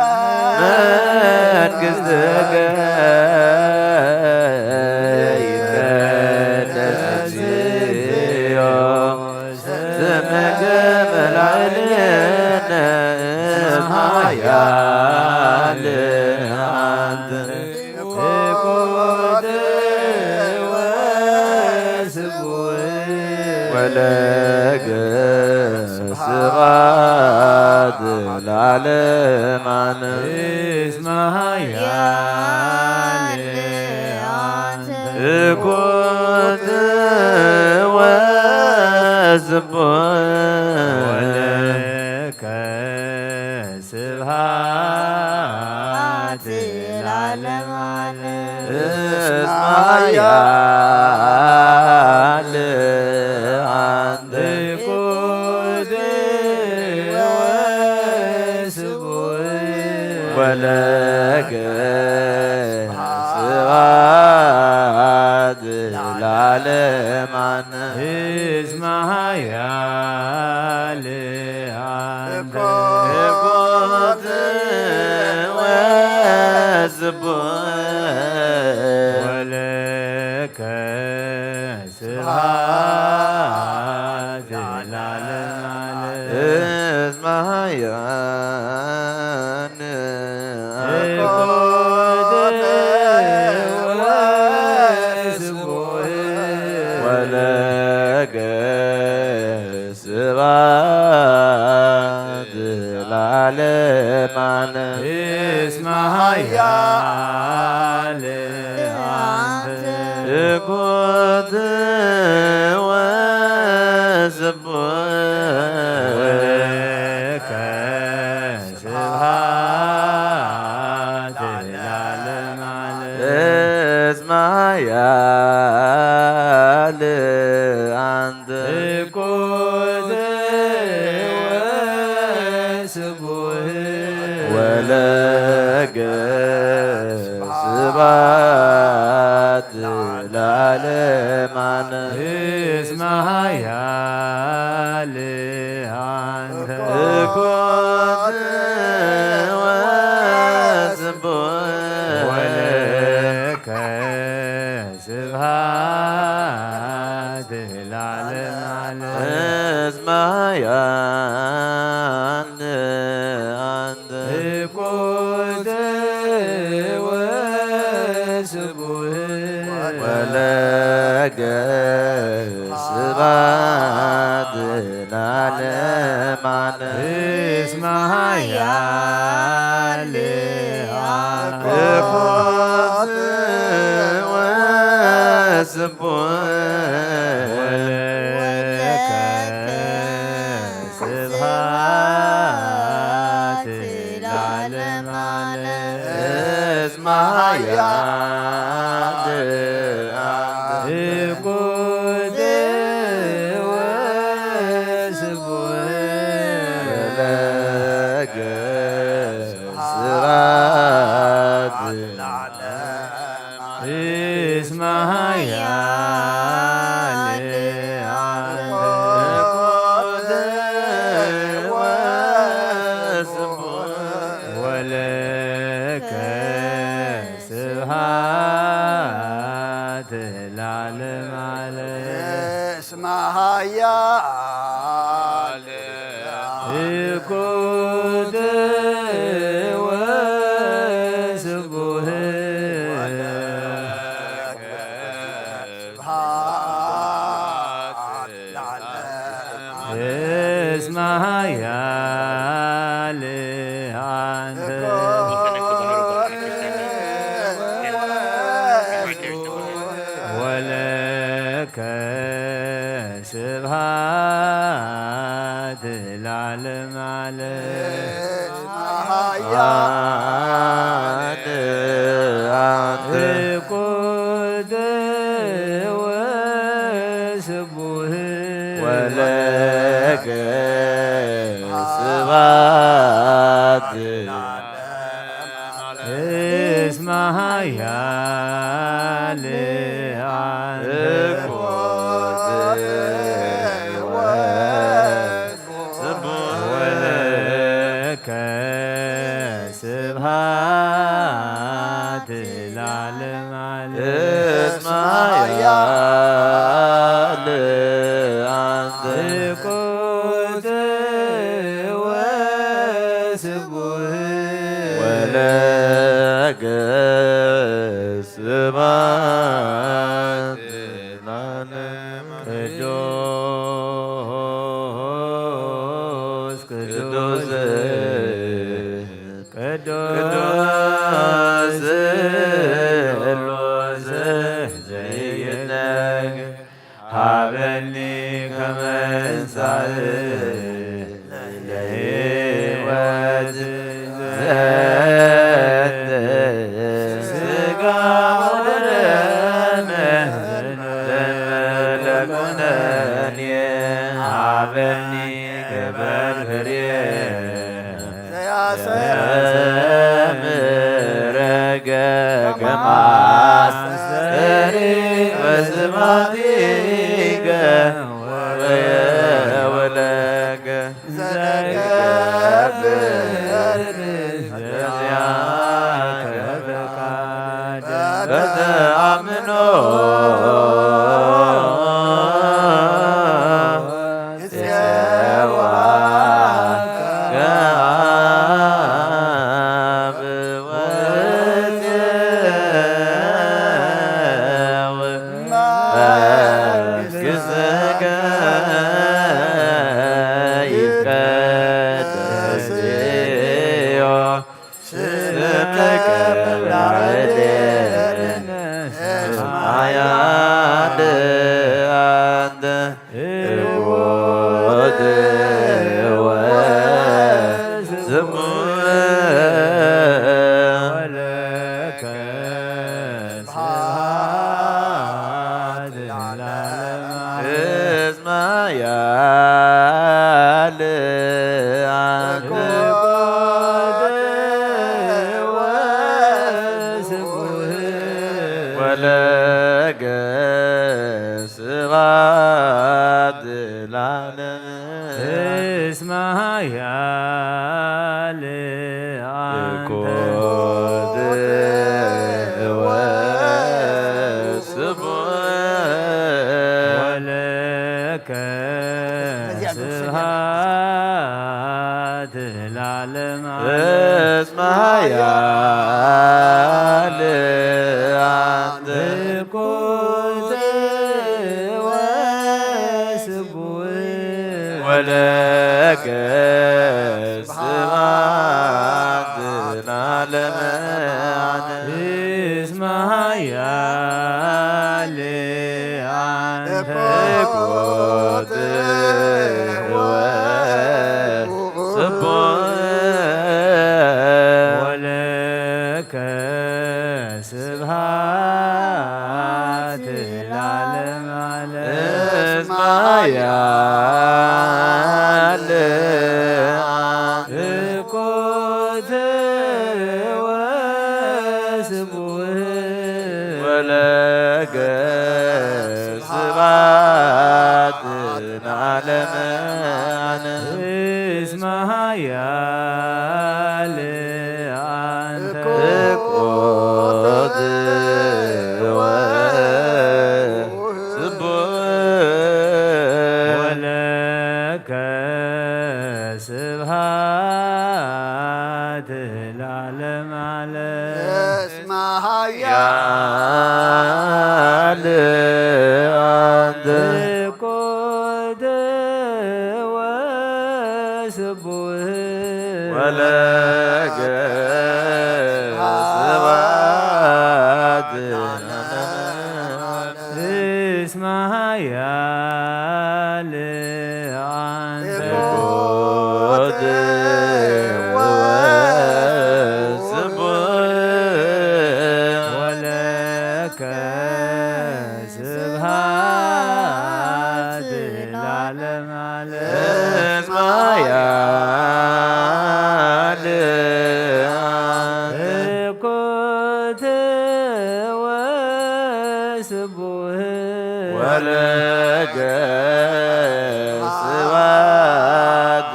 መንግሥትከ ይትቀደስ እግዚኦ ስምከ በላዕሌነ እስመ ኃያል አንተ። ትኩት ወስቡሕ ወለከ ስብሐት ለዓለም ዓለም። እስመ ኃያል አንተ። ትኩት ወስቡሕ ወለከ ስብሐት ለዓለም ዓለም። እስመ ኃያል አንተ። ትኩት ወስቡሕ ወለከ ስብሐት ለዓለም ዓለም። እስመ ኃያል አንተ። ትኩት ወስቡሕ ወለከ ስብሐት ለዓለም ዓለም። እስመ ኃያል ትኩት ወስቡሕ ወለከ ስብሐት ለዓለም ዓለም። እስመ ኃያል አንተ። ትኩት ወስቡሕ ወለከ ስብሐት ለዓለም ዓለም። እስመ ኃያል አንተ። ትኩት ወስቡሕ ወለከ ስብሐት ለዓለም ዓለም። እስመ ኃያል አንተ። ትኩት ወስቡሕ ወለከ ስብሐት ለዓለም ዓለም። እስመ ኃያል አንተ። ትኩት ወስቡሕ ወለከ ስብሐት ለዓለም ዓለም። እስመ ኃያል አንተ። ትኩት ወስቡሕ ወለከ ስብሐት ለዓለመ ዓለም። እስመ ኃያል እኩት ወስቡሕ ለከ ስብሐት እስመ ኃያል አብ ወለከ ስብሐት ለዓለመ ዓለም። እስመ ኃያል እኩት ወስቡሕ እስመ ኃያል አንተ ወለከ ስብሐት ለዓለመ ዓለም። ኃያል አንተ እኩት ወስቡሕ ወለከ ስብሐት እስመ ኃያል አንተ ወለከ ስብሐት ለዓለመ ዓለም። እስመ ኃያል አንተ እኩት ወስቡሕ ወለከ ስብሐት ለዓለመ ዓለም። ቅዱስ ቅዱስ ቅዱስ ስሉስ ዘይነግ ሀበኒ ከመ እንሳእ ለሕይወት ዘንተ ስጋ ወደም ለኩነኔ ሀበኒ ክበድ ፍሬ ዘያስተምረከ ከማስተሪ በስማቲከ ወለከ ዘገብር በዚያከ ፈቃድ በተአምኖ ስምከ በላዕሌነ እስመ ኃያል አንተ እኩት ወስቡሕ ወለከ ስብሐት ለዓለመ ዓለም። እስመ ኃያል አንተ ወስቡሕ ወለከ ስብሐት ለዓለመ እስመ ኃያል አንተ እኩት ወስቡሕ ወለከ ስብሐት ለዓለመ ዓለም። እስመ ኃያል አንተ እኩት ወስቡሕ ወለከ ስብሐት ለዓለመ ዓለም። እስመ ኃያል አንተ እኩት ስብሐት ለዓለመ ዓለም። እስመ ኃያል አንተ። ትኩት ወስቡህ። ወለከ ስብሐት። እስመ ኃያል አንተ። ትኩት ወስቡህ። ወለከ ስብሐት ለዓለመ ዓለም። እስመ ኃያል አንተ። ትኩት ወስቡህ። ወለከ ስብሐት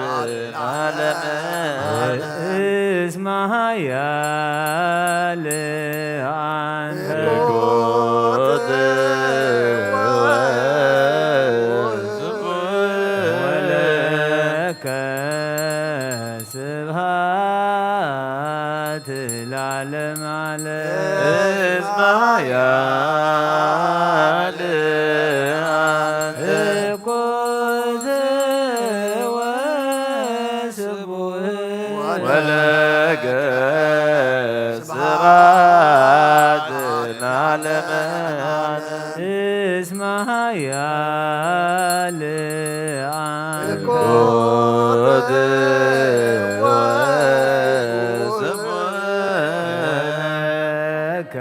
ለዓለመ ዓለም። እስመ ኃያል አንተ። ትኩት ወስቡህ። ወለከ ስብሐት ለዓለመ ዓለም። እስመ ኃያል አንተ። ትኩት ወስቡህ። ወለከ ስብሐት ለዓለመ ዓለም። እስመ ኃያል አንተ። ትኩት ወስቡህ። ወለከ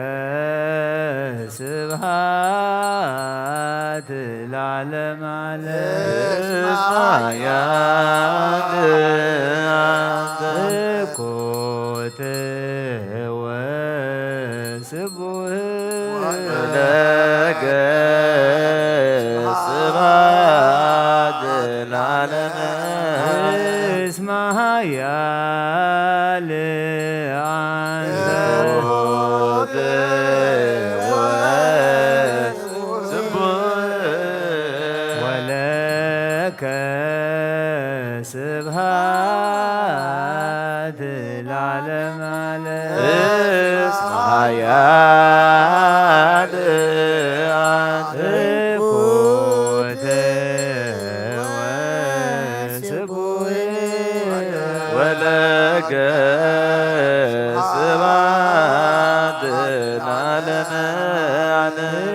ስብሐት ለዓለመ ዓለም። እስመ ኃያል አንተ። ትኩት ወስቡህ። ወለከ ስብሐት ለዓለመ። እስመ ኃያል አንተ። ትኩት ወስቡህ። ወለከ ስብሐት ለዓለመ ዓለም። እስመ ኃያል አንተ። ትኩት ወስቡህ። ወለከ ስብሐት ለዓለመ ዓለም።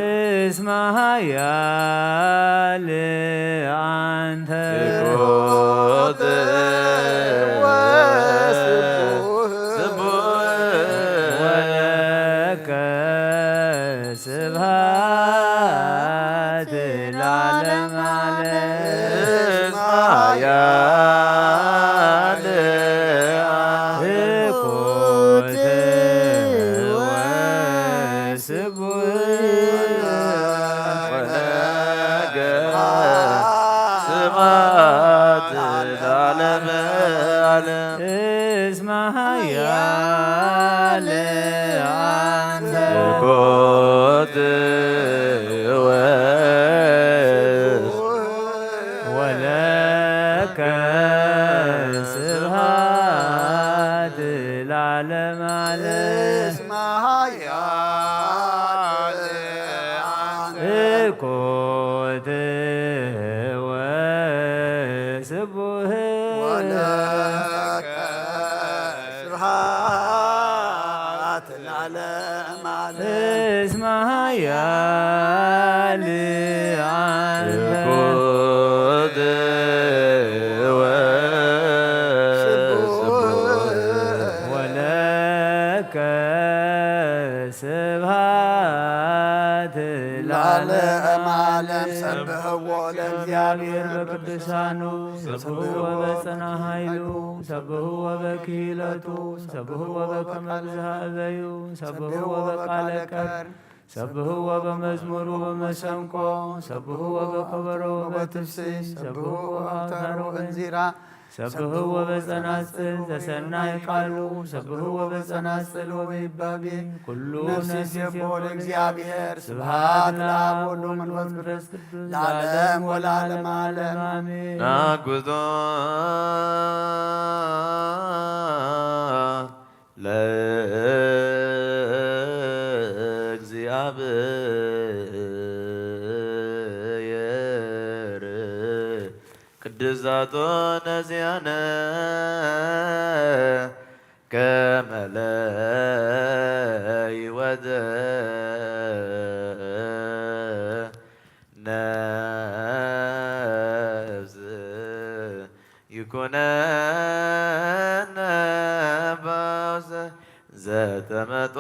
እስመ ኃያል አንተ። ትኩት ወስቡህ። ወለከ ስብሐት ለዓለመ ዓለም። እስመ ኃያል ትኩት ወስቡህ። ወለከ ስብሐት ለዓለመ ዓለም። እስመ ኃያል አንተ። ትኩት ወስቡህ። ወለከ ስብሐት ለዓለመ ዓለም። እስመ ኃያል አንተ። ትኩት ወስቡህ። ወለከ ስብሐት ለዓለመ ዓለም። እስመ ኃያል አንተ። ትኩት ወስቡህ። ወለከ ስብሐት ለዓለመ ዓለም። ሰብሕዎ ለእግዚአብሔር በቅዱሳኑ፣ ሰብሕዎ በጽና ኃይሉ፣ ሰብሕዎ በክህለቱ፣ ሰብሕዎ በከመ ብዝሃ እበዩ፣ ሰብሕዎ በቃለ ቀር፣ ሰብሕዎ በመዝሙር ወበመሰንቆ፣ ሰብሕዎ በከበሮ ወበትፍስሕት፣ ሰብሕዎ በአውታር ወበእንዚራ፣ ሰብህዎ በጸናጽል ዘሰናይ ቃሉ፣ ሰብህዎ በጸናጽል ወበይባቤ፣ ኩሉ ነፍሲ ነፍሲ ሴቦ ለእግዚኣብሔር። ስብሐት ለአብ ወወልድ ወመንፈስ ቅዱስ ለዓለም ወለዓለመ ዓለም አሜን። ናጉዞ ለእግዚኣብሔር ቅድሳቶ ነዚያነ ከመ ለይወዘ ነፍስ ይኩነነ ፈውሰ ዘተመጦ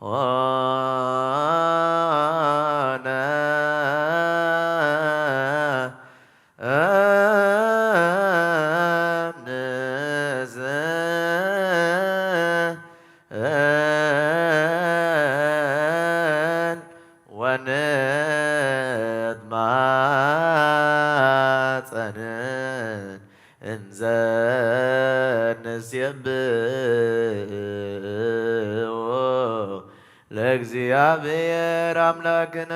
ሆነ ንስእል ወንትማጸን እንዘ ንሴብሖ ለእግዚኣብሔር ኣምላክነ።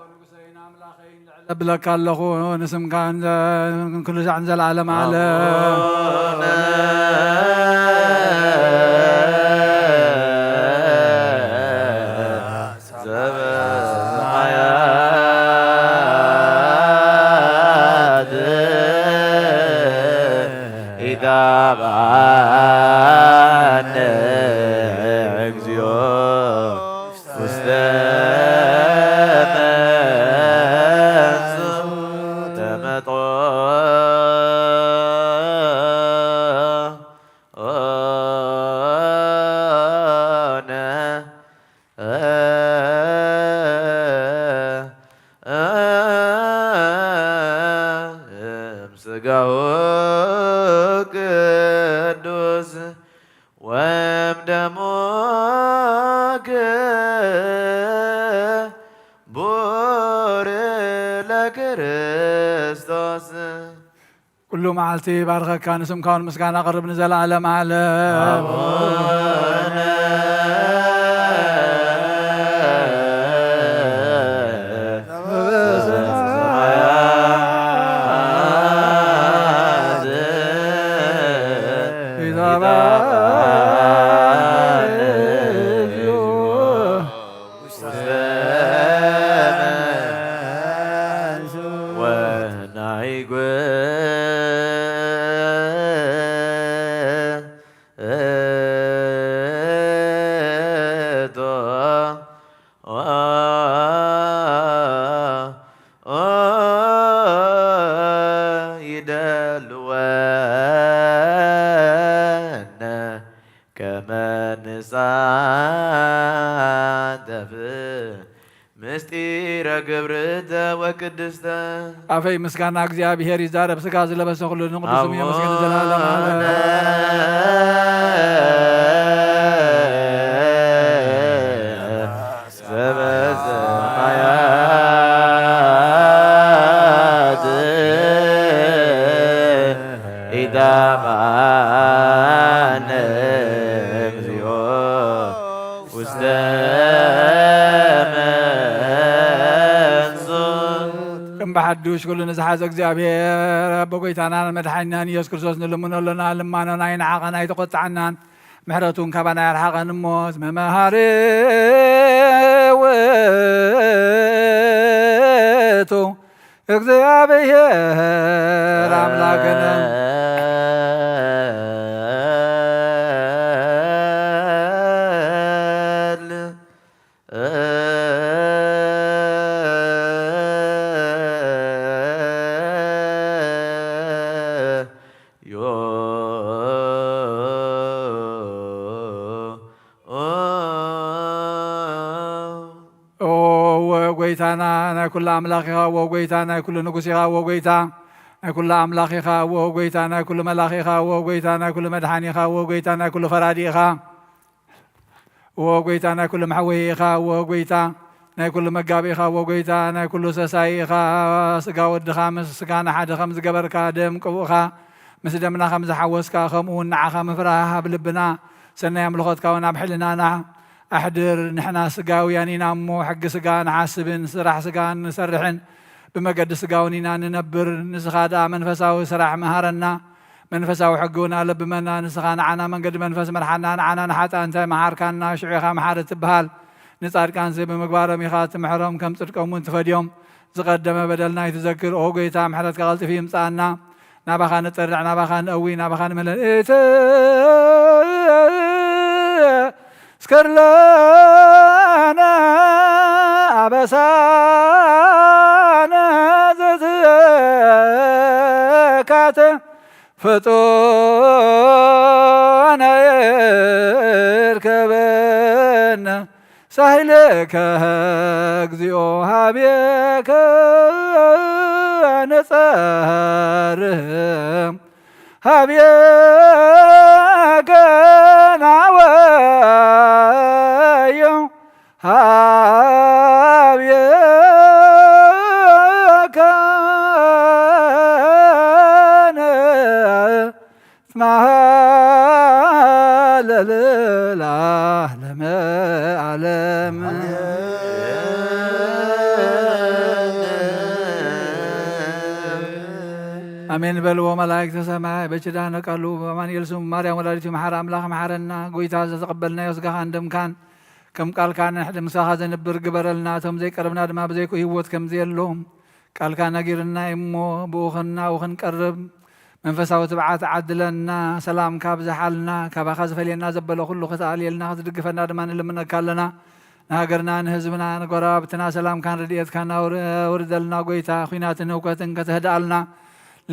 ንጉሰይን ኣምላኸይን ልዕል እብለካ ኣለኹ፣ ንስምካ እንዘ-፣ ኩሉ ሻዕ ንዘለዓለም ዓለም። ኣቡነ ዘበሰማያት ኢታብአነ እግዚኦ ውስተ መንሱት ተመጦ ኦነ እምስጋሁ ቅዱስ ወእምደሙ ክቡር ለክርስቶስ። ኩሉ መዓልቲ ባርኸካ፣ ንስምካ እውን ምስጋና ኣቕርብ ንዘለዓለም ዓለም። ኣቡነ ይደልወነ ከመ ንሳተፍ ምስጢረ ግብርተ ወቅድስተ። ኣፈይ ምስጋና እግዚኣብሔር ይዛረብ፣ ስጋ ዝለበሰ ኩሉ ንቅዱስ ስሙ የመስግን ዘላለም ዓለም። ዘበሰማያት ኢታብአነ እግዚኦ ውስተ መንሱት። ከም ብሓዱሽ ኩሉ ንዝሓዘ እግዚኣብሔር ኣቦ ጎይታናን መድሓኒናን ኢየሱስ ክርስቶስ ንልምኖ ኣሎና። ልማኖና ኣይንዓቐን ኣይተቖጥዓናን። ምሕረቱን ካባና ያርሓቐን እሞ፣ እስመ መሃሪ ውእቱ እግዚኣብሔር ኣምላክነ። ኦ ጎይታና ናይ ኩሉ ኣምላኽ ኢኻ፣ ኦ ጎይታ ናይ ኩሉ ንጉስ ኢኻ፣ ኦ ጎይታ ናይ ኩሉ ኣምላኽ ኢኻ፣ ኦ ጎይታ ናይ ኩሉ መላኽ ኢኻ፣ ኦ ጎይታ ናይ ኩሉ መድሓኒ ኢኻ፣ ኦ ጎይታ ናይ ኩሉ ፈራዲ ኢኻ። ኦ ጎይታ ናይ ኩሉ መሕወዪ ኢኻ። ኦ ጎይታ ናይ ኩሉ መጋቢ ኢኻ፣ እወ ጎይታ፣ ናይ ኩሉ ሰሳይ ኢኻ። ስጋ ወድኻ ምስ ስጋና ሓደ ከም ዝገበርካ፣ ደም ቅቡእኻ ምስ ደምና ከም ዝሓወስካ፣ ከምኡ እውን ንዓኻ ምፍራህ ኣብ ልብና፣ ሰናይ ኣምልኾትካ እውን ኣብ ሕልናና ኣሕድር። ንሕና ስጋውያን ኢና እሞ፣ ሕጊ ስጋ ንሓስብን ስራሕ ስጋ ንሰርሕን፣ ብመገዲ ስጋ እውን ኢና ንነብር። ንስኻ ደኣ መንፈሳዊ ስራሕ ምሃረና፣ መንፈሳዊ ሕጊ እውን ኣለብመና። ንስኻ ንዓና መንገዲ መንፈስ ምርሓና፣ ንዓና ንሓጥኣን እንታይ መሓርካና? ሽዑ ኢኻ መሓሪ ትበሃል። ንጻድቃንሲ ብምግባሮም ኢኻ ትምሕሮም፣ ከም ጽድቆም እውን ትፈድዮም። ዝቐደመ በደልና ኣይትዘክር። ኦ ጎይታ፣ ምሕረትካ ቀልጢፉ ይምጽኣና። ናባኻ ንጠርዕ፣ ናባኻ ንእዊ፣ ናባኻ ንምህለል። እትዝክር ለነ ኣበሳነ ዘትካት ፍጡነ ይርከበነ ሳህልከ እግዚኦ ሀቤከ ንጸርህ ሀቤከ ናወዮ ሀቤከ ንትማሃለል ለዓለመ ዓለም። ኣሜን በልዎ መላእክተ ሰማይ። በችዳነ ቃሉ በአማኑኤል ስም ማርያም ወላዲቱ መሓራ ኣምላኽ መሓረና። ጎይታ ዘተቐበልናዮ ስጋኻን ደምካን ከም ቃልካ ንሕድ ምሳኻ ዘንብር ግበረልና። እቶም ዘይቀርብና ድማ ብዘይኩ ህይወት ከም ዘየሎም ቃልካ ነጊርና እሞ ብኡ ክንና ኣብኡ ክንቀርብ መንፈሳዊ ትብዓት ዓድለና። ሰላምካ ኣብዝሓልና። ካባኻ ዝፈልየና ዘበለ ኩሉ ክትኣልየልና ክትድግፈና ድማ ንልምነካ ኣለና። ንሃገርና፣ ንህዝብና፣ ንጎረባብትና ሰላምካን ረድኤትካን ኣውር-፣ ኣውርደልና ጎይታ። ኲናትን ህውከትን ከተህድኣልና፣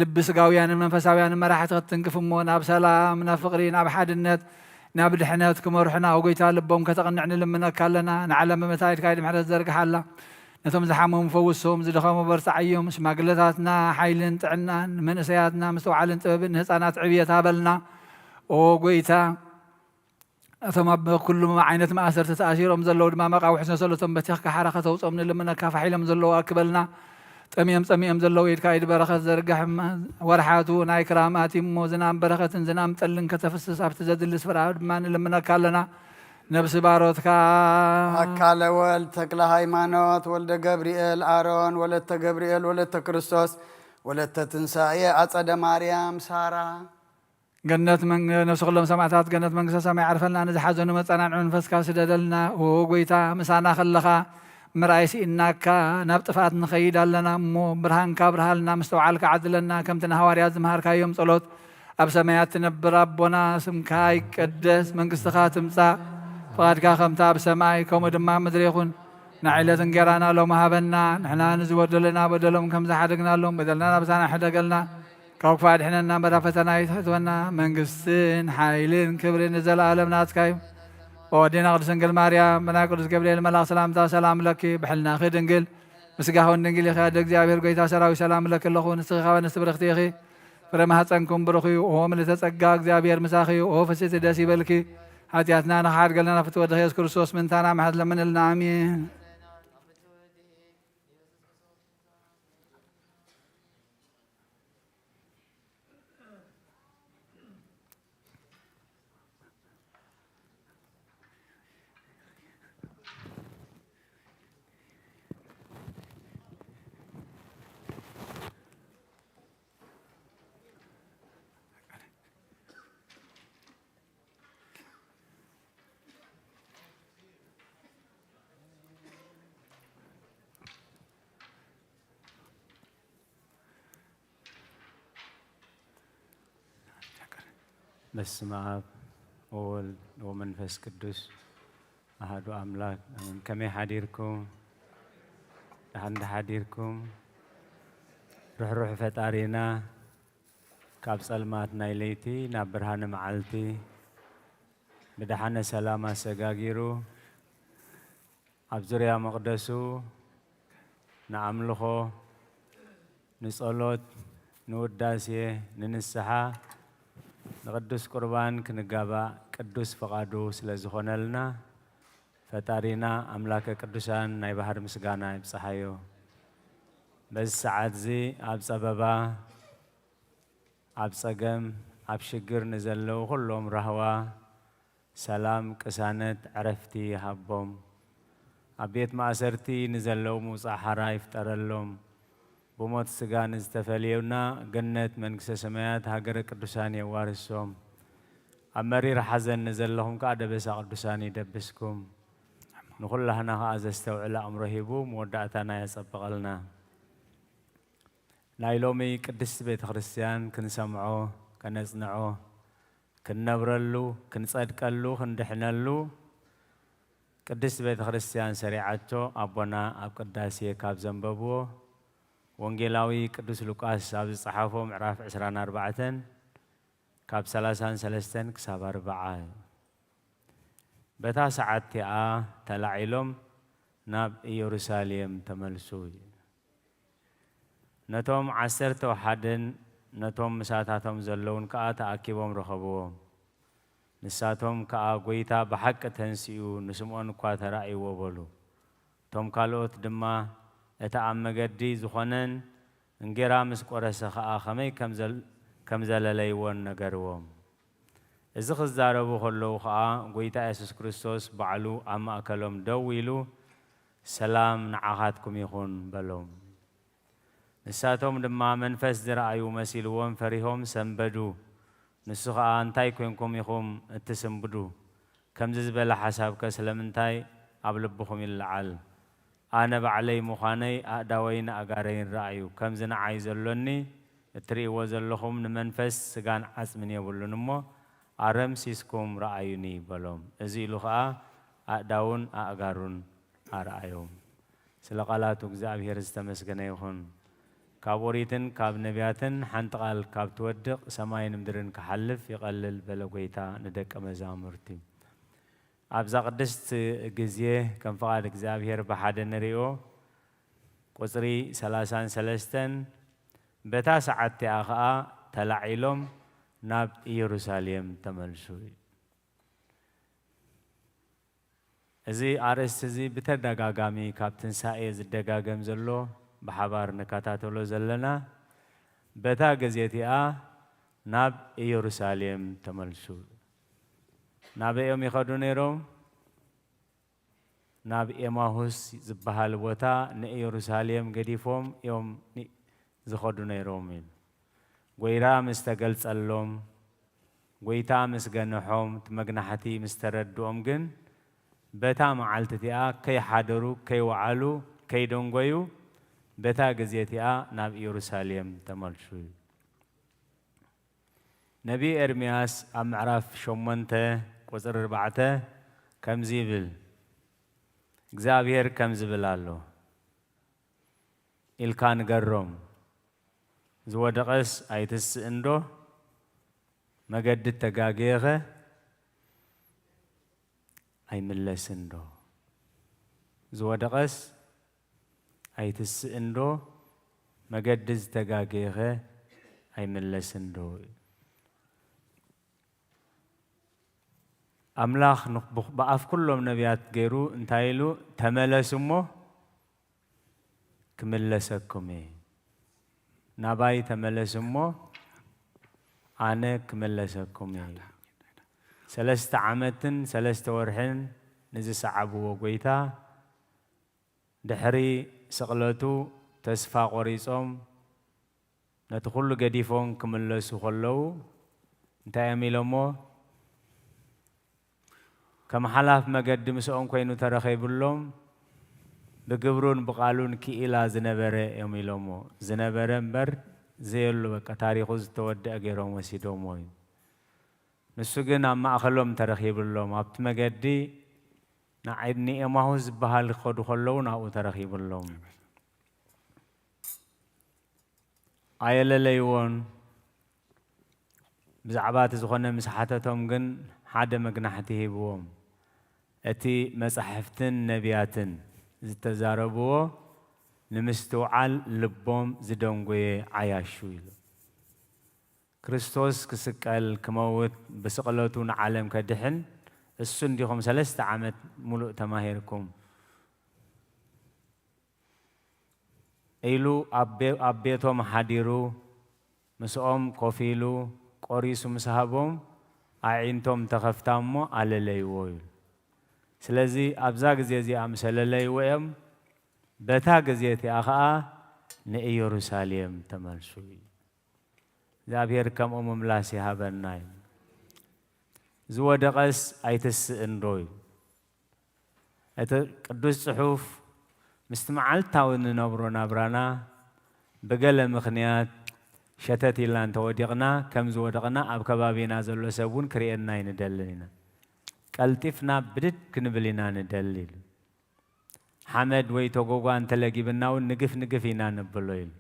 ልቢ ስጋውያንን መንፈሳውያንን መራሕቲ ክትትንክፍ እሞ ናብ ሰላም፣ ናብ ፍቕሪ፣ ናብ ሓድነት፣ ናብ ድሕነት ክመርሑና፣ ኦ ጎይታ፣ ልቦም ከተቕንዕ ንልምነካ ኣለና። ንዓለም ብመታይድካ ኢድ ምሕረት ዘርግሓላ። ነቶም ዝሓመሙ ፈውሶም፣ ዝደኸሙ በርትዓዮም። ሽማግለታትና ሓይልን ጥዕናን፣ መንእሰያትና ምስትውዓልን ጥበብን፣ ንህፃናት ዕብየት ሃበልና። ኦ ጎይታ፣ እቶም ኣብ ኩሉ ዓይነት ማእሰርቲ ተኣሲሮም ዘለዉ ድማ መቃውሕ ሰንሰለቶም በቲኽካ ሓራ ከተውፅኦም ንልምነካ። ፋሕ ኢሎም ዘለዉ ኣክበልና። ጠምዮም ጸሚኦም ዘለዉ ኢድካ ኢድ በረኸት ዘርግሕ። ወርሓቱ ናይ ክራማት እሞ ዝናም በረኸትን ዝናም ጠልን ከተፍስስ ኣብቲ ዘድሊ ስፍራ ድማ ንልምነካ ኣለና። ነብሲ ባሮትካ ኣካለ ወልድ ተክለ ሃይማኖት ወልደ ገብርኤል ኣሮን ወለተ ገብርኤል ወለተ ክርስቶስ ወለተ ትንሳኤ ኣጸደ ማርያም ሳራ ገነት መን-፣ ነፍሲ ኩሎም ሰማዕታት ገነት መንግስተ ሰማይ ዓርፈልና፣ ንዝሓዘኑ መጸናንዒ መንፈስካ ስደደልና። ኦ ጎይታ፣ ምሳና ከለኻ ምርኣይ ስኢናካ ናብ ጥፍኣት ንኸይድ ኣለና እሞ፣ ብርሃንካ ኣብርሃልና፣ ምስትውዓልካ ዓድለና። ከምቲ ንሃዋርያት ዝመሃርካዮም ጸሎት፣ ኣብ ሰማያት ትነብር ኣቦና፣ ስምካ ይቀደስ፣ መንግስትኻ ትምጻእ፣ ፍቓድካ ከምቲ ኣብ ሰማይ ከምኡ ድማ ኣብ ምድሪ ይኹን። ንዕለት እንጌራና ሎሚ ሃበና፣ ንሕና ንዝበደሉና በደሎም ከም ዝሓደግናሎም በደልና ናብሳና ሕደገልና፣ ካብ ክፉእ ኣድሕነና፣ እምበር ኣብ ፈተና ኣይተእትወና። መንግስትን ሓይልን ክብርን ንዘለኣለም ናትካ እዩ። ኦ ኣዴና ቅድስት ድንግል ማርያም፣ ብናይ ቅዱስ ገብርኤል መልኣኽ ሰላምታ ሰላም ለኪ፣ ብሕልናኺ ድንግል፣ ብስጋኺ እውን ድንግል ኢኺ። ኣደ እግዚኣብሔር፣ ጎይታ ሰራዊት፣ ሰላም እለኪ ኣለኹ። ንስኺ ካብ ኣንስቲ ብርኽቲ ኢኺ፣ ፍረ ማህፀንኩም ብሩኽ እዩ። ኦ ምልዕተ ጸጋ፣ እግዚኣብሔር ምሳኺ እዩ። ኦ ፍስሕቲ፣ ደስ ይበልኪ። ሓጢኣትና ንኽሓድገልና ፍትወ ወድኺ የሱስ ክርስቶስ ምእንታና ምሕረት ለምንልና። ኣሜን። በስመ አብ ወወልድ ወመንፈስ ቅዱስ አሐዱ አምላክ አሜን። ከመይ ሓዲርኩም? ደሓን ዶ ሓዲርኩም? ርሕሩሕ ፈጣሪና ካብ ጸልማት ናይ ለይቲ ናብ ብርሃነ መዓልቲ ብደሓነ ሰላም ኣሰጋጊሩ ኣብ ዙርያ መቕደሱ ንኣምልኾ፣ ንጸሎት፣ ንውዳሴ፣ ንንስሓ፣ ንቅዱስ ቁርባን ክንጋባእ ቅዱስ ፍቓዱ ስለ ዝኾነልና፣ ፈጣሪና ኣምላከ ቅዱሳን ናይ ባህር ምስጋና ይብጽሓዮ። በዚ ሰዓት እዚ ኣብ ጸበባ፣ ኣብ ጸገም፣ ኣብ ሽግር ንዘለዉ ኩሎም ራህዋ፣ ሰላም፣ ቅሳነት፣ ዕረፍቲ ይሃቦም። ኣብ ቤት ማእሰርቲ ንዘለዉ ምውጻእ ሓራ ይፍጠረሎም። ብሞት ስጋ ንዝተፈልየውና ገነት መንግስተ ሰማያት ሃገረ ቅዱሳን የዋርሶም። ኣብ መሪር ሓዘን ንዘለኹም ከኣ ደበሳ ቅዱሳን ይደብስኩም። ንኹላህና ከኣ ዘስተውዕል ኣእምሮ ሂቡ መወዳእታና የጸብቐልና። ናይ ሎሚ ቅድስቲ ቤተ ክርስቲያን ክንሰምዖ፣ ከነጽንዖ፣ ክንነብረሉ፣ ክንጸድቀሉ፣ ክንድሕነሉ ቅድስቲ ቤተ ክርስቲያን ሰሪዓቶ ኣቦና ኣብ ቅዳሴ ካብ ዘንበብዎ ወንጌላዊ ቅዱስ ሉቃስ ኣብ ዝጸሓፎ ምዕራፍ ዕስራን ኣርባዕተን ካብ ሰላሳን ሰለስተን ክሳብ ኣርብዓ እዩ። በታ ሰዓት እቲኣ ተላዒሎም ናብ ኢየሩሳሌም ተመልሱ። ነቶም ዓሰርተ ወሓደን ነቶም ምሳታቶም ዘለዉን ከኣ ተኣኪቦም ረኸብዎም። ንሳቶም ከኣ፣ "ጐይታ ብሓቂ ተንሲኡ፣ ንስምዖን እኳ ተራእይዎ" በሉ። እቶም ካልኦት ድማ፣ "እቲ ኣብ መገዲ ዝኾነን እንጌራ ምስ ቈረሰ ኸኣ ኸመይ ከም ዘል-፣ ከም ዘለለይዎን" ነገርዎም። እዚ ክዛረቡ ከለዉ ኸኣ፣ ጐይታ የሱስ ክርስቶስ ባዕሉ ኣብ ማእከሎም ደው ኢሉ፣ "ሰላም ንዓኻትኩም ይኹን" በሎም። ንሳቶም ድማ መንፈስ ዝረኣዩ መሲልዎም ፈሪሆም ሰንበዱ። ንሱ ኸኣ፣ "እንታይ ኴንኩም ኢኹም እትስንብዱ? ከምዚ ዝበለ ሓሳብከ ስለምንታይ ኣብ ልብኹም ይለዓል? ኣነ ባዕለይ ምዃነይ ኣእዳወይን ኣእጋረይን ረኣዩ። ከምዚ ንዓይ ዘሎኒ እትርእይዎ ዘለኹም ንመንፈስ ስጋን ዓጽምን የብሉን እሞ፣ ኣረምሲስኩም ረኣዩኒ" በሎም። እዚ ኢሉ ኸኣ ኣእዳዉን ኣእጋሩን ኣርኣዮም። ስለ ቃላቱ እግዚኣብሔር ዝተመስገነ ይኹን። ካብ ኦሪትን ካብ ነቢያትን ሓንቲ ቃል ካብ ትወድቕ ሰማይን ምድርን ክሓልፍ ይቐልል በለ ጐይታ ንደቀ መዛሙርቲ። ኣብዛ ቅድስት ግዜ ከም ፍቓድ እግዚኣብሔር ብሓደ ንሪኦ ቁጽሪ ሰላሳን ሰለስተን በታ ሰዓት እቲኣ ኸኣ ተላዒሎም ናብ ኢየሩሳሌም ተመልሱ። እዚ ኣርእስቲ እዚ ብተደጋጋሚ ካብ ትንሳኤ ዝደጋገም ዘሎ ብሓባር ንከታተሎ ዘለና፣ በታ ግዜ እቲኣ ናብ ኢየሩሳሌም ተመልሱ። ናበይ እዮም ይኸዱ ነይሮም? ናብ ኤማሁስ ዝበሃል ቦታ ንኢየሩሳሌም ገዲፎም እዮም ኒ-፣ ዝኸዱ ነይሮም ኢሉ። ጐይታ ምስ ተገልጸሎም፣ ጐይታ ምስ ገንሖም፣ እቲ መግናሕቲ ምስ ተረድኦም ግን፣ በታ መዓልቲ እቲኣ ከይሓደሩ፣ ከይወዓሉ፣ ከይደንጎዩ፣ በታ ግዜ እቲኣ ናብ ኢየሩሳሌም ተመልሱ። ነቢይ ኤርምያስ ኣብ ምዕራፍ ሸሞንተ ቁጽሪ ኣርባዕተ ከምዚ ይብል፣ እግዚኣብሔር ከምዚ ይብል ኣሎ፣ ኢልካ ንገሮም፣ ዝወደቐስ ኣይትስእንዶ? መገዲ እተጋገየኸ ኣይምለስንዶ? ዝወደቐስ ኣይትስእንዶ? መገዲ ዝተጋገየኸ ኣይምለስንዶ? ኣምላኽ ን-፣ ብ-፣ ብኣፍ ኩሎም ነቢያት ገይሩ እንታይ ኢሉ? "ተመለሱ እሞ ክምለሰኩም እየ። ናባይ ተመለሱ እሞ ኣነ ክምለሰኩም እየ።" ሰለስተ ዓመትን ሰለስተ ወርሕን ንዝሰዓብዎ ጐይታ፣ ድሕሪ ስቕለቱ ተስፋ ቈሪጾም ነቲ ኹሉ ገዲፎም ክምለሱ ከለዉ፣ እንታይ እዮም ኢሎሞ? ከም ሓላፍ መገዲ ምስኦም ኮይኑ ተረኺብሎም፣ ብግብሩን ብቓሉን ክኢላ ዝነበረ እዮም ኢሎሞ። ዝነበረ እምበር ዘየሉ፣ በቃ ታሪኹ ዝተወደአ ገይሮም ወሲዶሞ እዩ። ንሱ ግን ኣብ ማእከሎም ተረኺብሎም፣ ኣብቲ መገዲ ንዓይ-፣ ንኤማሁስ ዝበሃል ክኸዱ ከለዉ ናብኡ ተረኺብሎም። ኣየለለይዎን። ብዛዕባ እቲ ዝኾነ ምስ ሓተቶም ግን ሓደ መግናሕቲ ሂብዎም። እቲ መጻሕፍትን ነቢያትን ዝተዛረብዎ ንምስትውዓል ልቦም ዝደንጎየ ዓያሹ ኢሉ። ክርስቶስ ክስቀል፣ ክመውት፣ ብስቕለቱ ንዓለም ከድሕን እሱ እንዲኹም ሰለስተ ዓመት ሙሉእ ተማሂርኩም ኢሉ ኣብ ቤ-፣ ኣብ ቤቶም ሓዲሩ ምስኦም ኮፍ ኢሉ ቆሪሱ ምስ ሃቦም ኣዒንቶም ተኸፍታ እሞ ኣለለይዎ ኢሉ። ስለዚ ኣብዛ ግዜ እዚኣ ምስ ኣለለይዎ እዮም በታ ግዜ እቲኣ ኸኣ ንኢየሩሳሌም ተመልሱ እዩ። እግዚኣብሔር ከምኡ ምምላስ ይሃበና እዩ። ዝወደቐስ ኣይትስእን ዶ እዩ። እቲ ቅዱስ ጽሑፍ ምስቲ መዓልታዊ እንነብሮ ናብራና ብገለ ምኽንያት ሸተት ኢልና እንተወዲቕና ከም ዝወደቕና ኣብ ከባቢና ዘሎ ሰብ እውን ክርእየና ኣይንደልን ኢና። ቀልጢፍና ብድድ ክንብል ኢና ንደሊ ኢሉ። ሓመድ ወይ ተጎጓ እንተለጊብና እውን ንግፍ ንግፍ ኢና ነብሎ ኢሉ።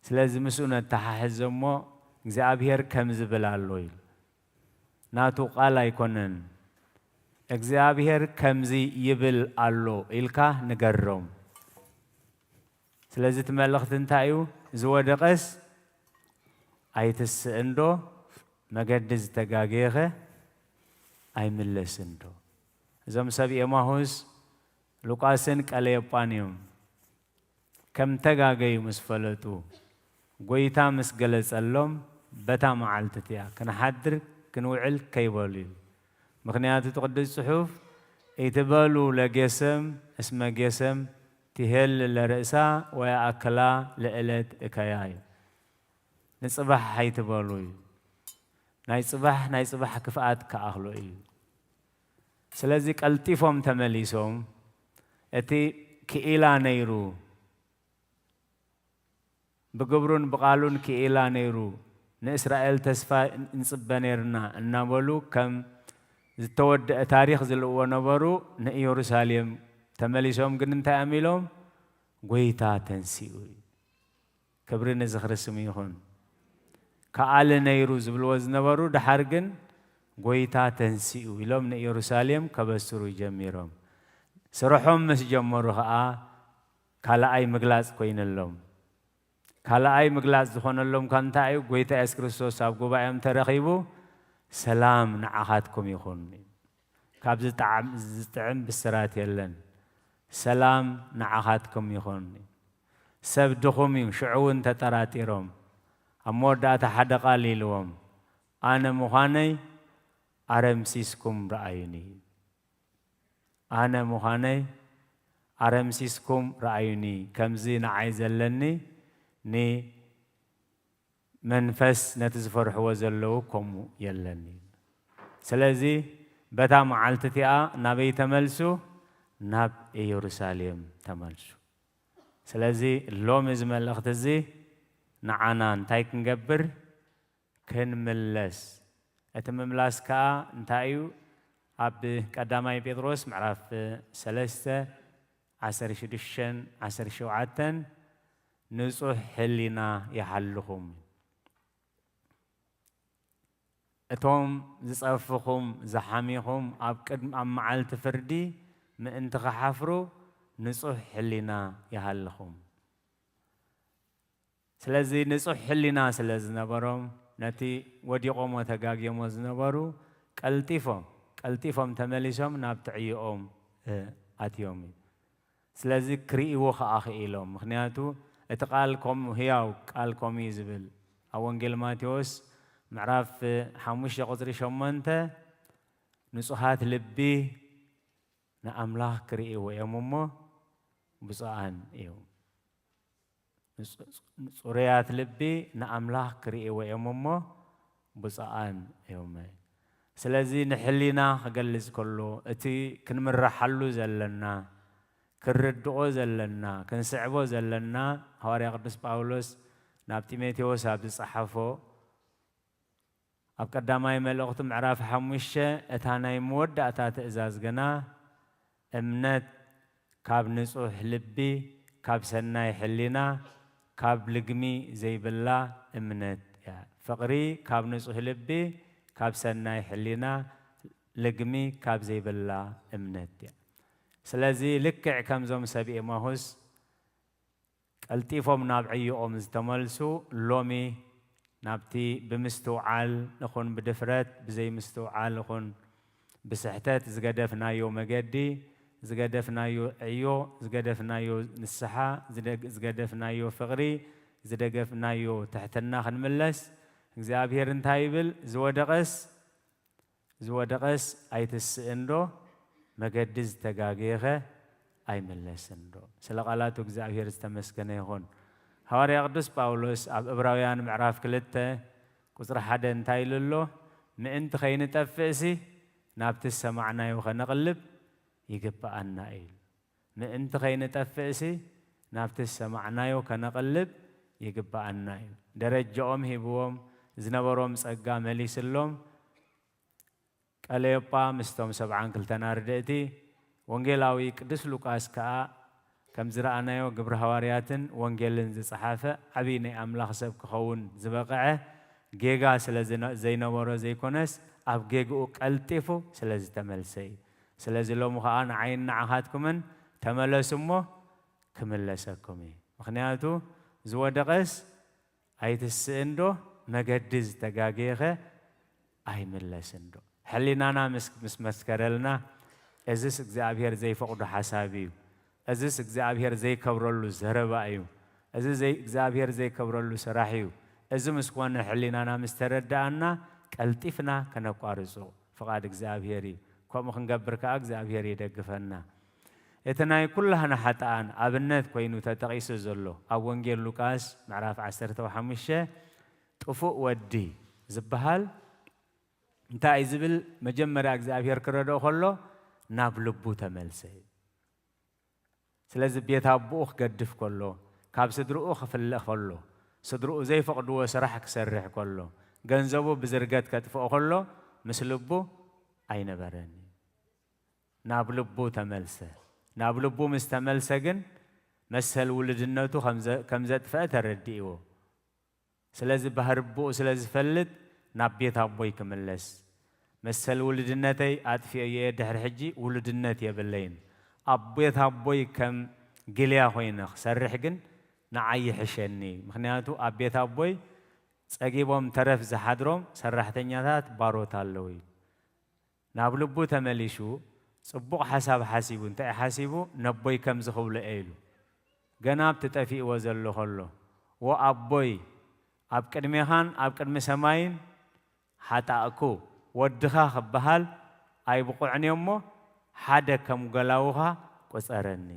ስለዚ ምስኡ ነተሓሕዞ እሞ እግዚኣብሔር ከም ዝብል ኣሎ ኢሉ። ናቱ ቃል ኣይኮነን። እግዚኣብሔር ከምዚ ይብል ኣሎ ኢልካ ንገሮም። ስለዚ እቲ መልእኽቲ እንታይ እዩ? ዝወደቐስ ኣይትስእን ዶ? መገዲ ዝተጋገየኸ ኣይምለስን ዶ? እዞም ሰብ ኤማሁስ ሉቃስን ቀለዮጳን እዮም። ከም ተጋገዩ ምስ ፈለጡ፣ ጐይታ ምስ ገለጸሎም፣ በታ መዓልቲ እቲኣ ክንሓድር ክንውዕል ከይበሉ እዩ። ምኽንያቱ እቲ ቅዱስ ጽሑፍ፣ "ኢትበሉ ለጌሰም እስመ ጌሰም ትሄል ለርእሳ ወየኣክላ ለእለት እከያ" እዩ። ንጽባሕ ኣይትበሉ እዩ። ናይ ጽባሕ፣ ናይ ጽባሕ ክፍኣት ክኣኽሎ እዩ። ስለዚ ቀልጢፎም ተመሊሶም፣ እቲ ክኢላ ነይሩ፣ ብግብሩን ብቓሉን ክኢላ ነይሩ፣ ንእስራኤል ተስፋ ንጽበ ነይርና እናበሉ ከም ዝተወደአ ታሪኽ ዝልእዎ ነበሩ። ንኢየሩሳሌም ተመሊሶም ግን እንታይ እዮም ኢሎም? "ጐይታ ተንሲኡ እዩ። ክብሪ ንዝኽሪ ስሙ ይኹን። ከኣሊ ነይሩ" ዝብልዎ ዝነበሩ፣ ደሓር ግን "ጐይታ ተንሲኡ" ኢሎም ንኢየሩሳሌም ከበስሩ ጀሚሮም። ስርሖም ምስ ጀመሩ ኸኣ ካልኣይ ምግላጽ ኮይነሎም። ካልኣይ ምግላጽ ዝኾነሎም ከ እንታይ እዩ? ጐይታ የሱስ ክርስቶስ ኣብ ጉባኤኦም ተረኺቡ፣ "ሰላም ንዓኻትኩም ይኹን" እዩ። ካብዚ ጣዕም-፣ ዝጥዕም ብስራት የለን። "ሰላም ንዓኻትኩም ይኹን" እዩ። ሰብ ድኹም እዩ፣ ሽዑ እውን ተጠራጢሮም። ኣብ መወዳእታ ሓደ ቃል ኢልዎም፣ "ኣነ ምዃነይ ኣረምሲስኩም ረኣዩኒ" እዩ። ኣነ ምዃነይ ኣረምሲስኩም ረኣዩኒ፣ ከምዚ ንዓይ ዘለኒ ንመንፈስ ነቲ ዝፈርሕዎ ዘለዉ ከምኡ የለኒ። ስለዚ በታ መዓልቲ እቲኣ ናበይ ተመልሱ? ናብ ኢየሩሳሌም ተመልሱ። ስለዚ ሎሚ እዚ መልእኽቲ እዚ ንዓና እንታይ ክንገብር? ክንምለስ። እቲ ምምላስ ከኣ እንታይ እዩ? ኣብ ቀዳማይ ጴጥሮስ ምዕራፍ ሰለስተ፣ ዓሰርተ ሽዱሽተን ዓሰርተ ሸውዓተን፣ "ንጹሕ ሕሊና ይሃልኹም። እቶም ዝጸፍኹም፣ ዝሓሚኹም፣ ኣብ ቅድሚ፣ ኣብ መዓልቲ ፍርዲ ምእንቲ ኽሓፍሩ፣ ንጹሕ ሕሊና ይሃልኹም።" ስለዚ ንጹሕ ሕሊና ስለ ዝነበሮም፣ ነቲ ወዲቖሞ ተጋግዮሞ ዝነበሩ ቀልጢፎም፣ ቀልጢፎም ተመሊሶም ናብ ትዕይኦም፣ እ፣ ኣትዮም እዩ። ስለዚ ክርእይዎ ኸኣ ክኢሎም። ምኽንያቱ እቲ ቃል ከም ህያው ቃል ከም እዩ ዝብል። ኣብ ወንጌል ማቴዎስ ምዕራፍ ሓሙሽተ ቁጽሪ ሸሞንተ፣ "ንጹሃት ልቢ ንኣምላኽ ክርእይዎ እዮም እሞ ብፁዓን እዮም። ንጹ-፣ ጽሩያት ልቢ ንኣምላኽ ክርእይዎ እዮም እሞ ብፁዓን እዮም።" ስለዚ ንሕሊና ክገልጽ ከሎ፣ እቲ ክንምርሓሉ ዘለና፣ ክንርድኦ ዘለና፣ ክንስዕቦ ዘለና፣ ሃዋርያ ቅዱስ ጳውሎስ ናብ ጢሞቴዎስ ኣብ ዝጸሓፎ፣ ኣብ ቀዳማይ መልእኽቱ ምዕራፍ ሓሙሽተ፣ እታ ናይ መወዳእታ ትእዛዝ ግና፣ እምነት ካብ ንጹሕ ልቢ፣ ካብ ሰናይ ሕሊና፣ ካብ ልግሚ ዘይብላ እምነት እያ። ፍቕሪ ካብ ንጹሕ ልቢ፣ ካብ ሰናይ ሕሊና፣ ልግሚ ካብ ዘይብላ እምነት እያ። ስለዚ ልክዕ ከምዞም ሰብ ኤማሁስ ቀልጢፎም ናብ ዕዮኦም ዝተመልሱ፣ ሎሚ ናብቲ ብምስትውዓል ይኹን ብድፍረት፣ ብዘይምስትውዓል ይኹን ብስሕተት ዝገደፍናዮ መገዲ፣ ዝገደፍናዮ ዕዮ፣ ዝገደፍናዮ ንስሓ፣ ዝደግ-፣ ዝገደፍናዮ ፍቕሪ፣ ዝደገፍናዮ ትሕትና ክንምለስ፣ እግዚኣብሔር እንታይ ይብል? ዝወደቐስ፣ ዝወደቐስ ኣይትስእን ዶ? መገዲ ዝተጋገየኸ ኣይምለስን ዶ? ስለ ቃላቱ እግዚኣብሔር ዝተመስገነ ይኹን። ሃዋርያ ቅዱስ ጳውሎስ ኣብ ዕብራውያን ምዕራፍ ክልተ ቁጽሪ ሓደ እንታይ ኢሉ ኣሎ? ምእንቲ ከይንጠፍእሲ ናብቲ ዝሰማዕናዮ ከነቕልብ ይግብኣና እዩ። ምእንቲ ከይንጠፍእሲ ናብቲ ዝሰማዕናዮ ከነቕልብ ይግብኣና እዩ። ደረጃኦም ሂብዎም፣ ዝነበሮም ጸጋ መሊስሎም፣ ቀለዮጳ ምስቶም ሰብዓን ክልተን ኣርድእቲ፣ ወንጌላዊ ቅዱስ ሉቃስ ከኣ ከም ዝረኣናዮ ግብሪ ሃዋርያትን ወንጌልን ዝጸሓፈ ዓብዪ ናይ ኣምላኽ ሰብ ክኸውን ዝበቕዐ ጌጋ ስለ ዝነ-፣ ዘይነበሮ ዘይኮነስ ኣብ ጌግኡ ቀልጢፉ ስለ ዝተመልሰ እዩ። ስለዚ ሎሚ ኸኣ ንዓይን ንዓኻትኩምን ተመለሱ እሞ ክምለሰኩም እዩ። ምኽንያቱ ዝወደቐስ ኣይትስእን ዶ? መገዲ ዝተጋገየኸ ኣይምለስን ዶ? ሕሊናና ምስ፣ ምስ መስከረልና፣ እዝስ እግዚኣብሔር ዘይፈቕዶ ሓሳብ እዩ፣ እዝስ እግዚኣብሔር ዘይከብረሉ ዘረባ እዩ፣ እዚ ዘይ-፣ እግዚኣብሔር ዘይከብረሉ ስራሕ እዩ፣ እዚ ምስ ኮነ ሕሊናና ምስ ተረድኣና፣ ቀልጢፍና ከነቋርጾ ፍቓድ እግዚኣብሔር እዩ። ከምኡ ክንገብር ከኣ እግዚኣብሔር ይደግፈና። እቲ ናይ ኩላህና ሓጥኣን ኣብነት ኮይኑ ተጠቒሱ ዘሎ ኣብ ወንጌል ሉቃስ ምዕራፍ ዓሰርተ ሓሙሽተ ጥፉእ ወዲ ዝበሃል እንታይ እዩ ዝብል? መጀመርያ እግዚኣብሔር ክረድኦ ከሎ ናብ ልቡ ተመልሰ እዩ። ስለዚ ቤት ኣቦኡ ክገድፍ ከሎ፣ ካብ ስድርኡ ክፍለ ከሎ፣ ስድርኡ ዘይፈቕድዎ ስራሕ ክሰርሕ ከሎ፣ ገንዘቡ ብዝርገት ከጥፍኦ ከሎ ምስ ልቡ ኣይነበረን እዩ። ናብ ልቡ ተመልሰ። ናብ ልቡ ምስ ተመልሰ ግን መሰል ውልድነቱ ከም ዘ-፣ ከም ዘጥፍአ ተረዲእዎ። ስለዚ ባህሪ ኣቦኡ ስለ ዝፈልጥ ናብ ቤት ኣቦይ ክምለስ፣ መሰል ውልድነተይ ኣጥፊኤዮ እየ፣ ድሕሪ ሕጂ ውልድነት የብለይን፣ ኣብ ቤት ኣቦይ ከም ግልያ ኮይነ ክሰርሕ ግን ንዓይ ይሕሸኒ፣ ምኽንያቱ ኣብ ቤት ኣቦይ ጸጊቦም ተረፍ ዝሓድሮም ሰራሕተኛታት ባሮት ኣለዉ እዩ። ናብ ልቡ ተመሊሱ ጽቡቕ ሓሳብ ሓሲቡ፣ እንታይ ሓሲቡ? ነቦይ ከምዚ ክብሎ እየ ኢሉ። ገና ኣብቲ ጠፊእዎ ዘሎ ከሎ፣ "ወ ኣቦይ፣ ኣብ ቅድሜኻን ኣብ ቅድሚ ሰማይን ሓጣእኩ፣ ወድኻ ክበሃል ኣይብቑዕን እየ እሞ፣ ሓደ ከም ገላውኻ ቁጸረኒ."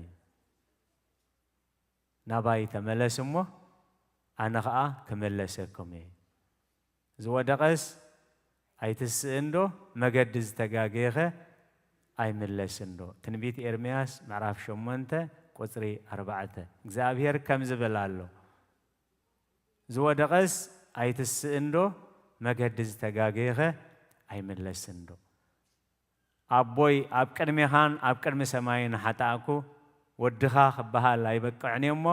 ናባይ ተመለስ እሞ ኣነ ኸኣ ክምለሰኩም እየ። ዝወደቐስ ኣይትስእን ዶ? መገዲ ዝተጋገየኸ ኣይምለስን ዶ? ትንቢት ኤርምያስ ምዕራፍ ሸሞንተ ቁጽሪ ኣርባዕተ። እግዚኣብሔር ከም ዝብል ኣሎ፣ ዝወደቐስ ኣይትስእን ዶ? መገዲ ዝተጋገየኸ ኣይምለስን ዶ? ኣቦይ፣ ኣብ ቅድሜኻን ኣብ ቅድሚ ሰማይን ሓጣእኩ፣ ወድኻ ክበሃል ኣይበቅዕን እየ እሞ፣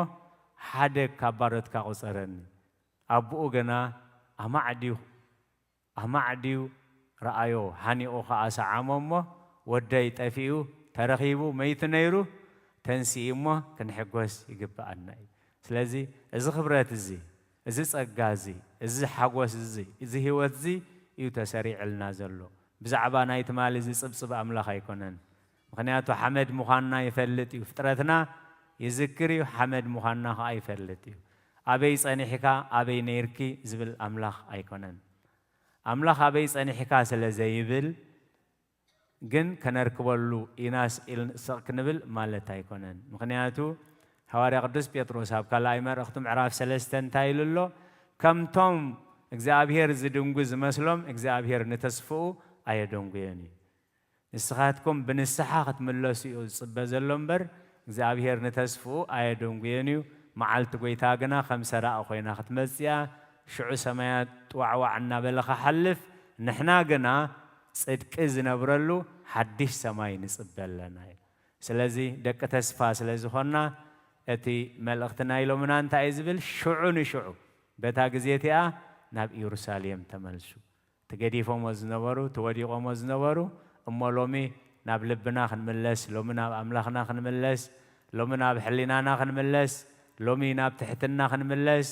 ሓደ ካብ ባሮትካ ቁጸረኒ። ኣቦኡ ግና ኣማዕድዩ፣ ኣማዕድዩ ረኣዮ፣ ሓኒቑ ኸኣ ሰዓሞ እሞ፣ "ወደይ ጠፊኡ፣ ተረኺቡ፣ መይቱ ነይሩ፣ ተንሲኡ እሞ ክንሕጎስ ይግብኣና እዩ።" ስለዚ እዚ ክብረት እዚ፣ እዚ ጸጋ እዚ፣ እዚ ሓጎስ እዚ፣ እዚ ህይወት እዚ እዩ ተሰሪዕልና ዘሎ። ብዛዕባ ናይ ትማሊ ዝጽብጽብ ኣምላኽ ኣይኮነን። ምኽንያቱ ሓመድ ምዃንና ይፈልጥ እዩ። ፍጥረትና ይዝክር እዩ፣ ሓመድ ምዃንና ኸኣ ይፈልጥ እዩ። ኣበይ ጸኒሕካ፣ ኣበይ ነይርኪ ዝብል ኣምላኽ ኣይኮነን። ኣምላኽ ኣበይ ጸኒሕካ ስለ ዘይብል፣ ግን ከነርክበሉ ኢናስ ኢል-፣ ስቕ ክንብል ማለት ኣይኮነን። ምኽንያቱ ሃዋርያ ቅዱስ ጴጥሮስ ኣብ ካልኣይ መልእኽቱ ምዕራፍ ሰለስተ እንታይ ኢሉ ኣሎ? "ከምቶም እግዚኣብሔር ዝድንጉ ዝመስሎም እግዚኣብሔር ንተስፍኡ ኣየደንጉዮን እዩ።" ንስኻትኩም ብንስሓ ክትምለሱ እዩ ዝጽበ ዘሎ እምበር፣ እግዚኣብሔር ንተስፍኡ ኣየደንጉዮን እዩ። መዓልቲ ጐይታ ግና ከም ሰራቒ ኮይና ክትመጽእ እያ። ሽዑ ሰማያት ጥዋዕዋዕ እናበለ ክሓልፍ፣ ንሕና ግና ጽድቂ ዝነብረሉ ሓድሽ ሰማይ ንጽበ ኣለና እዩ። ስለዚ ደቂ ተስፋ ስለ ዝኾንና፣ እቲ መልእኽቲ ናይ ሎምና እንታይ እዩ ዝብል? ሽዑ ንሽዑ በታ ግዜ እቲኣ ናብ ኢየሩሳሌም ተመልሱ። ትገዲፎሞ ዝነበሩ፣ ትወዲቖሞ ዝነበሩ፣ እሞ ሎሚ ናብ ልብና ክንምለስ፣ ሎሚ ናብ ኣምላኽና ክንምለስ፣ ሎሚ ናብ ሕሊናና ክንምለስ፣ ሎሚ ናብ ትሕትና ክንምለስ፣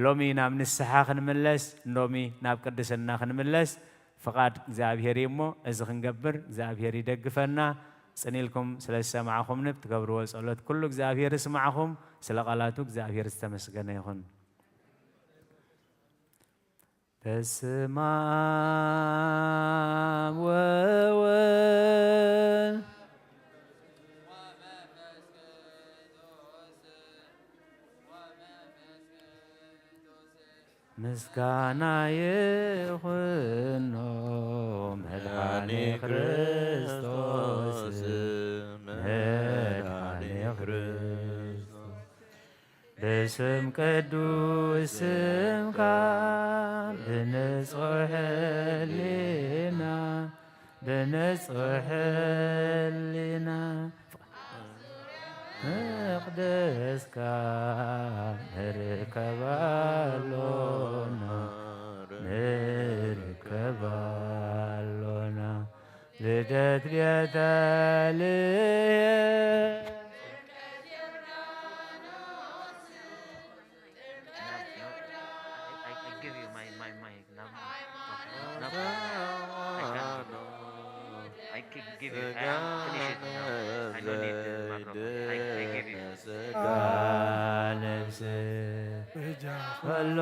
ሎሚ ናብ ንስሓ ክንምለስ፣ ሎሚ ናብ ቅድስና ክንምለስ፣ ፍቓድ እግዚኣብሔር እዩ እሞ፣ እዚ ክንገብር እግዚኣብሔር ይደግፈና። ጽን ኢልኩም ስለ ዝሰማዕኹምኒ፣ ብትገብርዎ ጸሎት ኩሉ እግዚኣብሔር ይስማዕኹም። ስለ ቃላቱ እግዚኣብሔር ዝተመስገነ ይኹን። በስመ አብ ወወልድ ምስጋና ይኹኖ መድኃኔ ክርስቶስ፣ መድኃኔ ክርስቶስ። ብስም ቅዱስ ስምካ ብንጹሕ ሕሊና፣ ብንጹሕ ሕሊና መቕደስካ ንርከብ ኣሎና፣ ንርከብ ኣሎና። ልደት ቤተልሔም I, I give you my, my, my number. Number. I can, I can give you. I am finished now. I don't need the microphone. I, I give you. ስጋ ነፍስ በጃ ኩሉ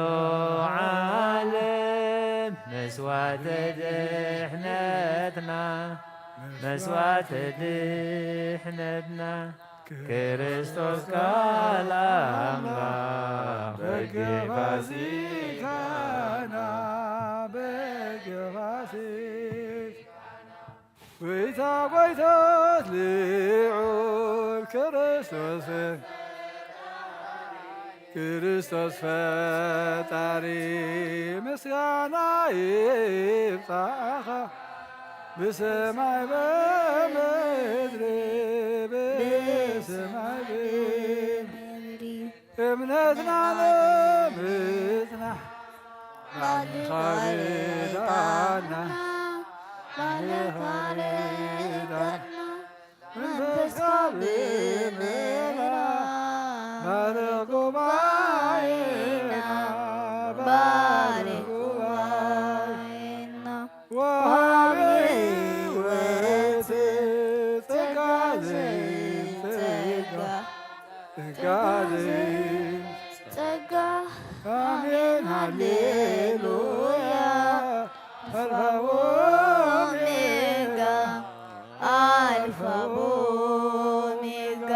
ዓለም መስዋዕተ ድሕነትና፣ መስዋዕተ ድሕነትና ክርስቶስ ቃል ኣምላኽ በጊዕ ፋሲካና፣ በጊዕ ፋሲካና። ጎይታ ጎይታት ልዑል ክርስቶስ፣ ክርስቶስ ፈጣሪ ምስጋና ይብጻኻ። ብሰማይ በምድሪ፣ ብሰማይ በምድሪ እምነትና ንምጽናሕ ባልኻ ርዳና፣ ባልኻ ርዳና። መንፈስካ ብምልኣት ባርኽ ጉባኤና፣ ባርኽ ጉባኤና። ወሃቢ ሕይወት ጸጋ ዘይጸጋ፣ ጸጋ ዘይጸጋ። ጸጋ። ኣሜን ሃሌሉያ። ኣልፋ ኦሜጋ፣ ኣልፋ ኦሜጋ።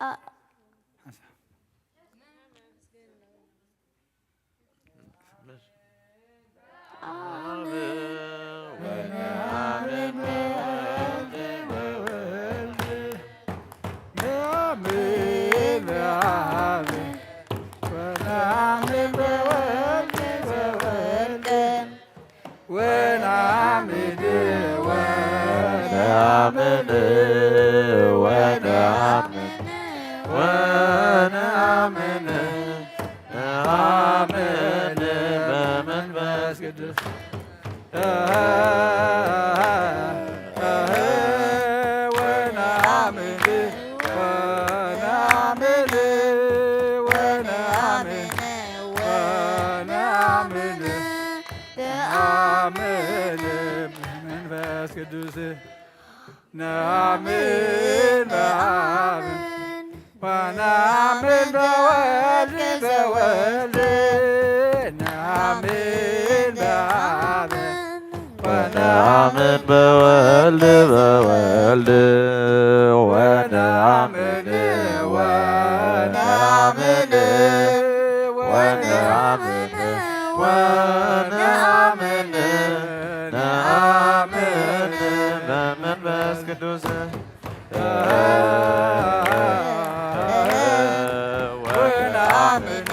አ- ወነአምን ወነአምን ወነአምን ወነአምን ነአምን በመንፈስ ቅዱስ። ወነአምን ወነአምን ወነአምን ነአምን በመንፈስ ቅዱስ። ነአምን በአብ ወነአምን በወልድ በወልድ ነአምን በአብ ወነአምን በወልድ በወልድ ወነአምን ወነአምን ወነአምን ወነአምን ነአምን በመንፈስ ቅዱስ። ወነአምን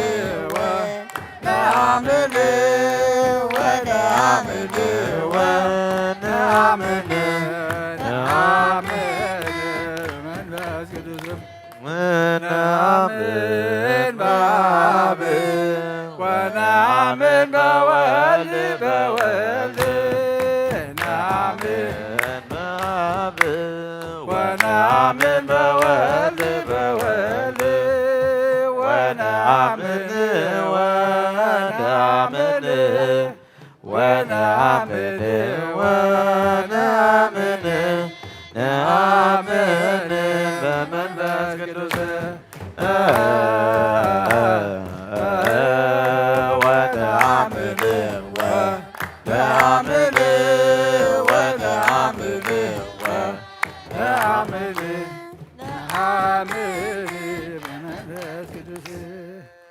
ወነአምን ወነአምን ወነአምን ነአምን መንፈስ ቅዱስ። ወነአምን በአብ ወነአምን በወልድ በወልድ ነአምን በአብ ወነአምን በወልድ በወልድ ወነአምን ወነአምን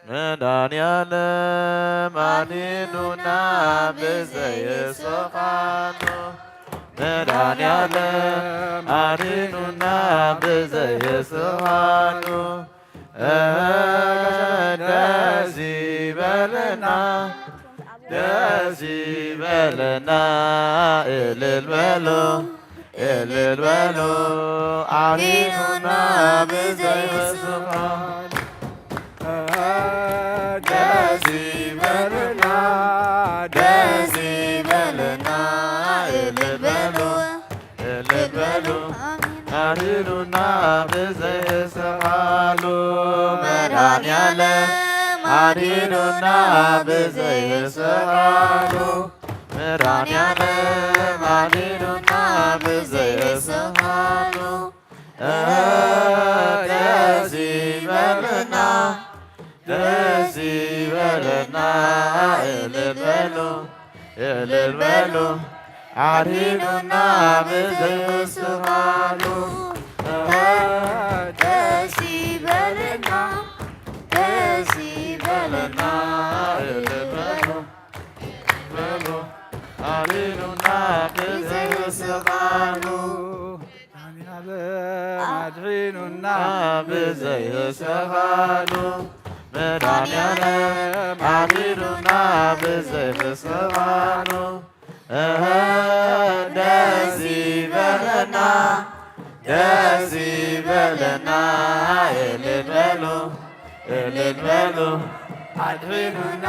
መድኃኔዓለም ኣድኑና ብዘይ ስቓሉ። መድኃኔዓለም ኣድኑና ብዘይ ስቓሉ። ደስ ይበለና፣ ደስ ይበለና፣ እልል በሉ፣ እልል በሉ፣ ኣድኑና ብዘይ ስቓሉ። ደስ ይበለና፣ ደስ ይበለና፣ እልል በሉ፣ እልል በሉ፣ ኣድኑና ብዘይ ስቓሉ። መድኃኔዓለም ኣድኑና ብዘይ ስቓሉ። መድኃኔዓለም ኣድኑና ብዘይ ስቓሉ። ደስ ይበለና፣ ደስ ይበለና፣ እልል በሉ፣ እልል በሉ፣ ኣድኑና ብዘይ ስቓሉ። ደስ ይበለና፣ ደስ ይበለና፣ እልል በሉ፣ እልል በሉ፣ ኣድኑና ብዘይ ስቓሉ። መድኃኔዓለም ኣድኑና ብዘይ ስቓሉ። መድኃኔዓለም ኣድኑና ብዘይ ስቓሉ። ደስ ይበለና፣ ደስ ይበለና፣ እልል በሉ፣ እልል በሉ፣ ኣድኑና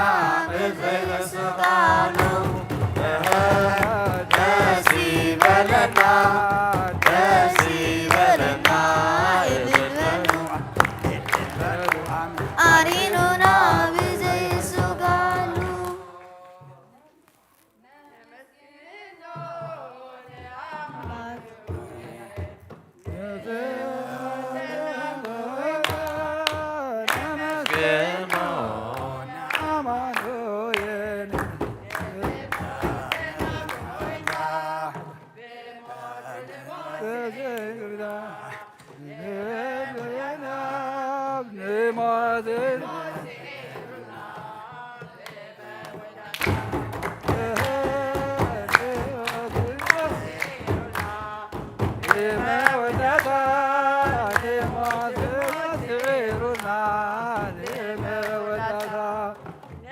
ብዘይ ስቓሉ። ደስ ይበለና፣ ደስ ይበለና፣ እልል በሉ፣ እልል በሉ፣ ኣድኑና ብዘይ ስቓሉ።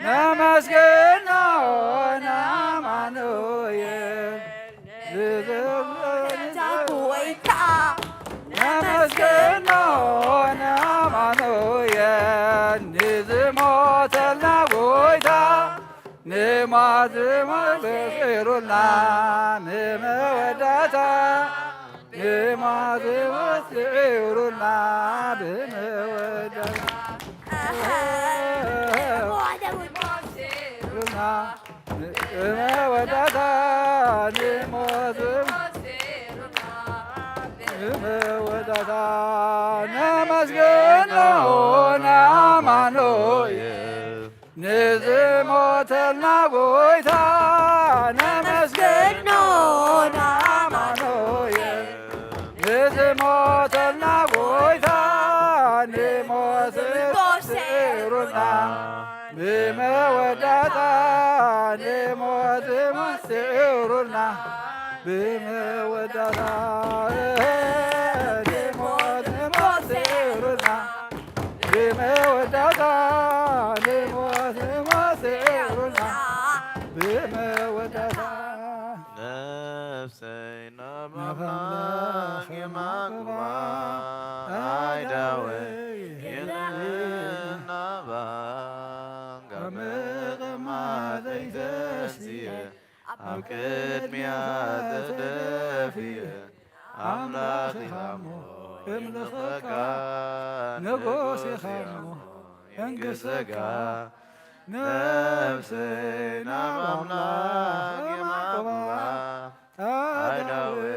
ነመስግኖ ንኣማኑኤል። ጎይታ ነመስግኖ ንኣማኑኤል፣ ንዝሞተልና ጎይታ፣ ንሞት ዝሞት ስዒሩልና፣ ንመወዳእታ፣ ንሞት ዝሞት ስዒሩልና፣ ብመወዳእታ፣ ንሞት ዝሞት ስዒሩልና፣ ብመወዳእታ፣ ንሞት፣ ብመወዳእታ፣ ነመስግኖ ንኣማኑኤል፣ ንዝሞተልና ጎይታ፣ ነመስግኖ ንኣማኑኤል፣ ንዝሞተልና ጎይታ፣ ንሞት ስዒሩና፣ ብመወዳእታ ንሞት ሞት ስዒሩና፣ ብመወዳእታ ንሞት ሞት ስዒሩና፣ ብመወዳእታ ንሞት ሞት ስዒሩና፣ ብመወዳእታ ነፍሰይ ናብ ኣምላኽ የማጉባ፣ ኣእዳወይ የነናባ፣ ካብ ምቕማጠይ ተንሲኤ ኣብ ቅድሚያ ተደፊኤ፣ ኣምላኽ ኢኻ እሞ የምልኸካ፣ ንጉስ ኢኻ እሞ የንግሰካ። ነፍሰይ ናብ ኣምላኽ የማጉባ፣ ኣእዳወይ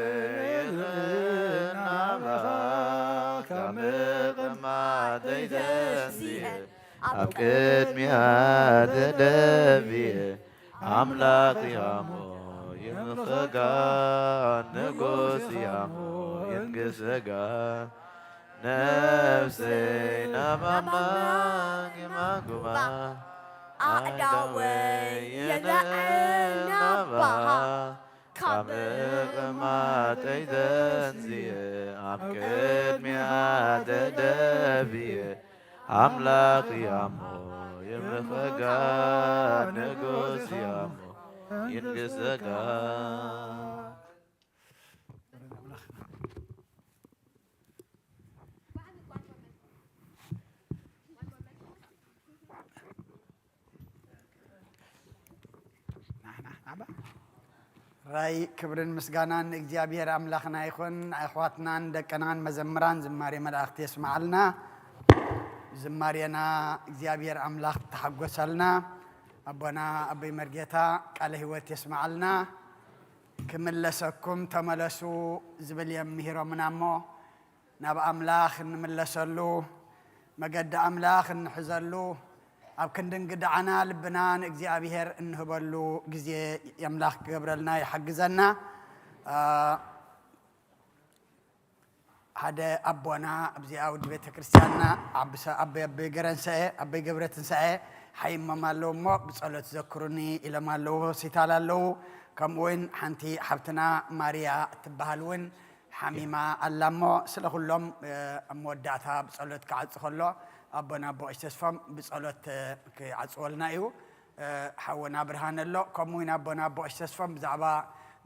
የነናባ፣ ካብ ምቕማጠይ ተንሲኤ ኣብ ቅድሚያ ተደፊኤ፣ ኣምላኽ ኢኻ እሞ የምልኸካ፣ ንጉስ ኢኻ እሞ የንግሰካ። ነፍሰይ ናብ ኣምላኽ የማጉባ፣ ኣእዳወይ የነዕናባ፣ ካብ ምቕማጠይ ተንስየ፣ ኣብ ቅድሚኣ ተደፍየ፣ ኣምላኽ እያሞ የምልኸካ፣ ንጉስ እያሞ ይንግሰካ። ራይ ክብርን ምስጋናን ንእግዚኣብሔር ኣምላኽና ይኹን። ኣሕዋትናን ደቅናን መዘምራን ዝማሬ መላእኽቲ የስምዓልና። ዝማሬና እግዚኣብሔር ኣምላኽ ተሓጎሰልና። ኣቦና ኣቦይ መርጌታ ቃለ ህይወት የስምዓልና። ክምለሰኩም ተመለሱ ዝብል እዮም ምሂሮምና እሞ ናብ ኣምላኽ እንምለሰሉ፣ መገዲ ኣምላኽ እንሕዘሉ፣ ኣብ ክንዲ እንግድዓና ልብና ንእግዚኣብሔር እንህበሉ ግዜ ኣምላኽ ክገብረልና ይሓግዘና። አ፣ ሓደ ኣቦና ኣብዚኣ ውድ ቤተ ክርስቲያንና ዓቢ ሰ-፣ ኣቦይ፣ ኣቦይ ገረንሰኤ፣ ኣቦይ ገብረ ትንሳኤ ሓይሞም ኣለዉ እሞ ብጸሎት ዘክሩኒ ኢሎም ኣለዉ፣ ሆስፒታል ኣለዉ። ከምኡ እውን ሓንቲ ሓብትና ማርያ እትበሃል እውን ሓሚማ ኣላ እሞ ስለ ኩሎም፣ እ፣ ኣብ መወዳእታ ብጸሎት ክዓጹ ከሎ ኣቦና ኣቦ ቀሺ ተስፎም ብጸሎት፣ እ፣ ክዓጽወልና እዩ። እ፣ ሓውና ብርሃነ ኣሎ፣ ከምኡ እውን ኣቦና ኣቦ ቀሺ ተስፎም ብዛዕባ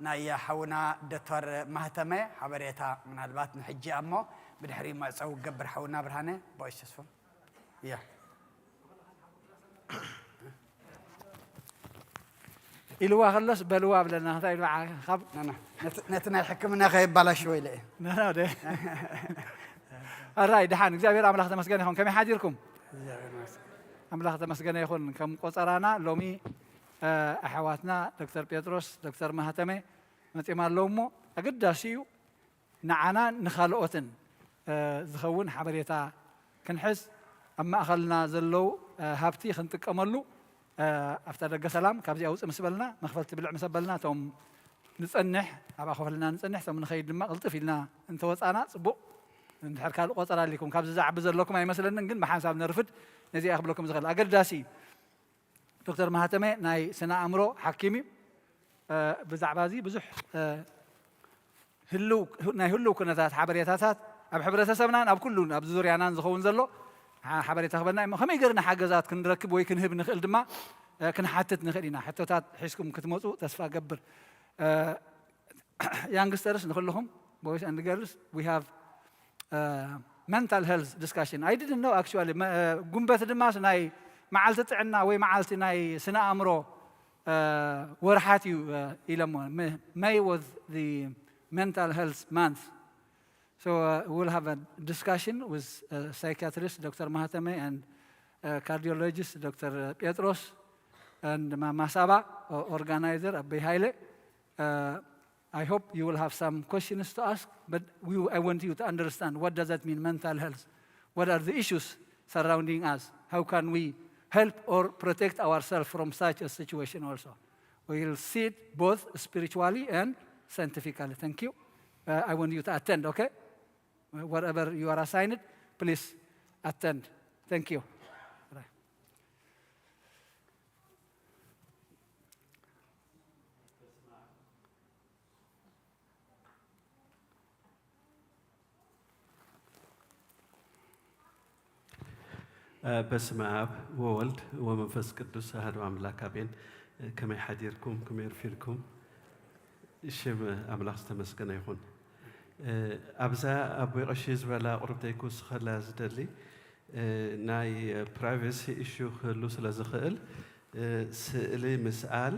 ናይ ሓውና ዶክተር ማህተመ ሓበሬታ ምናልባት ንሕጂ እሞ ብድሕሪ መዕጸዊ ክገብር ሓውና ብርሃነ ኣቦ ቀሺ ተስፎም። እያ። ኢልዋ ከሎስ በልዋ ብለና፣ እንታይ ኢልዋ፣ ዓ-፣ ካብ ናና፣ ነቲ፣ ነቲ ናይ ሕክምና ከየባላሽዎ ኢለ እየ። ናና፣ ወደ-፣ ኣራይ፣ ደሓን፣ እግዚኣብሔር ኣምላኽ ተመስገን ይኹን። ከመይ ሓዲርኩም? እግዚኣብሔር ይመስገን። ኣምላኽ ተመስገነ ይኹን። ከም ቆጸራና ሎሚ፣ እ፣ ኣሕዋትና ዶክተር ጴጥሮስ፣ ዶክተር ማህተመ መጺኦም ኣለዉ እሞ፣ ኣገዳሲ እዩ። ንዓና ንኻልኦትን፣ እ፣ ዝኸውን ሓበሬታ ክንሕዝ፣ ኣብ ማእኸልና ዘለዉ፣ እ፣ ሃብቲ ክንጥቀመሉ፣ እ፣ ኣብታ ደገ ሰላም ካብዚኣ ውጽእ ምስ በልና፣ መኽፈልቲ ብልዕ ምስ ኣበልና፣ እቶም ንጸንሕ፣ ኣብኣ ኮፍ ኢልና ንጸንሕ፣ እቶም ንኸይድ ድማ ቅልጥፍ ኢልና እንተወጻና ጽቡቕ። እንድሕር ካልእ ቆጸራ ኣሊኩም፣ ካብዚ ዝዓቢ ዘለኩም ኣይመስለንን፣ ግን ብሓንሳብ ነርፍድ፣ ነዚኣ ክብለኩም ዝኽእል ኣገዳሲ እዩ። ዶክተር ማህተመ ናይ ስነ ኣእምሮ ሓኪም እዩ። እ፣ ብዛዕባ እዚ ብዙሕ፣ እ፣ ህልው፣ ናይ ህልው ኩነታት ሓበሬታታት ኣብ ሕብረተሰብናን ኣብ ኩሉን ኣብዚ ዙርያናን ዝኸውን ዘሎ ሓ-፣ ሓበሬታ ክበና እዩ። ከመይ ገርና ሓገዛት ክንረክብ ወይ ክንህብ ንኽእል ድማ፣ እ፣ ክንሓትት ንኽእል ኢና። ሕቶታት ሒዝኩም ክትመጹ ተስፋ ገብር። እ፣ youngsters ንኹልኹም፣ boys and girls, we have, uh, mental health discussion. I didn't know, actually. መ-፣ እ፣ ጉንበት ድማስ ናይ መዓልቲ ጥዕና ወይ መዓልቲ ናይ ስነ ኣእምሮ፣ እ፣ ወርሓት እዩ፣ እ፣ ኢሎሞ። ም-፣ May was the mental health month. So, uh, we'll have a discussion with, uh, psychiatrist ዶክተር ማህተመ and, uh, cardiologist ዶክተር ጴጥሮስ and ማማ ሳባ, uh, organizer ኣበይ ሃይለ. Uh, I hope you will have some questions to ask, but we, I want you to understand what does that mean, mental health? What are the issues surrounding us? How can we help or protect ourselves from such a situation also? We will see it both spiritually and scientifically. Thank you. Uh, I want you to attend, okay? Wherever you are assigned, please attend. Thank you. በስመ አብ ወወልድ ወመንፈስ ቅዱስ አሐዱ አምላክ አሜን። ከመይ ሓዲርኩም? ከመይ ኣርፊድኩም? ሽም ኣምላኽ ዝተመስገነ ይኹን። ኣብዛ ኣቦይ ቀሺ ዝበላ ቁርብተይ ክውስኸላ ዝደሊ፣ ናይ ፕራይቨሲ ኢሹ ክህሉ ስለ ዝኽእል፣ ስእሊ ምስኣል፣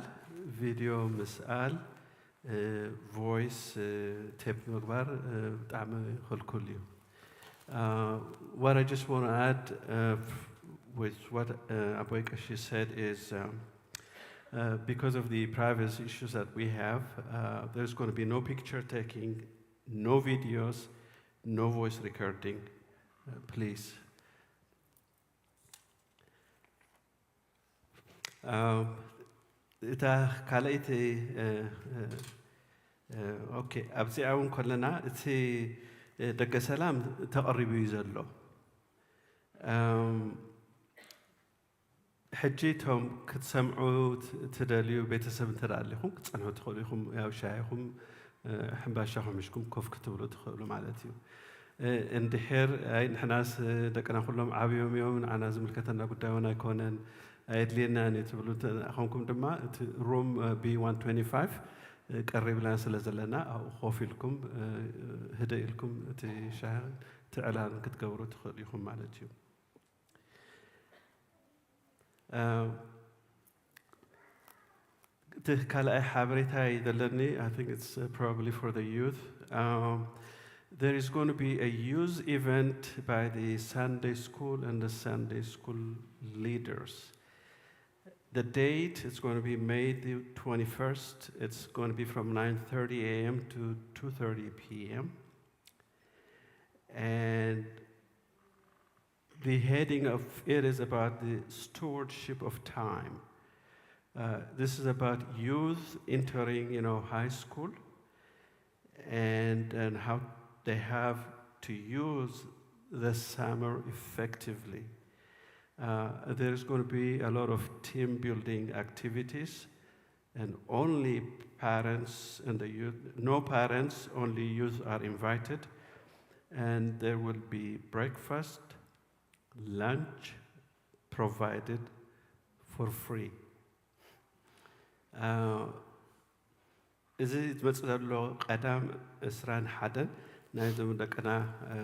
ቪድዮ ምስኣል፣ እ፣ ቮይስ፣ እ፣ ቴፕ ምግባር፣ እ፣ ብጣዕሚ ክልኩል እዩ። Uh, what I just want to add, uh, f-, with what, uh, Aboy Kashi said is, um, uh, because of the privacy issues that we have, uh, there's gonna be no picture taking, no videos, no voice recording. Uh, please. እታ ካልኣይቲ፣ እ፣ እ፣ እ፣ ኦኬ፣ ኣብዚኣ እውን ከለና እቲ ደገ ሰላም ተቐሪቡ እዩ ዘሎ። እም፣ ሕጂ እቶም ክትሰምዑ ት-፣ ትደልዩ ቤተሰብ እንተ ደኣ ኣሊኹም ክትጸንሑ ትኽእሉ ኢኹም። ያው ሻሂኹም፣ እ፣ ሕምባሻኹም ሒዝኩም ኮፍ ክትብሉ ትኽእሉ ማለት እዩ። እ፣ እንድሕር ኣይ ንሕናስ ደቅና ኩሎም ዓብዮም እዮም፣ ንዓና ዝምልከተና ጉዳይ እውን ኣይኮነን፣ ኣየድልየናን እዩ ትብሉ እንተ ኾንኩም ድማ እቲ ሩም፣ እ፣ ቢ ዋን ትዌንቲ ፋይቭ፣ እ፣ ቀሪብና ስለ ዘለና ኣብኡ ኮፍ ኢልኩም፣ እ፣ ህድእ ኢልኩም እቲ ሻሂ እቲ ዕላል ክትገብሩ ትኽእሉ ኢኹም ማለት እዩ። እ፣ እቲ ካልኣይ ሓበሬታ እዩ ዘለኒ። I think it's, uh, probably for the youth. Um, there is going to be a youth event by the Sunday school and the Sunday school leaders. The date is going to be May the twenty-first. It's going to be from nine thirty a m to two thirty p m. And the heading of it is about the stewardship of time. Uh, this is about youth entering, you know, high school and, and how they have to use the summer effectively. Uh, there's going to be a lot of team building activities, and only parents and the youth, no parents, only youth are invited, and there will be breakfast, lunch provided for free. Uh, እዚ ዝመጽእ ዘሎ ቀዳም ዕስራን ሓደን ናይዞም ደቅና፣ እ፣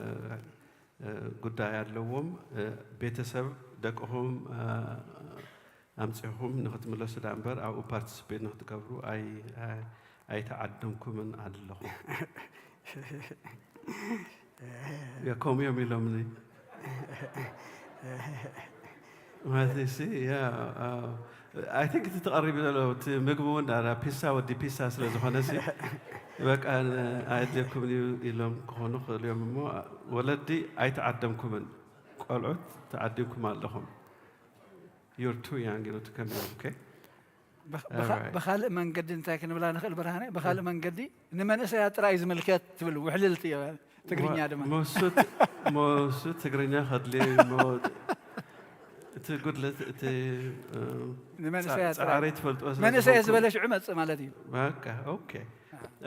እ፣ ጉዳይ ኣለዎም። እ፣ ቤተሰብ ደቅኹም፣ እ፣ ኣምጺኹም ንኽትምለሱ ደኣ እምበር ኣብኡ ፓርቲስፔት ንኽትገብሩ ኣይ-፣ ኣይ-፣ ኣይተዓደምኩምን ኣለኹም። ያ፣ ከምኡ እዮም ኢሎምኒ። ማለት ሲ፣ ያ፣ አ፣ I think እቲ ተቐሪቡ ዘሎ እቲ ምግቢ እውን ዳራ ፒሳ፣ ወዲ ፒሳ ስለ ዝኾነ ሲ፣ በቃ፣ ን-፣ ኣየድልየኩምን እዩ ኢሎም ክኾኑ ክኽእሉ እዮም እሞ፣ ወለዲ ኣይተዓደምኩምን፣ ቆልዑት ተዓዲምኩም ኣለኹም። You're too young, you know, to come here, okay? ብኽ-፣ ብኻ-፣ Alright. ብኻልእ መንገዲ እንታይ ክንብላ ንኽእል ብርሃነ? ብኻልእ መንገዲ ንመንእሰያት ጥራይ እዩ ዝምልከት ትብል ውሕልልቲ እያ ትግርኛ ዋ-፣ ድማ። መሱት፣ መሱት ትግርኛ ከድልየ እሞ እቲ ጉድለት፣ እቲ፣ እ፣ ንመንእሰያት ጻ-፣ ጥራይ። ጻዕሪ ትፈልጥዎ ስለ መንእሰያት ዝኾንኩ። ዝበለ ሽዑ መጽእ ማለት እዩ። በቃ፣ ኦኬ።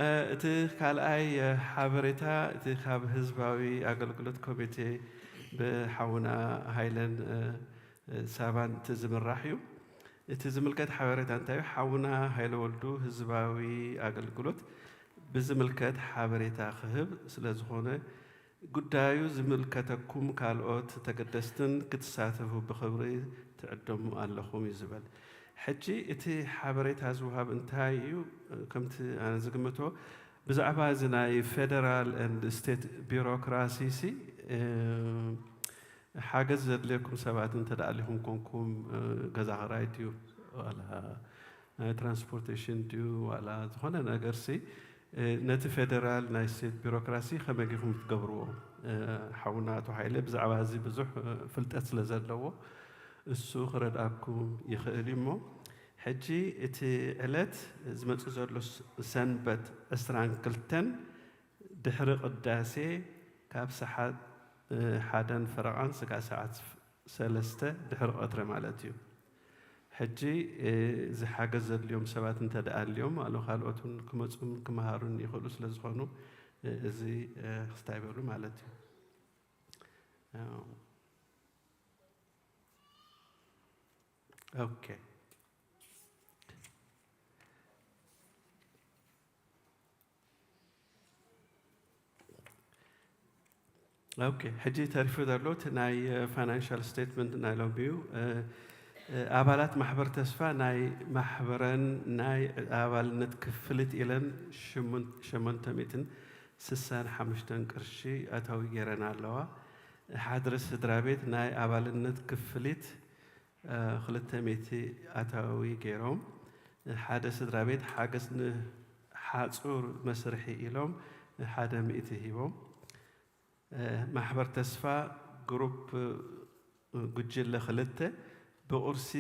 እ፣ እቲ ካልኣይ፣ እ፣ ሓበሬታ፣ እቲ ካብ ህዝባዊ ኣገልግሎት ኮሚቴ ብሓውና ሃይለን፣ እ፣ እ፣ ሳባን እቲ ዝምራሕ እዩ። እቲ ዝምልከት ሓበሬታ እንታይ እዩ? ሓውና ሃይለ ወልዱ ህዝባዊ ኣገልግሎት ብዝምልከት ሓበሬታ ክህብ ስለ ዝኾነ፣ ጉዳዩ ዝምልከተኩም ካልኦት ተገደስትን ክትሳተፉ ብኽብሪ ትዕደሙ ኣለኹም እዩ ዝበል። ሕጂ እቲ ሓበሬታ ዝወሃብ እንታይ እዩ? ከምቲ ኣነ ዝግምቶ፣ ብዛዕባ እዚ ናይ ፌደራል ኤንድ ስቴት ቢሮክራሲ ሲ፣ እ፣ ሓገዝ ዘድልየኩም ሰባት እንተ ደኣ ኣሊኹም ኮንኩም፣ እ፣ ገዛ ኽራይ ድዩ፣ ዋላ ናይ ትራንስፖርቴሽን ድዩ፣ ዋላ ዝኾነ ነገር ሲ፣ እ፣ ነቲ ፌደራል ናይ ስቴት ቢሮክራሲ ከመይ ጌርኩም ትገብርዎ? እ፣ ሓውና ኣቶ ሓይለ ብዛዕባ እዚ ብዙሕ፣ እ፣ ፍልጠት ስለ ዘለዎ እሱ ክረድኣኩም ይኽእል እዩ። እሞ ሕጂ እቲ ዕለት ዝመጽእ ዘሎ ስ-፣ ሰንበት ዕስራን ክልተን ድሕሪ ቅዳሴ ካብ ሰዓት፣ እ፣ ሓደን ፈረቓን ስጋዕ ሰዓት ሰለስተ ድሕሪ ቀትሪ ማለት እዩ። ሕጂ፣ እ፣ እዚ ሓገዝ ዘድልዮም ሰባት እንተ ደኣ ኣልዮም፣ ኣሎ ካልኦት እውን ክመጹን ክመሃሩን ይኽእሉ ስለ ዝኾኑ፣ እ፣ እዚ፣ እ፣ ክስታይ በሉ ማለት እዩ። እ፣ ኦኬ። ኦኬ፣ ሕጂ ተሪፉ ዘሎ እቲ ናይ፣ እ፣ ፋይናንሻል ስቴትመንት ናይ ሎሚ እዩ። እ፣ እ፣ ኣባላት ማሕበር ተስፋ ናይ ማሕበረን ናይ ኣባልነት ክፍሊት ኢለን ሽሙን-፣ ሸሞንተ ሚእትን ስሳን ሓሙሽተን ቅርሺ ኣታዊ ገይረን ኣለዋ። ሓድሪ ስድራ ቤት ናይ ኣባልነት ክፍሊት እ፣ ክልተ ሚእቲ ኣታዊ ገይሮም፣ ሓደ ስድራ ቤት ሓገዝ ንሓጹር መስርሒ ኢሎም ሓደ ሚእቲ ሂቦም። እ፣ ማሕበር ተስፋ ግሩፕ፣ እ፣ ጉጅለ ክልተ ብቑርሲ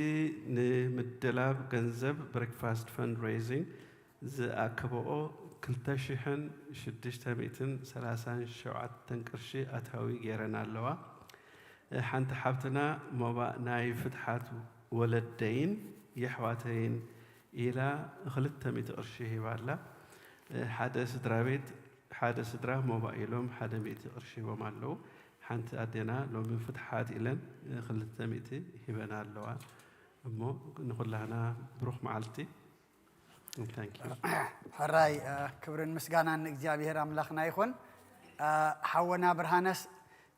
ንምድላብ ገንዘብ ብሬክፋስት ፈንድሬይዚንግ ዝኣከበኦ ክልተ ሽሕን ሽዱሽተ ሚእትን ሰላሳን ሸውዓተን ቅርሺ ኣታዊ ገይረን ኣለዋ። ሓንቲ ሓብትና ሞባእ ናይ ፍትሓት ወለደይን የሕዋተይን ኢላ ክልተ ሚእቲ ቅርሺ ሂባ ኣላ። ሓደ ስድራ ቤት፣ ሓደ ስድራ ሞባእ ኢሎም ሓደ ሚእቲ ቅርሺ ሂቦም ኣለዉ። ሓንቲ ኣዴና ሎሚ ፍትሓት ኢለን ክልተ ሚእቲ ሂበና ኣለዋ። እሞ ንኹላህና ብሩኽ መዓልቲ። Thank you። ሕራይ፣ እ፣ ክብርን ምስጋናን ንእግዚኣብሔር ኣምላኽና ይኹን። እ፣ ሓወና ብርሃነስ፣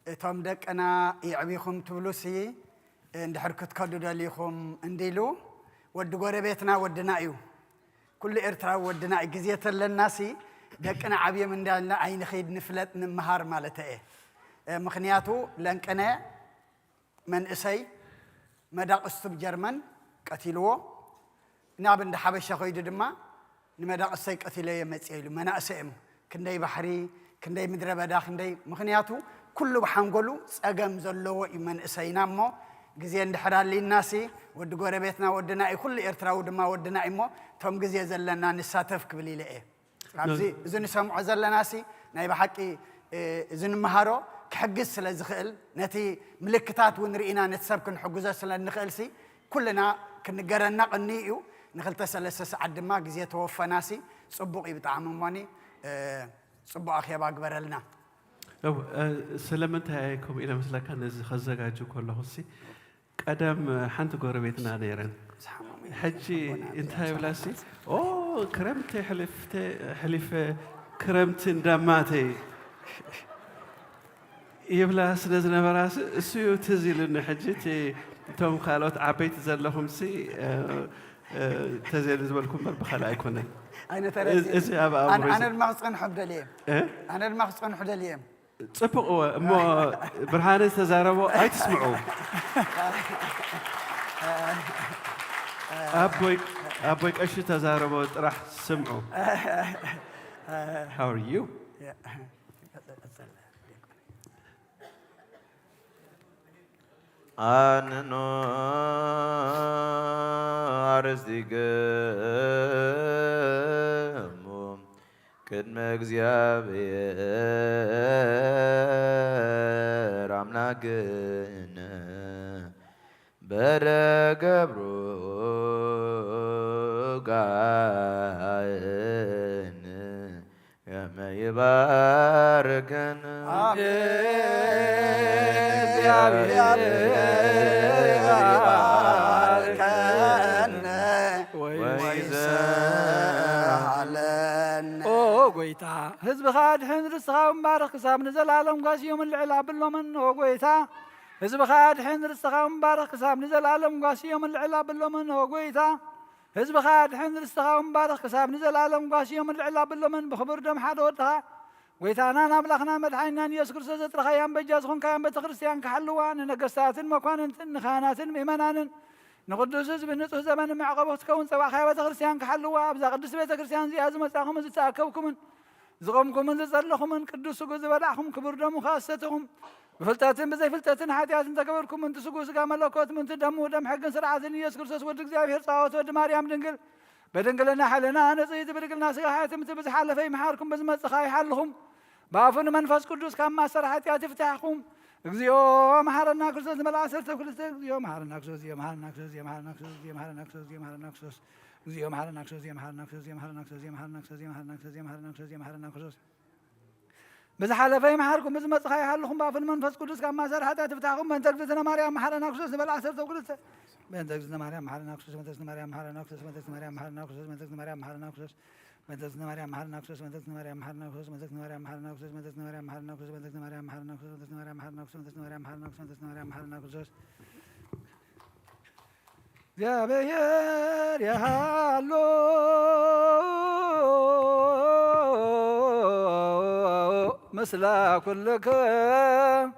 እቶም ደቅና የዕቢኹም ትብሉሲ፣ እንድሕር ክትከዱ ደሊኹም እንዲሉ፣ ወዲ ጎረቤትና ወድና እዩ። ኩሉ ኤርትራዊ ወድና እዩ። ግዜ ተለናሲ ደቅና ዓብዮም እንዳልና ኣይንኸይድ፣ ንፍለጥ፣ ንምሃር ማለት እየ። እ፣ ምኽንያቱ ለንቅነ መንእሰይ መዳቕስቱ ብጀርመን ቀቲልዎ። ናብ እንዳ ሓበሻ ከይዱ ድማ ንመዳቕሰይ ቀቲለዮ መጽየ ኢሉ። መናእሰይ እዮም። ክንደይ ባሕሪ፣ ክንደይ ምድረ በዳ፣ ክንደይ፣ ምኽንያቱ ኩሉ ብሓንጎሉ ጸገም ዘለዎ እዩ መንእሰይና። እሞ ግዜ እንድሕር ኣሊናሲ፣ ወዲ ጎረቤትና ወድና እዩ፣ ኩሉ ኤርትራዊ ድማ ወድና እዩ። እሞ እቶም ግዜ ዘለና ንሳተፍ ክብል ኢለ እየ። ኣብዚ ነ- እዚ ንሰምዖ ዘለናሲ ናይ ብሓቂ፣ እ፣ እዚ ንምሃሮ ክሕግዝ ስለ ዝኽእል፣ ነቲ ምልክታት እውን ርኢና ነቲ ሰብ ክንሕግዞ ስለ እንኽእልሲ ኩልና ክንገረና ቅንኢ እዩ። ንኽልተ ሰለስተ ሰዓት ድማ ግዜ ተወፈናሲ ጽቡቕ እዩ ብጣዕሚ። እሞኒ፣ እ፣ ጽቡቕ ኣኼባ ግበረልና። እው፣ እ፣ ስለምንታይ እየ ከምኡ ኢለ መስለካ፣ ነዚ ከዘጋጁ ከለኹሲ ቀደም ሓንቲ ጎረቤትና ነይረን። ዝሓመሙ እዮም። ሕጂ ሓቦና እንታይ ይብላሲ? "ኦ፣ ክረምቲ ሕልፍተ-፣ ሕሊፈ፣ ክረምቲ እንዳማተይ" ይብላ ስለ ዝነበራሲ፣ እሱ እዩ ትዝ ኢሉኒ። ሕጂ እቲ፣ እቶም ካልኦት ዓበይቲ ዘለኹምሲ፣ እ፣ እ፣ ተዘይሉ ዝበልኩ እምበር ብኻልእ ኣይኮነን። ኣይነተረድእን። እዚ፣ እዚ ኣብ ኣነ፣ ኣእምሮይ ኣነ ዝ- ድማ ክጸንሖም ደልየ እየ። እ? ኣነ ድማ ክጸንሑ ደልየ እየ። ጽቡቕ እወ፣ እሞ ብርሃነ ዝተዛረቦ ኣይትስምዑ። ኣቦይ፣ ኣቦይ ቀሺ ተዛረቦ ጥራሕ ስምዑ። How are you? ኣንኖ ኣርዚገሙ ቅድመ እግዚኣብሔር ኣምላክነ በረ ገብሩ ጋየነ ከመ ይባርከነ። ኣሜን። እግዚኣብሔር ይባርከነ ወይስሃለነ። ወይስሃለነ። ኦ ጎይታ፣ ህዝብኻ ኣድሕን፣ ርስትኻ እውን ባርኽ፣ ክሳብ ንዘለኣለም ጓስዮምን ልዕል ኣብሎምን። ኦ ጎይታ፣ ህዝብኻ ኣድሕን፣ ርስትኻ እውን ባርኽ፣ ክሳብ ንዘለኣለም ጓስዮምን ልዕል ኣብሎምን። ኦ ጎይታ፣ ህዝብኻ ኣድሕን፣ ርስትኻ እውን ባርኽ፣ ክሳብ ንዘለኣለም ጓስዮምን ልዕል ኣብሎምን። ብኽቡር ደም ሓደ ወድኻ፣ ጎይታናን ኣምላኽናን መድሓኒናን ኢየሱስ ክርስቶስ፣ ዘጥረኻያን በጃ ዝኾንካያን ቤተ ክርስቲያን ክሓልዋ፣ ንነገስታትን መኳንንትን ንካህናትን ምእመናንን ንቕዱስ ህዝቢ ንጹህ ዘመን መዕቐቢ ክትከውን ጸዋዕኻያ ቤተ ክርስቲያን ክሓልዋ፣ ኣብዛ ቅድስቲ ቤተ ክርስቲያን እዚኣ ዝመጻኹምን ዝተኣከብኩምን ዝቖምኩምን ዝጸለኹምን፣ ቅዱስ ስጉ ዝበላዕኹም፣ ክቡር ደሙ ከኣ ዝሰተኹም፣ ብፍልጠትን ብዘይፍልጠትን ሓጢኣትን ተገበርኩም፣ ምእንቲ ስጉ ስጋ መለኮት፣ ምእንቲ ደሙ ደም ሕግን ስርዓትን ኢየሱስ ክርስቶስ ወዲ እግዚኣብሔር ጸባኦት ወዲ ማርያም ድንግል፣ በድንግልና ሕልና ንጽሕቲ፣ ብድንግልና ስጋ ሕትምቲ፣ ብዝሓለፈ ይምሓርኩም፣ ብዝመጽእ ከኣ ይሓልኹም። ብኣፉ ንመንፈስ ቅዱስ ካብ ማሰር ሓጢኣት ይፍታሕኩም። እግዚኦ መሓረና ክርስቶስ ንመልኣ ዓሰርተ ክልተ። እግዚኦ መሓረና ክርስቶስ፣ እግዚኦ መሓረና ክርስቶስ፣ እግዚኦ መሓረና ክርስቶስ፣ እግዚኦ መሓረና ክርስቶስ፣ እግዚኦ መሓረና ክርስቶስ፣ እግዚኦ መሓረና ክርስቶስ፣ ብዝሓለፈ ይምሓርኩም፣ ብዝመጽእ ከኣ ይሓልኹም። ብኣፉ ንመንፈስ ቅዱስ ካብ ማሰር ሓጢኣት ይፍታሕኩም። በእንተ እግዝእትነ ማርያም መሓረና ክርስቶስ ንመልኣ ዓሰርተ ክልተ። በእንተ እግዝእትነ ማርያም መሓረና ክርስቶስ፣ በእንተ እግዝእትነ ማርያም መሓረና ክርስቶስ፣ በእንተ እግዝእትነ ማርያም መሓረና ክርስቶስ፣ በእንተ እግዝእትነ ማርያም መሓረና ክርስቶስ፣ በእንተ እግዝእትነ ማርያም መሓረና ክርስቶስ፣ በእንተ እግዝእትነ ማርያም መሓረና ክርስቶስ፣ በእንተ እግዝእትነ ማርያም መሓረና ክርስቶስ፣ በእንተ እግዝእትነ ማርያም መሓረና ክርስቶስ፣ በእንተ እግዝእትነ ማርያም መሓረና ክርስቶስ። እግዚኣብሔር ይሃሎ ምስለ ኩልክሙ።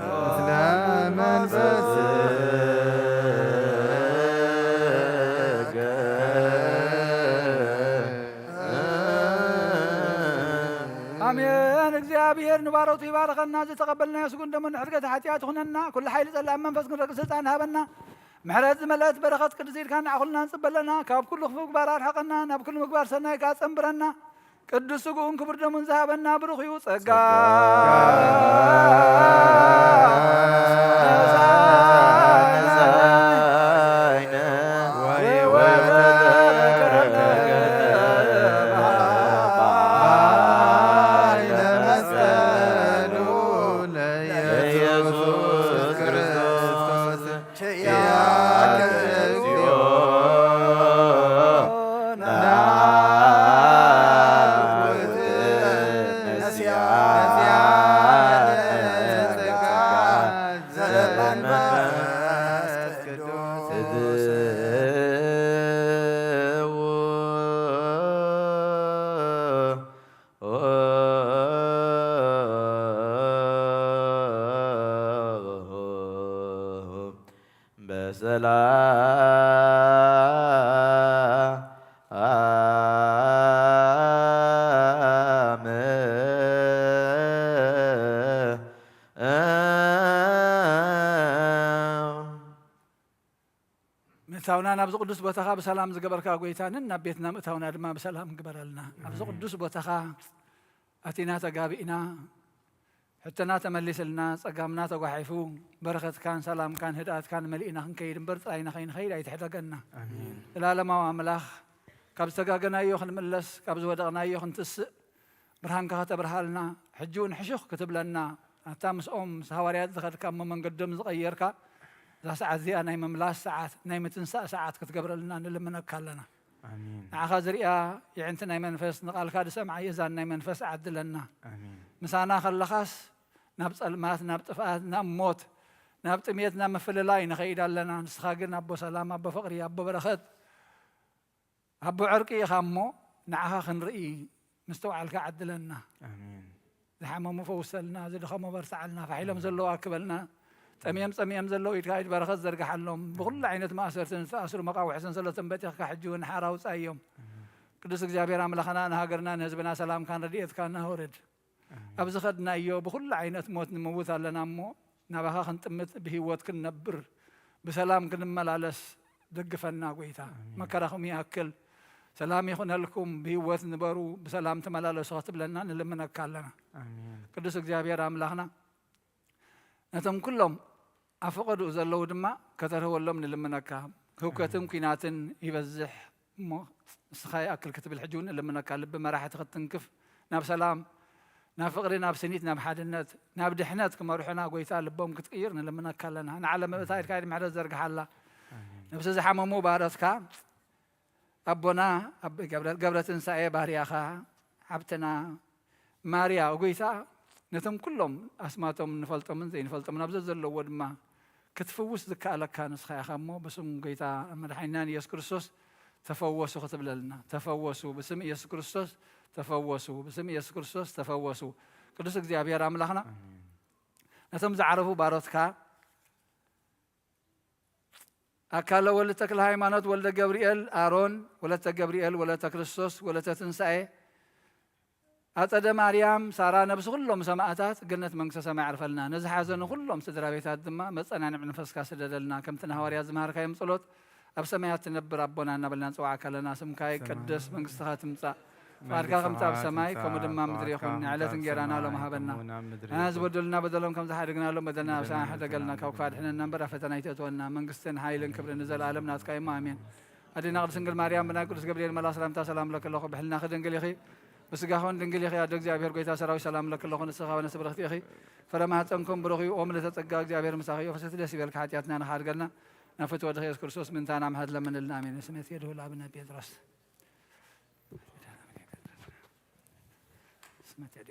ምስለ መንፈስከ። ኣሜን። እግዚኣብሔር ንባሮቱ ይባርኸና። ዝተቐበልናዮ ስጉን ደሙን ንሕድገት ሓጢኣት ይኹነና። ኩሉ ሓይሊ ጸላእን መንፈስ ግን ረቂ ስልጣን ሃበና። ምሕረት ዝመልአት በረኸት ቅድስት ኢድካ ንዓኹልና ንጽበለና፣ ካብ ኩሉ ክፉእ ምግባር ኣርሕቐና፣ ናብ ኩሉ ምግባር ሰናይ ከኣ ጸንብረና። ቅዱስ ስግኡን ክቡር ደሙን ዝሃበና ብሩኽ እዩ ጸጋ። ምእታውና ናብዚ ቅዱስ ቦታኻ ብሰላም ዝገበርካ ጎይታንን ናብ ቤትና ምእታውና ድማ ብሰላም ግበረልና። ኣብዚ ቅዱስ ቦታኻ ኣቲና ተጋቢእና፣ ሕቶና ተመሊስልና፣ ጸጋምና ተጓሒፉ፣ በረኸትካን ሰላምካን ህድኣትካን መሊእና ክንከይድ እምበር፣ ጥራይና ከይንኸይድ ኣይትሕደገና። ኣሜን። ዘላለማዊ ኣምላኽ፣ ካብ ዝተጋገናዮ ክንምለስ፣ ካብ ዝወደቕናዮ ክንትስእ፣ ብርሃንካ ከተብርሃልና፣ ሕጂ እውን ሕሹኽ ክትብለና፣ ኣታ ምስኦም ምስ ሃዋርያት ዝኸድካ እሞ መንገዶም ዝቐየርካ፣ እዛ ሰዓት እዚኣ ናይ ምምላስ ሰዓት፣ ናይ ምትንሳእ ሰዓት ክትገብረልና ንልምነካ ኣለና። ኣሜን። ንዓኻ ዝሪኣ የዕንቲ ናይ መንፈስ፣ ንቓልካ ዝሰምዓ የእዛን ናይ መንፈስ ዓድለና። ኣሜን። ምሳና ከለኻስ ናብ ጸልማት፣ ናብ ጥፍኣት፣ ናብ ሞት፣ ናብ ጥሜት፣ ናብ ምፍልላይ ንኸይድ ኣለና። ንስኻ ግን ኣቦ ሰላም፣ ኣቦ ፍቕሪ፣ ኣቦ በረኸት፣ ኣቦ ዕርቂ ኢኻ እሞ ንዓኻ ክንርኢ ምስትውዓልካ ዓድለና። ኣሜን። ዝሓመሙ ፈውሰልና፣ ዝደኸሙ በርትዓልና፣ ፋሕ ኢሎም ዘለዉ ኣክበልና፣ ጠምዮም ጸሚኦም ዘለዉ ኢድካ ኢድ በረኸት ዘርግሓሎም፣ ብኹሉ ዓይነት ማእሰርትን ዝተኣስሩ መቓውሒ ሰንሰለቶም በጢኽካ ሕጂ እውን ሓራ ኣውጻዮም። ኣሜን። ቅዱስ እግዚኣብሔር ኣምላኽና ንሃገርና ንህዝብና ሰላምካን ረድኤትካን ኣውርድ። ኣሜን። ኣብ ዝኸድናዮ ብኹሉ ዓይነት ሞት ንምውት ኣለና እሞ ናባኻ ክንጥምት ብህይወት ክንነብር ብሰላም ክንመላለስ ደግፈና ጎይታ። ኣሜን። መከራኹም ይኣክል፣ ሰላም ይኹነልኩም፣ ብህይወት ንበሩ፣ ብሰላም ተመላለሱ ክትብለና ንልምነካ ኣለና። ኣሜን። ቅዱስ እግዚኣብሔር ኣምላኽና ነቶም ኩሎም ኣብ ፈቐድኡ ዘለዉ ድማ ከተርህወሎም ንልምነካ። ህውከትን ኣሜን። ኲናትን ይበዝሕ እሞ ንስኻ ይኣክል ክትብል ሕጂ እውን ንልምነካ። ልቢ መራሕቲ ክትትንክፍ፣ ናብ ሰላም፣ ናብ ፍቕሪ፣ ናብ ስኒት፣ ናብ ሓድነት፣ ናብ ድሕነት ክመርሑና ጎይታ ልቦም ክትቅይር ንልምነካ ኣለና። ንዓለም ምእታ ኢድካ ኢድ ምሕረት ዘርግሓላ። ኣሜን። ነብሲ ዝሓመሙ ባሮትካ ኣቦና ኣብ ገብረ፣ ገብረ ትንሳኤ ባርያኻ፣ ሓብትና ማርያ ጎይታ ነቶም ኩሎም ኣስማቶም ንፈልጦምን ዘይንፈልጦምን ኣብ ዘዘለዎ ድማ ክትፍውስ ዝከኣለካ ንስኻ ኢኻ እሞ፣ ብስም ጎይታ መድሓኒናን ኢየሱስ ክርስቶስ ተፈወሱ ክትብለልና። ተፈወሱ፣ ብስም ኢየሱስ ክርስቶስ ተፈወሱ፣ ብስም ኢየሱስ ክርስቶስ ተፈወሱ። ቅዱስ እግዚኣብሔር ኣምላኽና፣ ኣሜን። ነቶም ዝዓረፉ ባሮትካ ኣካለ ወልድ ተክለ ሃይማኖት፣ ወልደ ገብርኤል ኣሮን፣ ወለተ ገብርኤል፣ ወለተ ክርስቶስ፣ ወለተ ትንሳኤ፣ ኣጸደ ማርያም፣ ሳራ፣ ነብሲ ኩሎም ሰማእታት ገነት መንግስተ ሰማይ ኣዕርፈልና። ነዚ ሓዘኑ ኩሎም ስድራ ቤታት ድማ መጸናንዒ መንፈስካ ስደደልና። ከምቲ ንሃዋርያት ዝመሃርካዮም ጸሎት፣ ኣብ ሰማያት ትነብር ኣቦና እናበልና ንጽዋዕካ ኣለና። ስምካ ይቀደስ፣ ሰማይ መንግስትኻ ትምጻእ፣ ፍቓድካ ከም ኣብ ሰማይ ከምኡ ድማ ኣብ ምድሪ ይኹን። ንዕለት እንጌራና ሎም ሃበና። ንሕና ዝበደሉና በደሎም ከም ዝሓደግናሎም በደልና ኣብ ሰማይ ሓደገልና፣ ካብ ክፋ ድሕነና እምበር ኣብ ፈተና ኣይተእትወና። መንግስትን ሓይልን ክብርን ንዘለኣለም ናትካ እሞ ኣሜን። ኣዴና ቅድስት ድንግል ማርያም ብናይ ቅዱስ ገብርኤል መልኣኽ ሰላምታ ሰላም እለኪ ኣለኹ። ብሕልናኺ ድንግል ኢኺ፣ ብስጋኽን ድንግል ኢኺ። ኣደ እግዚኣብሔር ጎይታ ሰራዊት ሰላም እለኪ ኣለኹ። ንስኺ ካብ ኣንስቲ ብርኽቲ ኢኺ፣ ፍረ ማህፀንኩም ብሩኽ እዩ። ኦም ልዕልተ ጸጋ እግዚኣብሔር ምሳኺ እዩ። ፍስሕቲ ደስ ይበልኪ፣ ሓጢኣትና ንኻድገልና ናብ ፍትወ ወድኺ ኢየሱስ ክርስቶስ ምንታና ምሕረት ለምንልና። ኣሜን። ስመት የድሁል ኣብነ ጴጥሮስ ስመት የድሁል